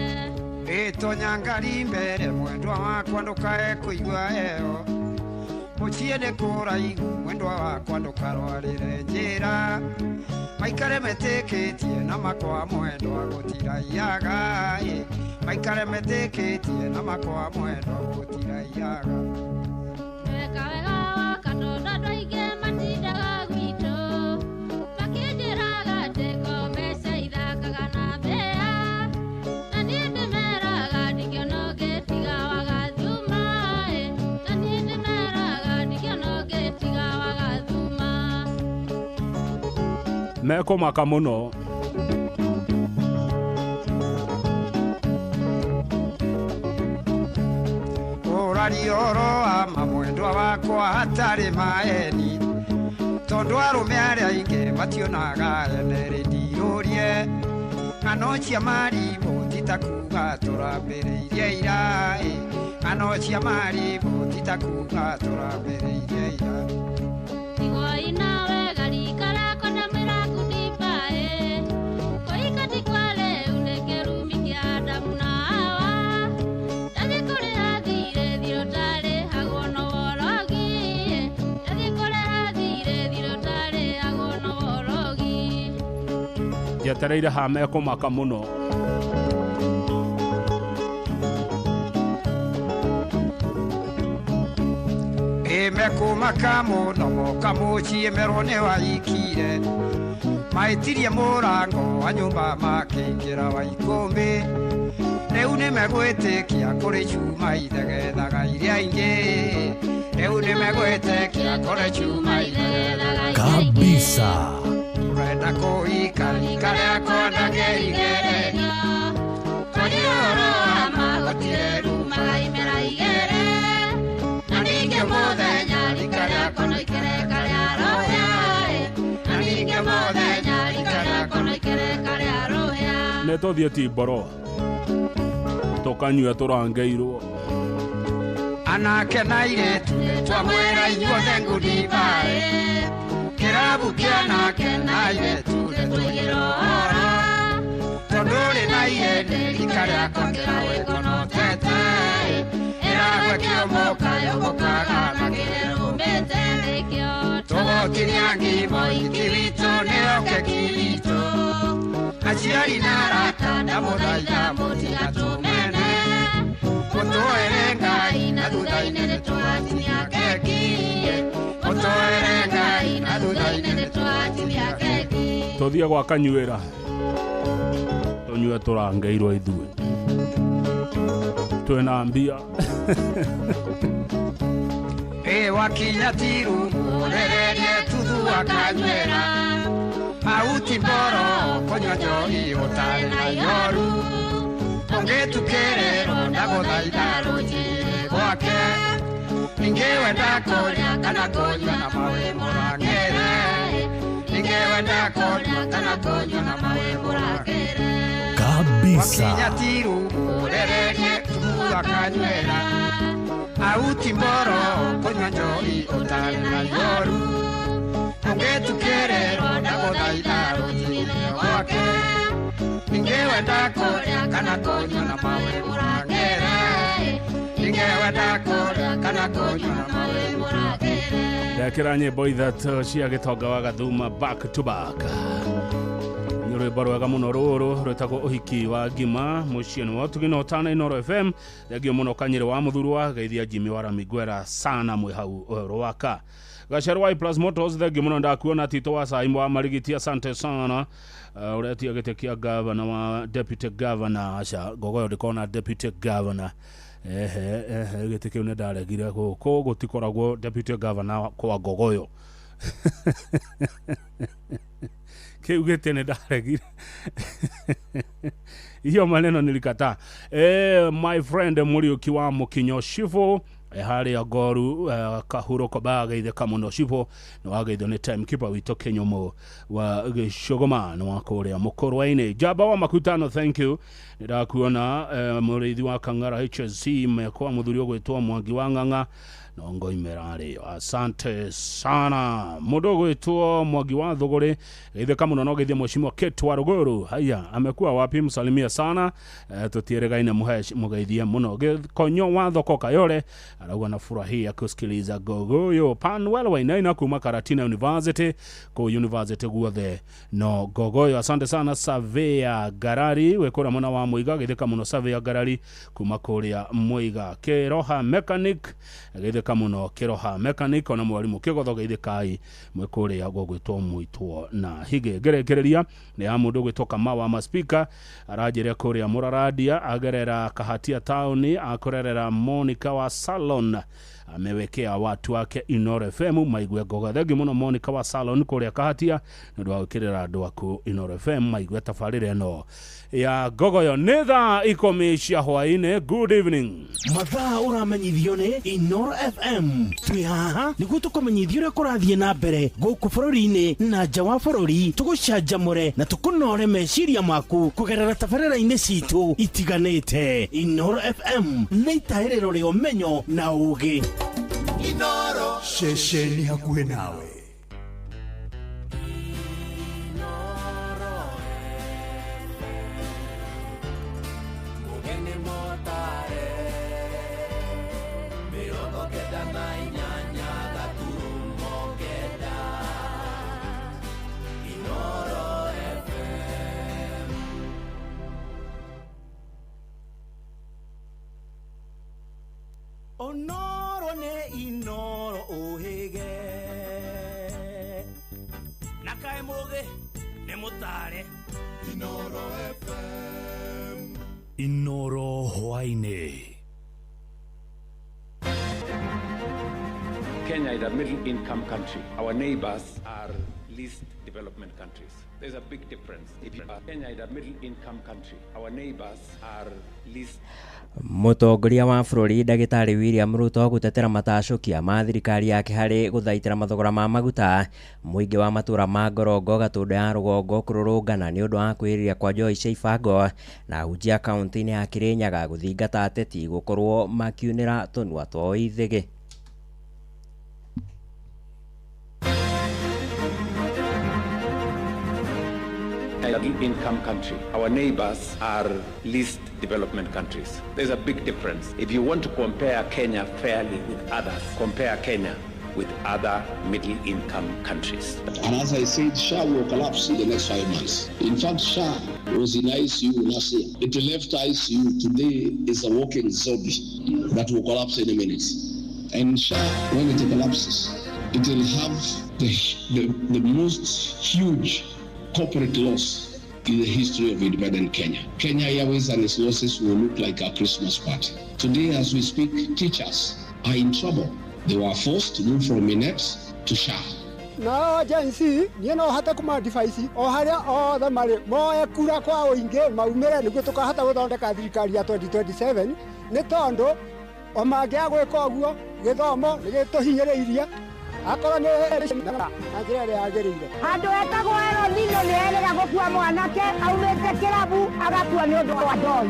Ĩtonya ngari mbere mwendwa wakwa ndũkae kũigua heho mũciĩ nĩ kũraihu mwendwa wakwa ndũkarwarĩre njĩra maikare metĩkĩtie na makwa mwendwa gũtiraiyaga ĩ maikare metĩkĩtie na makwa mwendwa gũtiraiyaga. Weka wega woka tondũ andũ aingĩ matindaga gwitũ makĩnjĩraga atĩ ko mbeca ithakaga na mbĩa na niĩ ndĩmeraga ndingĩona ũngĩ tiga Wagathuma ĩ na niĩ ndĩmeraga ndingĩona ũngĩ tiga Wagathuma. Mekũmaka mũno. Ũraria ũhoro wa ma mwendwa wakwa hatarĩ maeni tondũ arũme arĩa aingĩ mationaga ene rĩndirũrie ng'ano cia marimũ ti ta kuga tũrambĩrĩirie ira ĩ ng'ano cia marimũ ti ta kuga tũrambĩrĩirie ira. Tigwoi nawe garika rĩakwa ndamwĩra goodbye kũhika ti kwa rĩu nĩ kĩrumi kĩa Adamu na Hawa ndathiĩ kũrĩha thirĩ thirĩ ũtarĩhagwo no worogi ndathiĩ kũrĩha thirĩ thirĩ ũtarĩhagwo no worogi. Njetereire ha mekũmaka mũno. Ĩmekũmaka mũno moka mũciĩ merwo nĩ waikire maĩtirie mũrango wa nyũmba makĩingĩra wa ikũmbĩ rĩu nĩmegwĩtĩkia kũrĩ cuma ithegethaga iria ingĩ rĩu nĩmegwĩtĩkia kũrĩ cuma ithegethaga iria ingĩ. Kabisa. Ũrenda kũhika rika rĩakwa ndangĩrigereria Kwaria ũhoro wa ma gũtirĩ rumaga imera igĩrĩ na ningĩ mũthenya rika rĩakwa no ikereka rĩa rũhĩa ĩ na ningĩ mũthenya rika rĩakwa no ikereka rĩa rũhĩa. Nĩ tũthiĩ Timboro tũkanyue tũrangĩirwo. Anake na airĩtu nĩtwamwĩra inyuothe goodbye kĩrabu kĩa anake na airĩtu nĩtũigĩra ũhoro tondũ ũrĩ na ihĩndĩ rika rĩakwa kĩrawĩkonotete ĩragwe kĩomoka yũmbũkaga na Kĩrũmĩte nĩkĩo tũgũtinia ngimo iki witũ nĩyo keki witũ aciari na arata ndamũthaitha mũtigatũmene mũtũere Ngai na thutha-inĩ nĩtũgatinia keki mũtũere Ngai na thutha-inĩ nĩtũgatinia keki. Tũthiĩ gwa kanyuĩra tũnyue tũrangĩirwo ithuĩ twĩna mbia. Ĩ wakinya tirumu ũrererie tuthu akanyuĩra auti mboro kũnyua njohi ũtarĩ na ihoru ũngĩtukĩrĩrwo ndagũthaitha rũnjirĩ gwake ningĩ wenda kũrĩa kana kũnyua na mawe mũrangĩre ningĩ wenda kũrĩa kana kũnyua na mawe mũrangĩre. Kabisa. Wakinya tirumu ũrererie tuthu akanyuĩra auti mboro kũnyua njohi ũtarĩ na ihoru ũngĩtukĩrĩrwo ndagũthaitha rũnjirĩ gwake ningĩ wenda kũrĩa kana kũnyua na mawe mũrangĩre ningĩ wenda kũrĩa kana kũnyua na mawe mũrangĩre. Ndekĩra nyĩmbo ithatũ cia Gĩtonga wa Gathuma back to back. Nĩ rwĩmbo rwega mũno rũrũ rwĩtagwo ũhiki wa ngima mũciĩ nĩ wa ũtugi na ũtana Inooro FM. Thengio mũno Kanyĩrĩ wa Mũthurwa geithia Jimmy wa Ramiguera sana mwĩ hau Rwaka. Gacerwa I Plus Motors thengio mũno ndakuona Tito wa Saimu wa Marigiti asante sana. Ũretia gĩtĩ kĩa governor wa deputy governor aca Ngogoyo ndĩkona deputy governor ehe ehe gĩtĩ kĩu nĩ ndaregire gũkũ gũtikoragwo deputy governor kwa Ngogoyo. Kĩu gĩtĩ nĩ ndaregire hiyo maneno nilikataa. My friend Muriuki wa Mukinyo Shivo harĩa Ngoru kahuro koba geithĩka mũno Shivo nĩ wageithio nĩ timekeeper witũ Kĩnyũmũ wa Gĩcũgũma nĩ wa kũrĩa Mũkũrwe-inĩ. Njamba wa Makutano, thank you, nĩ ndakuona mũrĩithi wa Kang'ara HSC mekwa mũthuri ũgwĩtwo Mwangi wa Ng'ang'a no ngoimera rĩo, asante sana. Mũndũ ũgwĩtwo Mwangi wa Thũgũrĩ geithĩka mũno no geithie mheshimiwa Kate wa Ruguru. Haya, amekuwa wapi? Msalimia sana tutieregaine mugeithie mũno. Gĩkonyo wa Thoko Kayore arauga nafurahia kusikiliza Gogoyo. Panwell Wainaina kuma Karatina University kũ university guothe no Gogoyo, asante sana. Savea Garari wekora mwana wa Muiga, geithĩka mũno Savea Garari kuma kũrĩa Muiga. Kĩroha Mechanic geithĩka mũno Kĩroha Mechanic, ona mwarimu Kĩgotho geithĩkai mwĩ kũrĩa gũgwĩtwo Mũitwo na Higĩ. Ngerekereria nĩ ya mũndũ ũgwĩtwo Kamau wa Maspika aranjĩra kũrĩa Mũraradia agerera Kahatia taũni akorerera Monica wa Salon amewekea watu wake Inooro FM maigue ngoga. Thengi mũno Monica wa Salon kũrĩa Kahatia nĩ ũndũ wa gwĩkĩrĩra andũ aku Inooro FM maigue tabarĩra ĩno ya Ngogoyo. Nĩ thaa 10 cia hwaĩ-inĩ. Good evening. Mathaa ũramenyithio nĩ Inooro FM. Twĩ haha nĩguo tũkũmenyithie ũrĩa kũrathiĩ na mbere gũkũ bũrũri-inĩ na nja wa bũrũri, tũgũcanjamũre na tũkũnore meciria maku kũgerera tabarĩra-inĩ citũ itiganĩte. Inooro FM nĩ itahĩrĩro rĩa ũmenyo na ũũgĩ. Inooro ceceni hakuhĩ nawe. Mugeni motare 98 gaturumo 9 Inooro FM. Onoro ne Inooro uhige na kae muge ne mutare. Inooro FM. Inooro hwaĩ-inĩ. Kenya is a middle-income country. Our neighbors are least development countries. There's a big difference. If you are, Kenya is a middle-income country. Our neighbors are least. Mũtongoria wa bũrũri ndagĩtarĩ William Ruto gũtetera matacũkia ma thirikari yake harĩ gũthaitĩra mathogora ma maguta. Mũingĩ wa matũra ma Ngorongo Gatũndũ ya rũgongo kũrũrũngana nĩ ũndũ wa kwĩrirĩria kwa njohi cia ibango, na ahunjia kaũntĩ-inĩ ya Kĩrĩnyaga gũthingata ateti gũkorwo makiunĩra tũnua twao ithĩgĩ. Middle-income country. Our neighbors are least development countries. There's a big difference. If you want to compare Kenya fairly with others, compare Kenya with other middle-income countries. And as I said, SHA will collapse in the next 5 months. In fact, SHA was in ICU last year. It left ICU. Today is a walking zombie that will collapse any minute. And SHA, when it collapses, it will have the most huge corporate loss in the history of independent Kenya. Kenya Airways and its losses will look like a Christmas party. Today, as we speak, teachers are in trouble. They were forced to move from Mineps to SHA. Na Gen Z niĩ no hote kũma-advise o harĩa othe marĩ moe kura kwa ũingĩ maumĩre nĩguo tũkahota gũthondeka thirikari ya 2027 nĩ tondũ o mangĩaga gwĩka ũguo gĩthomo nĩ gĩtũhinyĩrĩirie akorwo nĩ na njĩra ĩrĩa yagĩrĩire. Handũ etagwo Eronino nĩ erĩga gũkua mwanake aumĩte kĩrabu agakua nĩ ũndũ wa njohi.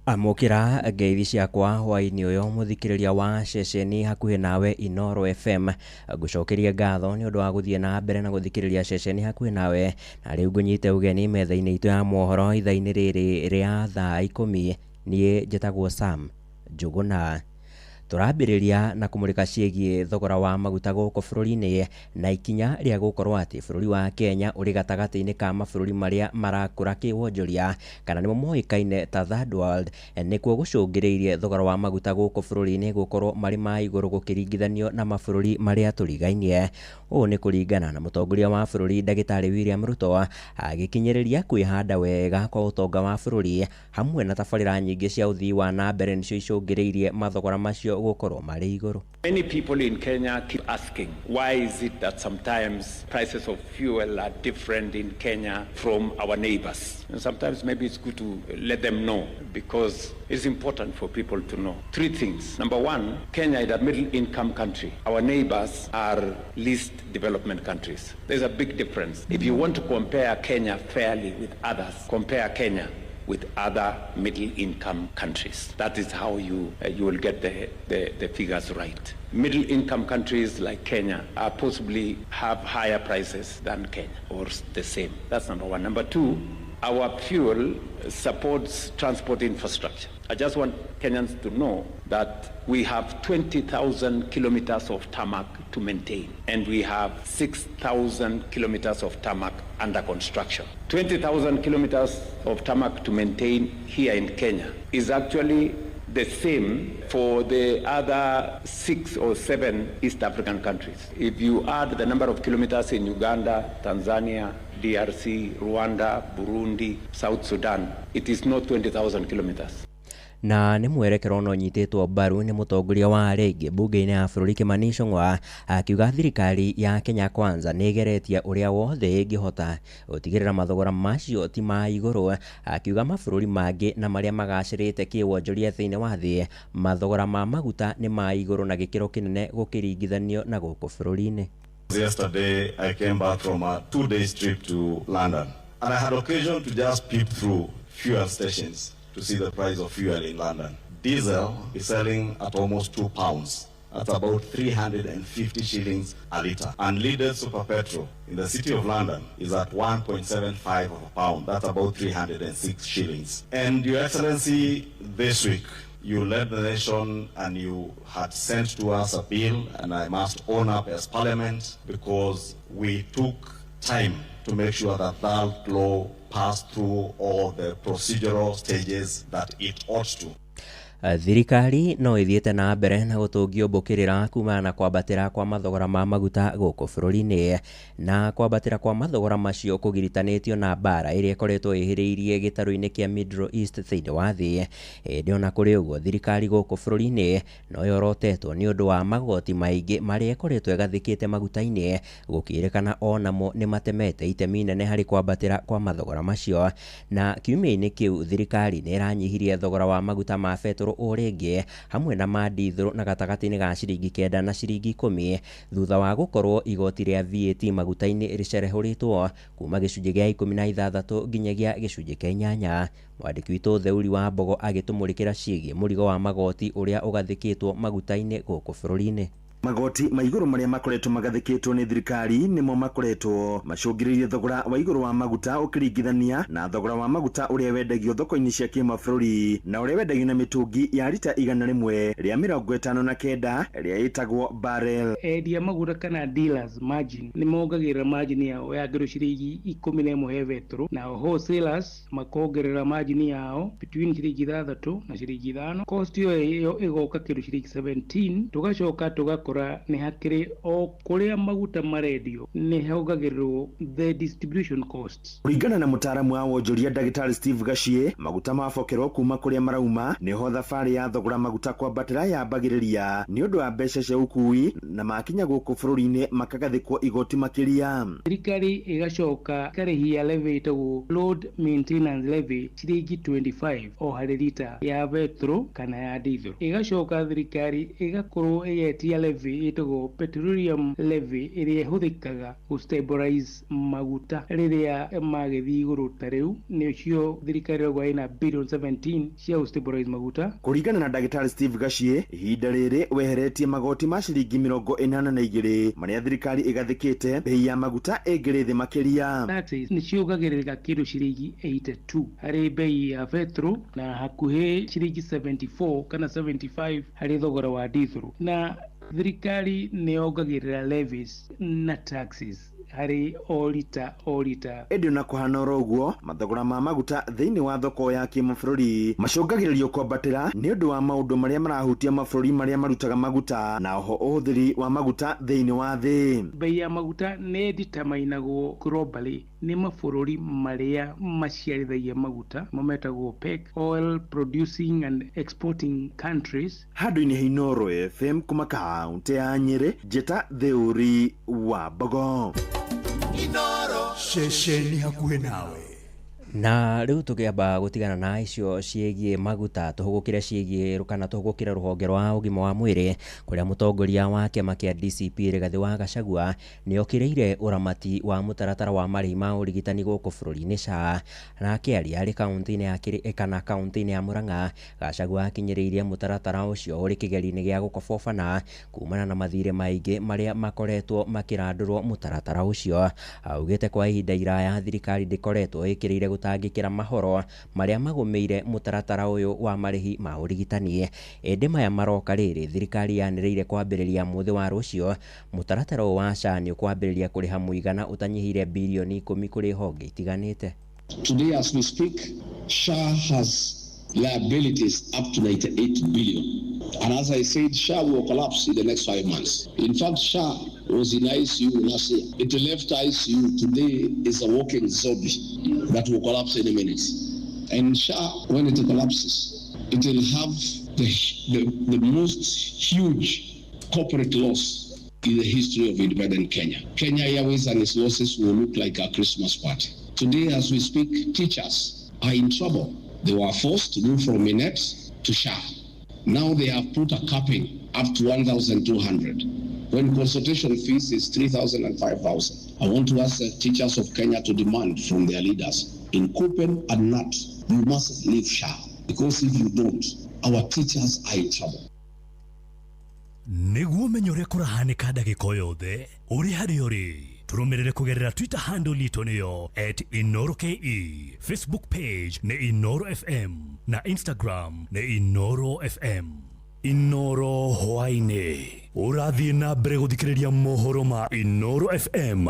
Amũkĩra ngeithi ciakwa hwaĩ-inĩ ũyũ mũthikĩrĩria wa ceceni hakuhĩ nawe Inooro FM. Ngũcokeria ngatho nĩ ũndũ wa gũthiĩ na mbere na gũthikĩrĩria ceceni hakuhĩ nawe, na rĩu ngũnyite ũgeni metha-inĩ itũ ya mohoro ithaa-inĩ rĩrĩ rĩa thaa 10. Niĩ njĩtagwo Sam Njũgũna. Tũrambĩrĩria na kũmũrĩka ciĩgiĩ thogora wa maguta gũkũ bũrũri-inĩ na ikinya rĩa gũkorwo atĩ bũrũri wa Kenya ũrĩ gatagatĩ-inĩ ka mabũrũri marĩa marakũra kĩwonjoria kana nĩmo moĩkaine ta third world nĩkuo gũcũngĩrĩirie thogora wa maguta gũkũ bũrũri-inĩ gũkorwo marĩ ma igũrũ gũkĩringithanio na mabũrũri marĩa tũrigainie. Ũũ nĩ kũringana na mũtongoria wa bũrũri ndagĩtarĩ William Ruto agĩkinyĩrĩria kwĩhanda wega kwa ũtonga wa bũrũri hamwe na tabarĩra nyingĩ cia ũthii wa na mbere nĩcio icũngĩrĩirie mathogora macio macio gũkorwo marĩ igũrũ. Many people in Kenya keep asking, why is it that sometimes prices of fuel are different in Kenya from our neighbors? And sometimes maybe it's good to let them know, because it's important for people to know. Three things. Number one, Kenya is a middle income country. Our neighbors are least development countries. There's a big difference. If you want to compare Kenya fairly with others, compare Kenya with other middle income countries. That is how you will get the figures right. Middle income countries like Kenya are possibly have higher prices than Kenya, or the same. That's number one. Number two, our fuel supports transport infrastructure. I just want Kenyans to know that we have 20,000 kilometers of tarmac to maintain, and we have 6,000 kilometers of tarmac under construction. 20,000 kilometers of tarmac to maintain here in Kenya is actually the same for the other 6 or 7 East African countries. If you add the number of kilometers in Uganda, Tanzania, DRC, Rwanda, Burundi, South Sudan, it is not 20,000 kilometers. Na nĩ mwerekero no nyitĩtwo mbaru nĩ mũtongoria wa rĩngĩ bunge-inĩ ya bũrũri Kimani Ichung'wa, akiuga thirikari ya Kenya Kwanza nĩ ĩgeretie ũrĩa wothe ĩngĩhota gũtigĩrĩra mathogora macio ti ma igũrũ, akiuga mabũrũri mangĩ na marĩa magacĩrĩte kĩwonjoria thĩinĩ wa thĩ mathogora ma maguta nĩ ma igũrũ na gĩkĩro kĩnene gũkĩringithanio na gũkũ bũrũri-inĩ. Yesterday I came back from a 2-day trip to London, and I had occasion to just peep through fuel stations to see the price of fuel in London. Diesel is selling at almost £2. That's about 350 shillings a litre. And Lidl Super Petrol in the city of London is at 1.75 of a pound. That's about 306 shillings. And Your Excellency, this week you led the nation and you had sent to us a bill, and I must own up as Parliament, because we took time to make sure that that law passed through all the procedural stages that it ought to. Thirikari no ĩthiĩte na mbere na gũtũngio mbũkĩrĩra kumana na kwambatĩra kwa mathogora ma maguta gũkũ bũrũri-inĩ, na kwambatĩra kwa mathogora macio kũgiritanĩtio na mbara ĩrĩa ĩkoretwo ĩhĩrĩirie gĩtarũ-inĩ kĩa Middle East thĩinĩ wa thĩ. Ĩndĩ ona kũrĩ ũguo, thirikari gũkũ bũrũri-inĩ no yorotetwo nĩ ũndũ wa magoti maingĩ marĩa ĩkoretwo ĩgathĩkĩte maguta-inĩ, gũkĩrĩkana onamo nĩ matemete itemi inene harĩ kwambatĩra kwa mathogora macio. Na kiumia-inĩ kĩu thirikari nĩ ĩranyihirie thogora wa maguta ma betũrũ o rĩngĩ hamwe na ma ndithũrũ na gatagatĩ-inĩ ga ciringi 9 na ciringi 10 thutha wa gũkorwo igoti rĩa VAT maguta-inĩ rĩcerehũrĩtwo kuma gĩcunjĩ gĩa 16 nginyagia gĩcunjĩ kĩa 8. Mwandĩki witũ Theuri wa Mbogo agĩtũmũrĩkĩra ciĩgiĩ mũrigo wa magoti ũrĩa ũgathĩkĩtwo maguta-inĩ gũkũ bũrũri-inĩ. Magoti ma igũrũ marĩa makoretwo magathĩkĩtwo nĩ thirikari nĩmo makoretwo macũngĩrĩirie thogora wa igũrũ wa maguta ũkĩringithania na thogora wa maguta ũrĩa wendagio thoko-inĩ cia kĩmabũrũri na ũrĩa wendagio na mĩtũngi ya rita 159 ĩrĩa ĩtagwo barrel. Endia maguta kana dealers margin nĩ mongagĩrĩra margin yao ya ngero ciringi 11 he betũrũ, na wholesalers makongerera margin yao between ciringi 6 na ciringi 5. Cost ĩyo ĩgoka kĩndũ ciringi 17. Tũgacoka tũgakora nĩ hakĩrĩ o kũrĩa maguta marendio nĩ hongagĩrĩrwo the distribution costs. Kũringana na mũtaaramu wa wonjoria ndagĩtarĩ Steve Gachie, maguta mabokerwo kuma kũrĩa marauma nĩho thabarĩ ya thogora maguta kwambatĩra yambagĩrĩria nĩ ũndũ wa mbeca cia ũkui, na makinya gũkũ bũrũri-inĩ makagathĩkwo igoti makĩria. Thirikari ĩgacoka ĩkarĩhia levy ĩtagwo load maintenance levy ciringi 25 o harĩ rita ya betũrũ kana ya diesel. Ĩgacoka thirikari ĩgakorwo ĩgetia levy ĩtagwo petroleum levy ĩrĩa ĩhũthĩkaga gũ stabilize maguta rĩrĩa magĩthiĩ igũrũ. Ta rĩu nĩcio thirikari ĩrauga ĩna billion 17 cia gũ stabilize maguta. Kũringana na ndagĩtarĩ Steve Gachie, ihinda rĩrĩ weheretie magoti ma ciringi 82 marĩa thirikari ĩgathĩkĩte, bei ya maguta ĩngĩrĩ thĩ makĩria. Taxes nĩciongagĩrĩra kĩndũ ciringi 82 harĩ bei ya betũrũ na hakuhĩ ciringi 74 kana 75 harĩ thogora wa diesel. Na thirikari nĩ yongagĩrĩra levies na taxes Harĩ o rita o rita. Ĩndĩ ona kũhana oro ũguo, mathogora ma maguta thĩinĩ wa thoko ya kĩmabũrũri macũngagĩrĩrio kwambatĩra nĩ ũndũ wa maũndũ marĩa marahutia mabũrũri marĩa marutaga maguta na oho ũhũthĩri wa maguta thĩinĩ wa thĩ. Bei ya maguta nĩ ĩditamainagwo globally nĩ mabũrũri marĩa maciarithagia maguta, mo metagwo OPEC, oil producing and exporting countries. Handũ-inĩ ha Inooro FM kuma kaũntĩ ya Nyĩrĩ, njĩta Theuri wa Mbogo. Ceceni hakuhĩ nawe. Na rĩu tũkĩamba gũtigana na icio ciĩgiĩ maguta, tũhũgũkĩre ciĩgiĩ kana tũhũgũkĩre rũhonge rwa ũgima wa mwĩrĩ, kũrĩa mũtongoria wa kĩama kĩa DCP Rigathĩ wa Gachagua nĩ okĩrĩire ũramati wa mũtaratara wa marĩhi ma ũrigitani gũkũ bũrũri-inĩ SHA. Na akĩaria arĩ kaũntĩ-inĩ ya Kĩrĩ kana kaũntĩ-inĩ ya Murang'a, Gachagua akinyĩrĩirie mũtaratara ũcio ũrĩ kĩgerio-inĩ gĩa gũkobobana kumana na mathirĩ maingĩ marĩa makoretwo makĩrandũrwo mũtaratara ũcio. Augĩte kwa ihinda iraya thirikari ndĩkoretwo ĩkĩrĩire gũtangĩkĩra mahoro marĩa magũmĩire mũtaratara ũyũ wa marĩhi ma ũrigitani. Ĩndĩ maya maroka rĩrĩ thirikari yanĩrĩire kwambĩrĩria mũthĩ wa rũciũ mũtaratara ũyũ wa SHA nĩ ũkwambĩrĩria kũrĩha mũigana ũtanyihĩire birioni 10 kũrĩ honge itiganĩte. Today as we speak, SHA has liabilities up to 98 billion. And as I said, SHA will collapse in the next 5 months. In fact, SHA was in ICU last year. It left ICU. Today is a walking zombie that will collapse any minute. And SHA, when it collapses, it will have the most huge corporate loss in the history of independent Kenya. Kenya Airways and its losses will look like a Christmas party. Today, as we speak, teachers are in trouble. They were forced to move from Minet to SHA. Now they have put a capping up to 1,200. When consultation fees is 3,000 and 5,000. I want to ask the teachers of Kenya to demand from their leaders, in Copen and not, you must leave SHA. Because if you don't, our teachers are in trouble. Nĩguo ũmenye ũrĩa kũrahanĩka ndagĩka o yothe ũrĩ harĩa ũrĩ, tũrũmĩrĩre kũgerera Twitter handle itũ nĩyo @InooroKE, Facebook page nĩ Inooro FM na Instagram nĩ Inooro FM. Inooro hwaĩ-inĩ ũrathiĩ na mbere gũthikĩrĩria mohoro ma Inooro FM.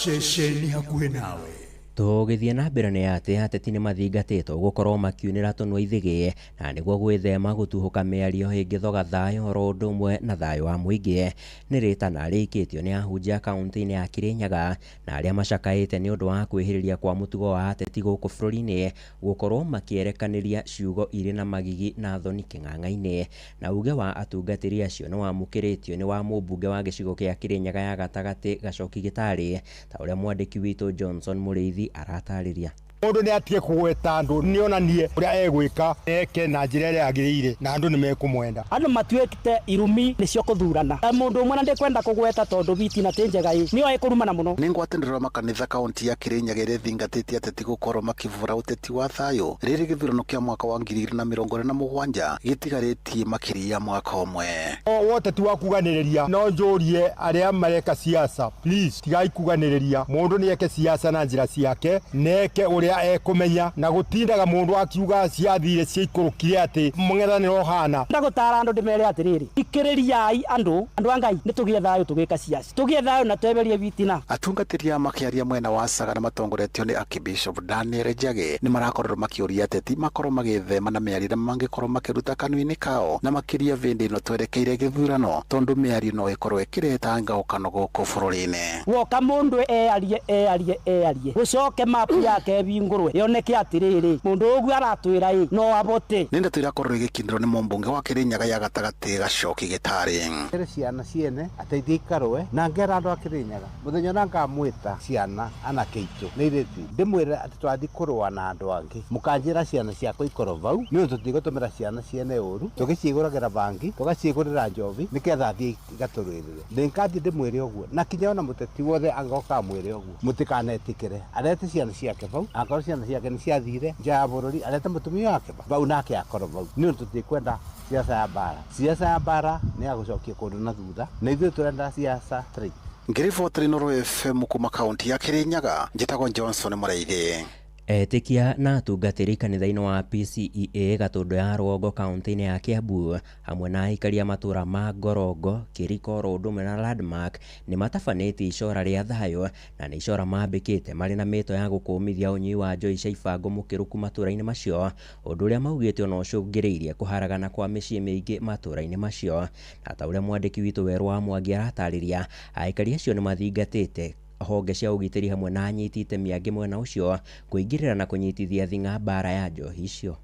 Ceceni hakuhĩ nawe. Tũgĩthiĩ na mbere nĩ atĩ ateti nĩ mathingatĩtwo gũkorwo makiunĩra tũnua ithĩgĩ na nĩguo gwĩthema gũtuhũka mĩario ĩngĩthoga thayũ oro ũndũ ũmwe na thayũ wa mũingĩ. Nĩ rĩtana rĩikĩtio nĩ ahunjia kaũntĩ-inĩ ya Kĩrĩnyaga na arĩa macakaĩte nĩ ũndũ wa kwĩhĩrĩria kwa mũtugo wa ateti gũkũ bũrũri-inĩ gũkorwo makĩerekanĩria ciugo irĩ na magigi na thoni kĩng'ang'a-inĩ. Na uge wa atungatĩri acio nĩ wamũkĩrĩtio nĩ wa mũmbunge wa gĩcigo kĩa Kĩrĩnyaga ya gatagatĩ Gacoki Gĩtarĩ, ta ũrĩa mwandĩki witũ Johnson Mũrĩithi aratarĩria. Mũndũ nĩ atige kũgweta andũ, nĩ onanie ũrĩa egwĩka, eke na njĩra ĩrĩa yagĩrĩire, na andũ nĩ mekũmwenda. Andũ matuĩkĩte irumi nĩcio kũthurana. Mũndũ ũmwe na ndĩkwenda kũgweta tondũ bitina ti njega ĩ, nĩoĩ kũrumana mũno. Nĩ ngwatanĩro makanitha kaũntĩ ya Kĩrĩnyaga ĩrĩa ĩthingatĩte ateti gũkorwo makĩbũra ũteti wa thayũ rĩrĩ gĩthurano kĩa mwaka wa 2027 gĩtigarĩtie makĩria ya mwaka ũmwe. O woteti wa kuganĩrĩria, no njũrie arĩa mareka siasa, please tigai kuganĩrĩria. Mũndũ nĩ eke siasa na njĩra ciake, neke ũrĩa ekũmenya, na gũtindaga mũndũ akiuga ciathire ciaikũrũkire atĩ mũng'ethanĩro ũhana. Ndagũtara andũ ndĩmere atĩrĩrĩ, ikĩrĩriai andũ, andũ a Ngai, nĩ tũgĩe thayũ tũgĩka siasa, tũgĩe thayũ na tweberie bitina. Atungatĩri a makĩaria mwena wa Sagana matongoretio nĩ Archbishop Daniel Njagi nĩ marakorirwo makĩũria ateti makorwo magĩthema na mĩario mangĩkorwo makĩruta kanua-inĩ kao, na makĩria vĩndĩ ĩno twerekeire gĩthurano, tondũ mĩario no ĩkorwo ĩkĩreta ngaũkano gũkũ bũrũri-inĩ. Woka mũndũ earie earie earie, gũcoke mapu yake ĩhingũrwe yoneke atĩrĩrĩ, mũndũ ũguo aratwĩra ĩ no abote. Nĩ ndeto irakorwo igĩkindĩrwo nĩ mũmbunge wa Kĩrĩnyaga ya gatagatĩ Gacoki Gĩtarĩ. Ere ciana ciene ateithie ikarũe na ngera andũ a Kĩrĩnyaga mũthenya ũrĩa ngamwĩta ciana anake aitũ nĩ airĩtu, ndĩmwĩre atĩ twathiĩ kũrũa na andũ angĩ, mũkanjĩra ciana ciakwa ikorwo vau, nĩ ũndũ tũtigũtũmĩra ciana ciene ũru, tũgĩciĩgũragĩra bangi, tũgaciĩgũrĩra njobi, nĩketha athiĩ igatũrũĩrĩre. Ndĩngathiĩ ndĩmwĩre ũguo, na kinya ona mũteti wothe angĩgoka amwĩre ũguo, mũtikanetĩkĩre, arete ciana ciake vau, akorwo ciana ciake nĩ ciathire nja ya bũrũri, arete mũtumia wake vau nake akorwo vau, nĩ ũndũ tũtikwenda siasa ya mbara. Siasa ya mbara nĩ ya gũcokia kũndũ na thutha, na ithuĩ tũrenda siasa straight. Ngĩribotera Inooro FM kuma kaũntĩ ya Kĩrĩnyaga, njĩtagwo Johnson Mũrĩithi. Etĩkia na atungatĩri kanitha-inĩ wa PCEA Gatũndũ ya Rũgongo kaunti-inĩ ya Kiambu hamwe na aikari a matũra ma Ngorongo, Kĩriko oro ũndũ ũmwe na Landmark nĩ matabanĩtie icora rĩa thayũ na nĩ icora mambĩkĩte marĩ na mĩto ya gũkũmithia ũnyui wa njohi cia ibango mũkĩrũku matũra-inĩ macio, ũndũ ũrĩa maugĩte ona ũcũngĩrĩirie kũharagana kwa mĩciĩ mĩingĩ matũra-inĩ macio. Na ta ũrĩa mwandĩki witũ Werũ wa Mwangi aratarĩria, aikari acio nĩ mathingatĩte honge cia ũgitĩri hamwe na anyiti itemi angĩ mwena ũcio kũingĩrĩra na kũnyitithia thing'a mbara ya njohi icio.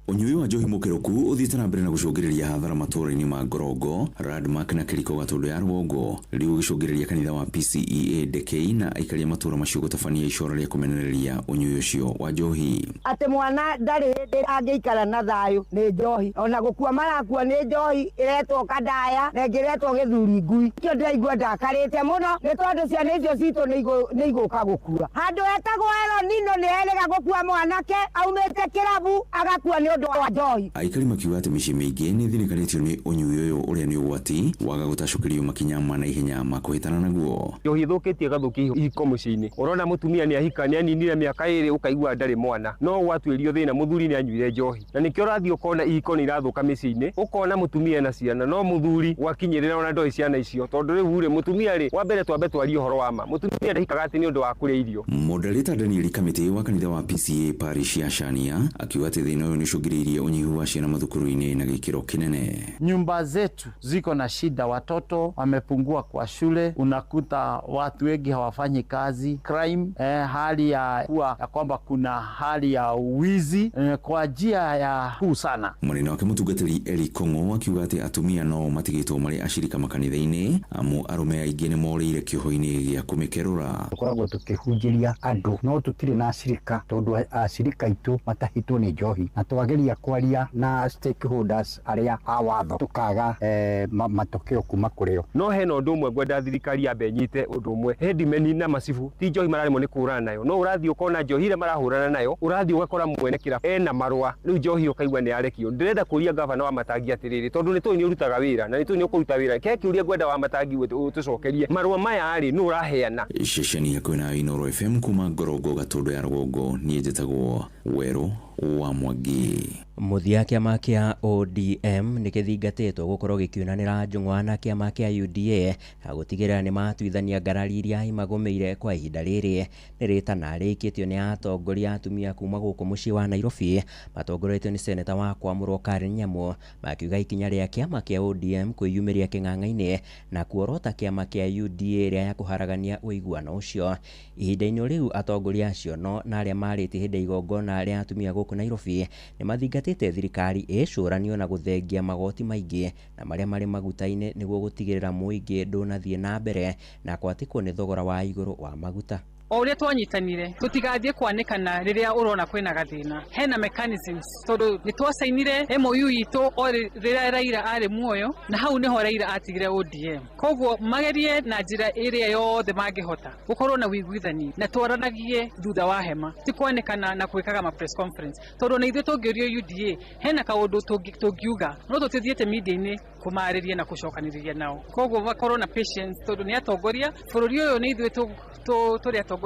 Ũnyui wa njohi mũkĩrũku ũthiĩte na mbere na gũcũngĩrĩria hathara matũũra-inĩ ma Ngorongo, Landmark na Kĩriko Gatũndũ ya Rũgongo, rĩu ũgĩcũngĩrĩria kanitha wa PCEA Ndekei na aikari a matũũra macio gũtabania icora rĩa kũmenereria ũnyui ũcio wa njohi. Atĩ mwana ndarĩ hĩndĩ angĩikara na thayũ nĩ njohi, ona gũkua marakua nĩ njohi ĩretwo kandaya na ĩngĩ ĩretwo gĩthuri ngui. Kĩo ndĩraigua ndakarĩte mũno nĩ tondũ ciana icio citũ nĩ igũka gũkua. Handũ etagwo Eronino nĩ erĩga gũkua mwanake aumĩte kĩrabu agakua nĩ ũndũ wa njohi. Aikari makiuga atĩ mĩciĩ mĩingĩ nĩ ĩthinĩkanĩtio nĩ ũnyui ũyũ ũrĩa nĩ ũgwati waga gũtacũkĩrio makinya ma naihenya ma kũhĩtana naguo. Njohi ĩthũkĩtie ĩgathũkia ihiko mũciĩ-inĩ. Ũrona mũtumia nĩ ahika nĩ aninire mĩaka 2 ũkaigua ndarĩ mwana, no gwatuĩrio thĩna mũthuri nĩ anyuire njohi, na nĩkĩo ũrathiĩ ũkona ihiko nĩ irathũka mĩciĩ-inĩ, ũkona mũtumia ena ciana no mũthuri gwakinyĩrĩra ona ndoĩ ciana icio, tondũ rĩu rĩ mũtumia rĩ wa mbere twambe twarie ũhoro wa ma, mũtumia ndahikaga atĩ nĩ ũndũ wa kũrĩa irio. Moderator Daniel Kamĩtĩ wa kanitha wa PCEA Parish ya Shania akiuga atĩ thĩna ũyũ nĩ ũcũngĩrĩirie ũnyihu wa ciana mathukuru-inĩ na gĩkĩro kĩnene. Nyumba zetu ziko na shida, watoto wamepungua kwa shule, unakuta watu wengi hawafanyi kazi, crime, hali ya kuwa ya kwamba kuna hali ya uwizi kwa njia ya kuu sana. Mwena wake mũtungatĩri Eli Kong'o akiuga atĩ atumia no matigĩtwo marĩ acirika makanitha-inĩ amu arũme aingĩ nĩ morĩire kĩoho-inĩ gĩa kũmĩkerũra. Tũkoragwo tũkĩhunjĩria andũ no tũtirĩ na acirika tondũ acirika aitũ matahĩtwo nĩ njohi, na twageria kwaria na stakeholders arĩa a watho tukaga matokeo kuma kũrĩ o. No hena ũndũ ũmwe ngwenda thirikari yambe ĩnyite ũndũ ũmwe, headmen na macibu ti njohi mararemwo nĩ kũhũrana nayo, no ũrathiĩ ũkona njohi ĩrĩa marahũrana nayo ũrathiĩ ũgakora mwene kĩrabu ena marũa, rĩu njohi ũkaigua nĩ yarekio. Ndĩrenda kũria gavana wa Matangi atĩrĩrĩ, tondũ nĩ tũĩ nĩ ũrutaga wĩra na nĩ tũĩ nĩ ũkũruta wĩra, ke kĩũria ngwenda wa Matangi ũtũcokerie marũa maya rĩ nũ ũraheana. Ceceni hakuhĩ na Inooro FM kuma Ngorongo Gatũndũ ya Rũgongo, niĩ njĩtagwo Werũ wa Mwangi. Mũthia kĩama kĩa ODM nĩ gĩthingatĩtwo gũkorwo gĩkiunanĩra njũng'wa na kĩama kĩa UDA na gũtigĩrĩra nĩ matuithania ngarari iria imagũmĩire kwa ihinda rĩrĩ. Nĩ rĩtana rĩikĩtio nĩ atongoria atumia kuma gũkũ mũciĩ wa Nairobi matongoretio nĩ seneta wa Kwamũrwo Karen Nyamu, makiuga ikinya rĩa kĩama kĩa ODM kwĩyumĩria kĩng'ang'a-inĩ na kuorota kĩama kĩa UDA ĩrĩa ya kũharagania ũiguano ũcio. Ihinda-inĩ rĩu atongoria acio no na arĩa marĩtie hĩndĩ ya igongona rĩa atumia gũkũ Nairobi nĩ mathingatĩte thirikari ĩcũranio na gũthengia magoti maingĩ na marĩa marĩ maguta-inĩ nĩguo gũtigĩrĩra mũingĩ ndũnathiĩ na mbere na kwatĩkwo nĩ thogora wa igũrũ wa maguta. O ũrĩa twanyitanire tũtigathiĩ kwanĩkana rĩrĩa ũrona kwĩna gathĩna, hena mechanisms tondũ nĩ twacainire MOU itũ o rĩrĩa Raila arĩ muoyo, na hau nĩho Raila atigire ODM. Koguo magerie na njĩra ĩrĩa yothe mangĩhota gũkorwo na ũiguithani na twaranagie thutha wa hema, ti kwanĩkana na gwĩkaga ma press conference, tondũ na ithuĩ tũngĩũrio UDA hena kaũndũ tũngiuga no tũtithiĩte media-inĩ kũmarĩria na gũcokanĩrĩria nao. Koguo makorwo na patience tondũ nĩ atongoria bũrũri ũyũ, nĩ ithuĩ tũrĩ atongoria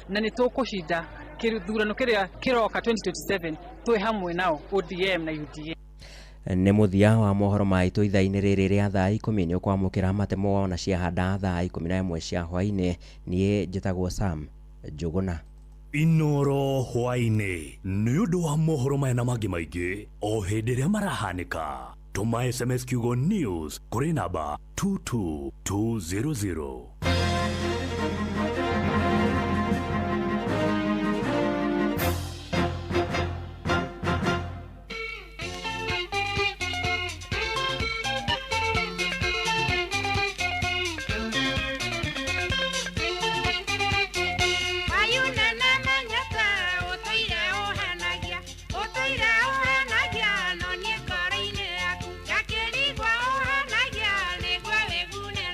na nĩ tũkũcinda kĩthurano kĩrĩa kĩroka 2027 twĩ hamwe nao ODM na UDA. Nĩ mũthia wa mohoro maitũ ithaa-inĩ rĩrĩ rĩa thaa 10 nĩ ũkwamũkĩra matemo ona ciahanda thaa 11 cia hwaĩ-inĩ. Niĩ njĩtagwo Sam Njũgũna. Inooro hwaĩ-inĩ nĩ ũndũ wa mohoro maya na mangĩ maingĩ o hĩndĩ ĩrĩa marahanĩka. Tũma SMS kiugo news kũrĩ namba 22200.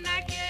Nake.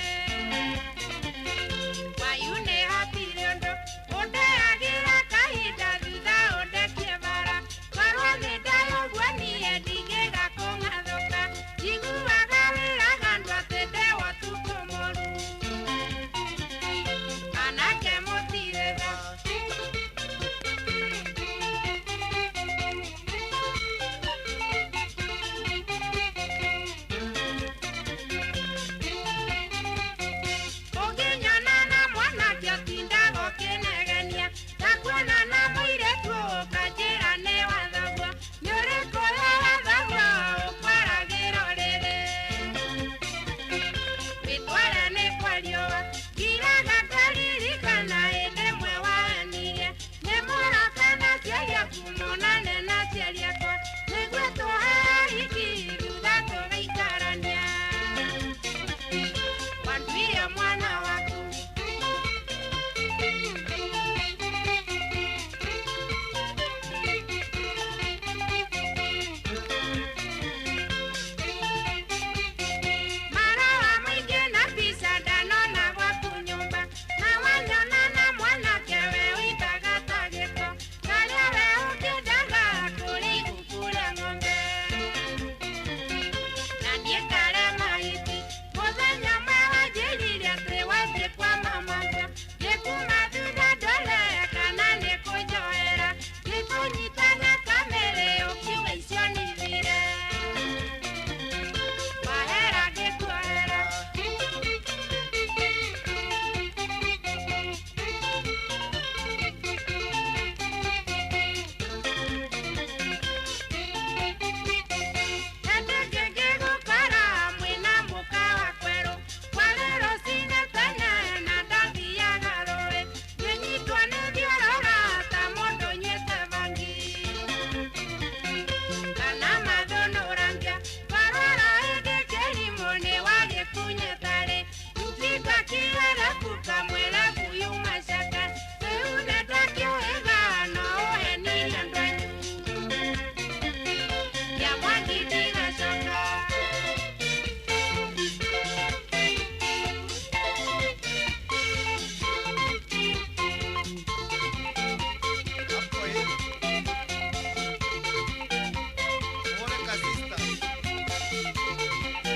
Kĩa Mwangi ndigacoka.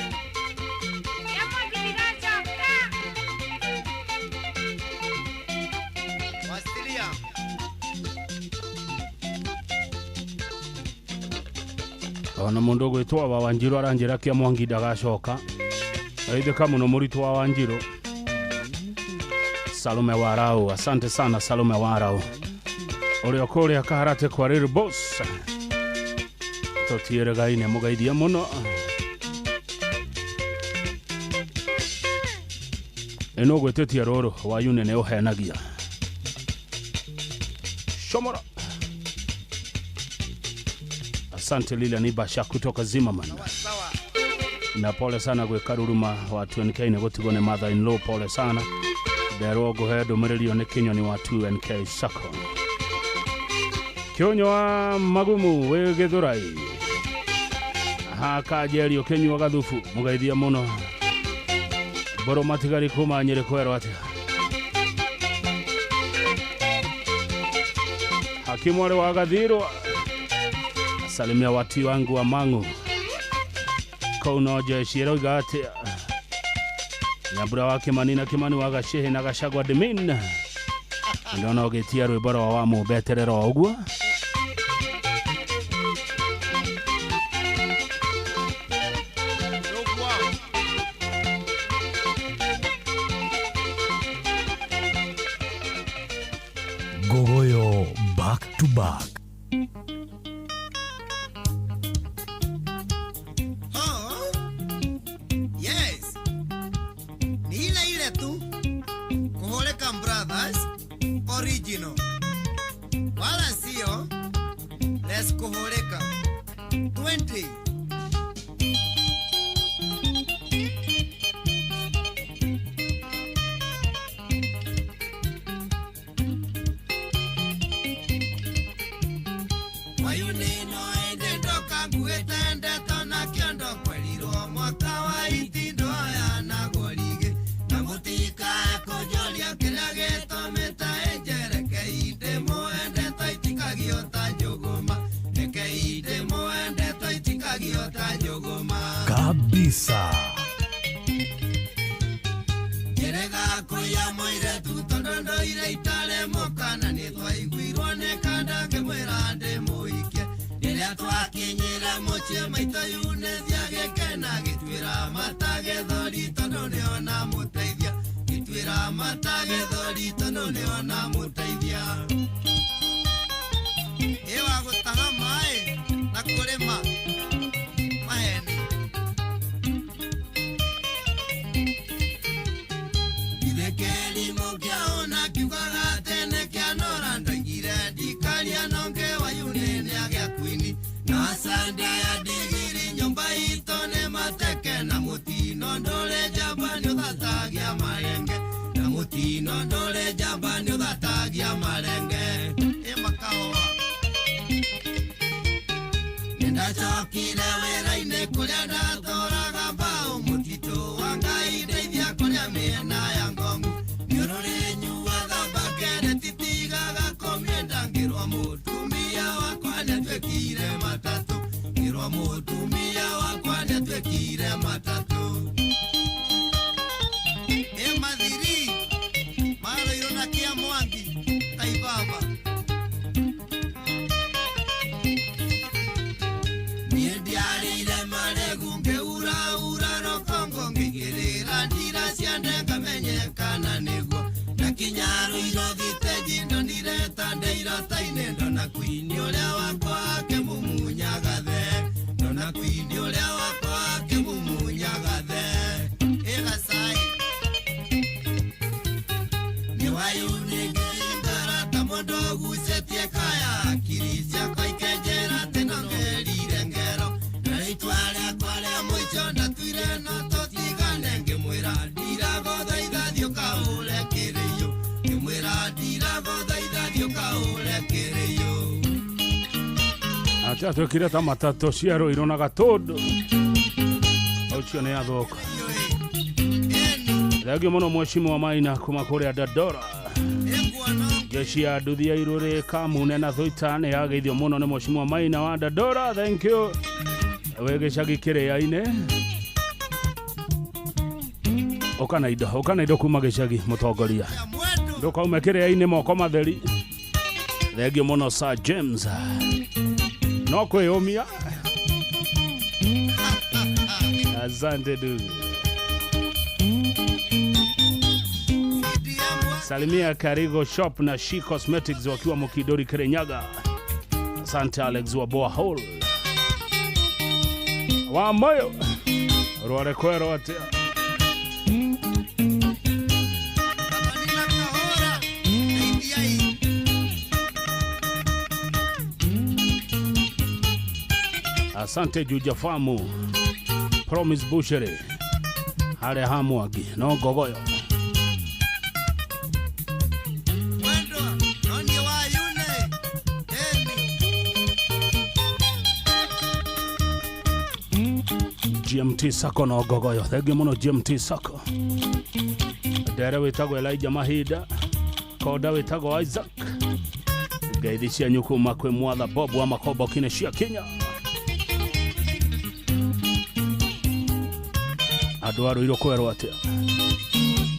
Kĩa Mwangi ndigacoka. Ona mundu ugwitwo wa Wanjiru aranjira Kia Mwangi ndagacoka. Aithika muno mũritũ wa Wanjiru. Salome Warau, asante sana Salome Warau. Ũrĩa kũrĩa Kaharate kwa Rĩrĩ Boss. Tũtiĩrĩgaine mũgeithie mũno. Ĩno ũgwĩtĩtie rũrũ wayune nĩ ũhenagia. Shomora. Asante Lilian Ibasha kutoka Zimmerman. Na pole sana gwĩ Karuruma wa 2NK nĩ gũtigwo nĩ mother in law, pole sana. Nderwo ngũhe ndũmĩrĩri ĩyo nĩ Kĩnyoni wa 2NK Sacco. Kĩonyo wa Magumu wĩ Gĩthũrai. Hakanjeri ũkĩnyua gathubu mũgeithie mũno. Mbũrũ matigari kuma Nyĩrĩ kwerwo atĩa. Hakimu arĩ wa Gathirwa. Salimia wati wangu wa Mang'u. Kũu no jeshi ĩroiga atĩa. Nyambura wa Kimani na Kimani wa Gacĩhĩ na Gachagua Admin. Ndona ũgĩtia rwĩmbo rwa wa mũmbeterero o ũguo. Gogoyo back to back. Oh, yes. Ni ile ile tu. Kuholeka Brothers original. Wala sio Les Kuholeka 20. Wayunino ende ndoka nguĩte ndeto na kĩondo kwerirwo mwaka wa itindo aya na gũrigĩ na mũtikae kũnjũria kĩrĩa gĩtũmĩte ĩnjereke ndĩmwendete itikagio ta njũgũma reke ndĩmwendete itikagio ta njũgũma Kabisa. Njerega kũiya mũirĩtu tondũ ndoire itarĩ mũkana nĩ twaiguirwo nĩ kanda ngĩmwĩra ndĩmũhikie rĩrĩa twakinyire mũciĩ maitũ Yunesi agĩkena gĩtuĩra mata gĩthũri tondũ nĩona mũteithia gĩtuĩra mata gĩthũri tondũ nĩona mũteithia. Ĩ wa gũtaha maĩ na kũrĩma maheni. Ithekeri mũkĩaona kiugaga tene kĩanora ndoigire ndikaria nonge wayune nĩagĩa kwini na sanda ya ndigiri nyũmba itũ nĩ mateke na mũtino ndũrĩ njamba nĩũthatagia marenge na mũtino ndũrĩ njamba nĩũthatagia marenge. Ĩ makahoa. Nĩndacokire wĩra-inĩ kũrĩa ndatũraga mbaũ mũtitũ wa Ngai ndeithia kũrĩa mĩena ya Ngongu nĩũrũrĩnyuaga mbakere titigaga kũmĩenda ngĩrwo mũtumia wakwa nĩatuĩkire matatũ ngĩrwo mũtumia wakwa nĩatuĩkire matatũ. Ĩ mathiri marũirwo na Kĩa Mwangi taibaba. Niĩ ndiarĩire marĩgu ngĩuraura rũkũngũ ngĩigĩrĩra ndira cia ngamenyekana nĩguo ndakinya rũirũ thitĩnji ndonire ta ndĩ irata-inĩ ndona kwini ũrĩa wakwa akĩmumunyaga the ndona kwini ũrĩa wakwa akĩmumunyaga the. Ĩ Gacai nĩ wayuni ngĩingara ta mũndũ ũgucĩtie kaya hakiri ciakwa ikenjera atĩ no ngerire ngero na rĩtwa rĩakwa rĩa mũico ndatuire no tũtigane ngĩmwĩra ndiragũthaitha thiĩ ũkahũre kĩrĩiũ ngĩmwĩra ndiragũthaitha thiĩ ũkahũre kĩrĩiũ. Atiatuĩkire ta matatũ cia Ruiru na Gatũndũ. Ũcio nĩ athũka. Thengio mũno mheshimiwa Maina kuma kũrĩa Dandora. Jeshi ya nduthi ya Irũrĩ Kamune na Thuita nĩ yageithio mũno nĩ mheshimiwa Maina wa Dandora. Thank you. Wĩ gĩcagi kĩrĩa-inĩ. Ũka na indo kuma gĩcagi mũtongoria. Ndũkaume kĩrĩa-inĩ moko matheri. Thengio mũno Sir James. No kwĩyũmia. Asante dugu. Salimia Karigo Shop na She Cosmetics wakiwa Mukidori Kirinyaga. Asante Alex wa Boa Hall. Wa moyo. Rware kwero atia. Asante Juja Famu. Promise Bushere. Hare Hamwagi. No gogoyo. GMT Sacco no gogoyo. Thengio muno GMT Sacco. Ndere wĩtagwo Elijah Mahinda. Konda wĩtagwo Isaac. Ngeithi cianyu kuma kwĩ Mwatha Bob wa Makombo kine cia Kenya. Andũ a Ruiru kwerwo atĩa?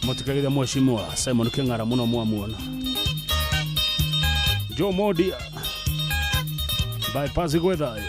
Mũtikagithe mheshimiwa Simon Kĩng'ara mũno mwamuona. Joe Modia. Bypass gwĩ thayũ.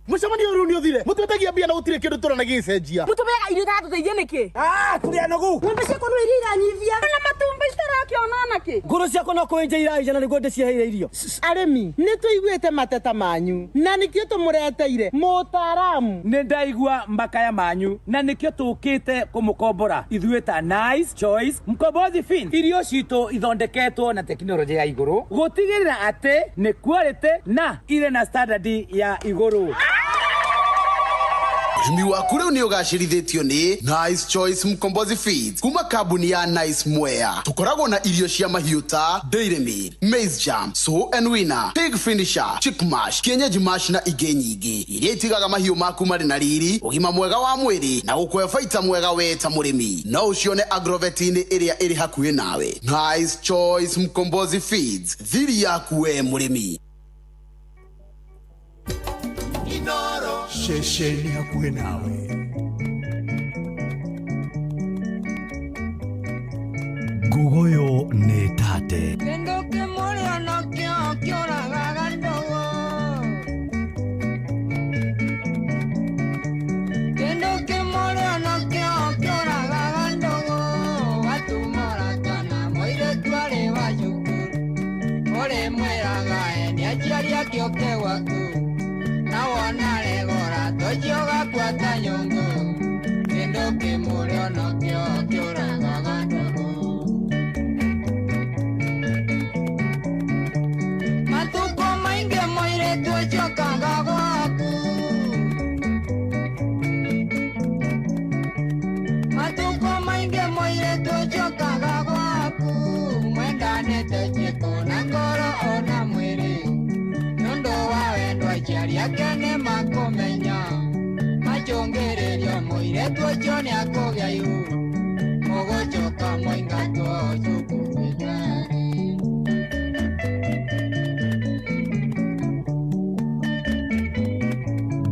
Mucemanio rĩu nĩ ũthire mũtwetagia mbia na gũtirĩ kĩndũ tũrona gĩgĩcenjia. Mũtũbeaga irio itatũteithia nĩkĩ? Tũrĩ anogu. Ng'ombe ciakwa no iria iranyivia na matumbĩ citarakĩona nakĩ. Ngũrũ ciakwa no kũenja iraenja na nĩguo ndĩciheire irio. Arĩmi nĩ tũiguĩte mateta manyu na nĩkĩo tũmũreteire mũtaaramu. Nĩ ndaigua makaya manyu na nĩkĩo tũkĩte kũmũkombora ithuĩ ta Nice Choice Mkombozi Fin. Irio citũ ithondeketwo na tekinoronjĩ ya igũrũ gũtigĩrĩra atĩ nĩ quality na irĩ na standard ya igũrũ. Ũrĩmi waku rĩu nĩ ũgacĩrithĩtio nĩ Nice Choice Mkombozi Feeds kuma kambuni ya Nice Mwea. Tũkoragwo na irio cia mahiũ ta Dairy Meal, Maize Jam, Sow and Winner, Pig Finisher, Chick Mash, Kienyeji Mash na ingĩ nyingĩ iria itigaga mahiũ maku marĩ na riri, ũgima mwega wa mwĩrĩ na gũkũhe baita mwega we ta mũrĩmi. No ũcione agrovet-inĩ ĩrĩa ĩrĩ hakuhĩ nawe. Nice Choice Mkombozi Feeds, thiri yaku we mũrĩmi. Ceceni hakuhĩ nawe. Ngugoyo nĩ tate. Kĩndũ kĩmũrĩo nakĩo kĩũragaga ndũgũ. Kĩndũ kĩmũrĩo nakĩo kĩũragaga ndũgũ. Watumũra kana mũirĩtu arĩ wa cukuru. Ũrĩmwĩraga ene aciari ake oke gwaku. Na wona regora tocio gakwata nyũngũ. Kĩndũ kĩmũrĩo nakĩo kĩũragaga ndũgũ. Matukũ maingĩ mũirĩtu ũcio okaga gwaku. Matukũ maingĩ mũirĩtu ũcio okaga gwaku. Mwendanĩte ciĩko na ngoro ona mwĩrĩ. Nĩũndũ wa wendo aciari ake nĩmakũmenya. Macũngĩrĩrio mũirĩtu ũcio nĩakũgĩa ihu. Mũgũcoka mũingatwo cukuru inyuerĩ.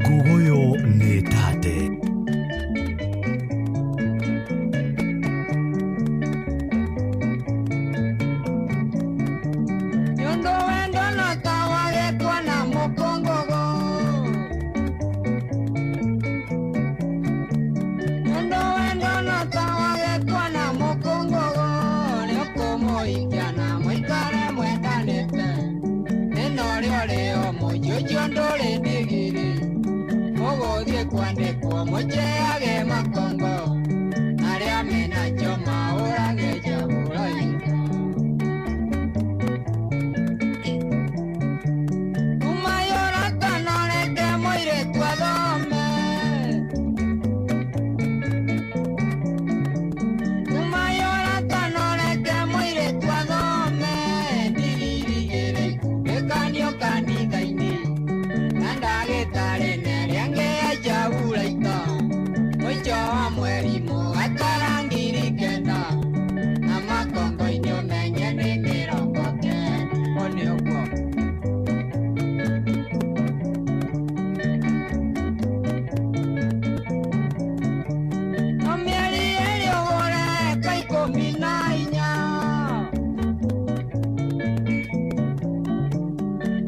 Ngugoyo nĩ tate. Nĩũndũ wendo no ta wagĩtwo na mũkũngũgũ. Nĩũndũ wendo no ta wagĩtwo na mũkũngũgũ. Nĩũkũ maũrage makongo arĩa menakĩo maũrage njabũraika Umayora kanoreke mũirĩtu athome Umayora kanoreke mũirĩtu athome ndigirigĩrĩ ikundĩkanio kanitha-inĩ na ndagĩtarĩ na ĩrĩa ĩngĩ ya njabũraika mũico wa mweri mũgatara 9,000 na makongo-inĩ ũmenye nĩ 90 ũũ nĩ ũguo. No mĩeri ĩrĩ ũgũre ka 14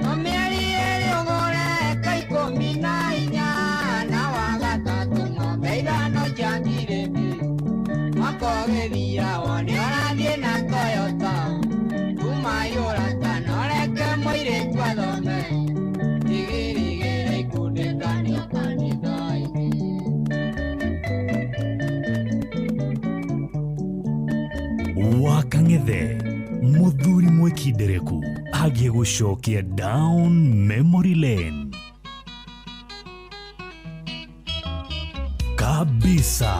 No mĩeri ĩrĩ ũgũre ka 14 na wa gatatũ ng'ombe 5 cia ngirĩndi mwaka ũgĩthira wone ũrathiĩ na Toyota kuma yũrata no reke mũirĩtu athome ndigirigĩrĩ ikundĩkanio kanitha-inĩ. Wa kang'ethe muthuri mwikindereku agie gucokia down memory lane kabisa.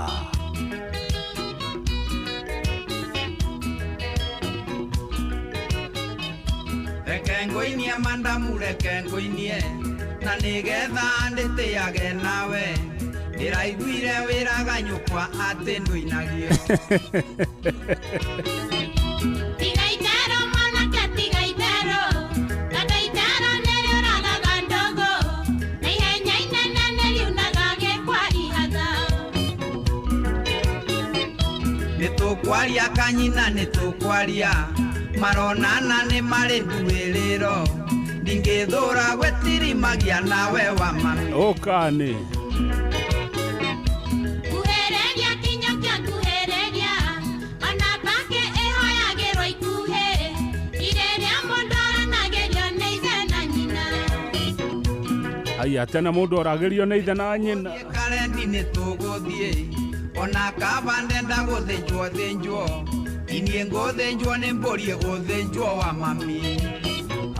Reke ngũinie mandamu reke ngũinie na nĩgetha ndĩtĩage nawe ndĩraiguire wĩraga nyũkwa atĩ ndũinagio. Tiga itherũ mwanake tiga itherũ tondũ itherũ nĩrĩũragaga ndũgũ na ihenya inene nĩriunaga gĩkwa ihatha. Nĩtũkwaria kanyina nĩtũkwaria maronana nĩ marĩ nduĩrĩro ndingĩthũra gwĩtirimagia nawe wa mami. Ũkani Nguhĩrĩria kinyũ kĩa nguhĩrĩria ona mbakĩ ĩhoyagĩrwo ikuhĩ irĩrĩa mũndũ aranagĩrio nĩ ithe na nyina. Aya tena mũndũ oragĩrio nĩ ithe na nyina. Karendi nĩtũgũthiĩ ona kaba ndenda gũthĩnjwo thĩnjwo inie ngũthĩnjwo nĩ mbũri ĩgũthĩnjwo wa mami.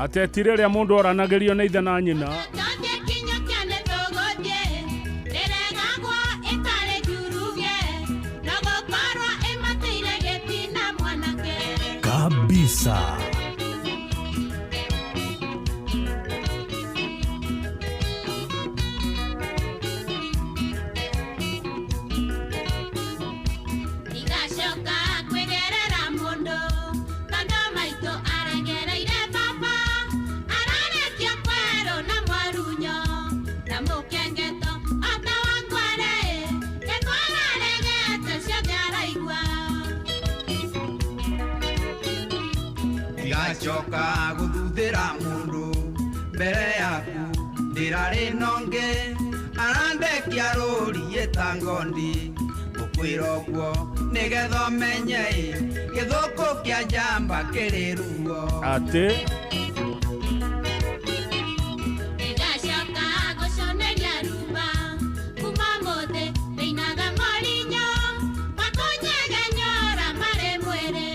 Ateti rĩrĩa mũndũ oranagĩrio nĩ ithe na nyina. Tũthiĩ kinyũ kĩa nĩtũgũthiĩ ĩregagwo ĩtarĩ njuruge no gũkorwo ĩmatĩire gĩtina mwanake. Kabisa. Ndigacoka kwĩgerera mũndũ tondũ maitũ aregereire baba ararĩkia kwerũ na mwarunyo na mũkengeto ota wa ngware gĩkwararegete ciothe araigua. Ndigacoka gũthuthĩra mũndũ mbere yaku ndĩrarĩ nonge arandekia rũri ĩta ngondi ngũkwĩra ũguo nĩgetha ũmenye ĩ gĩthũkũ kĩa njamba kĩrĩ ruo. Atĩ Ndigacoka gũconeria rumba kuma mũthĩ ndĩinaga morinyo makũnyegenyora marĩ mwĩrĩ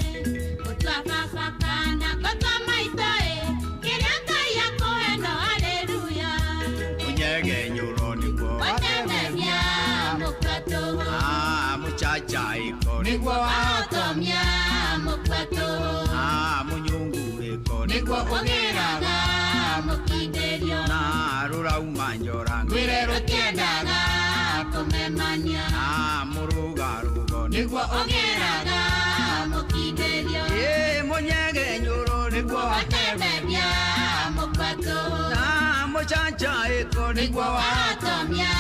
gũtua baba kana gũtua maitũ ĩ kĩrĩa Ngai akũhe no haleluya Mũnyegenyũro nĩguo watememia mũkua tũhũ Ah, mũchachaĩko nĩguo wahotomia mũkua tũhũ Ah, mũnyungurĩko nĩguo ũgĩraga mũkindĩrio na rũrauma njora ngwĩre rũtiendaga kũmemania Ah, mũrũgarũgo nĩguo ũgĩraga mũkindĩrio Ĩ mũnyegenyũro nĩguo watememia mũkua tũhũ na mũchachaĩko nĩguo wahotomia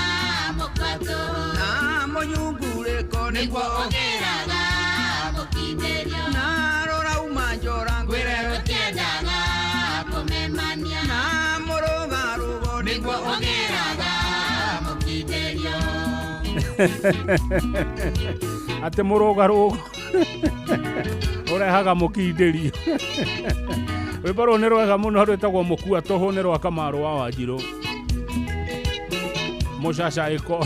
mũkua tũhũ na mũnyungurĩko nĩguo ũgĩraga mũkindĩrio na rũrauma njora ngwĩre rũtiendaga kũmemania na mũrũgarũgo nĩguo ũgĩraga mũkindĩrio. Atĩ mũrũgarũgo ũrehaga mũkindĩrio. Rwĩmbo rũrũ nĩ rwega mũno rwĩtagwo mũkua tũhũ nĩ rwa Kamaru wa Wanjirũ. Mũcacaĩko.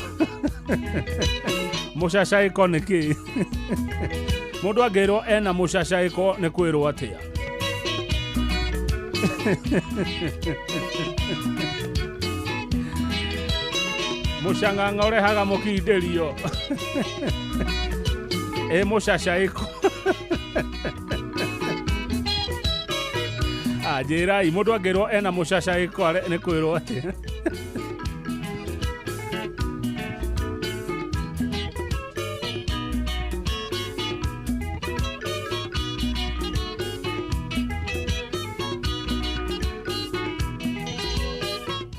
Mũcacaĩko nĩ kĩ? Mũndũ angĩrwo ena mũcacaĩko nĩ kwĩrwo atĩa? Mũcang'ang'a ũrehaga mũkindĩrio. Ĩ mũcacaĩko. Ah, njĩrai mũndũ angĩrwo ena mũcacaĩko nĩ kwĩrwo atĩa?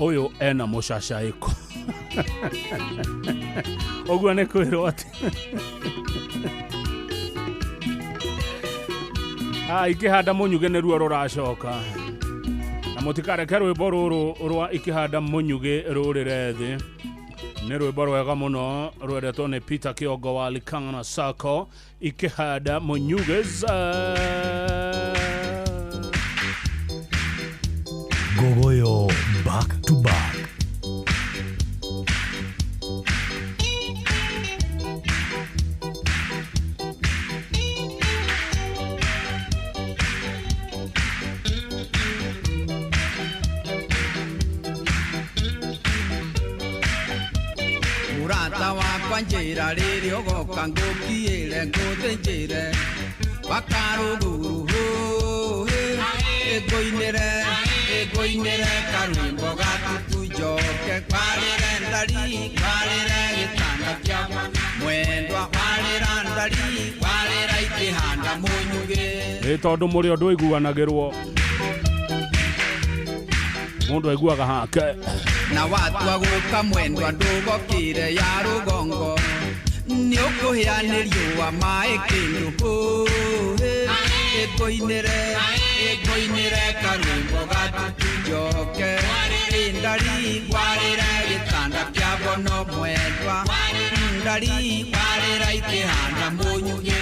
Ũyũ ena mũcacaĩko. Ũguo nĩ kwĩrwo atĩ Ah, ikĩhanda mũnyugĩ nĩruo rũracoka na mũtikareke rwĩmbo rũrũ rwa ikĩhanda mũnyugĩ rũrĩre thĩ. Nĩ rwĩmbo rwega mũno rwendetwo nĩ Peter Kĩongo wa Likang'ana Sacco, ikĩhanda mũnyugĩ. Ngogoyo back to back. Mũrata wakwa njĩra rĩrĩa ũgoka ngũkiĩre ngũthĩnjĩre wakarũguru hũhĩ ĩngũinĩre ĩngũinĩre karwĩmbo gatutu njoke kwarĩre ndari kwarĩre gĩtanda kĩakwa mwendwa kwarĩra ndari kwarĩra ikĩhanda mũnyugĩ. Ĩ tondũ mũrĩ ũndũ ũiguanagĩrwo mũndũ aiguaga hake. Na watua gũka mwendwa ndũgokĩre ya rũgongo nĩ ũkũhĩa nĩ riũa maĩ kĩndũ hũhĩ ĩngũinĩre ĩngũinĩre karwĩmbo gatutu njoke ndari kwarĩre gĩtanda kĩa bono mwendwa ndari kwarĩra ikĩhanda mũnyugĩ.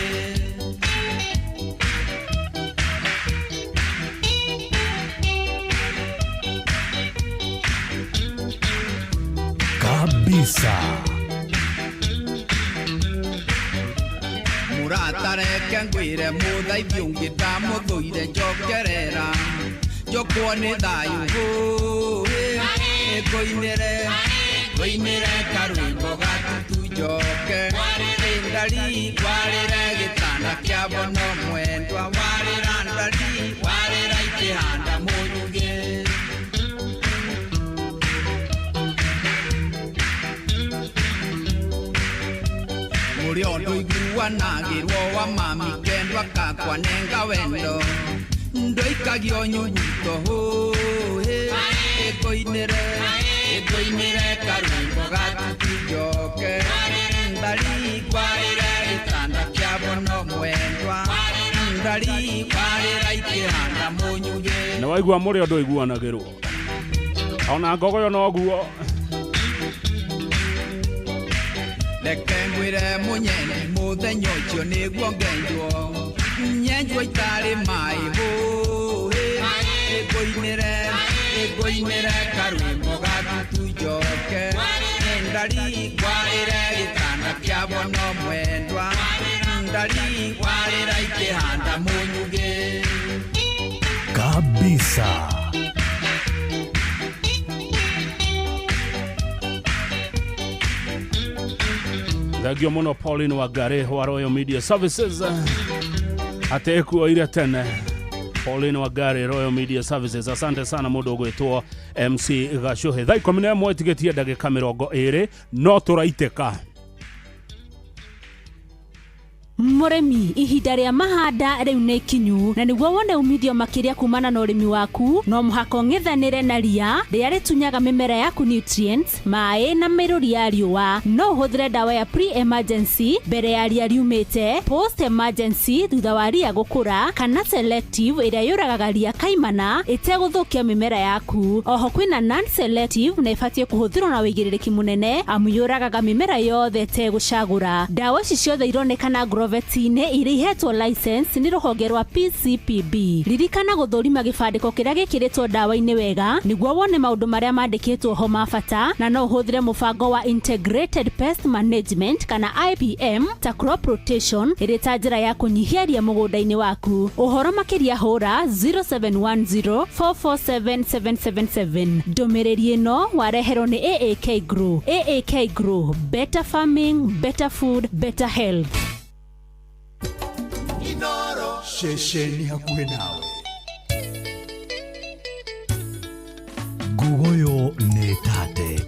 Kabisa. Mũrata reke ngwĩre mũthaithi ũngĩ ndamũthũire njokerera njokwo nĩ thayũ hũhĩ ĩngũinĩre ngũinĩre karwĩmbo gatutu njoke ndari kwarĩre gĩtanda kĩa bono mwendwa warĩra ndari warĩra ikĩhanda mũnyugĩ. Mũrĩ ũndũ iguanagĩrwo wa mami kendwa kakwa nenga wendo ndoikagio nyuguto hũhĩ ĩngũinĩre ĩngũinĩre karwĩmbo gatutu njoke ndari kwarĩre gĩtanda kĩa bono mwendwa ndari kwarĩra ikĩhanda mũnyugĩ. Na waigua mũrĩ ũndũ ũiguanagĩrwo ona ngogoyo noguo. Reke ngwĩre mũnyendi mũthenya ũcio nĩguo ngenjwo nyenjwo itarĩ maĩ hũhĩ ĩngũinĩre ĩngũinĩre karwĩmbo gatutu njoke ndari kwarĩre gĩtanda kĩa bono mwendwa ndari kwarĩra ikĩhanda mũnyugĩ. Kabisa. Thengio mũno Pauline Wangari wa Royal Media Services atĩ ĩkuoire tene. Pauline Wangari, Royal Media Services, asante sana mũndũ ũgwĩtwo MC Gacuhi. Thaa 11 ĩtigĩtie ndagĩka 20 no tũraitĩka. Mũrĩmi, ihinda rĩa mahanda rĩu nĩ ikinyu na nĩguo wone umithio makĩria kumana na ũrĩmi waku no mũhaka ũng'ethanĩre na ria rĩrĩa rĩtunyaga mĩmera yaku nutrients, maĩ na mĩrũri ya riũa. No ũhũthĩre ndawa ya pre-emergency mbere ya ria riumĩte, post-emergency thutha wa ria gũkũra, kana selective ĩrĩa yũragaga ria kaimana ĩtegũthũkia mĩmera yaku. Oho kwĩna non-selective na ĩbatiĩ kũhũthĩrwo na wĩigĩrĩrĩki mũnene amu yũragaga mĩmera yothe ĩtegũcagũra. Ndawa ici ciothe ironekana Agrovet agroveti-inĩ iria ihetwo license nĩ rũhonge rwa PCPB. Ririkana gũthũrima gĩbandĩko kĩrĩa gĩkĩrĩtwo ndawa-inĩ wega nĩguo wone maũndũ marĩa mandĩkĩtwo ho ma bata, na no ũhũthĩre mũbango wa Integrated Pest Management kana IPM ta crop rotation ĩrĩ ta njĩra ya kũnyihia ria mũgũnda-inĩ waku. Ũhoro makĩria hũra 0710 447 777. Ndũmĩrĩri ĩno wareherwo nĩ AAK Grow. AAK Grow, better farming, better food, better health. Ceceni hakuhĩ nawe. Ngugoyo nĩ tate.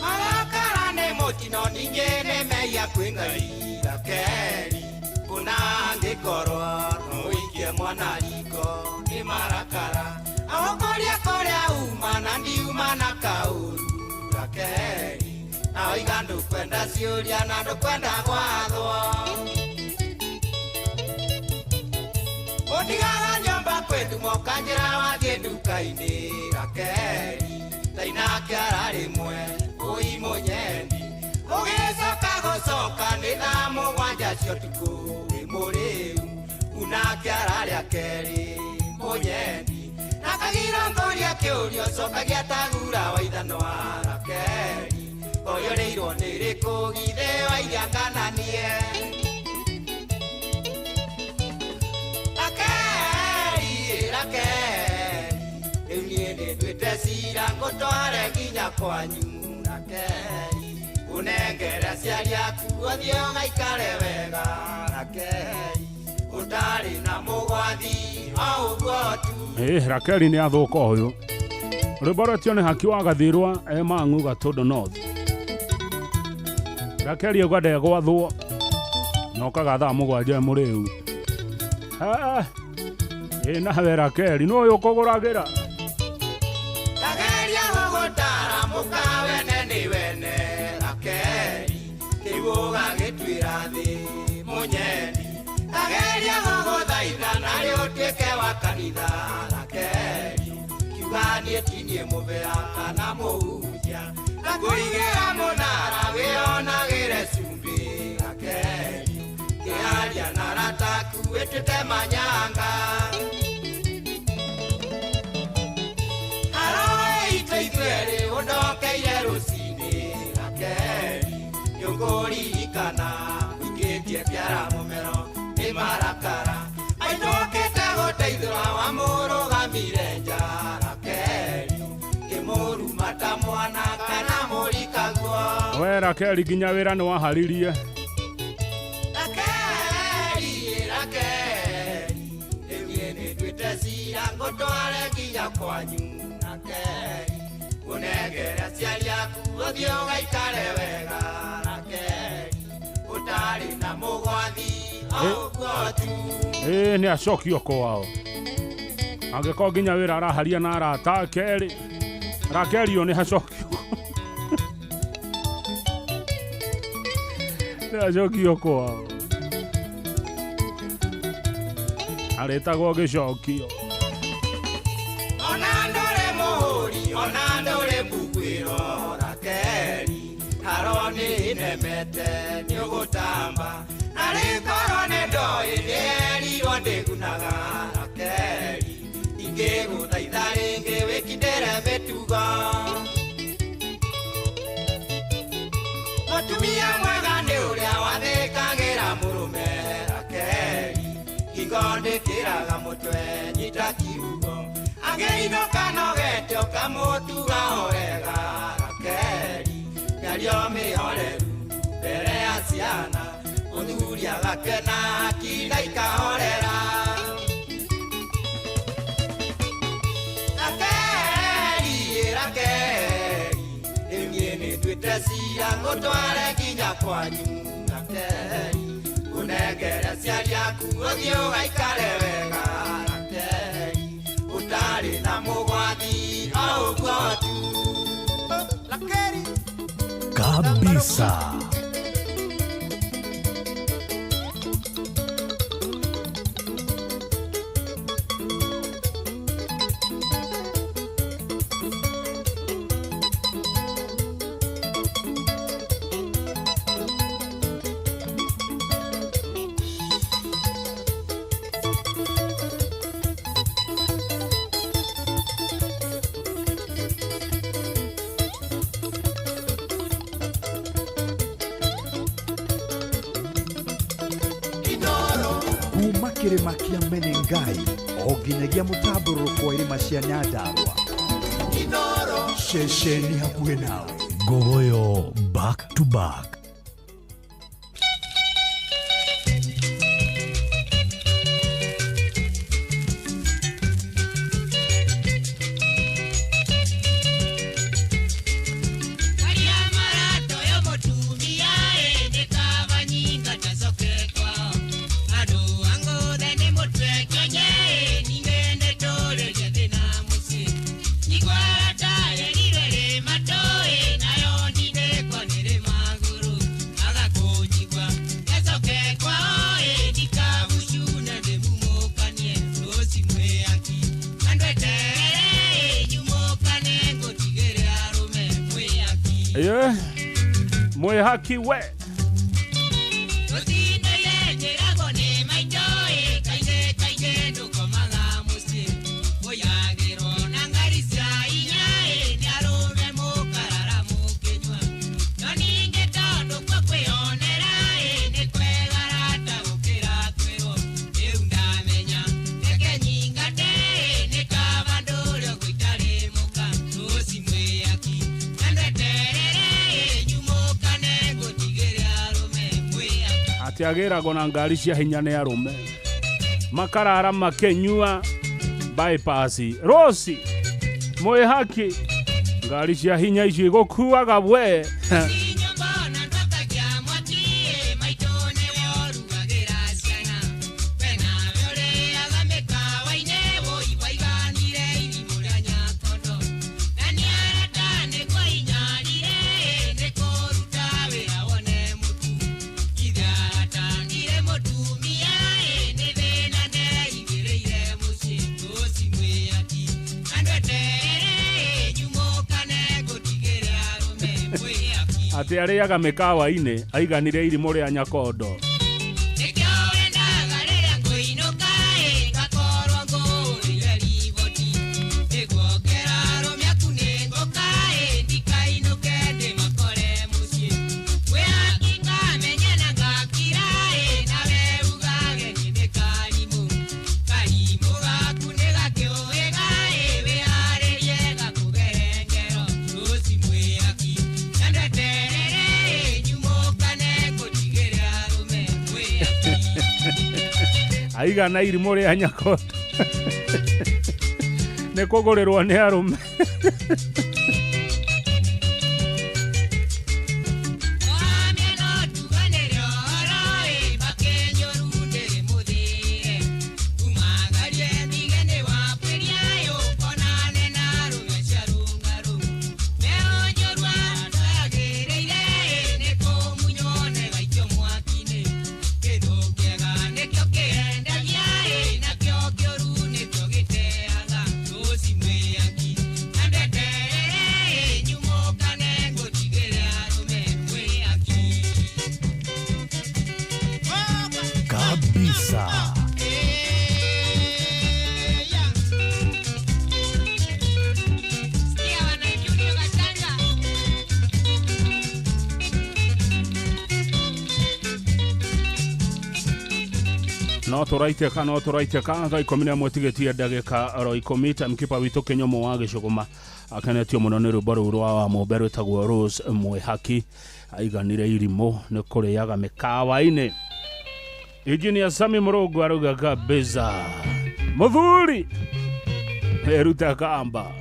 Marakara nĩ mũtino ningĩ nĩ mehia kwĩ Ngai Rakeli kũna angĩkorwo no ũikie mwana riko nĩ marakara agũkũria kũrĩa uma na ndiuma na kaũru Rakeli na oiga ndũkwenda ciũria na ndũkwenda gwathwo ũtigaga nyũmba kwĩ nduma ũkanjĩra wathiĩ nduka-inĩ Rakeli tainake ararĩmwe ũi mũnyendi ũgĩcoka gũcoka nĩ thaa mũgwanja cia ũtukũ wĩ mũrĩu unake ararĩa kerĩ mũnyendi na kagiro ngũria kĩũria ũcokagia ta gura wa ithanwa Rakeli ũyũrĩirwo nĩ rĩkũ githĩ wairia kana niĩ Rakeli Rakeli rĩu niĩ nĩnduĩte cira ngũtware nginya kwanyu Rakeli ũnengere aciari aku ũthiĩ ũgaikare wega Rakeli ũtarĩ na mũgwathi o ũguo tu. Rakeli nĩ athũka ũyũ. Rwĩmbo rwetio nĩ haki wa gathirwa e mang'u Gatũndũ North. Rakeli auga ndegwathwo na okaga thaa mũgwanja e mũrĩu. Ĩ nawe Rakeli nũ ũyũ ũkũgũragĩra? Ndageria gũgũtara mũka wene nĩ wene Rakeli kĩu ũgagĩtuĩra thĩ mũnyendi ndageria gũgũthaitha narĩ ũtuĩke wa kanitha Rakeli kiuga niĩ ti niĩ mũbea kana mũhunjia ndakũigĩra mũnara wĩonagĩre cumbĩ Rakeli kĩaria na arata aku wĩtuĩte manyanga ithuerĩ ũndokeire rũcinĩ Rakeli nĩũkũririkana ũikĩtie kĩara mũmero nĩ marakara aitũkĩte gũteithũra wamũrũgamire nja Rakeli kĩmũruma ta mwana kana mũrikaguo. We Rakeli nginya wĩra nĩ waharirie. Rakeli Rakeli rĩu niĩ nĩnduĩte cira ngũtware nginya kwanyu Rakeli ũnengere aciari aku ũthiĩ ũgaikare wega Rakeli ũtarĩ na mũgwathi o ũguo tu. Nĩ acokio kwao angĩkorwo nginya wĩra araharia na arata ake rĩ Rakeli ũyũ nĩ acokio nĩ acokio kwao arĩtagwo gĩcokio. Ona ndũrĩ mũhũri ona ndũrĩ mbuguĩro Rakeli haro nĩ nemete nĩũgũtamba narĩ korwo nĩ ndoĩ nĩerirwo ndĩgunaga Rakeli ingĩgũthaitha rĩngĩ wĩkindĩre mĩtugo mũtumia mwega nĩ ũrĩa wathĩkagĩra mũrũme Rakeli hingo ndĩkĩraga mũtwe nyita kiugo angĩinũka nogete ũkamũtuga o wega Rakeli mĩario mĩhoreru mbere ya ciana mũthuri agakena kinda ikahorera Rakeli Rakeli rĩu niĩ nĩnduĩte cira ngũtware nginya kwanyu Rakeli ũnengere aciari aku ũthiĩ ũgaikare wega Rakeli ũtarĩ na mũgwathi o ũguo tu Rakeli Kabisa. Kĩrĩma kĩa Menengai o nginyagia mũtambũrũko wa irĩma cia Nyandarua. Ceceni hakuhĩ nawe. Ngogoyo back to back. Ye mwĩhaki we. Atĩ agĩragwo na ngari cia hinya nĩ arũme makarara makĩnyua bypass Rosi mwĩhaki ngari cia hinya icio igũkuaga we. Atĩ arĩaga mĩkawa-inĩ aiganire irimũ rĩa Nyakondo. Aigana irimũ rĩa Nyakondo nĩ kũgũrĩrwo nĩ arũme. Kabisa. No tũraitĩka no tũraitĩka thaa 11 tigĩtie ndagĩka oro 10. Timekeeper witũ Kĩnyomo wa Gĩcũgũma akenetio mũno nĩ rwĩmbo rũu rwa Wamũmbe rwĩtagwo Rose Mwĩhaki aiganire irimũ nĩ kũrĩaga mĩkawa-inĩ. Engineer Sami Mũrũngũ arauga kabisa mũthuri eruta kamba.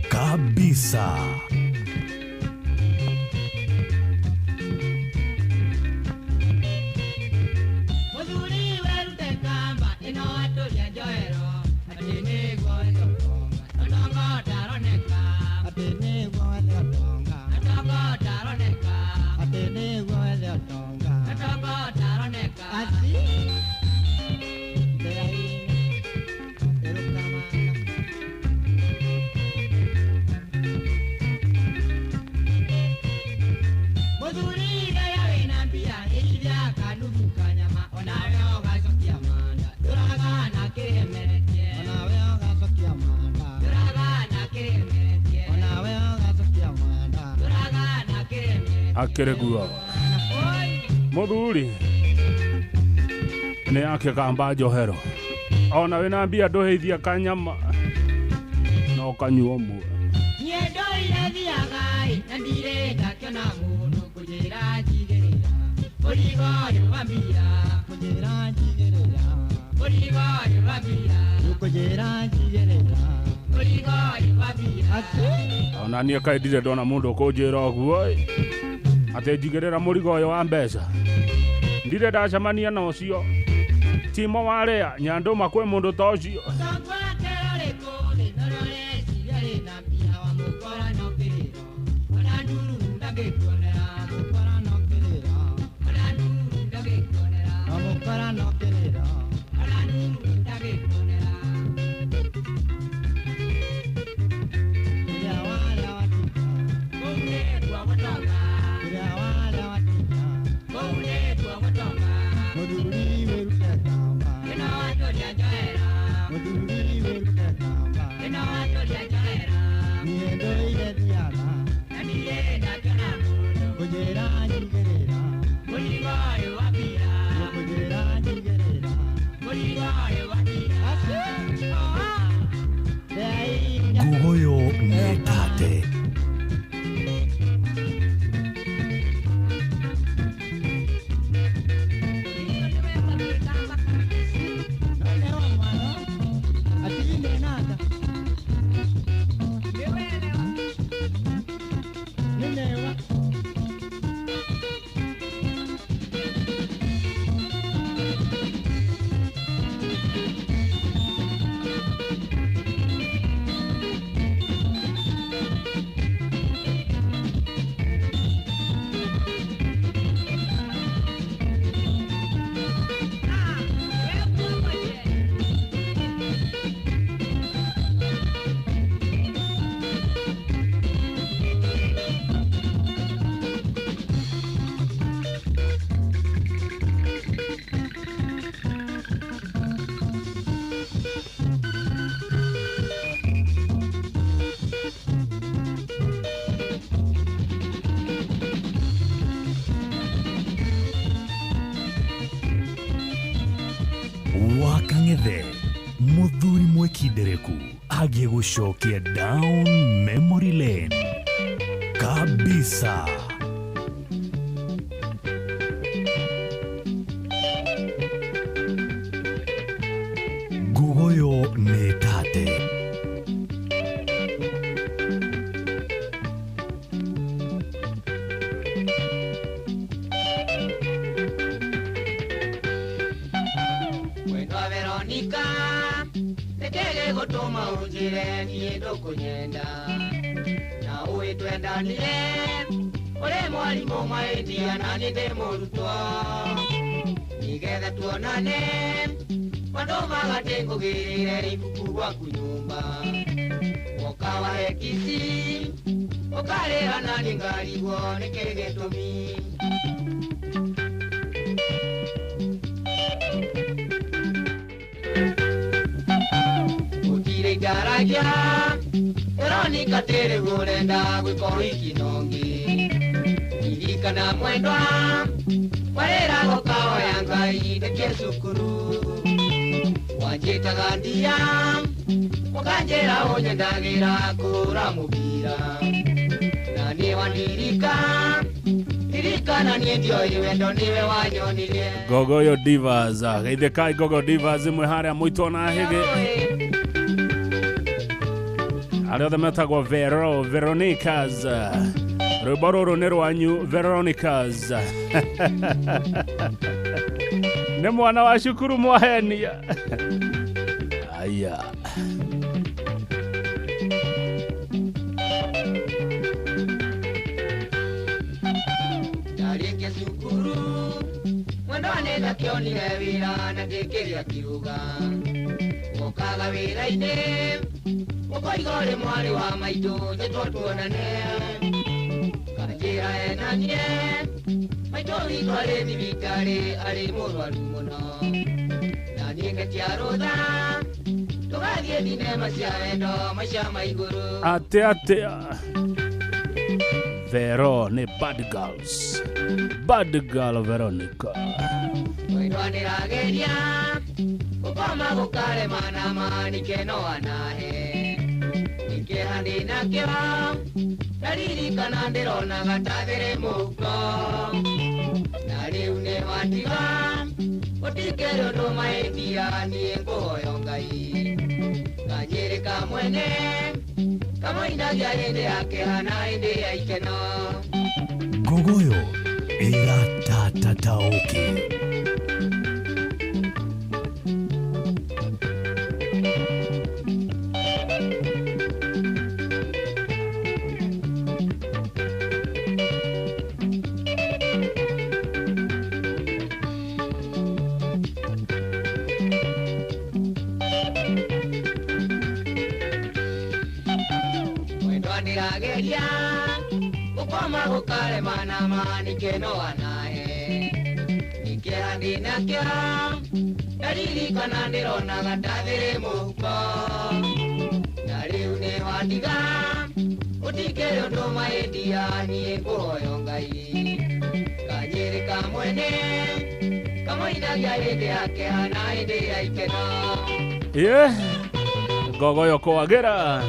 Kabisa. Muthuri Akĩrĩ guo mũthuri nĩ yake kamba njohero ona wĩna mbia ndũhĩithia kanyama no kanyua ũmwe. Niĩ ndoire thiaga ĩ, na ndirĩ ndakĩona mũndũ kũnjĩra njigĩrĩra mũrigo ũyũ wa mbia, kũnjĩra njigĩrĩra mũrigo ũyũ wa mbia, kũnjĩra njigĩrĩra mũrigo ũyũ wa mbia. Ona niĩ kaĩ ndirĩ ndona mũndũ ũkũnjĩra ũguo ĩ, atĩ njigĩrĩra mũrigo ũyũ wa mbeca. Ndirĩ ndacemania na ũcio timo warĩa nyandũma kwĩ mũndũ ta ũcio. Ngugoyo nĩ tate. Wakang'ethe muthuri mwikindereku agĩgũcokia down memory lane kabisa. Ngugoyo nĩ tate. Mwendwa Veronica, nĩkĩĩ gĩgũtũma ũnjĩre niĩ ndũkũnyenda? Na ũĩ twendanire, ũrĩ mwarimũ mahĩtia na niĩ ndĩ mũrutwo. Nĩgetha tuonane, wandũmaga atĩ ngũgĩrĩre ibuku gwaku nyũmba. Woka wahe kici, ũkarĩha na niĩ ngarigwo nĩkĩĩ gĩtũmi. Gũtirĩ ndaragia, Veronica tĩrĩ ũrenda gwĩka ũhiki na ũngĩ. Ririkana mwendwa, warĩraga ũkahoya Ngai ndĩkie cukuru. Wanjĩtaga ndia, ũkanjĩra ũnyendagĩra kũhũra mũbira. Na niĩ wandirika, ririkana niĩ ndioĩ wendo nĩwe wanyonirie. Gogoyo Divas, geithĩkai Gogo Divas imwe harĩa mũitwo na hĩgĩ. Arĩa othe metagwo Vero, Veronicas. Rwĩmbo rũrũ nĩ rwanyu Veronicas. Nĩ mwana wa cukuru mwahenia. Aya. Ndarĩkia cukuru, mwendwa nĩndakĩonire wĩra na ndĩkĩrĩa kiuga. Wokaga wĩra-inĩ, ũkoiga ũrĩ mwarĩ wa maitũ nyĩtwo tuonane. Kanjĩra ena niĩ, maitũ witũ arĩ thibitarĩ arĩ mũrwaru mũno. Na niĩ ngetia rũtha, tũgathiĩ thinema cia wendo maica ma igũrũ. Atĩ atĩa. Vero nĩ Bad Girls, Bad Girl Veronica. Ndĩrageria gũkoma gũkarema na manike no anahe nikĩeha ndĩnakĩo ndaririkana ndĩronaga ta thĩrĩ mũhuko na rĩu nĩ watiga gũtikĩrĩ ũndũ mahĩtia niĩ ngũhoyo Ngai kanyĩrĩ ka mwene kamũinagia hĩndĩ ya kĩeha na hĩndĩ ya ikeno. Ngogoyo ĩratatataũke. Mwendwa ndĩrageria gũkoma gũkarema na manike no anahe nikĩeha ndĩnakĩo ndaririkana ndĩronaga ta thĩrĩ mũhuko na rĩu nĩ wandiga gũtikĩrĩ ũndũ mahĩtia niĩ ngũhoyo Ngai kanyĩrĩ ka mwene kamũinagia hĩndĩ ya kĩeha na hĩndĩ ya ikeno. Ye Ngogoyo kwagĩra.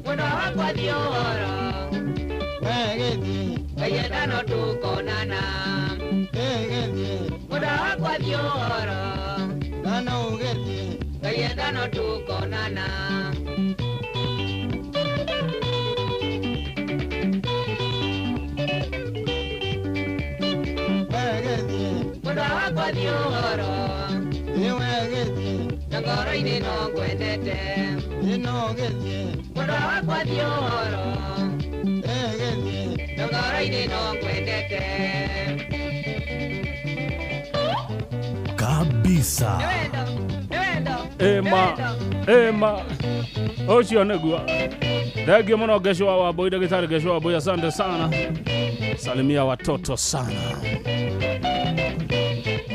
Mwendwa wakwa thiĩ ũhoro Ngai enda no tũkonana Mwendwa wakwa thiĩ ũhoro Ngai enda no tũkonana. Mwendwa wakwa thiĩ ũhoro na ngoro-inĩ no ngwendete Mwendwa wakwa thiĩ ũhoro na ngoro-inĩ no ngwendete. Kabisa. Ema ema ũcio nĩguo. Thengiũ mũno Ngeshwa wa Mbui, ndagĩtarĩ Ngeshwa wa Mbui, asante sana, salimia watoto sana.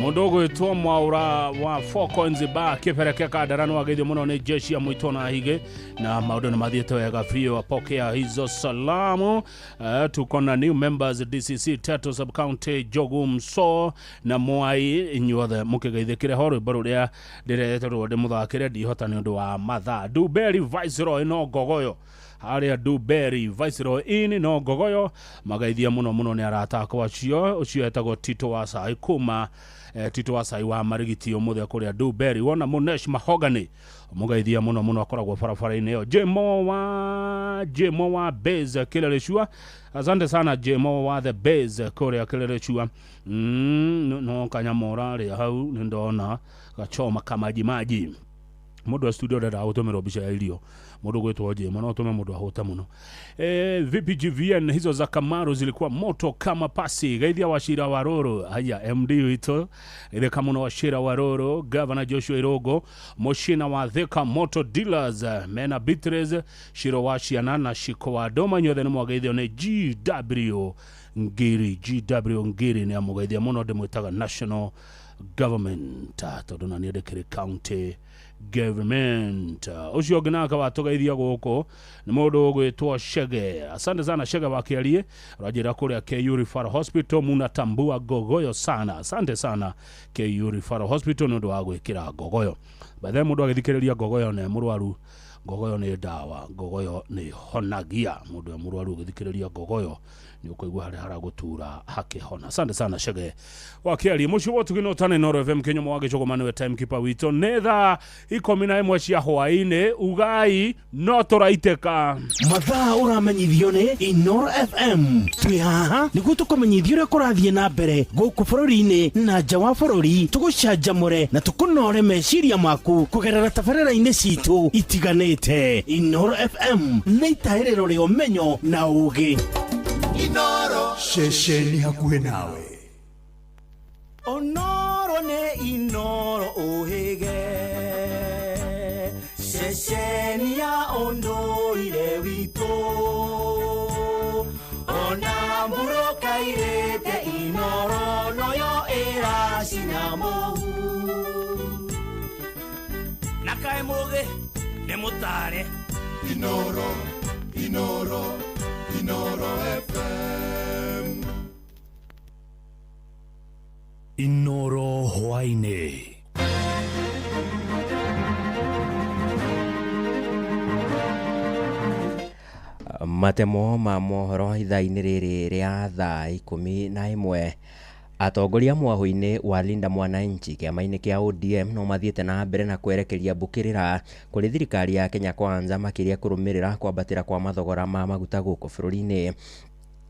Mũndũ ũgwĩtwo Mwaura wa Four Coins Bar kĩbereke Kandara nĩ wageithio mũno nĩ jeshi ya mũitũ na higĩ na maũndũ nĩ mathiĩte wega biũ. Apokea hizo salamu. Tuko na new members DCC Teto Sub County Jogu Mso na Mwai, inyuothe mũkĩgeithĩkĩre ho rwĩmbo rũrĩa ndĩreterwo ndĩmũthakĩre ndihota nĩ ũndũ wa mathaa. Duberi Viceroy no Ngogoyo harĩa Duberi Viceroy Inn no Ngogoyo magaithia mũno mũno nĩ arata akwa acio. Ũcio etagwo Tito wa Sai kuma Tito wa Sai wa Marigiti ũmũthĩ kũrĩa Duberi. Wona Munesh Mahogany mũgeithia mũno mũno akoragwo barabara-inĩ ĩyo. Jemo wa Base Kileleshua, asante sana Jemo wa the Base kũrĩa Kileleshua. No kanyamũ ũrarĩa hau nĩ ndona gachoma kamaji maji. Mũndũ wa studio ndenda gũtũmĩrwo mbica ya irio mũndũ gwĩtwo Jemo no ũtũme mũndũ ahũte mũno. VPGVN hizo za Kamaru zilikuwa moto kama pasi. Geithia Wachira Waroro, haya MD witũ itheka mũno Wachira Waroro, Governor Joshua Irogo, Moshina wa Thika Moto Dealers, Mena Beatrice, Shiro wa Ciana na Shiko wa Doma, inyuothe nĩ mwageithio nĩ GW Ngiri. GW Ngiri nĩ amũgeithia mũno, ndĩmwĩtaga National Government tondũ na niĩ ndĩkĩrĩ county government. Ũcio ũngĩ nake watũgeithia gũkũ nĩ mũndũ ũgwĩtwo Shege. Asante sana Shege wa Kĩarie, ũranjĩra kũrĩa KU Referral Hospital munatambua Ngogoyo sana. Asante sana KU Referral Hospital nĩ ũndũ wa gwĩkĩra Ngogoyo. By the way, mũndũ agĩthikĩrĩria Ngogoyo nĩ mũrwaru, Ngogoyo nĩ ndawa, Ngogoyo nĩ honagia. Mũndũ e mũrwaru ũgĩthikĩrĩria Ngogoyo nĩ ũkũigua harĩa haragũtura hakĩhona. Asante sana Shege wa Kĩarie. Mũciĩ wa ũtugi no tane Inooro FM Kenya mwa gĩcũgũma nĩwe timekeeper witũ. Nĩ thaa 11 cia hwaĩ-inĩ, ugai no tũraitĩka. Mathaa ũramenyithio nĩ Inooro FM. Twĩ haha nĩguo tũkũmenyithia ũrĩa kũrathiĩ na mbere gũkũ bũrũri-inĩ na nja wa bũrũri, tũgũcanjamũre na tũkũnore meciria maku kũgerera tabarĩra-inĩ citũ itiganĩte. Inooro FM nĩ itahĩrĩro rĩa ũmenyo na ũũgĩ. Inoro ceceni hakuhĩ nawe. Onoro nĩ Inoro ũhĩge ceceni ya ũndũire witũ ona mbũrũkairĩte Inoro noyo ĩracina mũhu na kaĩ mũgĩ nĩ mũtare Inoro, Inoro, Inoro FM. Inoro hwaĩ-inĩ. Matemo ma mohoro ithaa-inĩ rĩrĩ rĩa thaa 11. Atongoria mwahũ-inĩ wa Linda Mwananchi kĩama-inĩ kĩa ODM no mathiĩte na mbere na kwerekeria mbũkĩrĩra kũrĩ thirikari ya Kenya Kwanza, makĩria kũrũmĩrĩra kwambatĩra kwa mathogora ma maguta gũkũ bũrũri-inĩ.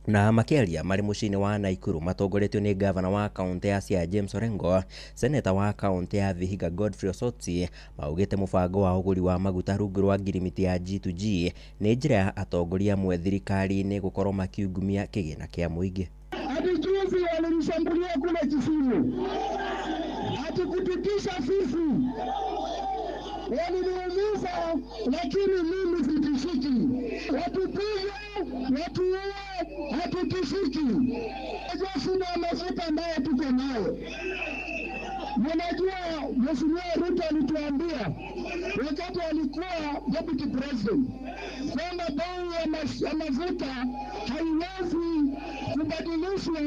Na makĩaria marĩ mũciĩ-inĩ wa Naikuru matongoretio nĩ gavana wa kaũntĩ ya Siaya James Orengo, seneta wa kaũntĩ ya Vihiga Godfrey Osotsi maugĩte mũbango wa ũgũri wa maguta rungu rwa ngirimiti ya G2G nĩ njĩra ya atongoria amwe thirikari-inĩ gũkorwo makiungumia kĩgĩna kĩa mũingĩ. Hadi juzi walinishambulia kule Kisumu, ati kututisha sisi, waliniumiza, lakini mimi sitishiki. Watupige, watuue, hatutishiki. Najua shida ya mafuta ambayo tuko nayo. Mnajua Mheshimiwa Ruto alituambia wakati alikuwa deputy president kwamba bei ya mafuta haiwezi kubadilishwa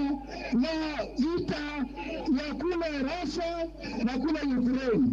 na vita ya kule Russia na kule Ukraine.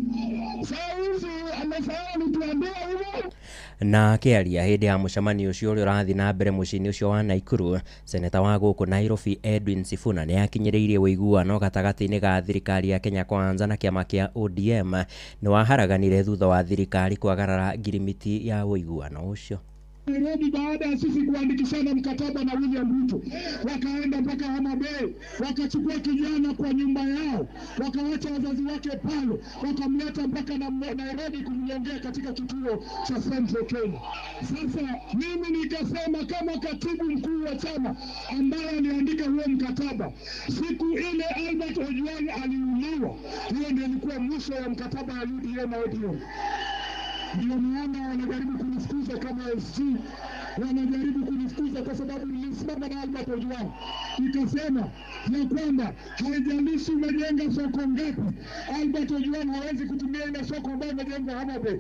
Saa hizi amesahau alituambia hivyo. Na akĩaria hĩndĩ ya mũcemanio ũcio ũrĩa ũrathiĩ na mbere mũciĩ-inĩ ũcio wa Naikuru, seneta wa gũkũ Nairobi Edwin Sifuna nĩ akinyĩrĩirie ũiguano gatagatĩ-inĩ ga thirikari ya Kenya Kwanza na kĩama kĩa ODM nĩ waharaganire thutha wa thirikari kwagarara ngirimiti ya ũiguano ũcio. Nairobi baada ya sisi kuandikishana mkataba na William Ruto, wakaenda mpaka Homa Bay, wakachukua kijana kwa nyumba yao, wakawacha wazazi wake pale, wakamleta mpaka na Nairobi kumnyongea katika kituo cha Central Kenya. Sasa mimi nikasema kama katibu mkuu wa chama ambaye aliandika huo mkataba, siku ile Albert Ojwang aliuliwa, hiyo ndio ilikuwa mwisho wa mkataba wa UDA na ODM. Ndio maana wanajaribu kunifukuza kama SG, wanajaribu kunifukuza kwa sababu nilisimama na Albert Ojwang nikasema ya kwamba haijalishi umejenga soko ngapi, Albert Ojwang hawezi kutumia ile soko ambayo imejengwa Homa Bay.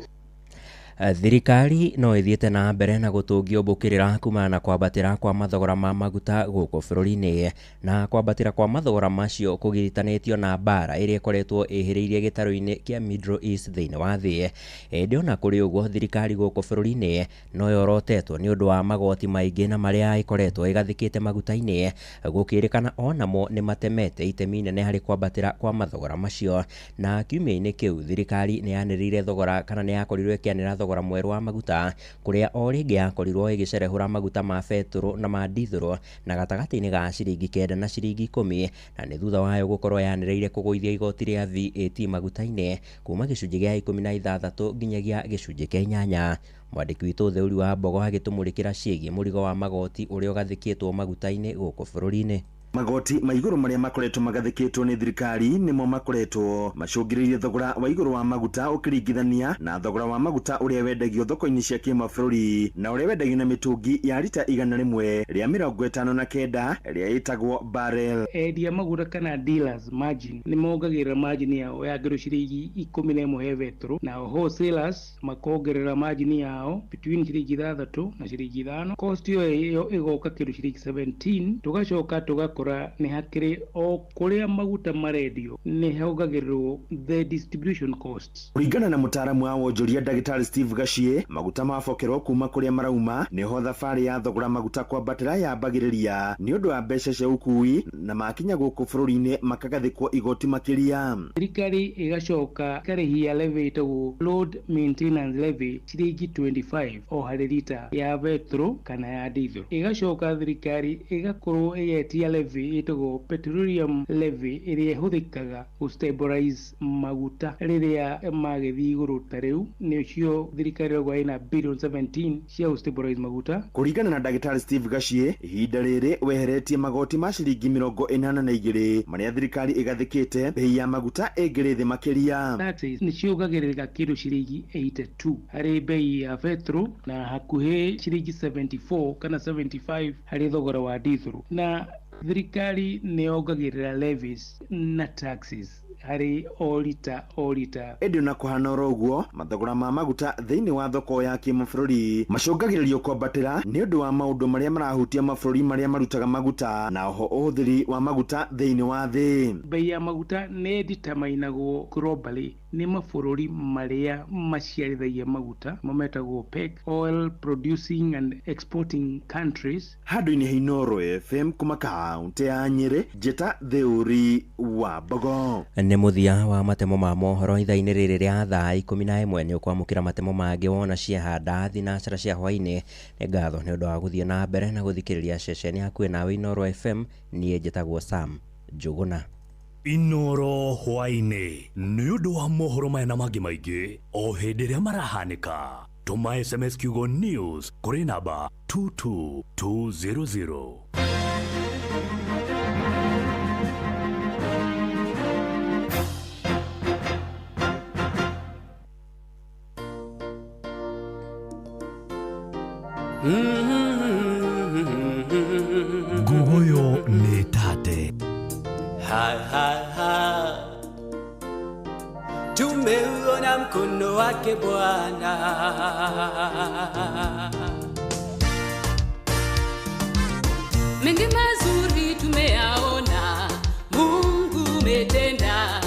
Thirikari no ĩthiĩte na mbere na gũtũngio mbũkĩrĩra kumana na kwambatĩra kwa mathogora ma maguta gũkũ bũrũri-inĩ, na kwambatĩra kwa mathogora macio kũgiritanĩtio na mbara ĩrĩa ĩkoretwo ĩhĩrĩirie gĩtarũ-inĩ kĩa Middle East thĩinĩ wa thĩ. Ĩndĩ ona kũrĩ ũguo, thirikari gũkũ bũrũri-inĩ no yorotetwo nĩ ũndũ wa magoti maingĩ na marĩa ĩkoretwo ĩgathĩkĩte maguta-inĩ, gũkĩrĩkana onamo nĩ matemete itemi inene harĩ kwambatĩra kwa mathogora macio. Na kiumia-inĩ kĩu thirikari nĩ yanĩrĩire thogora kana nĩ yakorirwo ĩkĩanĩrĩra thogora mwerũ wa maguta, kũrĩa o rĩngĩ yakorirwo ĩgĩcerehũra maguta ma betũrũ na ma ndithũrũ na gatagatĩ-inĩ ga ciringi 9 na ciringi 10, na nĩ thutha wayo gũkorwo yanĩrĩire kũgũithia igoti rĩa VAT maguta-inĩ kuma gĩcunjĩ gĩa 16 nginyagia gĩcunjĩ kĩa 8. Mwandĩki witũ Theuri wa Mbogo agĩtũmũrĩkĩra ciĩgiĩ mũrigo wa magoti ũrĩa ũgathĩkĩtwo maguta-inĩ gũkũ bũrũri-inĩ. Magoti ma igũrũ marĩa makoretwo magathĩkĩtwo nĩ thirikari nĩmo makoretwo macũngĩrĩirie thogora wa igũrũ wa maguta ũkĩringithania na thogora wa maguta ũrĩa wendagio thoko-inĩ cia kĩmabũrũri na ũrĩa wendagio na mĩtũngi ya rita 159 ĩrĩa ĩtagwo barrel. Endia maguta kana dealers margin nĩ mongagĩrĩra margin yao ya ngero ciringi 11 he betũrũ, nao wholesalers makongerera margin yao between ciringi 6 na ciringi 5. Cost ĩyo ĩgoka kĩndũ ciringi 17. Tũgacoka tũgakora nĩ hakĩrĩ o kũrĩa maguta marendio nĩ hongagĩrĩrwo the distribution costs. Kũringana na mũtaaramu wa wonjoria Ndagĩtarĩ Steve Gachie, maguta mabokerwo kuma kũrĩa marauma nĩho thabarĩ ya thogora maguta kwambatĩra yambagĩrĩria nĩ ũndũ wa mbeca cia ũkui, na makinya gũkũ bũrũri-inĩ makagathĩkwo igoti makĩria. Thirikari ĩgacoka ĩkarĩhia levy ĩtagwo road maintenance levy ciringi 25 o harĩ rita ya betũrũ kana ya diesel. Ĩgacoka thirikari ĩgakorwo ĩgetia levy ĩtagwo petroleum levy ĩrĩa ĩhũthĩkaga gũ stabilize maguta rĩrĩa magĩthiĩ igũrũ. Ta rĩu nĩcio thirikari ĩrauga ĩna billion 17 cia gũ stabilize maguta. Kũringana na Ndagĩtarĩ Steve Gachie, ihinda rĩrĩ weheretie magoti ma ciringi 82 marĩa thirikari ĩgathĩkĩte, bei ya maguta ĩngĩrĩ thĩ makĩria. Taxes nĩciongagĩrĩra kĩndũ ciringi 82 harĩ bei ya betũrũ na hakuhĩ ciringi 74 kana 75 harĩ thogora wa diesel. Na thirikari nĩ yongagĩrĩra levies na taxes harĩ o rita o rita. Ĩndĩ ona kũhana oro ũguo, mathogora ma maguta thĩinĩ wa thoko ya kĩmabũrũri macũngagĩrĩrio kwambatĩra nĩ ũndũ wa maũndũ marĩa marahutia mabũrũri marĩa marutaga maguta na oho ũhũthĩri wa maguta thĩinĩ wa thĩ. Bei ya maguta nĩ ĩditamainagwo globally nĩ mabũrũri marĩa maciarithagia maguta mametagwo OPEC, Oil Producing and Exporting Countries. Handũ-inĩ ha Inooro FM kuma kaũntĩ ya Nyĩrĩ, njĩta Theuri wa Mbogo. Nĩ mũthia wa matemo ma mohoro ithaa-inĩ rĩrĩ rĩa thaa 11. Nĩ ũkwamũkĩra matemo mangĩ wona ciahanda thinacara cia hwaĩ-inĩ. Nĩ ngatho nĩ ũndũ wa gũthiĩ na mbere na gũthikĩrĩria ceceni hakuhĩ nawe Inooro FM. Niĩ njĩtagwo Sam Njũgũna. Inooro hwaĩ-inĩ nĩ ũndũ wa mohoro maya na mangĩ maingĩ o hĩndĩ ĩrĩa marahanĩka. Tũma SMS kiugo news kũrĩ namba 22200. Nguguyo nĩ tate. Ha, ha, ha. Tumeuona mkono wake Bwana. Mengi mazuri tumeyaona, Mungu umetenda,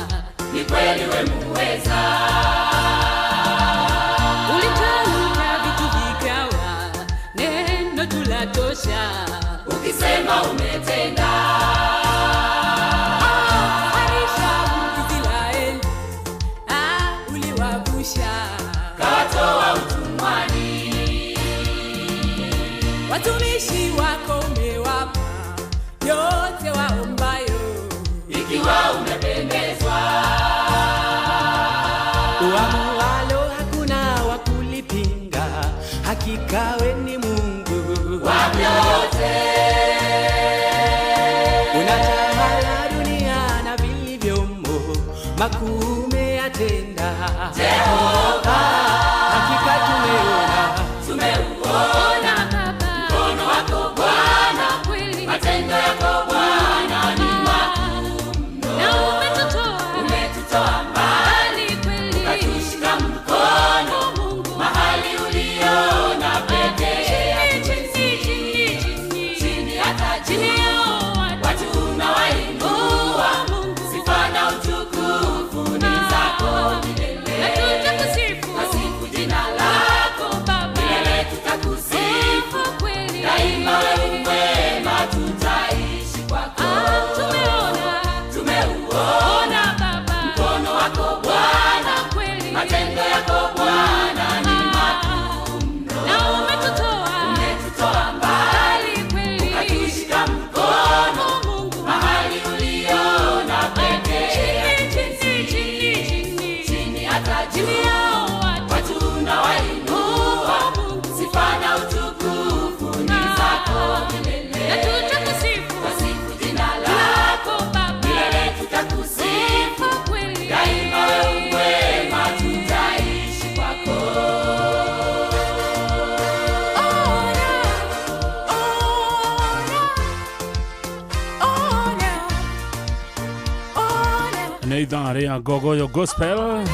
ni kweli we muweza. Ulitamka vitu vikawa, neno tulatosha, ukisema umetenda. Kawatoa utumwani, watumishi wako umewapa yote waombayo, ikiwa umependezwa. Uamualo hakuna wa kulipinga, hakika we ni Mungu wa vyote. Unatawala dunia na vilivyomo, makuu umeyatenda Jehova. Hakika tumeona, tumeuona mkono wako Bwana, matendo yako Bwana ni makuu mno. Na umetutoa mbali kweli, ukatushika mkono mahali uliona pekee. Chini hata juu, watu unawainua, sifa na utukufu ni zako milele. Na tutakusifu, tasifu jina lako milele, tutakusifu daima, wewe mwema, tutaishi kwako. Tumeuona mkono wako Bwana, matendo yako Bwana ni makuu mno. Na umetutoa mbali ukatushika mkono mahali uliona pekee. Chini hata juu, watu unawainua, sifa na utukufu ni zako milele. Na tutakusifu, tasifu jina lako milele, tutakusifu daima, wewe mwema, tutaishi kwako. Nĩ ithaa rĩa Gogoyo Gospel,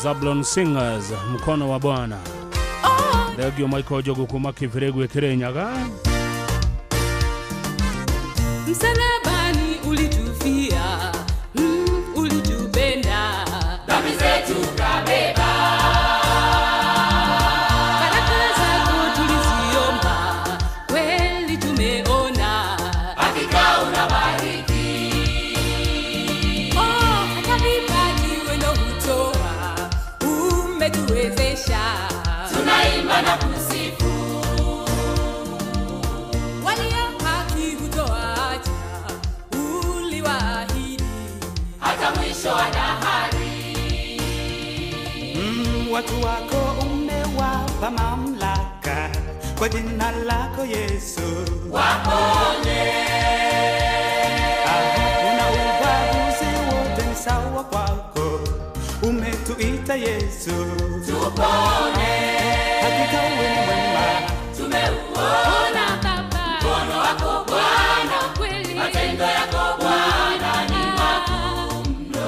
Zablon Singers, mkono wa Bwana. Thengio Michael Njogu kuma Kibirigwi Kirinyaga. Msalabani ulitufia, ulitupenda, dhambi zetu kabeba, baraka zako tuliziomba, kweli tumeona, hakika unabariki. Hata vipaji wendo hutoa, umetuwezesha, tunaimba na kusifu. Walio haki hutoacha, uliwaahidi hata mwisho wa dahari. Watu wako umewapa mamlaka, kwa jina lako Yesu waponye. Hakuna ubaguzi, wote ni sawa kwako, umetuita Yesu tupone. Hakika wewe ni mwema, tumeuona mkono wako Bwana, matendo yako Bwana ni makuu mno.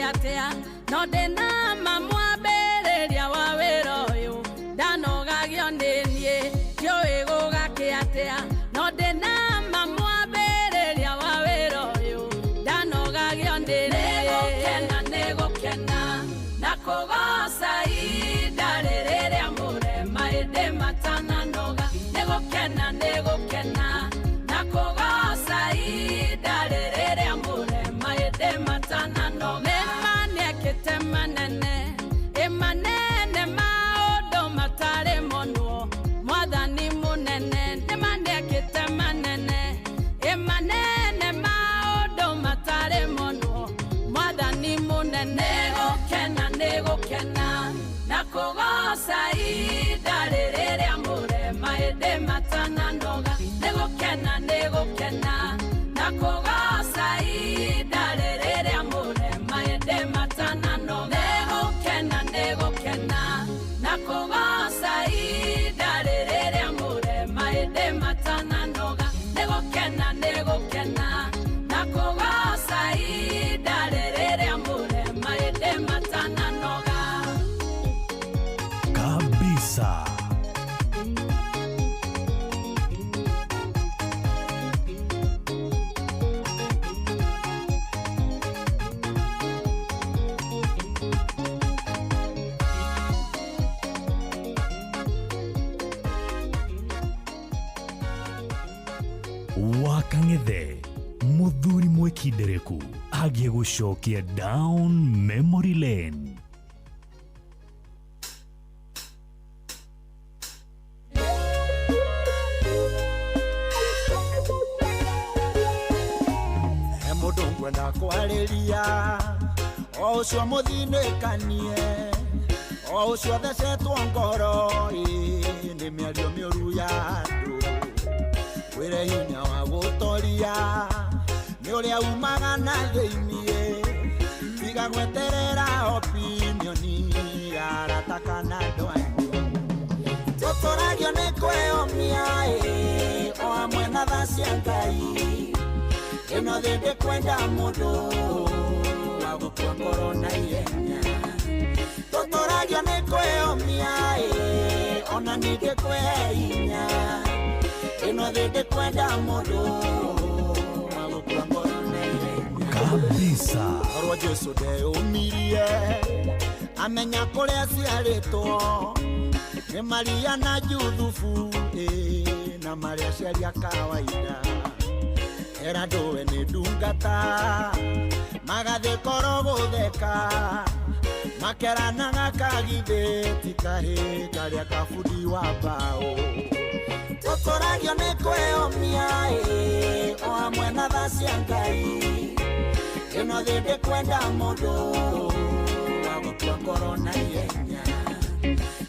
Atĩa no ndĩna ma mwambĩrĩria wa wĩra ũyũ ndanogagio nĩ niĩ ndiũĩ gũgakĩ atĩa no ndĩna ma mwambĩrĩria wa wĩra ũyũ ndanogagio nĩ niĩ. Nĩgũkena nĩgũkena na kũgoca ihinda rĩrĩa mũrema ĩndĩ matananoga. Nĩgũkena nĩgũkena na kũgoca ihinda rĩrĩa mũrema ĩndĩ matananoga. Nĩma nĩekĩte manene ĩmanene maũndũ matarĩ monwo mwathani mũnene. Nĩma nĩekĩte manene ĩmanene maũndũ matarĩ monwo mwathani mũnene. Nĩgũkena nĩgũkena na kũgoca ihinda rĩrĩa mũrema ĩndĩ matananoga. Nĩgũkena nĩgũkena na kũgoca ihinda rĩrĩa mũrema ĩndĩ matananoga. Nĩgũkena nĩgũkena na kũgoca ihinda rĩrĩa mũrema ĩndĩ matananoga. Nĩgũkena nĩgũkena na kũgoca ihinda rĩrĩa mũrema ĩndĩ matananoga. Kabisa. Wakang'ethe muthuri mwikindereku agie gucokia down memory lane. He mũndũ ngwenda kwarĩria o ũcio mũthinĩkanie o ũcio thecetwo ngoro ĩ nĩ mĩario mĩũru ya andũ wĩre hinya wa gũtoria nĩ ũrĩa umaga na thĩiniĩ tiga gweterera opinioni ya arata kana andũ anyu. Tũtũragio nĩ kwĩyũmia ĩ o hamwe na tha cia Ngai ĩno thĩ ndĩkwenda mũndũ wa gũkua ngoro na ihenya. Tũtũragio nĩ kwĩyũmia ĩ ona ningĩ kwĩhe hinya ĩno thĩ ndĩkwenda mũndũ wa gũkua ngoro na ihenya. Kabisa. Korwo Jesũ ndeyũmirie amenya kũrĩa aciarĩtwo nĩ Maria na Juthufu ĩ na marĩa aciari a kawaida era ndũwe nĩ ndungata magathiĩ koro gũtheka makeranaga kagithĩ ti kahĩ karĩa kabundi wa mbaũ. Tũtũragio nĩ kwĩyũmia ĩ o hamwe na tha cia Ngai ĩno thĩ ndĩkwenda mũndũ wa gũkua ngoro na ihenya.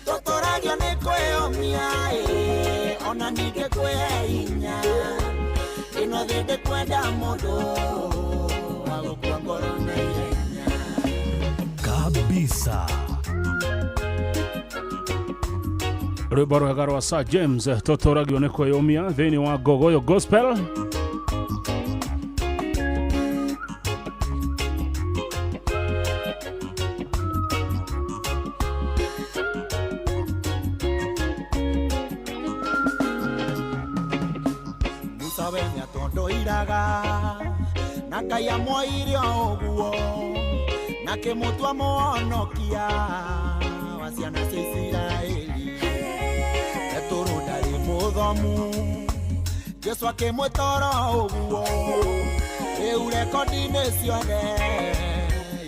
Tũtũragio nĩ kwĩyũmia ĩ ona ningĩ kwĩhe hinya ĩno thĩ ndĩkwenda mũndũ wa gũkua ngoro na ihenya. Kabisa. Rwĩmbo rwega rwa Sir James tũtũragio nĩ kwĩyũmia thĩinĩ wa Ngogoyo Gospel. Musa we nĩatondoiraga na Ngai amwoire o ũguo na kĩmũtua mũhonokia wa ciana cia Isiraeli. Petũrũ ndarĩ mũthomu Jesũ akĩmwĩta oro ũguo rĩu rekondi-inĩ ciothe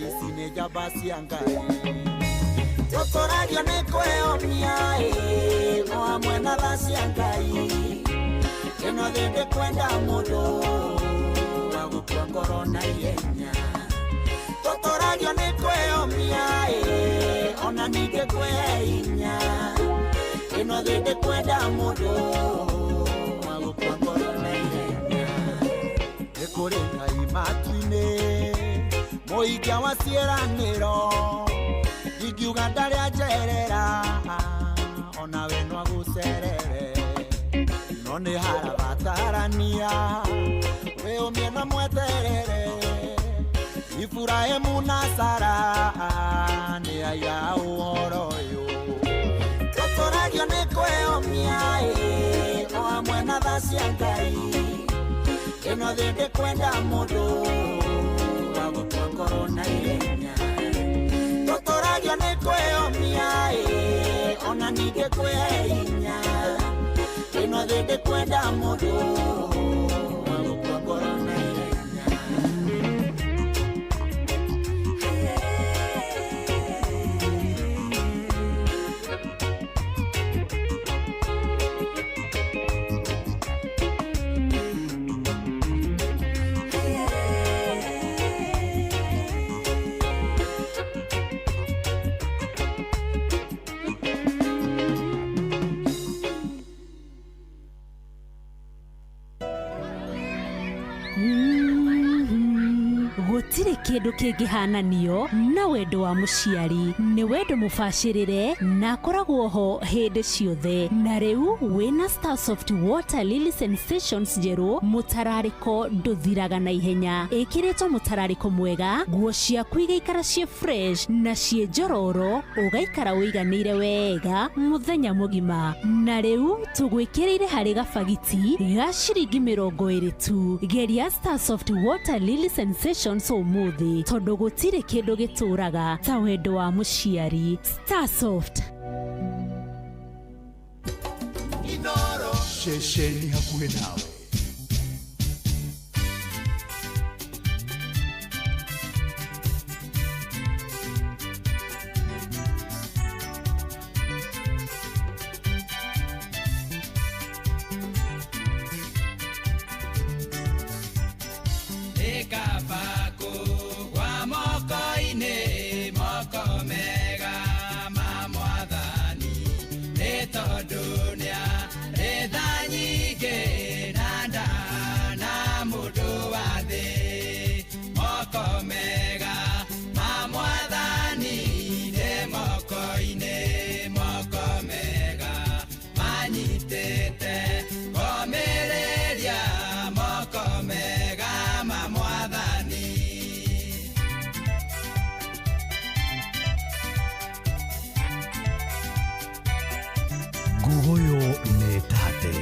ici nĩ njamba cia Ngai. Tũtũragio nĩ kwĩyũmia ĩ o hamwe na tha cia Ngai ĩno thĩ ndĩkwenda mũndũ wa gũkua ngoro na ihenya. Tũtũragio nĩ kwĩyũmia ĩ ona ningĩ kwĩhe hinya ĩno thĩ ndĩkwenda mũndũ wa gũkua ngoro na ihenya. Nĩ kũrĩ Ngai matu-inĩ mũikia wa ciĩranĩro ingiuga ndarĩ anjerera onawe no agũcerere no nĩ harabatarania wĩyũmie na mweterere. Iburahĩmu na Sara nĩ aira a ũhoro ũyũ. Tũtũragio nĩ kwĩyomia ĩ, o hamwe na tha cia Ngai. Ĩno thĩ ndĩkwenda mũndũ wa gũkua ngoro na ihenya. Tũtũragio nĩ kwĩyomia ĩ, ona ningĩ kwĩhe hinya. Ĩno thĩ ndĩkwenda mũndũ wa gũkua ngoro na ihenya. Gũtirĩ kĩndũ kĩngĩhananio na wendo wa mũciari. Nĩ wendo mũbacĩrĩre na akoragwo ho hĩndĩ ciothe. Na rĩu wĩna Starsoft Water Lily Sensations njerũ, mũtararĩko ndũthiraga na ihenya. Ĩkĩrĩtwo mũtararĩko mwega, nguo ciaku igaikara ciĩ fresh na ciĩ njororo, ũgaikara ũiganĩire wega mũthenya mũgima. Na rĩu tũgwĩkĩrĩire harĩ gabagiti ga ciringi 20 tu. Geria Starsoft Water Lily Sensations ũmũthĩ, tondũ gũtirĩ kĩndũ gĩtũraga ta wendo wa mũciari. Starsoft. Ceceni hakuhĩ nawe. Ngugoyo nĩ tate.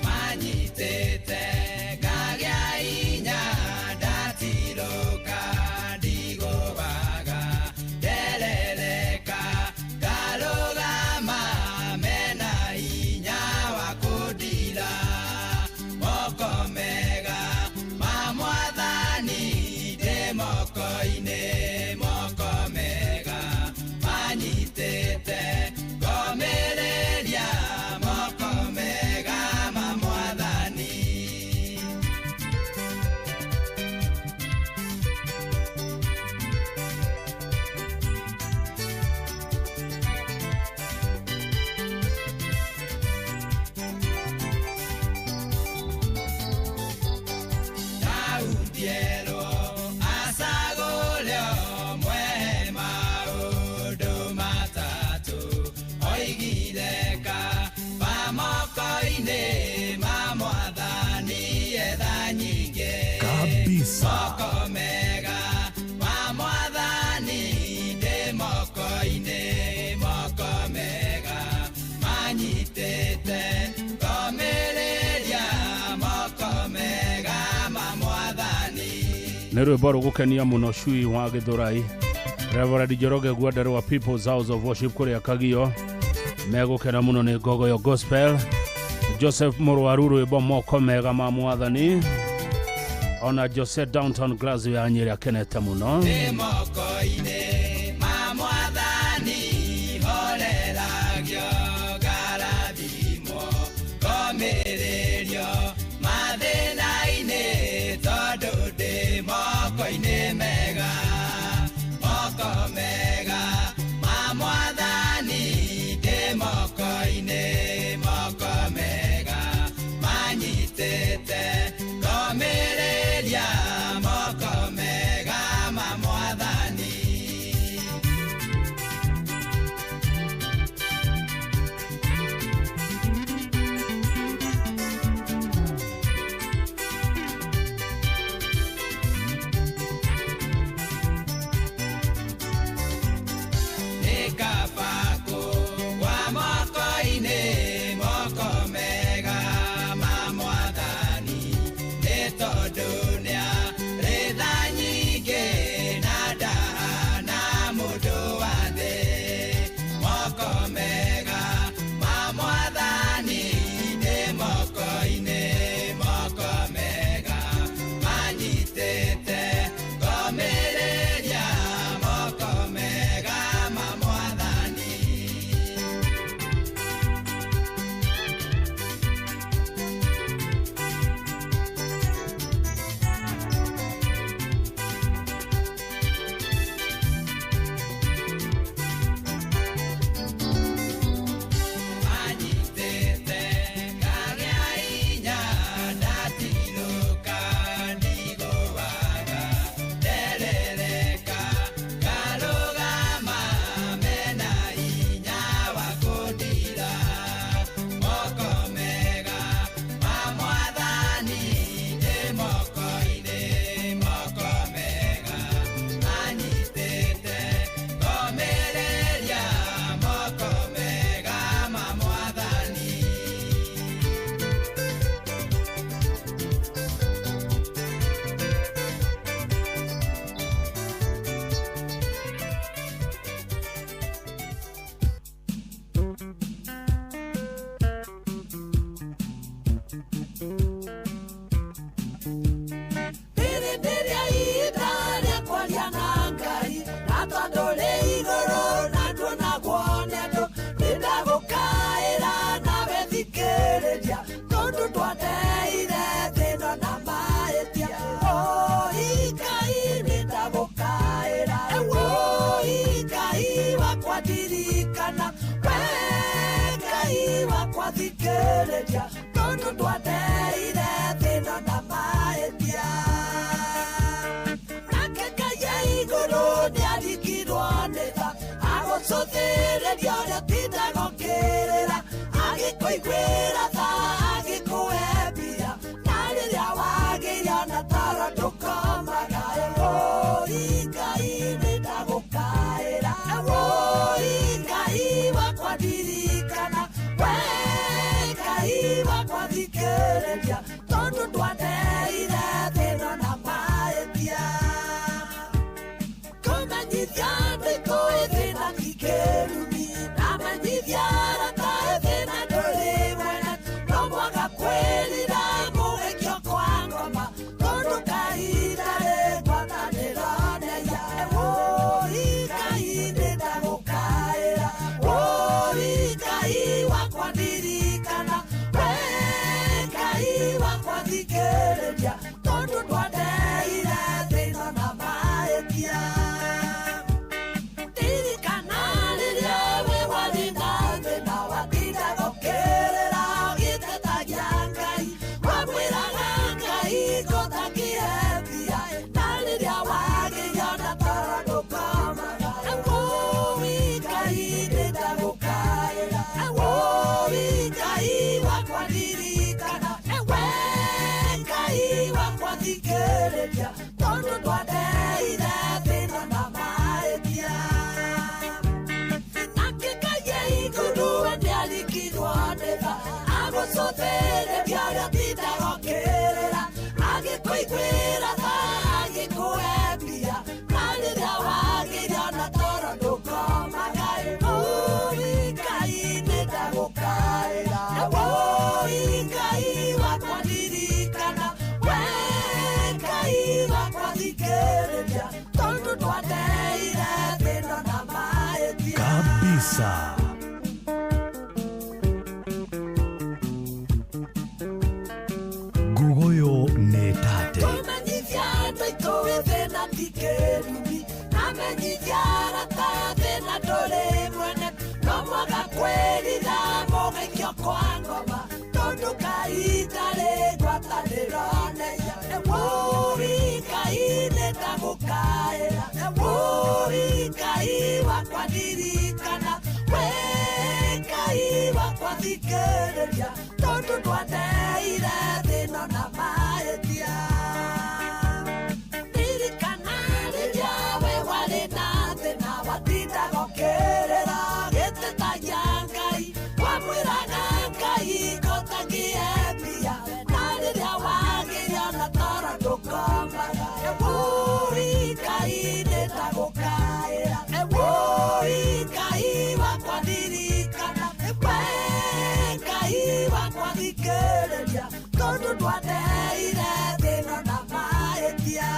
Manyitĩte ngagĩa hinya, ndatirũka ndigũbaga, nderereka ngarũgama mena hinya wa kũndira. Moko mega ma Mwathani ndĩ moko-inĩ, moko mega manyitĩte ngomĩrĩria, moko mega ma Mwathani. Daudi erwo acagũre ũmwe maũndũ matatũ, oigire kaba moko-inĩ ma Mwathani etha nyingĩ. Kabisa. Moko mega ma Mwathani ndĩ moko-inĩ, moko mega manyitĩte ngomĩrĩria, moko mega ma Mwathani. Nĩ rwĩmbo rũgũkenia mũno cui wa Gĩthũrai. Reverend Njoroge Guandere wa People's House of Worship kũrĩa Kagio megũkena mũno nĩ Ngogoyo Gospel. Joseph Mũrwaru rwĩmbo moko mega ma Mwathani. Ona Jose Downtown Glasgow ya Nyĩrĩ akenete mũno. Ndĩ moko-inĩ ma Mwathani horeragio ngarathimwo, ngomĩrĩrio mathĩna-inĩ, tondũ ndĩ moko-inĩ mega, moko mega ma Mwathani ndĩ moko-inĩ, moko mega manyitĩte ngomĩrĩria, moko mega ma Mwathani. Tondũ ndwateire thĩna na mahĩtia. Nake Ngai e igũrũ nĩarigirwo nĩ tha, agũcũthĩrĩria ũrĩa ũtindaga ũkĩrĩra, agĩkũiguĩra tha, agĩkũhe mbia, na rĩrĩa wagĩire ona toro ndũkomaga. Wũi Ngai nĩndagũkaĩra, wũi Ngai wakwa ndirikana, we Ngai wakwa thikĩrĩria, tondũ ndwateire thĩna na mahĩtia. Kũmenyithia ndĩkũĩ thĩna ti kĩrumi, ndamenyithia arata thĩna ndũrĩ mwene, no mwaga kwĩrira mũgĩkio kwa ngoma, tondũ kahinda rĩ ngwatanĩro nĩya. Wũi Ngai nĩndagũkaĩra, wũi Ngai wakwa ndirikana, we Ngai wakwa thikĩrĩria, tondũ ndwateire thĩna na mahĩtia. Ndirikana rĩrĩa we warĩ na thĩna, watindaga ũkĩrĩra ũgĩtetagia Ngai, wamwĩraga Ngai ngũtakĩhe mbia, na rĩrĩa wagĩire ona toro ndũkomaga. Wũi Ngai nĩndagũkaĩra, wũi Ngai wakwa ndirikana, we Ngai wakwa thikĩrĩria, tondũ ndwateire thĩna na mahĩtia. Nake Ngai e igũrũ nĩarigirwo nĩ tha, agũcũthĩrĩria ũrĩa ũtindaga ũkĩrĩra, agĩkũiguĩra tha, agĩkũhe mbia, na rĩrĩa wagĩire ona toro ndũkomaga. Wũi Ngai nĩndagũkaĩra, wũi Ngai wakwa ndirikana, we Ngai wakwa thikĩrĩria, tondũ ndwateire thĩna na mahĩtia. Kabisa. Nguguyo nĩ tate. Kũmenyithia andũ aitũ thĩna ti kĩrumi, amenyithia arata thĩna ndũrĩ mwene, no mwaga kwĩrira mũgaikio kwa ngoma, tondũ kahinda rĩ ngwatanĩro nĩya. Wũi Ngai nĩndagũkaĩra, wũi Ngai wakwa ndirikana, we Ngai wakwa thikĩrĩria, tondũ ndwateire thĩna na mahĩtia. Ndirikana rĩrĩa we warĩ na thĩna, watindaga ũkĩrĩra ũgĩtetagia Ngai, wamwĩraga Ngai ngũtakĩhe mbia, na rĩrĩa wagĩire ona toro ndũkomaga. Wũi Ngai nĩndagũkaĩra, wũi Ngai wakwa ndirikana, we Ngai wakwa thikĩrĩria, tondũ ndwateire thĩna na mahĩtia.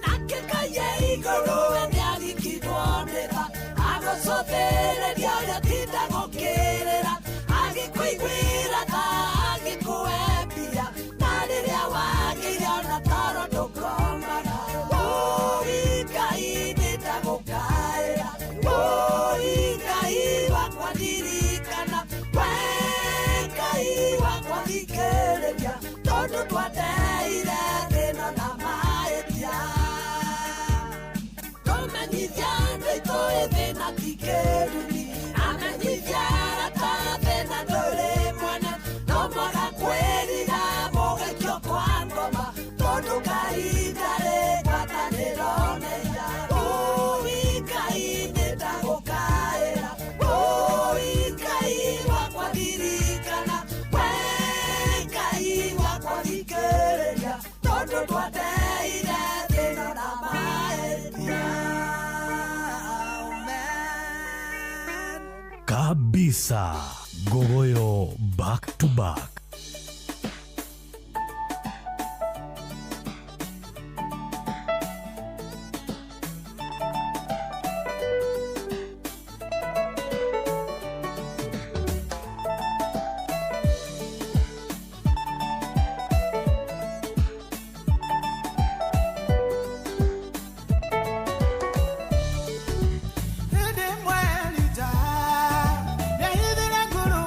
Nake Ngai e igũrũ nĩarigirwo nĩ tha, agũcũthĩrĩria ũrĩa ũtindaga ũkĩrĩra, agĩkũiguĩra tha, agĩkũhe mbia, na rĩrĩa wagĩire ona toro ndũkomaga. Wũi Ngai nĩndagũkaĩra, wũi Ngai wakwa ndirikana, we Ngai wakwa thikĩrĩria, tondũ ndwateire thĩna na mahĩtia. Kũmenyithia andũ aitũ thĩna ti kĩrumi, amenyithia arata thĩna ndũrĩ mwene, no mwaga kwĩrira mũgaikio kwa ngoma, tondũ kahinda rĩ ngwatanĩro nĩya. Wũi Ngai nĩndagũkaĩra, wũi Ngai wakwa ndirikana, we Ngai wakwa thikĩrĩria, tondũ ndwateire thĩna na mahĩtia. Kabisa. Gogoyo back to back. Hĩndĩ ĩmwe rita, nĩahithire ngũrũ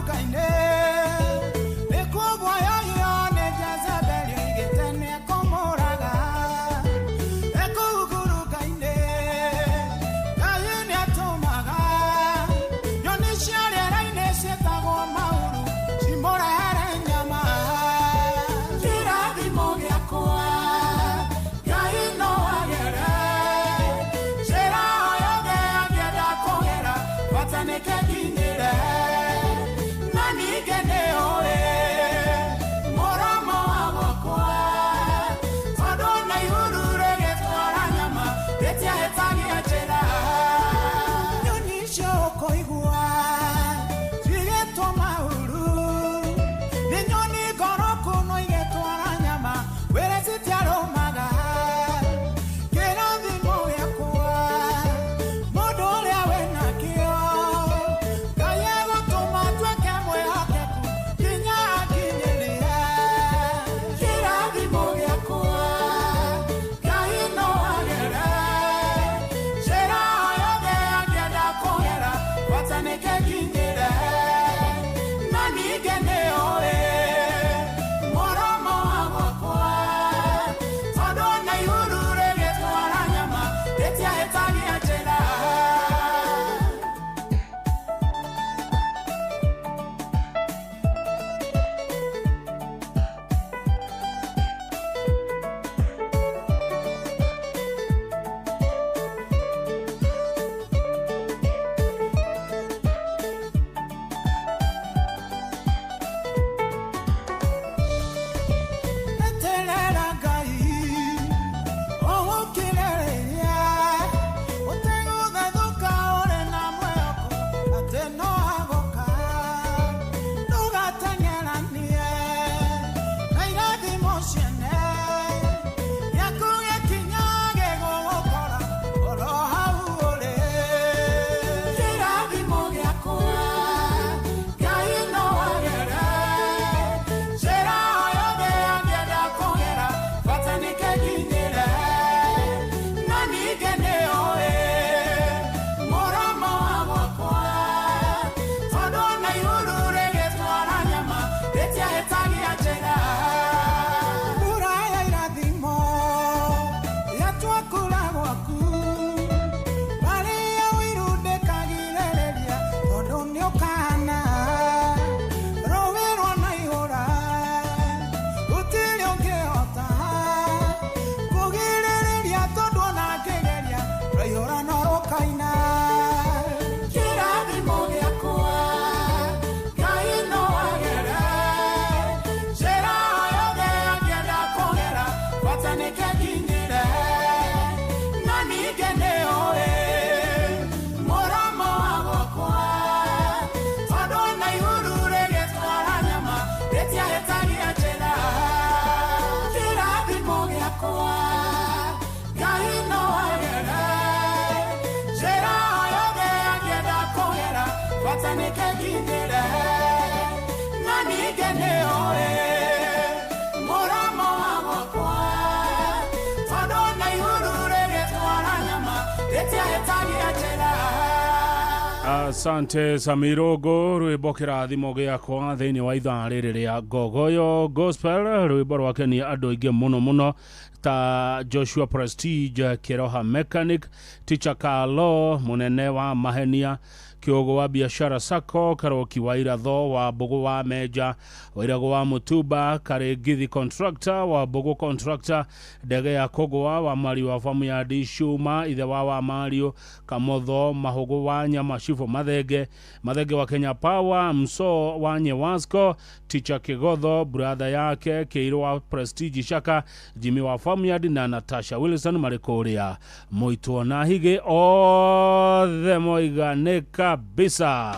Asante Samirogo, rwimbo kĩrathimo gĩakwa thĩinĩ wa ithaa rĩrĩ rĩa Ngogoyo Gospel, rwimbo rwakenia andũ aingĩ mũno mũno ta Joshua Prestige, Kĩroha Mechanic, Teacher Carlo, mũnene wa Mahenia, Kĩogo wa Biashara Sacco, Karoki wa Iratho, wa Mbũgũ wa Menja, Wairagũ wa Mũtumba, Karĩngithi Contractor, wa Mbũgũ Contractor, Ndege ya Kũgũa, wa Mario wa Famu ya Dishuma, ithe wa Mario, Kamotho, Mahũgũ wa Nyama, Shifo Mathenge, Mathenge wa Kenya Power, Mso wa Nyewasco, Teacher Kĩgotho, brother yake, Kĩirũ wa Prestige Shaka, Jimmy wa Farmyard na Natasha Wilson marĩ kũrĩa Mũitwo na Higĩ, othe moiga nĩ kabisa.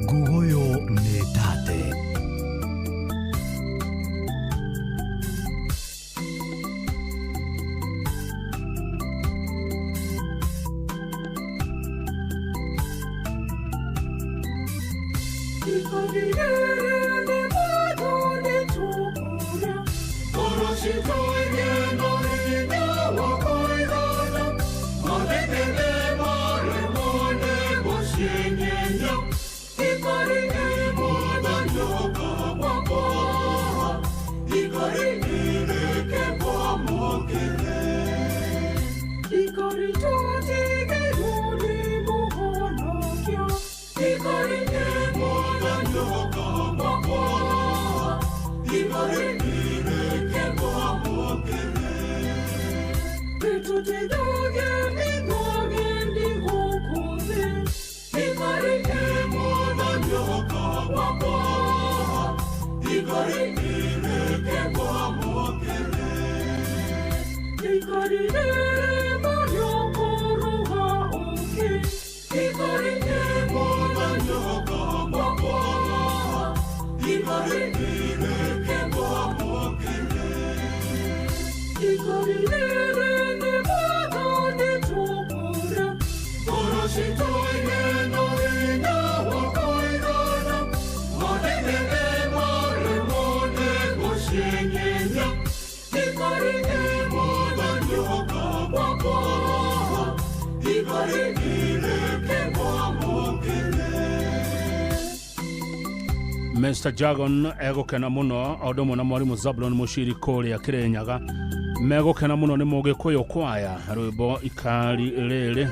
Ngugoyo nĩ tate. Mr. Jagon egũkena mũno o ũndũ ũmwe na mwarimũ Zablon Mũciri kũrĩa Kĩrĩnyaga megũkena mũno nĩ Mũgĩkũyũ kwaya rwĩmbo ikari rĩrĩ.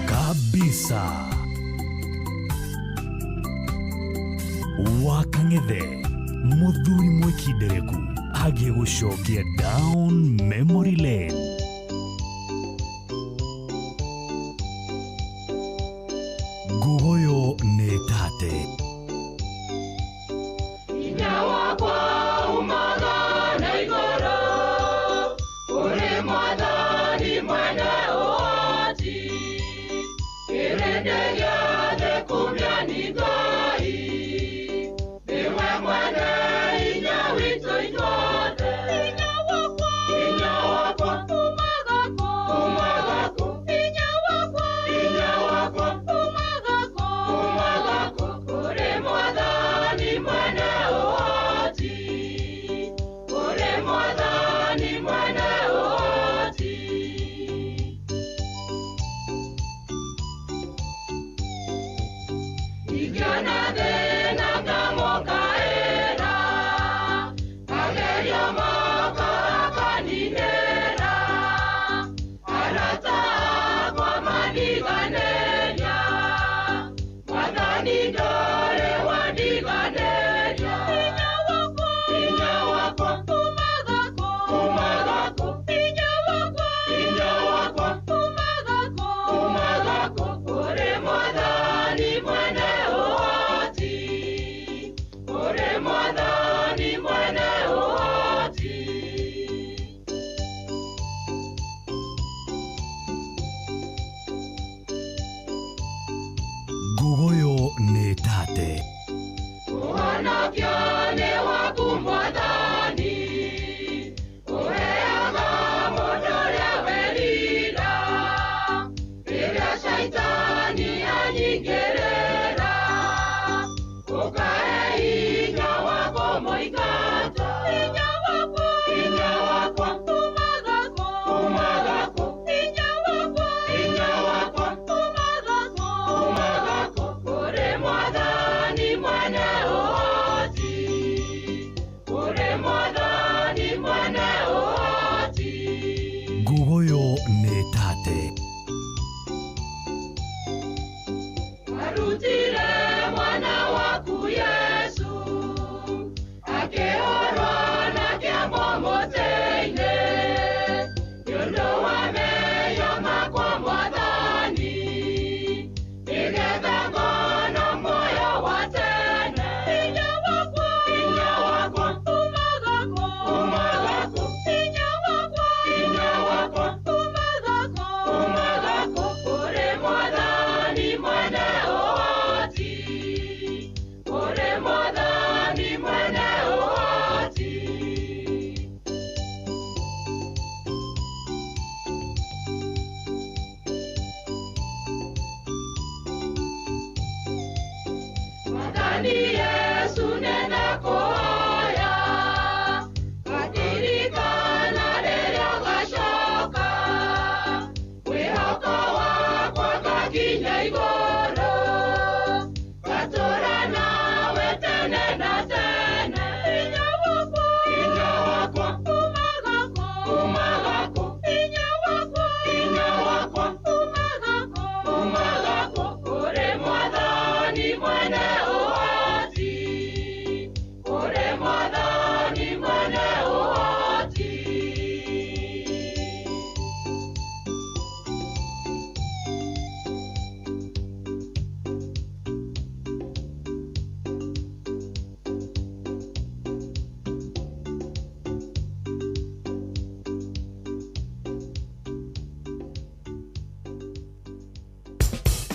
Kabisa Wakang'ethe muthuri mwikindereku agĩgũcokia down memory lane. Ngugoyo nĩ tate. Hinya wakwa umaga na igũrũ, kũrĩ Mwathani mwene ũhoti, kĩrĩndĩ gĩothe kumia nĩ Ngai, nĩwe mwene hinya witũ ithuothe. Hinya wakwa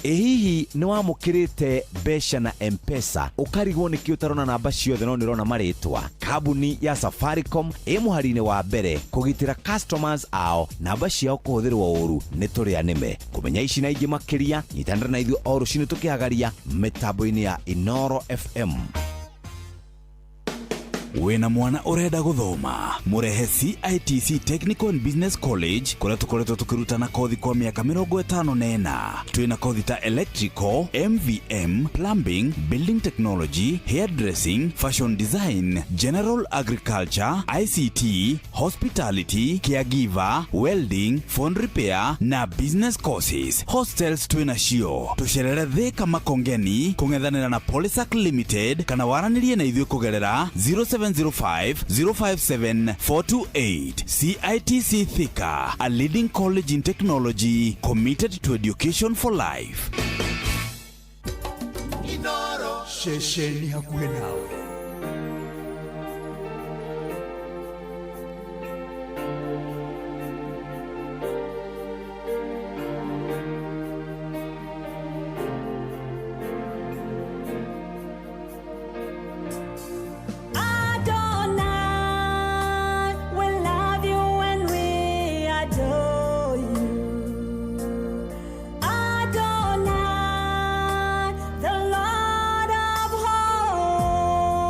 Ĩ hihi nĩ wamũkĩrĩte mbeca na M-Pesa ũkarigwo nĩkĩ ũtarona namba ciothe no nĩ ũrona marĩtwa? Kambuni ya Safaricom ĩ mũhari-inĩ wa mbere kũgitĩra customers ao namba ciao kũhũthĩrwo ũru nĩ tũrĩa nĩme. Kũmenya ici na ingĩ makĩria, nyitanĩra na ithuĩ o rũcinĩ tũkĩhagaria mĩtambo-inĩ ya Inooro FM. Wĩna mwana ũrenda gũthoma, mũrehe CITC Technical and Business College kũrĩa tũkoretwo tũkĩrutana kothi kwa mĩaka 54. Twĩna kothi ta electrical, MVM, plumbing, building technology, hairdressing, fashion design, general agriculture, ICT, hospitality, caregiver, welding, phone repair na business courses. Hostels twĩna cio. Tũcerere Thika Makongeni kũng'ethanĩra na Polysac Limited kana waranĩrie na ithuĩ kũgerera 0705 057 428. CITC Thika, a leading college in technology committed to education for life. Ceceni hakuhĩ nawe. Adonai, we love you and we adore you. Adonai, the Lord of hosts.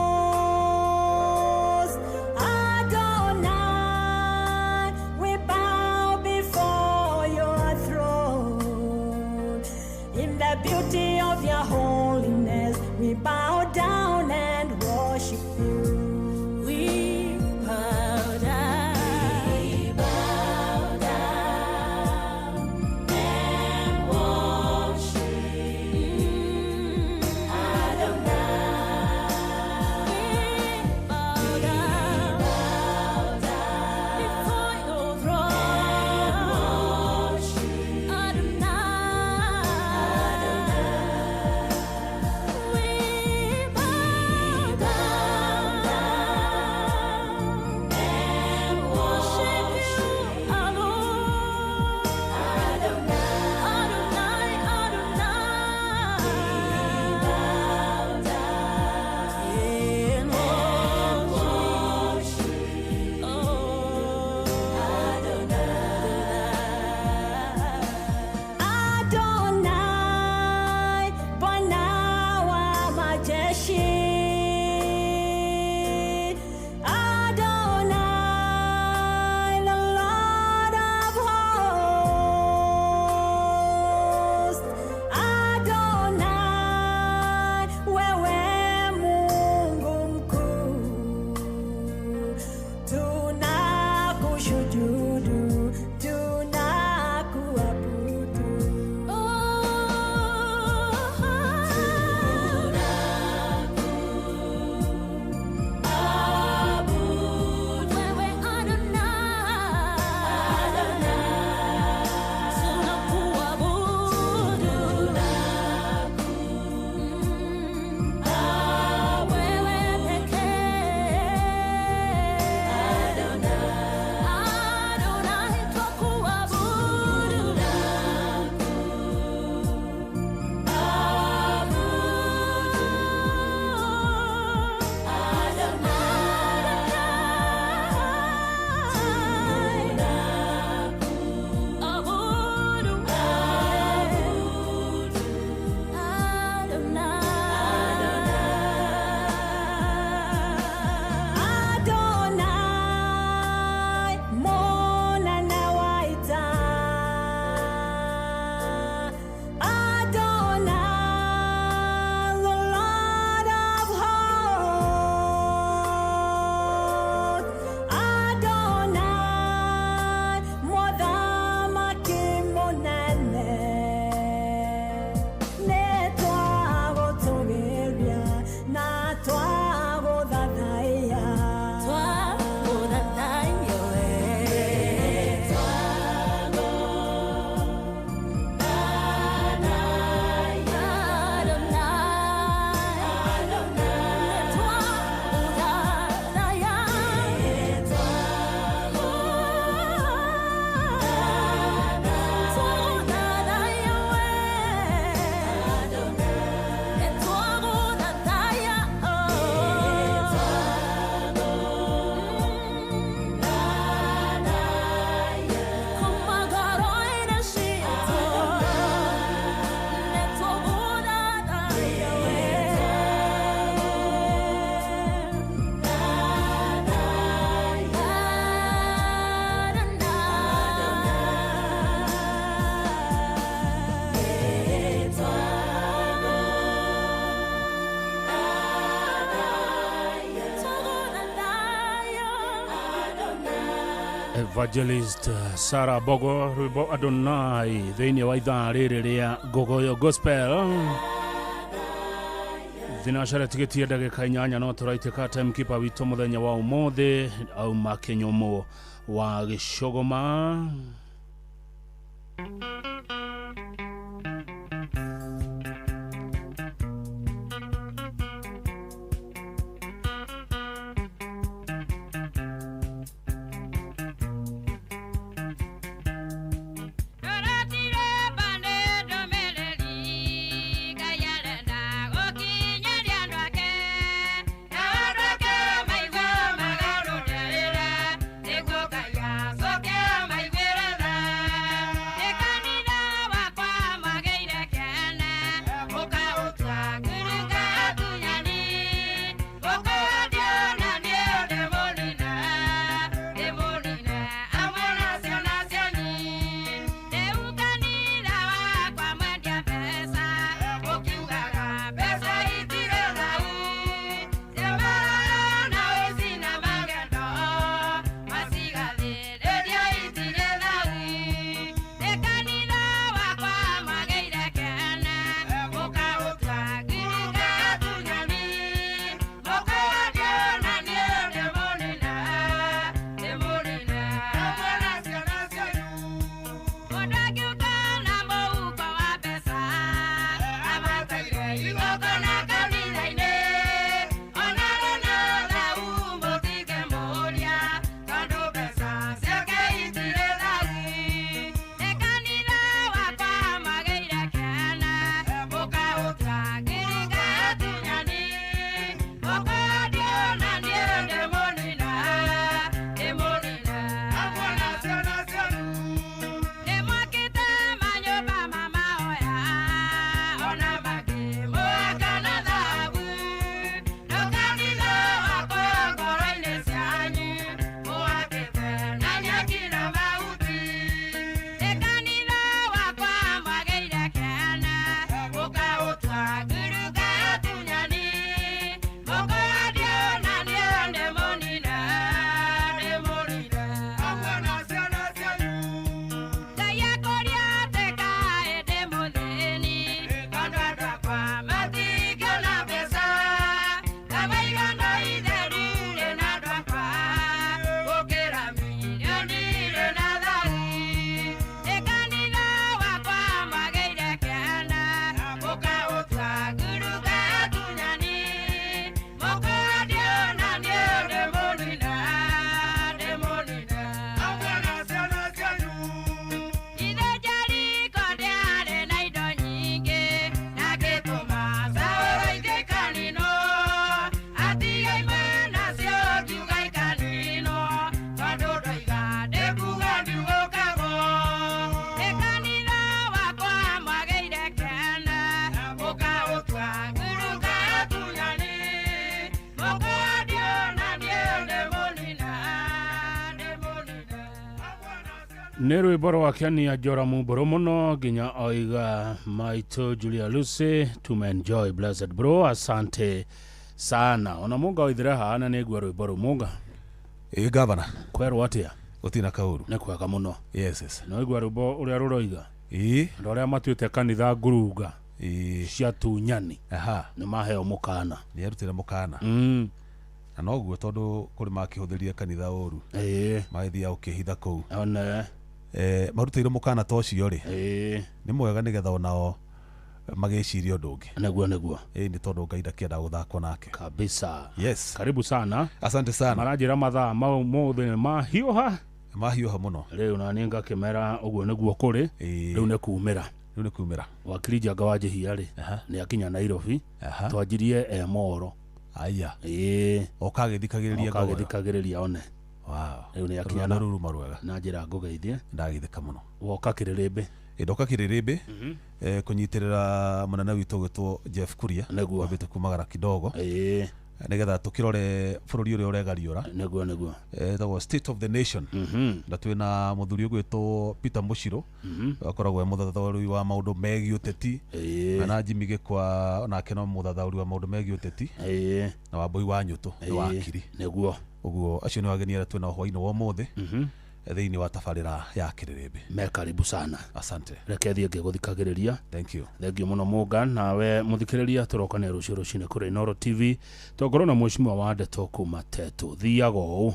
Evangelist Sarah Bogo rwĩmbo Adonai thĩinĩ wa ithaa rĩrĩ rĩa Ngogoyo Gospel. Thinacara tigĩtie ndagĩka 8 no tũraitĩka timekeeper witũ mũthenya wa ũmũthĩ auma kĩnyũmũ wa gĩcũgũma. Nĩ rwĩmbo rwa Kenia Joramu Mbũrũ mũno nginya oiga maitũ Julia Lucy to enjoy blessed bro, asante sana. Ona munga oithire haha na nĩngua rwĩmbo rũu munga. Ĩ gavana. Kwerwo atĩa? Gũtirĩ kaũru. Nĩ kwega mũno. Yes, yes. No igua rwĩmbo ũrĩa rũroiga. Ĩ. Andũ arĩa matuĩte kanitha ngurunga. Ĩ. Cia tunyani. Aha. Nĩ maheo mũkana. Nĩ arutĩre mũkana. Na noguo tondũ kũrĩ makĩhũthĩrire kanitha ũru. Ĩ. Magĩthiaga gũkĩhitha kũu. One. Marutĩirwo mũkana ta ũcio rĩ. Ĩ. Nĩ mwega nĩgetha onao magĩcirie ũndũ ũngĩ. Nĩguo nĩguo. Ĩ nĩ tondũ Ngai ndakĩenda gũthakwo nake. Kabisa. Yes. Karibu sana. Asante sana. Maranjĩra mathaa mau mothe nĩ mahiũha. Mahiũha mũno. Rĩu na niĩ ngakĩmera ũguo nĩguo kũrĩ. Rĩu nĩ kumĩra. Rĩu nĩ kumĩra. Wakiri Njanga wa Njihia rĩ nĩ akinya Nairobi. Twanjirie e Moro. Aya. Ĩ. Oka agĩthikagĩrĩria Oka agĩthikagĩrĩria one. Wow. Rĩu nĩ akinya na ruruma rwega. Na njĩra ngũgeithie. Ndagithĩka mũno. Woka kĩrĩrĩmbĩ. Ndoka kĩrĩrĩmbĩ. Kũnyitĩrĩra mũnene witũ ũgwĩtwo Jeff Kuria. Nĩguo. Wambĩte kumagara kidogo. Ĩ. Nĩgetha tũkĩrore bũrũri ũrĩa ũregariũra. Nĩguo nĩguo. Ĩtagwo State of the Nation. Na twĩna mũthuri ũgwĩtwo Peter Mũcirũ. Akoragwo e mũthathaũri wa maũndũ megiĩ ũteti. Na Jimmy Gĩkwa onake no mũthathaũri wa maũndũ megiĩ ũteti. Na Wambui wa Nyũtũ nĩ wakiri. Nĩguo. Ũguo acio nĩ ageni arĩa twĩnao hwainĩ wa ũmũthĩ. Thĩinĩ wa tabarĩra ya Kĩrĩrĩmbĩ. Me karibu sana. Asante. Reke thiĩ ngĩgũthikagĩrĩria. Thank you. Thengiũ mũno Mũnga. Nawe mũthikĩrĩria, tũrokane rũciũ rũcinĩ kũrĩ Inooro TV, tongorwo na mheshimiwa wa ndeto kuma Tetu. Thiaga ũũ.